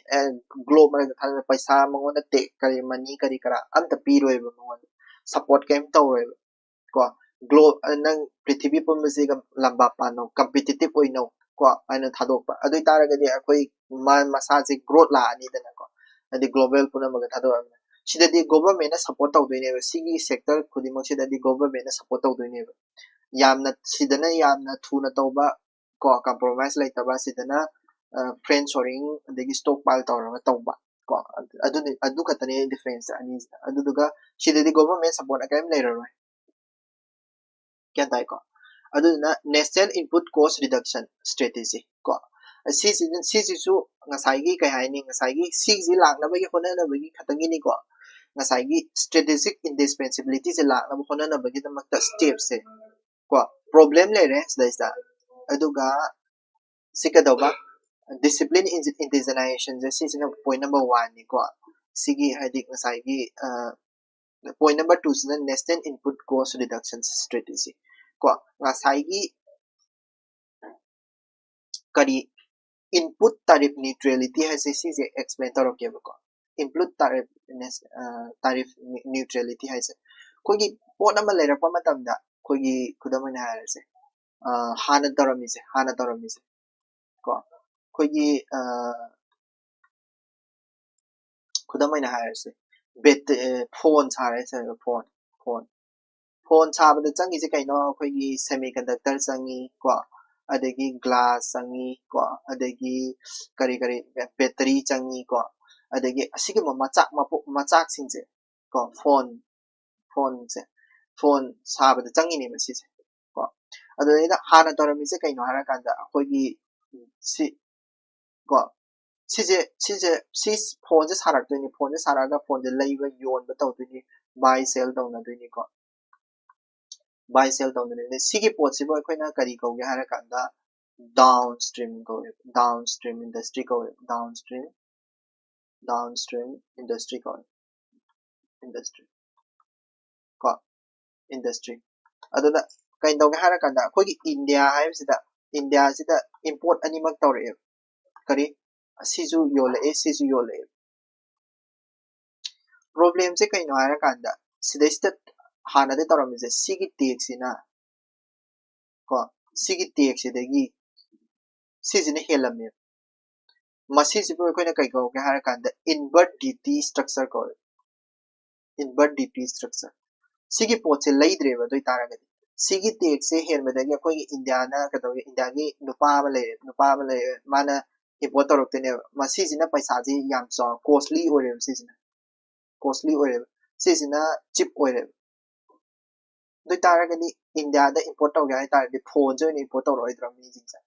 ꯒ꯭ꯂꯣꯕ ꯃꯔꯛꯇ ꯊꯥꯖꯤꯟ, ꯄꯩꯁꯥ ꯃꯉꯣꯟꯗ ꯇꯦꯛ ꯀꯔꯤ ꯃꯅꯤ ꯀꯔꯤ ꯀꯔꯥ ꯑꯝꯇ ꯄꯤꯔꯣꯏꯕ ꯃꯉꯣꯟꯗ, ꯁꯞꯄꯣꯔꯠ ꯀꯩꯝ ꯇꯧꯔꯣꯏꯕ ꯀꯣ꯫ ꯒ꯭ꯂꯣ ꯅꯪ ꯄ꯭ꯔꯤꯊꯤꯕꯤ ꯄꯨꯝꯕꯁꯤꯒ ꯂꯝꯕꯥ ꯄꯥꯟꯅꯧ, ꯀꯝꯄꯤꯇꯤꯇꯤꯞ ꯑꯣꯏꯅꯧ ꯀꯣ ꯍꯥꯏꯅ ꯊꯥꯗꯣꯛꯄ꯫ ꯑꯗꯨ ꯑꯣꯏ ꯇꯥꯔꯒꯗꯤ ꯑꯩꯈꯣꯏ ꯃꯥ ꯃꯁꯥꯁꯦ ꯒ꯭ꯔꯣꯠ ꯂꯥꯛꯑꯅꯤꯗꯅꯀꯣ, ꯍꯥꯏꯗꯤ ꯒ꯭ꯂꯣꯕꯦꯜ ꯄꯨꯝꯅꯃꯛꯀ ꯊꯥꯗꯣꯛꯑꯕꯅꯤꯅ꯫ ꯁꯤꯗꯗꯤ ꯒꯣꯚꯔꯃꯦꯟꯅ ꯁꯞꯄꯣꯔꯠ ꯇꯧꯗꯣꯏꯅꯦꯕ, ꯁꯤꯒꯤ ꯁꯦꯛꯇꯔ ꯈꯨꯗꯤꯡꯃꯛꯁꯤꯗꯗꯤ ꯒꯣꯚꯔꯃꯦꯟꯅ ꯁꯞꯄꯣꯔꯠ ꯇꯧꯗꯣꯏꯅꯦꯕ꯫ ꯌꯥꯝꯅ ꯁꯤꯗꯅ ꯌꯥꯝꯅ ꯊꯨꯅ ꯇꯧꯕ ꯀꯣ, ꯀꯝꯄ꯭ꯔꯣꯃꯥꯏꯁ ꯂꯩꯇꯕ, ꯁꯤꯗꯅ ꯐ꯭ꯔꯦꯟ ꯁꯣꯔꯤꯡ ꯑꯗꯒꯤ ꯁ꯭ꯇꯣꯛ ꯄꯥꯏꯜ ꯇꯧꯔꯒ ꯇꯧꯕ ꯀꯣ꯫ ꯑꯗꯨꯅꯤ, ꯑꯗꯨ ꯈꯛꯇꯅꯦ ꯗꯤꯐ꯭ꯔꯦꯟꯁ ꯑꯅꯤꯁꯤꯗ꯫ ꯑꯗꯨꯗꯨꯒ ꯁꯤꯗꯗꯤ ꯒꯣꯚꯔꯃꯦꯟ ꯁꯞꯄꯣꯔꯠ ꯀꯔꯤꯝ ꯂꯩꯔꯔꯣꯏ꯫ ꯒ꯭ꯌꯥꯟ ꯇꯥꯏꯀꯣ? ꯑꯗꯨꯗꯨꯅ ꯅꯦꯁꯅꯦꯜ ꯏꯟꯄꯨꯠ ꯀꯣꯁ ꯔꯤꯗꯛꯁꯟ ꯁ꯭ꯇ꯭ꯔꯦꯇꯦꯖꯤ ꯀꯣ, ꯁꯤꯁꯤꯅ, ꯁꯤꯁꯤꯁꯨ ꯉꯁꯥꯏꯒꯤ ꯀꯩ ꯍꯥꯏꯅꯤ, ꯉꯁꯥꯏꯒꯤ ꯁꯤꯁꯤ ꯂꯥꯛꯅꯕꯒꯤ ꯍꯣꯠꯅꯅꯕꯒꯤ ꯈꯛꯇꯪꯒꯤꯅꯤꯀꯣ꯫ ꯉꯁꯥꯏꯒꯤ ꯁ꯭ꯇ꯭ꯔꯦꯇꯦꯖꯤꯛ ꯏꯟꯗꯤꯁꯄꯦꯟꯁꯤꯕꯤꯂꯤꯇꯤꯁꯦ ꯂꯥꯛꯅꯕ ꯍꯣꯠꯅꯅꯕꯒꯤꯗꯃꯛꯇ ꯁ꯭ꯇꯦꯞꯁꯦ ꯀꯣ, ꯄ꯭ꯔꯣꯕ꯭ꯂꯦꯝ ꯂꯩꯔꯦ ꯁꯤꯗꯩꯁꯤꯗ꯫ ꯑꯗꯨꯒ ꯁꯤ ꯀꯩꯗꯧꯕ? ꯗꯤꯁꯤꯄ꯭ꯂꯤꯟ ꯏꯟꯗꯤꯖꯦꯅꯥꯏꯖꯦꯁꯟꯁꯦ, ꯁꯤꯁꯤꯅ ꯄꯣꯏꯟ ꯅꯝꯕꯔ ꯋꯥꯟꯅꯤꯀꯣ꯫ ꯁꯤꯒꯤ ꯍꯥꯏꯗꯤ ꯉꯁꯥꯏꯒꯤ ꯄꯣꯏꯟ ꯅꯝꯕꯔ ꯇꯨꯁꯤꯅ ꯅꯦꯁꯅꯦꯜ ꯏꯟꯄꯨꯠ ꯀꯣꯁ ꯔꯤꯗꯛꯁꯟ ꯁ꯭ꯇ꯭ꯔꯦꯇꯦꯖꯤ ꯀꯣ꯫ ꯉꯁꯥꯏꯒꯤ ꯀꯔꯤ input tariff neutrality ꯍꯥꯏꯁꯦ ꯁꯤꯁꯦ explain ꯇꯧꯔꯛꯀꯦꯕꯀꯣ꯫ Input tariff, tariff neutrality ꯍꯥꯏꯁꯦ ꯑꯩꯈꯣꯏꯒꯤ ꯄꯣꯠ ꯑꯃ ꯂꯩꯔꯛꯄ ꯃꯇꯝꯗ ꯑꯩꯈꯣꯏꯒꯤ, ꯈꯨꯗꯝ ꯑꯣꯏꯅ ꯍꯥꯏꯔꯁꯦ, ꯍꯥꯟꯅ ꯇꯧꯔꯝꯃꯤꯁꯦ ꯍꯥꯟꯅ ꯇꯧꯔꯝꯃꯤꯁꯦ ꯀꯣ, ꯑꯩꯈꯣꯏꯒꯤ ꯈꯨꯗꯝ ꯑꯣꯏꯅ ꯍꯥꯏꯔꯁꯦ, ꯕꯦꯠ ꯐꯣꯟ ꯁꯥꯔꯦ ꯁꯥꯔꯦ ꯐꯣꯟ ꯐꯣꯟ ꯐꯣꯟ ꯁꯥꯕꯗ ꯆꯪꯉꯤꯁꯦ ꯀꯩꯅꯣ? ꯑꯩꯈꯣꯏꯒꯤ semiconductor ꯆꯪꯉꯤ ꯀꯣ, ꯑꯗꯒꯤ glass ꯆꯪꯉꯤ ꯀꯣ, ꯑꯗꯒꯤ ꯀꯔꯤ ꯀꯔꯤ battery ꯆꯪꯉꯤ ꯀꯣ, ꯑꯗꯒꯤ ꯑꯁꯤꯒꯨꯝꯕ ꯃꯆꯥꯛ ꯃꯄꯣ ꯃꯆꯥꯛꯁꯤꯡꯁꯦ ꯀꯣ, ꯐꯣꯟ ꯐꯣꯟꯁꯦ ꯐꯣꯟ ꯁꯥꯕꯗ ꯆꯪꯉꯤꯅꯦꯕ ꯁꯤꯁꯦ ꯀꯣ꯫ ꯑꯗꯨꯗꯩꯗ ꯍꯥꯟꯅ ꯇꯧꯔꯝꯃꯤꯁꯦ ꯀꯩꯅꯣ ꯍꯥꯏꯔꯀꯥꯟꯗ ꯑꯩꯈꯣꯏꯒꯤ ꯁꯤ ꯀꯣ, ꯁꯤꯁꯦ ꯁꯤꯁꯦ ꯁꯤ ꯐꯣꯟꯁꯦ ꯁꯥꯔꯛꯇꯣꯏꯅꯤ꯫ ꯐꯣꯟꯁꯦ ꯁꯥꯔꯛꯑꯒ ꯐꯣꯟꯁꯦ ꯂꯩꯕ ꯌꯣꯟꯕ ꯇꯧꯗꯣꯏꯅꯤ, buy sell ꯇꯧꯅꯗꯣꯏꯅꯤꯀꯣ, buy sell ꯇꯧꯅꯗꯣꯏꯅꯤ꯫ ꯁꯤꯒꯤ ꯄꯣꯠꯁꯤꯕꯨ ꯑꯩꯈꯣꯏꯅ ꯀꯔꯤ ꯀꯧꯒꯦ ꯍꯥꯏꯔꯀꯥꯟꯗ downstream ꯀꯧꯋꯦ, downstream industry ꯀꯧꯋꯦ, downstream downstream industry ꯀꯧꯋꯦ, industry ꯀꯣ, industry꯫ ꯑꯗꯨꯅ ꯀꯩꯗꯧꯒꯦ ꯍꯥꯏꯔꯀꯥꯟꯗ ꯑꯩꯈꯣꯏꯒꯤ ꯏꯟꯗꯤꯌꯥ ꯍꯥꯏꯕꯁꯤꯗ, ꯏꯟꯗꯤꯌꯥꯁꯤꯗ import ꯑꯅꯤꯃꯛ ꯇꯧꯔꯛꯑꯦꯕ꯫ ꯀꯔꯤ? ꯁꯤꯁꯨ ꯌꯣꯜꯂꯛꯑꯦ, ꯁꯤꯁꯨ ꯌꯣꯜꯂꯛꯑꯦ꯫ Problemꯁꯦ ꯀꯩꯅꯣ ꯍꯥꯏꯔꯀꯥꯟꯗ ꯁꯤꯗꯩꯁꯤꯗ ꯍꯥꯟꯅꯗꯤ ꯇꯧꯔꯝꯃꯤꯁꯦ ꯁꯤꯒꯤ taxꯁꯤꯅ ꯀꯣ, ꯁꯤꯒꯤ taxꯁꯤꯗꯒꯤ ꯁꯤꯁꯤꯅ ꯍꯦꯜꯂꯝꯃꯦꯕ꯫ ꯃꯁꯤꯁꯤꯕꯨ ꯑꯩꯈꯣꯏꯅ ꯀꯩ ꯀꯧꯒꯦ ꯍꯥꯏꯔꯀꯥꯟꯗ inward duty structure ꯀꯧꯋꯦ, inward duty structure꯫ ꯁꯤꯒꯤ ꯄꯣꯠꯁꯦ ꯂꯩꯗ꯭ꯔꯦꯕ꯫ ꯑꯗꯨ ꯑꯣꯏꯇꯥꯔꯒꯗꯤ ꯁꯤꯒꯤ taxꯁꯦ ꯍꯦꯟꯕꯗꯒꯤ ꯑꯩꯈꯣꯏꯒꯤ ꯏꯟꯗꯤꯌꯥꯅ ꯀꯩꯗꯧꯒꯦ? ꯏꯟꯗꯤꯌꯥꯒꯤ ꯅꯨꯄꯥ ꯑꯃ ꯂꯩꯔꯦ, ꯅꯨꯄꯥ ꯑꯃ ꯂꯩꯔꯦ, ꯃꯥꯅ import ꯇꯧꯔꯛꯇꯣꯏꯅꯦꯕ꯫ ꯃꯁꯤꯁꯤꯅ ꯄꯩꯁꯥꯁꯤ ꯌꯥꯝ ꯆꯥꯎ, costly ꯑꯣꯏꯔꯦꯕ ꯁꯤꯁꯤꯅ, costly ꯑꯣꯏꯔꯦꯕ꯫ ꯁꯤꯁꯤꯅ cheap ꯑꯣꯏꯔꯦꯕ꯫ ꯑꯗꯨ ꯑꯣꯏꯇꯥꯔꯒꯗꯤ ꯏꯟꯗꯤꯌꯥꯗ import ꯇꯧꯒꯦ ꯍꯥꯏ ꯇꯥꯔꯗꯤ ꯐꯣꯟꯁꯦ ꯑꯣꯏꯅ import ꯇꯧꯔꯛꯑꯣꯏꯗ꯭ꯔꯣ ꯃꯤꯁꯤꯡꯁꯦ?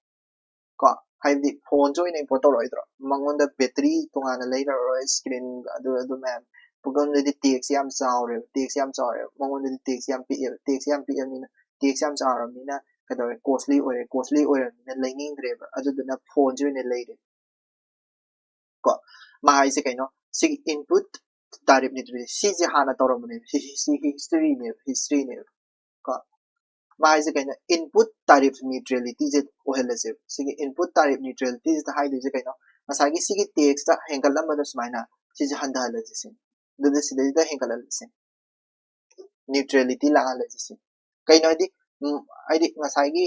ꯀꯣ, ꯍꯥꯏꯕꯗꯤ ꯐꯣꯟꯁꯦ ꯑꯣꯏꯅ import ꯇꯧꯔꯛꯑꯣꯏꯗ꯭ꯔꯣ? ꯃꯉꯣꯟꯗ battery ꯇꯣꯉꯥꯟꯅ ꯂꯩꯔꯔꯣꯏ, screen ꯑꯗꯨ ꯑꯗꯨ ꯃꯌꯥꯝ꯫ ꯃꯉꯣꯟꯗꯗꯤ tax ꯌꯥꯝ ꯆꯥꯎꯔꯦꯕ, tax ꯌꯥꯝ ꯆꯥꯎꯔꯦꯕ꯫ ꯃꯉꯣꯟꯗꯗꯤ tax ꯌꯥꯝ ꯄꯤꯛꯑꯦꯕ, tax ꯌꯥꯝ ꯄꯤꯛꯑꯕꯅꯤꯅ, tax ꯌꯥꯝ ꯆꯥꯎꯔꯕꯅꯤꯅ ꯀꯩꯗꯧꯔꯦ? Costly ꯑꯣꯏꯔꯦ, costly ꯑꯣꯏꯔꯕꯅꯤꯅ ꯂꯩꯅꯤꯡꯗ꯭ꯔꯦꯕ꯫ ꯑꯗꯨꯗꯨꯅ ꯐꯣꯟꯁꯦ ꯑꯣꯏꯅ ꯂꯩꯔꯦ꯫ ꯀꯣ, ꯃꯥ ꯍꯥꯏꯁꯦ ꯀꯩꯅꯣ? ꯁꯤꯒꯤ input tariff neutrality ꯁꯤꯁꯦ ꯍꯥꯟꯅ ꯇꯧꯔꯝꯕꯅꯦꯕ꯫ ꯁꯤ ꯁꯤ historyꯅꯦꯕ, historyꯅꯦꯕ꯫ ꯀꯣ, ꯍꯦꯟꯒꯠꯄ ꯍꯥꯏꯁꯦ ꯀꯩꯅꯣ? Input tariff neutrality ꯁꯦ ꯑꯣꯏꯍꯜꯂꯁꯦꯕ꯫ ꯁꯤꯒꯤ input tariff neutrality ꯁꯤꯗ ꯍꯥꯏꯗꯣꯏꯁꯦ ꯀꯩꯅꯣ? ꯉꯁꯥꯏꯒꯤ ꯁꯤꯒꯤ tax ꯇ ꯍꯦꯟꯒꯠꯂꯝꯕꯗꯣ ꯁꯨꯃꯥꯏꯅ ꯁꯤꯁꯦ ꯍꯟꯊꯍꯜꯂꯁꯦ ꯁꯤꯅꯤ꯫ ꯑꯗꯨꯗ ꯁꯤꯗꯩꯗ ꯍꯦꯟꯒꯠꯍꯜꯂꯁꯦ, neutrality ꯂꯥꯛꯍꯜꯂꯁꯦ ꯁꯤꯅꯤ꯫ ꯀꯩꯅꯣ ꯍꯥꯏꯗꯤ, ꯎꯝ, ꯍꯥꯏꯗꯤ ꯉꯁꯥꯏꯒꯤ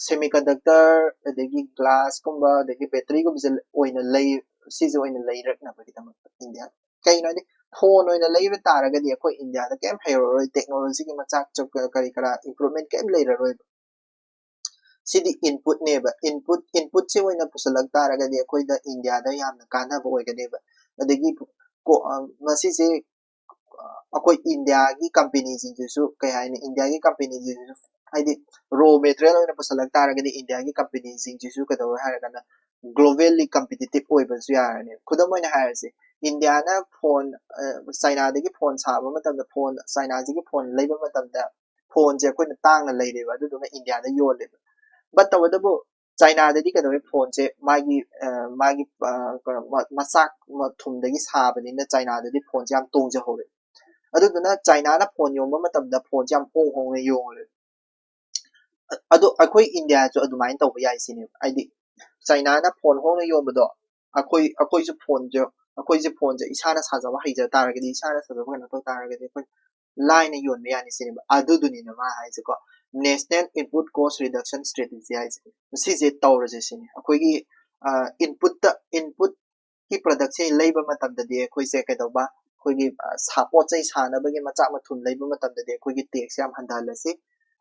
semiconductor, ꯑꯗꯒꯤ glass ꯀꯨꯝꯕ, ꯑꯗꯒꯤ battery ꯒꯨꯝꯕꯁꯦ ꯑꯣꯏꯅ ꯂꯩ, ꯁꯤꯁꯦ ꯑꯣꯏꯅ ꯂꯩꯔꯛꯅꯕꯒꯤꯗꯃꯛꯇ ꯏꯟꯗꯤꯌꯥ, ꯀꯩꯅꯣ ꯍꯥꯏꯗꯤ phone ꯑꯣꯏꯅ ꯂꯩꯕ ꯇꯥꯔꯒꯗꯤ ꯑꯩꯈꯣꯏ ꯏꯟꯗꯤꯌꯥꯗ ꯀꯩꯝ ꯍꯩꯔꯔꯣꯏ, technology ꯒꯤ ꯃꯆꯥꯛ ꯆꯥꯛ ꯀꯔꯤ ꯀꯔꯥ improvement ꯀꯩꯝ ꯂꯩꯔꯔꯣꯏꯕ꯫ ꯁꯤꯗꯤ input ꯅꯦꯕ꯫ Input, input ꯁꯦ ꯑꯣꯏꯅ ꯄꯨꯁꯜꯂꯛ ꯇꯥꯔꯒꯗꯤ ꯑꯩꯈꯣꯏꯗ ꯏꯟꯗꯤꯌꯥꯗ ꯌꯥꯝꯅ ꯀꯥꯟꯅꯕ ꯑꯣꯏꯒꯅꯦꯕ꯫ ꯑꯗꯒꯤ ꯀꯣ-, ꯑ, ꯃꯁꯤꯁꯦ, ꯑ, ꯑꯩꯈꯣꯏ ꯏꯟꯗꯤꯌꯥꯒꯤ company ꯁꯤꯡꯁꯤꯁꯨ, ꯀꯩ ꯍꯥꯏꯅꯤ, ꯏꯟꯗꯤꯌꯥꯒꯤ company ꯁꯤꯡꯁꯤꯁꯨ, ꯍꯥꯏꯗꯤ raw material ꯑꯣꯏꯅ ꯄꯨꯁꯜꯂꯛ ꯇꯥꯔꯒꯗꯤ ꯏꯟꯗꯤꯌꯥꯒꯤ company ꯁꯤꯡꯁꯤꯁꯨ ꯀꯩꯗꯧꯋꯦ ꯍꯥꯏꯔꯒꯅ globally competitive ꯑꯣꯏꯕꯁꯨ ꯌꯥꯔꯅꯤ꯫ ꯈꯨꯗꯝ ꯑꯣꯏꯅ ꯍꯥꯏꯔꯁꯦ, ꯏꯟꯗꯤꯌꯥꯅ phone, ꯑ, ꯆꯥꯏꯅꯥꯗꯒꯤ phone ꯁꯥꯕ ꯃꯇꯝꯗ, phone, ꯆꯥꯏꯅꯥꯁꯤꯒꯤ phone ꯂꯩꯕ ꯃꯇꯝꯗ phone ꯁꯦ ꯑꯩꯈꯣꯏꯅ ꯇꯥꯡꯅ ꯂꯩꯔꯦꯕ, ꯑꯗꯨꯗꯨꯒ ꯏꯟꯗꯤꯌꯥꯗ ꯌꯣꯜꯂꯦꯕ꯫ But ꯇꯧꯕꯇꯕꯨ ꯆꯥꯏꯅꯥꯗꯗꯤ ꯀꯩꯗꯧꯋꯦ? Phone ꯁꯦ ꯃꯥꯒꯤ, ꯑ, ꯃꯥꯒꯤ, ꯑ, ꯀꯩꯅꯣ, ꯃ-, ꯃꯆꯥꯛ ꯃꯊꯨꯝꯗꯒꯤ ꯁꯥꯕꯅꯤꯅ ꯆꯥꯏꯅꯥꯗꯗꯤ phone ꯁꯦ ꯌꯥꯝ ꯇꯣꯡꯖꯍꯧꯔꯦ꯫ ꯑꯗꯨꯗꯨꯅ ꯆꯥꯏꯅꯥꯅ phone ꯌꯣꯟꯕ ꯃꯇꯝꯗ phone ꯁꯦ ꯌꯥꯝ ꯍꯣꯡ ꯍꯣꯡꯅ ꯌꯣꯜꯂꯦ꯫ ꯑ-, ꯑꯗꯣ ꯑꯩꯈꯣꯏ ꯏꯟꯗꯤꯌꯥꯁꯨ ꯑꯗꯨꯃꯥꯏꯅ ꯇꯧꯕ ꯌꯥꯏ ꯁꯤꯅꯦꯕ꯫ ꯍꯥꯏꯗꯤ ꯆꯥꯏꯅꯥꯅ phone ꯍꯣꯡꯅ ꯌꯣꯟꯕꯗꯣ, ꯑꯩꯈꯣꯏ, ꯑꯩꯈꯣꯏꯁꯨ phone ꯁꯦ, ꯑꯩꯈꯣꯏꯁꯦ phone ꯁꯦ ꯏꯁꯥꯅ ꯁꯥꯖꯕ ꯍꯩꯖ ꯇꯥꯔꯒꯗꯤ, ꯏꯁꯥꯅ ꯁꯥꯖꯕ ꯀꯩꯅꯣ ꯇꯧ ꯇꯥꯔꯒꯗꯤ ꯑꯩꯈꯣꯏ ꯂꯥꯏꯅ ꯌꯣꯟꯕ ꯌꯥꯅꯤ ꯁꯤꯅꯦꯕ꯫ ꯑꯗꯨꯗꯨꯅꯤꯅ ꯃꯥ ꯍꯥꯏꯁꯦꯀꯣ, National Input Cost Reduction Strategy ꯍꯥꯏꯁꯦ꯫ ꯁꯤꯁꯦ ꯇꯧꯔꯁꯦ ꯁꯤꯅꯤ꯫ ꯑꯩꯈꯣꯏꯒꯤ, ꯑ, input ꯇ, input ꯀꯤ product ꯁꯦ ꯂꯩꯕ ꯃꯇꯝꯗꯗꯤ ꯑꯩꯈꯣꯏꯁꯦ ꯀꯩꯗꯧꯕ? ꯑꯩꯈꯣꯏꯒꯤ, ꯑ, ꯁꯥ-, ꯄꯣꯠ ꯆꯩ ꯁꯥꯅꯕꯒꯤ ꯃꯆꯥꯛ ꯃꯊꯨꯝ ꯂꯩꯕ ꯃꯇꯝꯗꯗꯤ ꯑꯩꯈꯣꯏꯒꯤ tax ꯁꯦ ꯌꯥꯝ ꯍꯟꯊꯍꯜꯂꯁꯤ꯫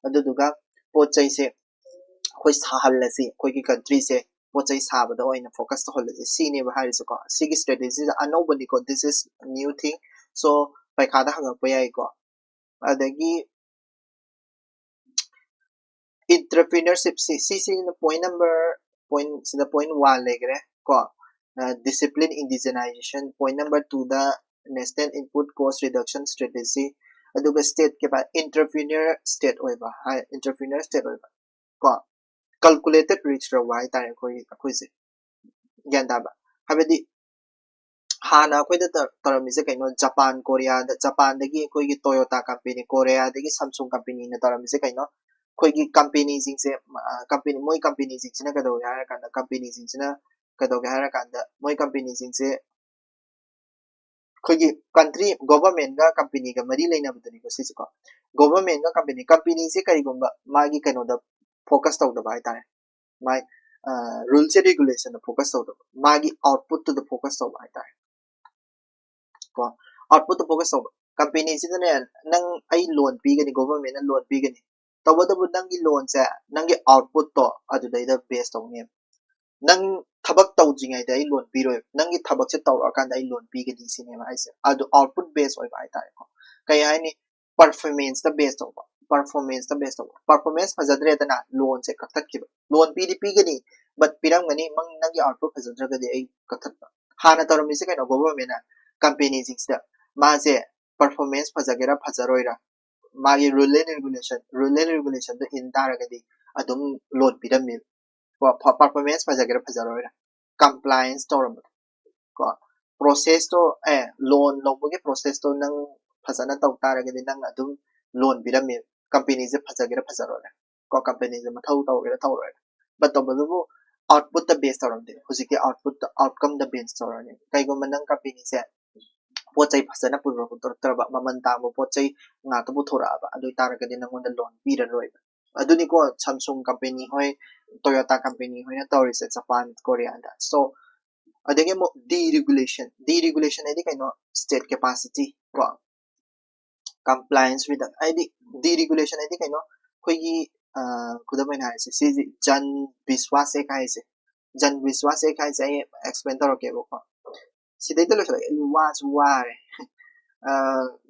ꯑꯗꯨꯗꯨꯒ ꯄꯣꯠ ꯆꯩꯁꯦ ꯑꯩꯈꯣꯏ ꯁꯥꯍꯜꯂꯁꯤ, ꯑꯩꯈꯣꯏꯒꯤ country ꯁꯦ ꯄꯣꯠ ꯆꯩ ꯁꯥꯕꯗ ꯑꯣꯏꯅ focus ꯇꯧꯍꯜꯂꯁꯤ, ꯁꯤꯅꯦꯕ ꯍꯥꯏꯔꯤꯁꯦꯀꯣ꯫ ꯁꯤꯒꯤ strategy say ꯑꯅꯧꯕꯅꯤꯀꯣ, this is new thing, so ꯄꯩꯈꯥꯗ ꯍꯪꯉꯛꯄ ꯌꯥꯏꯀꯣ꯫ ꯑꯗꯒꯤ entrepreneurship ꯁꯤ, ꯁꯤꯁꯤꯅ point number, point ꯁꯤꯗ point one ꯂꯩꯈ꯭ꯔꯦ ꯀꯣ꯫ ꯑ, discipline indigenization, point number two ꯗ national input cost reduction strategy, ꯑꯗꯨꯒ state ꯀꯩꯕ entrepreneur state ꯑꯣꯏꯕ, ꯍꯥꯏ, entrepreneur state ꯑꯣꯏꯕ ꯀꯣ꯫ Calculated risk ꯂꯧꯕ ꯍꯥꯏꯇꯥꯔꯦ ꯑꯩꯈꯣꯏ, ꯑꯩꯈꯣꯏꯁꯦ꯫ ꯒ꯭ꯌꯥꯟ ꯇꯥꯕ? ꯍꯥꯏꯕꯗꯤ ꯍꯥꯟꯅ ꯑꯩꯈꯣꯏꯗ ꯇ- ꯇꯧꯔꯝꯃꯤꯁꯦ ꯀꯩꯅꯣ? ꯖꯄꯥꯟ, ꯀꯣꯔꯤꯌꯥꯗ, ꯖꯄꯥꯟꯗꯒꯤ ꯑꯩꯈꯣꯏꯒꯤ ꯇꯣꯌꯣꯇꯥ ꯀꯝꯄꯦꯅꯤ, ꯀꯣꯔꯤꯌꯥꯗꯒꯤ ꯁꯝꯁꯨꯡ ꯀꯝꯄꯦꯅꯤꯅ ꯇꯧꯔꯝꯃꯤꯁꯦ ꯀꯩꯅꯣ? ꯑꯩꯈꯣꯏꯒꯤ ꯀꯝꯄꯦꯅꯤꯁꯤꯡꯁꯦ, ꯑ, ꯀꯝꯄꯦꯅꯤ, ꯃꯣꯏ ꯀꯝꯄꯦꯅꯤꯁꯤꯡꯁꯤꯅ ꯀꯩꯗꯧꯒꯦ ꯍꯥꯏꯔꯀꯥꯟꯗ, ꯀꯝꯄꯦꯅꯤꯁꯤꯡꯁꯤꯅ ꯀꯩꯗꯧꯒꯦ ꯍꯥꯏꯔꯀꯥꯟꯗ, ꯃꯣꯏ ꯀꯝꯄꯦꯅꯤꯁꯤꯡꯁꯦ ꯑꯩꯈꯣꯏꯒꯤ ꯀꯟꯇ꯭ꯔꯤ, ꯒꯣꯚꯔꯟꯃꯦꯟꯒ ꯀꯝꯄꯦꯅꯤꯒ ꯃꯔꯤ ꯂꯩꯅꯕꯗꯨꯅꯤꯀꯣ ꯁꯤꯁꯦꯀꯣ꯫ ꯒꯣꯚꯔꯟꯃꯦꯟꯒ ꯀꯝꯄꯦꯅꯤ, ꯀꯝꯄꯦꯅꯤꯁꯦ ꯀꯔꯤꯒꯨꯝꯕ ꯃꯥꯒꯤ ꯀꯩꯅꯣꯗ ꯐꯣꯀꯁ ꯇꯧꯗꯕ ꯍꯥꯏꯇꯥꯔꯦ, ꯃꯥꯏ ꯔꯨꯜꯁ ꯑꯦꯟ ꯔꯤꯒꯨꯂꯦꯁꯟꯗ ꯐꯣꯀꯁ ꯇꯧꯗꯕ, ꯃꯥꯒꯤ ꯑꯥꯎꯠꯄꯨꯠꯇꯨꯗ ꯐꯣꯀꯁ ꯇꯧꯕ ꯍꯥꯏꯇꯥꯔꯦ꯫ ꯀꯣ, ꯑꯥꯎꯠꯄꯨꯠꯇ ꯐꯣꯀꯁ ꯇꯧꯕ꯫ ꯀꯝꯄꯦꯅꯤꯁꯤꯗꯅꯦ, ꯅꯪ, ꯑꯩ ꯂꯣꯟ ꯄꯤꯒꯅꯤ, ꯒꯣꯚꯔꯟꯃꯦꯟꯅ ꯂꯣꯟ ꯄꯤꯒꯅꯤ, ꯇꯧꯕꯇꯕꯨ ꯅꯪꯒꯤ ꯂꯣꯟꯁꯦ, ꯅꯪꯒꯤ ꯑꯥꯎꯠꯄꯨꯠꯇꯣ ꯑꯗꯨꯗꯩꯗ ꯕꯦꯁ ꯇꯧꯅꯦꯕ꯫ ꯅꯪ ꯊꯕꯛ ꯇꯧꯗ꯭ꯔꯤꯉꯩꯗ ꯑꯩ ꯂꯣꯟ ꯄꯤꯔꯣꯏ, ꯅꯪꯒꯤ ꯊꯕꯛꯁꯦ ꯇꯧꯔꯛꯑꯀꯥꯟꯗ ꯑꯩ ꯂꯣꯟ ꯄꯤꯒꯅꯤ ꯁꯤꯅꯦꯕ ꯍꯥꯏꯁꯦ꯫ ꯑꯗꯨ ꯑꯥꯎꯠꯄꯨꯠ ꯕꯦꯁ ꯑꯣꯏꯕ ꯍꯥꯏꯇꯥꯔꯦꯀꯣ꯫ ꯀꯩ ꯍꯥꯏꯅꯤ? ꯄꯔꯐꯣꯔꯃꯦꯟꯁꯇ ꯕꯦꯁ ꯇꯧꯕ, ꯄꯔꯐꯣꯔꯃꯦꯟꯁꯇ ꯕꯦꯁ ꯇꯧꯕ꯫ ꯄꯔꯐꯣꯔꯃꯦꯟꯁ ꯐꯖꯗ꯭ꯔꯦꯗꯅ, ꯂꯣꯟꯁꯦ ꯀꯛꯊꯠꯈꯤꯕ꯫ ꯂꯣꯟ ꯄꯤꯗꯤ ꯄꯤꯒꯅꯤ, ꯕꯠ ꯄꯤꯔꯝꯒꯅꯤ, ꯃꯪ ꯅꯪꯒꯤ ꯑꯥꯎꯠꯄꯨꯠ ꯐꯖꯗ꯭ꯔꯒꯗꯤ ꯑꯩ ꯀꯛꯊꯠꯄ꯫ ꯍꯥꯟꯅ ꯇꯧꯔꯝꯃꯤꯁꯦ ꯀꯩꯅꯣ? ꯒꯣꯚꯔꯟꯃꯦꯟꯅ ꯀꯝꯄꯦꯅꯤꯁꯤꯡꯁꯤꯗ ꯃꯥꯁꯦ ꯄꯔꯐꯣꯔꯃꯦꯟꯁ ꯐꯖꯒꯦꯔꯥ ꯐꯖꯔꯣꯏꯔꯥ, ꯃꯥꯒꯤ rule and regulation, rule and ꯔꯤꯒꯨꯂꯦꯁꯟꯗꯣ ꯏꯟ ꯇꯥꯔꯒꯗꯤ ꯑꯗꯨꯝ ꯂꯣꯟ ꯄꯤꯔꯝꯃꯦꯕ꯫ ꯀꯣ, ꯄꯔꯐꯣꯔꯃꯦꯟꯁ ꯐꯖꯒꯦꯔꯥ ꯐꯖꯔꯣꯏꯔꯥ, ꯀꯝꯄ꯭ꯂꯥꯏꯟꯁ ꯇꯧꯔꯝꯕꯗꯣ꯫ ꯀꯣ, ꯄ꯭ꯔꯣꯁꯦꯁꯇꯣ, ꯑꯦ, ꯂꯣꯟ ꯂꯧꯕꯒꯤ ꯄ꯭ꯔꯣꯁꯦꯁꯇꯣ ꯅꯪ ꯐꯖꯅ ꯇꯧ ꯇꯥꯔꯒꯗꯤ ꯅꯪ ꯑꯗꯨꯝ ꯂꯣꯟ ꯄꯤꯔꯝꯃꯦ, ꯀꯝꯄꯦꯅꯤꯁꯦ ꯐꯖꯒꯦꯔꯥ ꯐꯖꯔꯣꯏꯔꯥ, ꯀꯣ, ꯀꯝꯄꯦꯅꯤꯁꯦ ꯃꯊꯧ ꯇꯧꯒꯦꯔꯥ ꯇꯧꯔꯣꯏꯔꯥ꯫ ꯕꯠ ꯇꯧꯕꯗꯨꯕꯨ ꯑꯥꯎꯠꯄꯨꯠꯇ ꯕꯦꯁ ꯇꯧꯔꯝꯗꯦ, ꯍꯧꯖꯤꯛꯇꯤ ꯑꯥꯎꯠꯄꯨꯠꯇ, ꯑꯥꯎꯠꯀꯝꯗ ꯕꯦꯁ ꯇꯧꯔꯅꯤ꯫ ꯀꯩꯒꯨꯝꯕ ꯅꯪ ꯀꯝꯄꯦꯅꯤꯁꯦ ꯄꯣꯠ ꯆꯩ ꯐꯖꯅ ꯄꯨꯊꯣꯔꯛꯇ꯭ꯔꯕ, ꯃꯃꯜ ꯇꯥꯡꯕ ꯄꯣꯠ ꯆꯩ ꯉꯥꯛꯇ ꯄꯨꯊꯣꯔꯛꯑꯕ, ꯑꯗꯨ ꯑꯣꯏꯇꯥꯔꯒꯗꯤ ꯅꯪꯉꯣꯟꯗ ꯂꯣꯟ ꯄꯤꯔꯔꯣꯏꯕ꯫ ꯑꯗꯨꯅꯤꯀꯣ, ꯁꯝꯁꯨꯡ ꯀꯝꯄꯦꯅꯤ ꯍꯣꯏ, ꯇꯣꯌꯣꯇꯥ ꯀꯝꯄꯦꯅꯤ ꯍꯣꯏꯅ ꯇꯧꯔꯤꯁꯦ ꯖꯄꯥꯟ, ꯀꯣꯔꯤꯌꯥꯗ꯫ ꯁꯣ, ꯑꯗꯒꯤ ꯑꯃꯨꯛ ꯗꯤꯔꯤꯒꯨꯂꯦꯁꯟ꯫ ꯗꯤꯔꯤꯒꯨꯂꯦꯁꯟ ꯍꯥꯏꯗꯤ ꯀꯩꯅꯣ? ꯁ꯭ꯇꯦꯠ ꯀꯦꯄꯥꯁꯤꯇꯤ ꯀꯣ, ꯀꯝꯄ꯭ꯂꯥꯏꯟꯁ ꯔꯤꯗꯛ ꯍꯥꯏꯗꯤ, ꯗꯤꯔꯤꯒꯨꯂꯦꯁꯟ ꯍꯥꯏꯗꯤ ꯀꯩꯅꯣ? ꯑꯩꯈꯣꯏꯒꯤ, ꯑ, ꯈꯨꯗꯝ ꯑꯣꯏꯅ ꯍꯥꯏꯔꯁꯦ, ꯁꯤꯁꯦ ꯖꯟ ꯕꯤꯁꯋꯥꯁ ꯑꯦꯛ ꯍꯥꯏꯁꯦ, ꯖꯟ ꯕꯤꯁꯋꯥꯁ ꯑꯦꯛ ꯍꯥꯏꯁꯦ ꯑꯩ ꯑꯦꯛꯁꯄ꯭ꯂꯦꯟ ꯇꯧꯔꯛꯀꯦꯕꯀꯣ꯫ ꯁꯤꯗꯩꯗ ꯂꯣꯏꯁꯤꯜꯂꯒꯦ, ꯑꯩ ꯋꯥꯁꯨ ꯋꯥꯔꯦ꯫ ꯑ,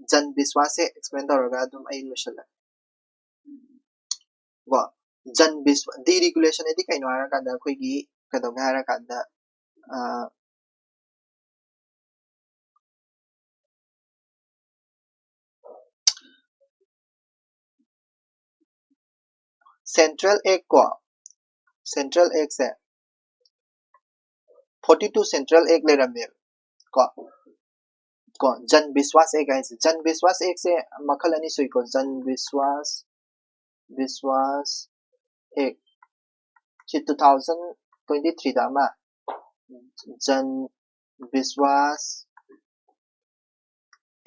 ꯖꯟ ꯕꯤꯁꯋꯥꯁꯁꯦ ꯑꯦꯛꯁꯄ꯭ꯂꯦꯟ ꯇꯧꯔꯒ ꯑꯗꯨꯝ ꯑꯩ ꯂꯣꯏꯁꯤꯜꯂꯒꯦ꯫ ꯀꯣ, ꯖꯟ ꯕꯤꯁ-, ꯗꯤꯔꯤꯒꯨꯂꯦꯁꯟ ꯍꯥꯏꯗꯤ ꯀꯩꯅꯣ ꯍꯥꯏꯔꯀꯥꯟꯗ, ꯑꯩꯈꯣꯏꯒꯤ ꯀꯩꯗꯧꯒꯦ ꯍꯥꯏꯔꯀꯥꯟꯗ, ꯑ, ꯁꯦꯟꯇ꯭ꯔꯦꯜ ꯑꯦꯛ ꯀꯣ, ꯁꯦꯟꯇ꯭ꯔꯦꯜ ꯑꯦꯛꯁꯦ ꯐꯣꯔꯇꯤ ꯇꯨ ꯁꯦꯟꯇ꯭ꯔꯦꯜ ꯑꯦꯛ ꯂꯩꯔꯝꯃꯦꯕ꯫ ꯀꯣ꯫ ꯀꯣ, ꯖꯟ ꯕꯤꯁꯋꯥꯁ ꯑꯦꯛ ꯍꯥꯏꯁꯦ, ꯖꯟ ꯕꯤꯁꯋꯥꯁ ꯑꯦꯛꯁꯦ ꯃꯈꯜ ꯑꯅꯤ ꯁꯨꯏꯀꯣ, ꯖꯟ ꯕꯤꯁꯋꯥꯁ, ꯕꯤꯁꯋꯥꯁ ꯑꯦꯛ꯫ ꯁꯤ two thousand twenty three ꯗ ꯑꯃ, ꯖꯟ ꯕꯤꯁꯋꯥꯁ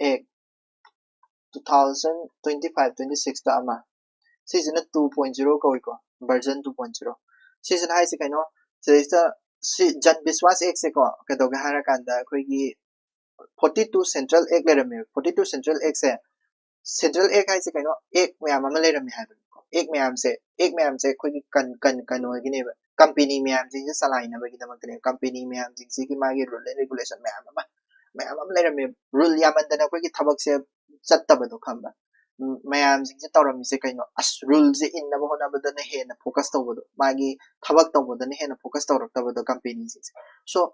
ꯑꯦꯛ, two thousand twenty five twenty six ꯇ ꯑꯃ꯫ ꯁꯤꯁꯤꯅ two point zero ꯀꯧꯏꯀꯣ, version two point zero꯫ ꯁꯤꯁꯤꯅ ꯍꯥꯏꯁꯦ ꯀꯩꯅꯣ? ꯁꯤꯗꯩꯁꯤꯗ ꯁꯤ ꯖꯟ ꯕꯤꯁꯋꯥꯁ ꯑꯦꯛꯁꯦꯀꯣ, ꯀꯩꯗꯧꯒꯦ ꯍꯥꯏꯔꯀꯥꯟꯗ ꯑꯩꯈꯣꯏꯒꯤ forty two central act ꯂꯩꯔꯝꯃꯦꯕ꯫ Forty two central actꯁꯦ, central act ꯍꯥꯏꯁꯦ ꯀꯩꯅꯣ? Act ꯃꯌꯥꯝ ꯑꯃ ꯂꯩꯔꯝꯃꯦ ꯍꯥꯏꯕꯅꯤꯀꯣ꯫ Act ꯃꯌꯥꯝꯁꯦ, act ꯃꯌꯥꯝꯁꯦ ꯑꯩꯈꯣꯏꯒꯤ ꯀꯟ-, ꯀꯟ-, ꯀꯩꯅꯣꯒꯤꯅꯦꯕ, company ꯃꯌꯥꯝꯁꯤꯡꯁꯦ ꯆꯂꯥꯏꯅꯕꯒꯤꯗꯃꯛꯇꯅꯦꯕ꯫ Company ꯃꯌꯥꯝꯁꯤꯡꯁꯤꯒꯤ ꯃꯥꯒꯤ rule and regulation ꯃꯌꯥꯝ ꯑꯃ, ꯃꯌꯥꯝ ꯑꯃ ꯂꯩꯔꯝꯃꯦ꯫ Rule ꯌꯥꯝꯃꯟꯗꯅ ꯑꯩꯈꯣꯏꯒꯤ ꯊꯕꯛꯁꯦ ꯆꯠꯇꯕꯗꯣ ꯈꯪꯕ꯭ꯔꯥ? ꯎꯝ, ꯃꯌꯥꯝꯁꯤꯡꯁꯦ ꯇꯧꯔꯝꯃꯤꯁꯦ ꯀꯩꯅꯣ? ꯑꯁ, ruleꯁꯦ ꯏꯟꯅꯕ ꯍꯣꯠꯅꯕꯗꯅ ꯍꯦꯟꯅ focus ꯇꯧꯕꯗꯣ, ꯃꯥꯒꯤ ꯊꯕꯛ ꯇꯧꯕꯗꯅ ꯍꯦꯟꯅ focus ꯇꯧꯔꯛꯇꯕꯗꯣ companyꯁꯤꯡꯁꯦ꯫ So,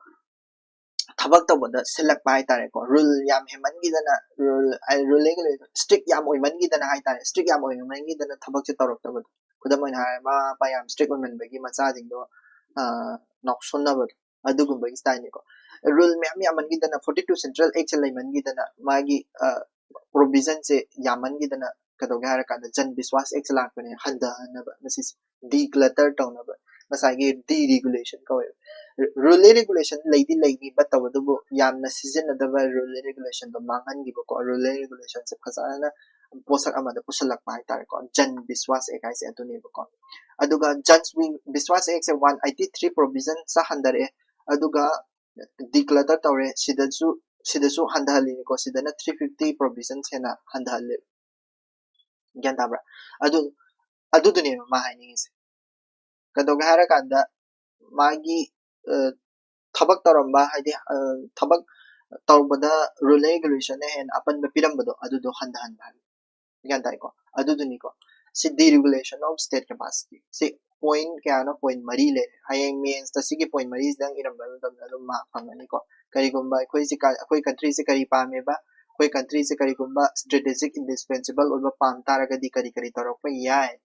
ꯊꯕꯛ ꯇꯧꯕꯗ ꯁꯤꯜꯂꯛꯄ ꯍꯥꯏꯇꯥꯔꯦꯀꯣ꯫ Rule ꯌꯥꯝ ꯍꯦꯟꯃꯟꯈꯤꯗꯅ, rule, ꯑꯩ, rule ꯂꯩꯒ ꯂꯩ, strict ꯌꯥꯝ ꯑꯣꯏꯃꯟꯈꯤꯗꯅ ꯍꯥꯏꯇꯥꯔꯦ, strict ꯌꯥꯝ ꯑꯣꯏꯃꯟꯈꯤꯗꯅ ꯊꯕꯛꯁꯦ ꯇꯧꯔꯛꯇꯕꯗꯣ꯫ ꯈꯨꯗꯝ ꯑꯣꯏꯅ ꯍꯥꯏꯔ, ꯃꯃꯥ ꯃꯄꯥ ꯌꯥꯝ strict ꯑꯣꯏꯃꯟꯕꯒꯤ ꯃꯆꯥꯁꯤꯡꯗꯣ, ꯑ, ꯉꯥꯎꯁꯟꯅꯕꯗꯣ, ꯑꯗꯨꯒꯨꯝꯕꯒꯤ styleꯅꯤꯀꯣ꯫ Rule ꯃꯌꯥꯝ ꯌꯥꯝꯃꯟꯈꯤꯗꯅ, forty two central actꯁꯦ ꯂꯩꯃꯟꯈꯤꯗꯅ, ꯃꯥꯒꯤ, ꯑ, provisionꯁꯦ ꯌꯥꯝꯃꯟꯈꯤꯗꯅ ꯀꯩꯗꯧꯒꯦ ꯍꯥꯏꯔ ꯀꯥꯟꯗ ꯖꯟ ꯕꯤꯁꯋꯥꯁ ꯑꯦꯛꯁꯦ ꯂꯥꯛꯄꯅꯦ, ꯍꯟꯊꯍꯟꯅꯕ꯫ ꯃꯁꯤꯁꯦ declutter ꯇꯧꯅꯕ, ꯉꯁꯥꯏꯒꯤ deregulation ꯀꯧꯋꯦꯕ꯫ Ru-, rule and regulation ꯂꯩꯗꯤ ꯂꯩꯅꯤꯕ, ꯇꯧꯕꯇꯕꯨ ꯌꯥꯝꯅ ꯁꯤꯖꯤꯟꯅꯗꯕ rule and regulationꯗꯣ ꯃꯥꯡꯍꯟꯈꯤꯕꯀꯣ, rule and regulationꯁꯦ ꯐꯖꯅ ꯄꯣꯠꯁꯛ ꯑꯃꯗ ꯄꯨꯁꯜꯂꯛꯄ ꯍꯥꯏꯇꯥꯔꯦꯀꯣ, ꯖꯟ ꯕꯤꯁꯋꯥꯁ ꯑꯦꯛ ꯍꯥꯏꯁꯦ ꯑꯗꯨꯅꯦꯕꯀꯣ꯫ ꯑꯗꯨꯒ ꯖꯟ B-, ꯕꯤꯁꯋꯥꯁ ꯑꯦꯛꯁꯦ one eighty three provision ꯆꯥ ꯍꯟꯊꯔꯛꯑꯦ, ꯑꯗꯨꯒ declutter ꯇꯧꯔꯦ, ꯁꯤꯗꯁꯨ, ꯁꯤꯗꯁꯨ ꯍꯟꯊꯍꯜꯂꯤꯅꯤꯀꯣ, ꯁꯤꯗꯅ three fifty provisions ꯍꯦꯟꯅ ꯍꯟꯊꯍꯜꯂꯦ꯫ ꯒ꯭ꯌꯥꯟ ꯇꯥꯕ꯭ꯔꯥ? ꯑꯗꯨ, ꯑꯗꯨꯗꯨꯅꯦꯕ ꯃꯥ ꯍꯥꯏꯅꯤꯡꯉꯤꯁꯦ꯫ ꯀꯩꯗꯧꯒꯦ ꯍꯥꯏꯔꯀꯥꯟꯗ ꯃꯥꯒꯤ, ꯑ, ꯊꯕꯛ ꯇꯧꯔꯝꯕ, ꯍꯥꯏꯗꯤ, ꯑ, ꯊꯕꯛ ꯇꯧꯕꯗ rule and regulationꯅ ꯍꯦꯟꯅ ꯑꯄꯟꯕ ꯄꯤꯔꯝꯕꯗꯣ, ꯑꯗꯨꯗꯣ ꯍꯟꯊꯍꯟꯕ ꯍꯥꯏꯕ꯫ ꯒ꯭ꯌꯥꯟ ꯇꯥꯏꯀꯣ? ꯑꯗꯨꯗꯨꯅꯤꯀꯣ꯫ ꯁꯤ deregulation of state capacity꯫ ꯁꯤ point ꯀꯌꯥꯅꯣ? Point ꯃꯔꯤ ꯂꯩꯔꯦ꯫ ꯍꯌꯦꯡ mains ꯇ ꯁꯤꯒꯤ point ꯃꯔꯤꯁꯤꯗꯪ ꯏꯔꯝꯕ ꯃꯇꯝꯗ ꯑꯗꯨꯝ mark ꯐꯪꯒꯅꯤꯀꯣ꯫ ꯀꯔꯤꯒꯨꯝꯕ ꯑꯩꯈꯣꯏꯁꯤ ꯀ-, ꯑꯩꯈꯣꯏ country ꯁꯦ ꯀꯔꯤ ꯄꯥꯝꯃꯦꯕ? ꯑꯩꯈꯣꯏ country ꯁꯦ ꯀꯔꯤꯒꯨꯝꯕ strategic indispensable ꯑꯣꯏꯕ ꯄꯥꯝ ꯇꯥꯔꯒꯗꯤ ꯀꯔꯤ ꯀꯔꯤ ꯇꯧꯔꯛꯄ ꯌꯥꯏ?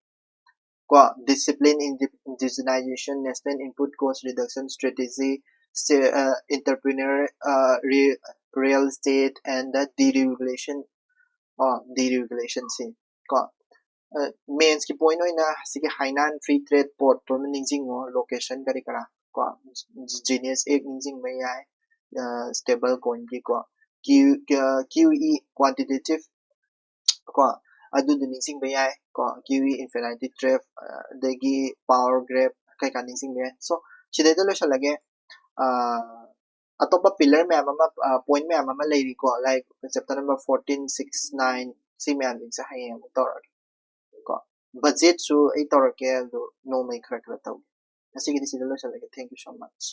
ꯀꯣ, discipline, indi-, indigenization, national input cost reduction strategy, entrepreneur, real estate and the deregulation, ꯑꯣ, deregulation ꯁꯤ ꯀꯣ, ꯃꯦꯟꯁꯀꯤ ꯄꯣꯏꯟ ꯑꯣꯏꯅ ꯁꯤꯒꯤ ꯍꯥꯏꯅꯥꯟ ꯐ꯭ꯔꯤ ꯇ꯭ꯔꯦꯠ ꯄꯣꯠꯇꯣ ꯑꯃ ꯅꯤꯡꯁꯤꯡꯉꯣ, ꯂꯣꯀꯦꯁꯟ ꯀꯔꯤ ꯀꯔꯥ ꯀꯣ, ꯖꯤꯅꯤꯌꯁ ꯑꯦꯛ ꯅꯤꯡꯁꯤꯡꯕ ꯌꯥꯏ, ꯁ꯭ꯇꯦꯕꯜ ꯀꯣꯏꯟꯒꯤ ꯀꯣ, ꯀ꯭ꯌꯨ ꯏ ꯀ꯭ꯋꯥꯟꯇꯤꯇꯦꯇꯤꯞ ꯀꯣ, ꯑꯗꯨꯗꯣ ꯅꯤꯡꯁꯤꯡꯕ ꯌꯥꯏ ꯀꯣ, ꯀ꯭ꯌꯨ ꯏ ꯏꯟꯐꯤꯅꯤꯇꯤ ꯇ꯭ꯔꯦꯞ, ꯑꯗꯒꯤ ꯄꯥꯋꯔ ꯒ꯭ꯔꯦꯞ ꯀꯩꯀꯥ ꯅꯤꯡꯁꯤꯡꯕ ꯌꯥꯏ꯫ ꯁꯣ ꯁꯤꯗꯩꯗ ꯂꯣꯏꯁꯤꯜꯂꯒꯦ꯫ ꯑꯇꯣꯞꯄ ꯄꯤꯂꯔ ꯃꯌꯥꯝ ꯑꯃ, ꯄꯣꯏꯟ ꯃꯌꯥꯝ ꯑꯃ ꯂꯩꯔꯤꯀꯣ, like chapter number fourteen, six, nine, ꯁꯤ ꯃꯌꯥꯝꯁꯤꯡꯁꯦ ꯍꯌꯦꯡ ꯑꯃꯨꯛ ꯇꯧꯔꯛꯑꯒꯦ ꯀꯣ꯫ ꯕꯖꯦꯠꯁꯨ ꯑꯩ ꯇꯧꯔꯛꯀꯦ, ꯑꯗꯨ ꯅꯣꯡꯃꯩ ꯈꯔ ꯈꯔ ꯇꯧꯒꯦ꯫ ꯉꯁꯤꯒꯤꯗꯤ ꯁꯤꯗ ꯂꯣꯏꯁꯤꯜꯂꯒꯦ꯫ Thank you so much.